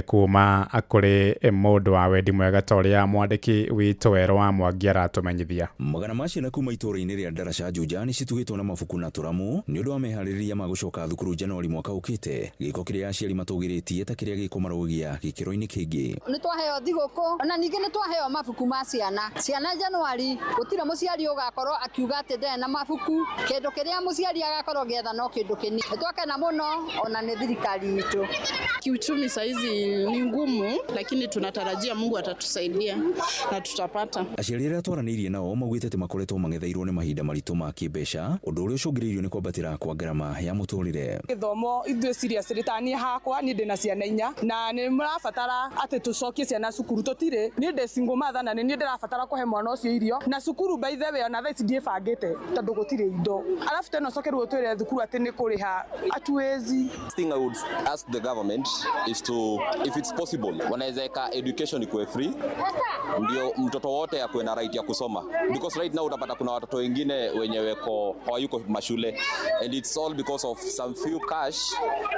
kuma kũrĩ mũndũ wa wendi mwega ta ũrĩa mwandĩki witũ Werũ wa Mwangi aratũmenyithia. Magana ma ciana kuma itũũra-inĩ rĩa Ndaraca Juja nĩ citugĩtwo na mabuku na tũramu nĩ ũndũ wa meharĩrĩria ma gũcoka thukuru Januari mwaka ũkĩte, gĩko kĩrĩa aciari matũgĩrĩtie ta kĩrĩa gĩkũmarũgia gĩkĩro-inĩ kĩngĩ. Nĩ twaheo thigũkũ ona ningĩ nĩ twaheo mabuku ma ciana. Ciana Januari gũtirĩ mũciari ũgakorwo akiuga atĩ ndarĩ na mabuku. Kĩndũ kĩrĩa mũciari agakorwo agĩetha no kĩndũ kĩnini. Nĩ twakena mũno ona nĩ thirikari itũ. Kiuchumi saizi ni ngumu, lakini tunatarajia Mungu atatusaidia na tutapata. Aciari arĩa twaranĩirie nao maugĩte atĩ makoretwo mang'etheirwo nĩ mahinda maritũ ma kĩmbeca, ũndũ ũrĩa ũcũngĩrĩirio nĩ kwambatĩra kwa ngarama ya mũtũrĩre. Gĩthomo ithuĩ seriously ta niĩ hakwa niĩ ndĩna ciana 4 na nĩ mũrabatara atĩ tũcokie ciana cukuru, tũtirĩ. Niĩ ndĩ single mother na nĩ niĩ ndĩrabatara kũhe mwana ũcio irio na cukuru by the way ona thaa ici ndiĩbangĩte tondũ gũtirĩ indo. Alafu tena ũcoke rĩu ũtwĩre thukuru atĩ nĩ kũrĩha hatuwezi. Thing I would ask the government is to, if it's possible, wanaweza weka education ikuwe free, ndio mtoto wote akuwe na right ya kusoma, because right now utapata kuna watoto wengine wenye weko hawayuko mashule and it's all because of some few cash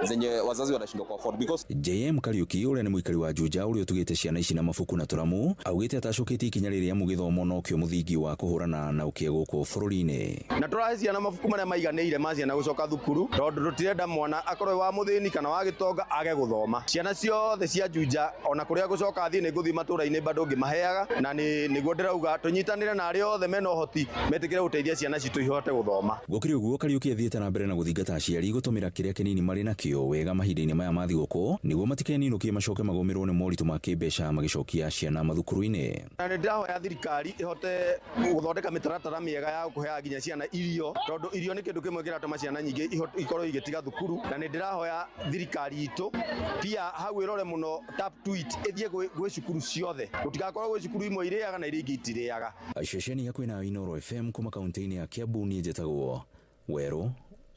zenye wazazi wanashindwa ku afford because JM Kariuki ũrĩa nĩ mũikari wa Juja ũrĩa ũtugĩte ciana ici na mabuku na tũramu augĩte atacũkĩtie ikinya rĩrĩa amu gĩthomo nokĩo mũthingi wa kũhũrana na ũkĩa gũkũ bũrũri-inĩ. Na tũrahe ciana mabuku marĩa maiganĩire ma ciana gũcoka thukuru tondũ tũtirenda mwana akorwo wa mũthĩni kana wa gĩtonga age gũthoma. Ciana ciothe cia Juja ona kũrĩa gũcoka thiĩ nĩ ngũthiĩ matũũra-inĩ bado ngĩmaheaga, na nĩguo ndĩrauga tũnyitanĩre na arĩa othe mena ũhoti metĩkĩre gũteithia ciana citũ ihote gũthoma. Gũkĩrĩ ũguo Kariuki athiĩte na mbere na gũthingata aciari gũtũmĩra kĩrĩa kĩnini marĩ nakĩo wega mahinda-inĩ maya ma thigũkũ nĩguo matikeninũkie macoke magũmĩrwo nĩ moritũ ma kĩmbeca magĩcokia ciana mathukuru-inĩ. Na nĩ ndĩrahoya thirikari ĩhote gũthondeka mĩtaratara mĩega ya kũheaga nginya ciana irio tondũ irio nĩ kĩndũ kĩmwe kĩratũma ciana nyingĩ ikorwo igĩtiga thukuru, na nĩ ndĩrahoya thirikari itũ pia hau ĩrore mũno tap to it ĩthiĩ gwĩ cukuru ciothe, gũtigakorwo gwĩ cukuru imwe irĩaga na iria ingĩ itirĩaga. Ceceni hakuhĩ na Inoro FM kuma kaunti-inĩ ya Kiambu, niĩ njĩtagwo Werũ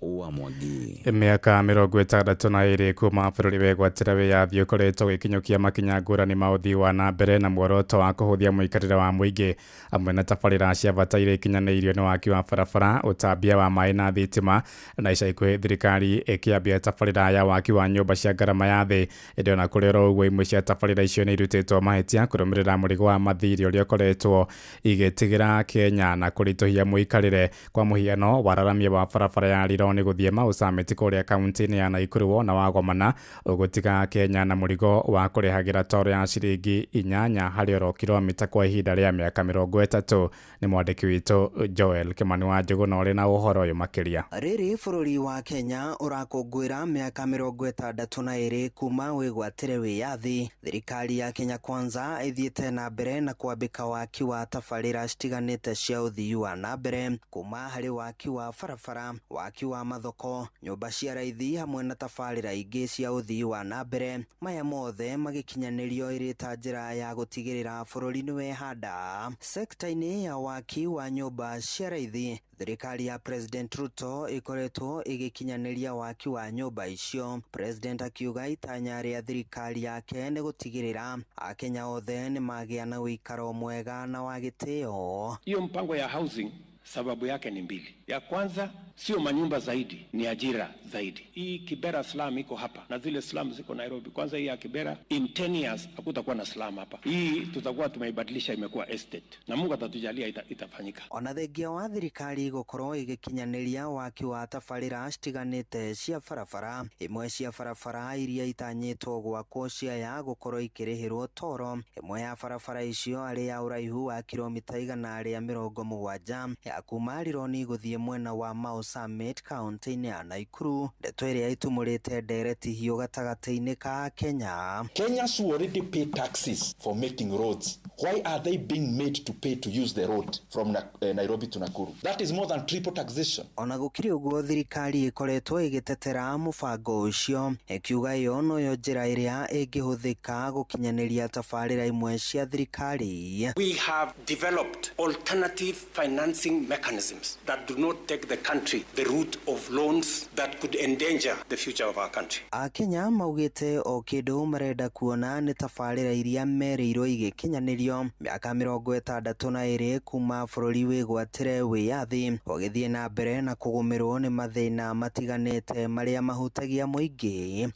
wa Mwangi. Mĩaka 62 kuma bũrũri wegwatĩra wĩyathi ũkoretwo ũgĩkinyũkia makinya ngũrani ma ũthii wa na mbere na muoroto wa kũhũthia mũikarĩre wa mũingĩ, hamwe na tabarĩra cia bata iria ikinyanĩirio nĩ waki wa barabara, ũtambia wa maĩ na thitima, na ica ikuhĩ thirikari ĩkĩambia tabarĩra ya waki wa nyũmba cia ngarama ya thĩ. Ĩndĩ ona kũrĩ oro ũguo, imwe cia tabarĩra icio nĩ irutĩtwo mahĩtia kũrũmĩrĩra mũrigo wa mathirĩ ũrĩa ũkoretwo igĩtigĩra Kenya na kũritũhia mũikarĩre. Kwa mũhiano, wararamia wa barabara ya Rironi gũthiĩ Mau Summit kũrĩa kaunti-inĩ ya Naikuru wona wagomana ũgũtiga Kenya na mũrigo wa kũrĩhagĩra toro ya ciringi 8 harĩ oro kilomita kwa ihinda rĩa mĩaka 30. Nĩ mwandĩki witũ Joel Kimani wa Njũgũna ũrĩ na ũhoro ũyũ makĩria. Rĩrĩ bũrũri wa Kenya ũrakũngũĩra mĩaka 62 kuma wĩgwatĩre wĩyathi, thirikari ya Kenya Kwanza ĩthiĩte na mbere na kwambĩka waki wa tabarĩra citiganĩte cia ũthii wa na mbere, kuma harĩ waki wa barabara, waki wa mathoko, nyũmba cia raithi hamwe na tabarĩra ingĩ cia ũthii wa na mbere. Maya mothe magĩkinyanĩrio ĩrĩ ta njĩra ya gũtigĩrĩra bũrũri nĩwehanda. Sekta-inĩ ya waki wa nyũmba cia raithi, thirikari ya President Ruto ĩkoretwo ĩgĩkinyanĩria waki wa nyũmba icio. President akiuga itanya rĩa thirikari yake nĩ gũtigĩrĩra Akenya othe nĩ magĩa na ũikaro mwega na wa gĩtĩo. Hiyo mpango ya housing sababu yake ni mbili. Ya kwanza sio manyumba zaidi, ni ajira zaidi. Hii Kibera slum iko hapa na zile slum ziko Nairobi. Kwanza hii ya Kibera, in 10 years hakutakuwa na slum hapa. Hii tutakuwa tumeibadilisha imekuwa estate, na Mungu atatujalia itafanyika. Ona thengia wa thirikari gũkorwo ĩgĩkinyanĩria waki wa tabarĩra citiganĩte cia barabara, imwe cia barabara iria itanyĩtwo gwakwo ciaya gũkorwo ikĩrĩhĩrwo toro. Ĩmwe ya barabara icio arĩ ya ũraihu wa kilomita 170 ya kuma Rironi gũthiĩ mwena wa Mau Summit kaunti-inĩ ya Naikuru, ndeto ĩrĩa ĩtumũrĩte ndereti hiũ gatagatĩ-inĩ ka Kenya. Kenyans who already pay taxes for making roads, why are they being made to pay to use the road from Nairobi to Nakuru? That is more than triple taxation. Ona gũkĩrĩ ũguo, thirikari ĩkoretwo ĩgĩtetera mũbango ũcio, ĩkiuga ĩyo noyo njĩra ĩrĩa ĩngĩhũthĩka gũkinyanĩria tabarĩra imwe cia thirikari. We have developed alternative financing mechanisms that do not take the country the route of loans that could endanger the future of our country. Akenya maugĩte o kĩndũ marenda kuona nĩ tabarĩra iria merĩirwo igĩkinyanĩrio mĩaka 62 kuma bũrũri wĩgwatĩre wĩyathi, ũgĩthiĩ na mbere na kũgũmĩrwo nĩ mathĩna matiganĩte marĩa mahutagia mũingĩ.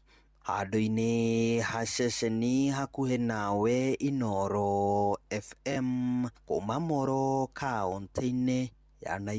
Handũ-inĩ ha ceceni hakuhĩ nawe, Inooro FM, kuma Moro kaunti-inĩ ya Naikuru.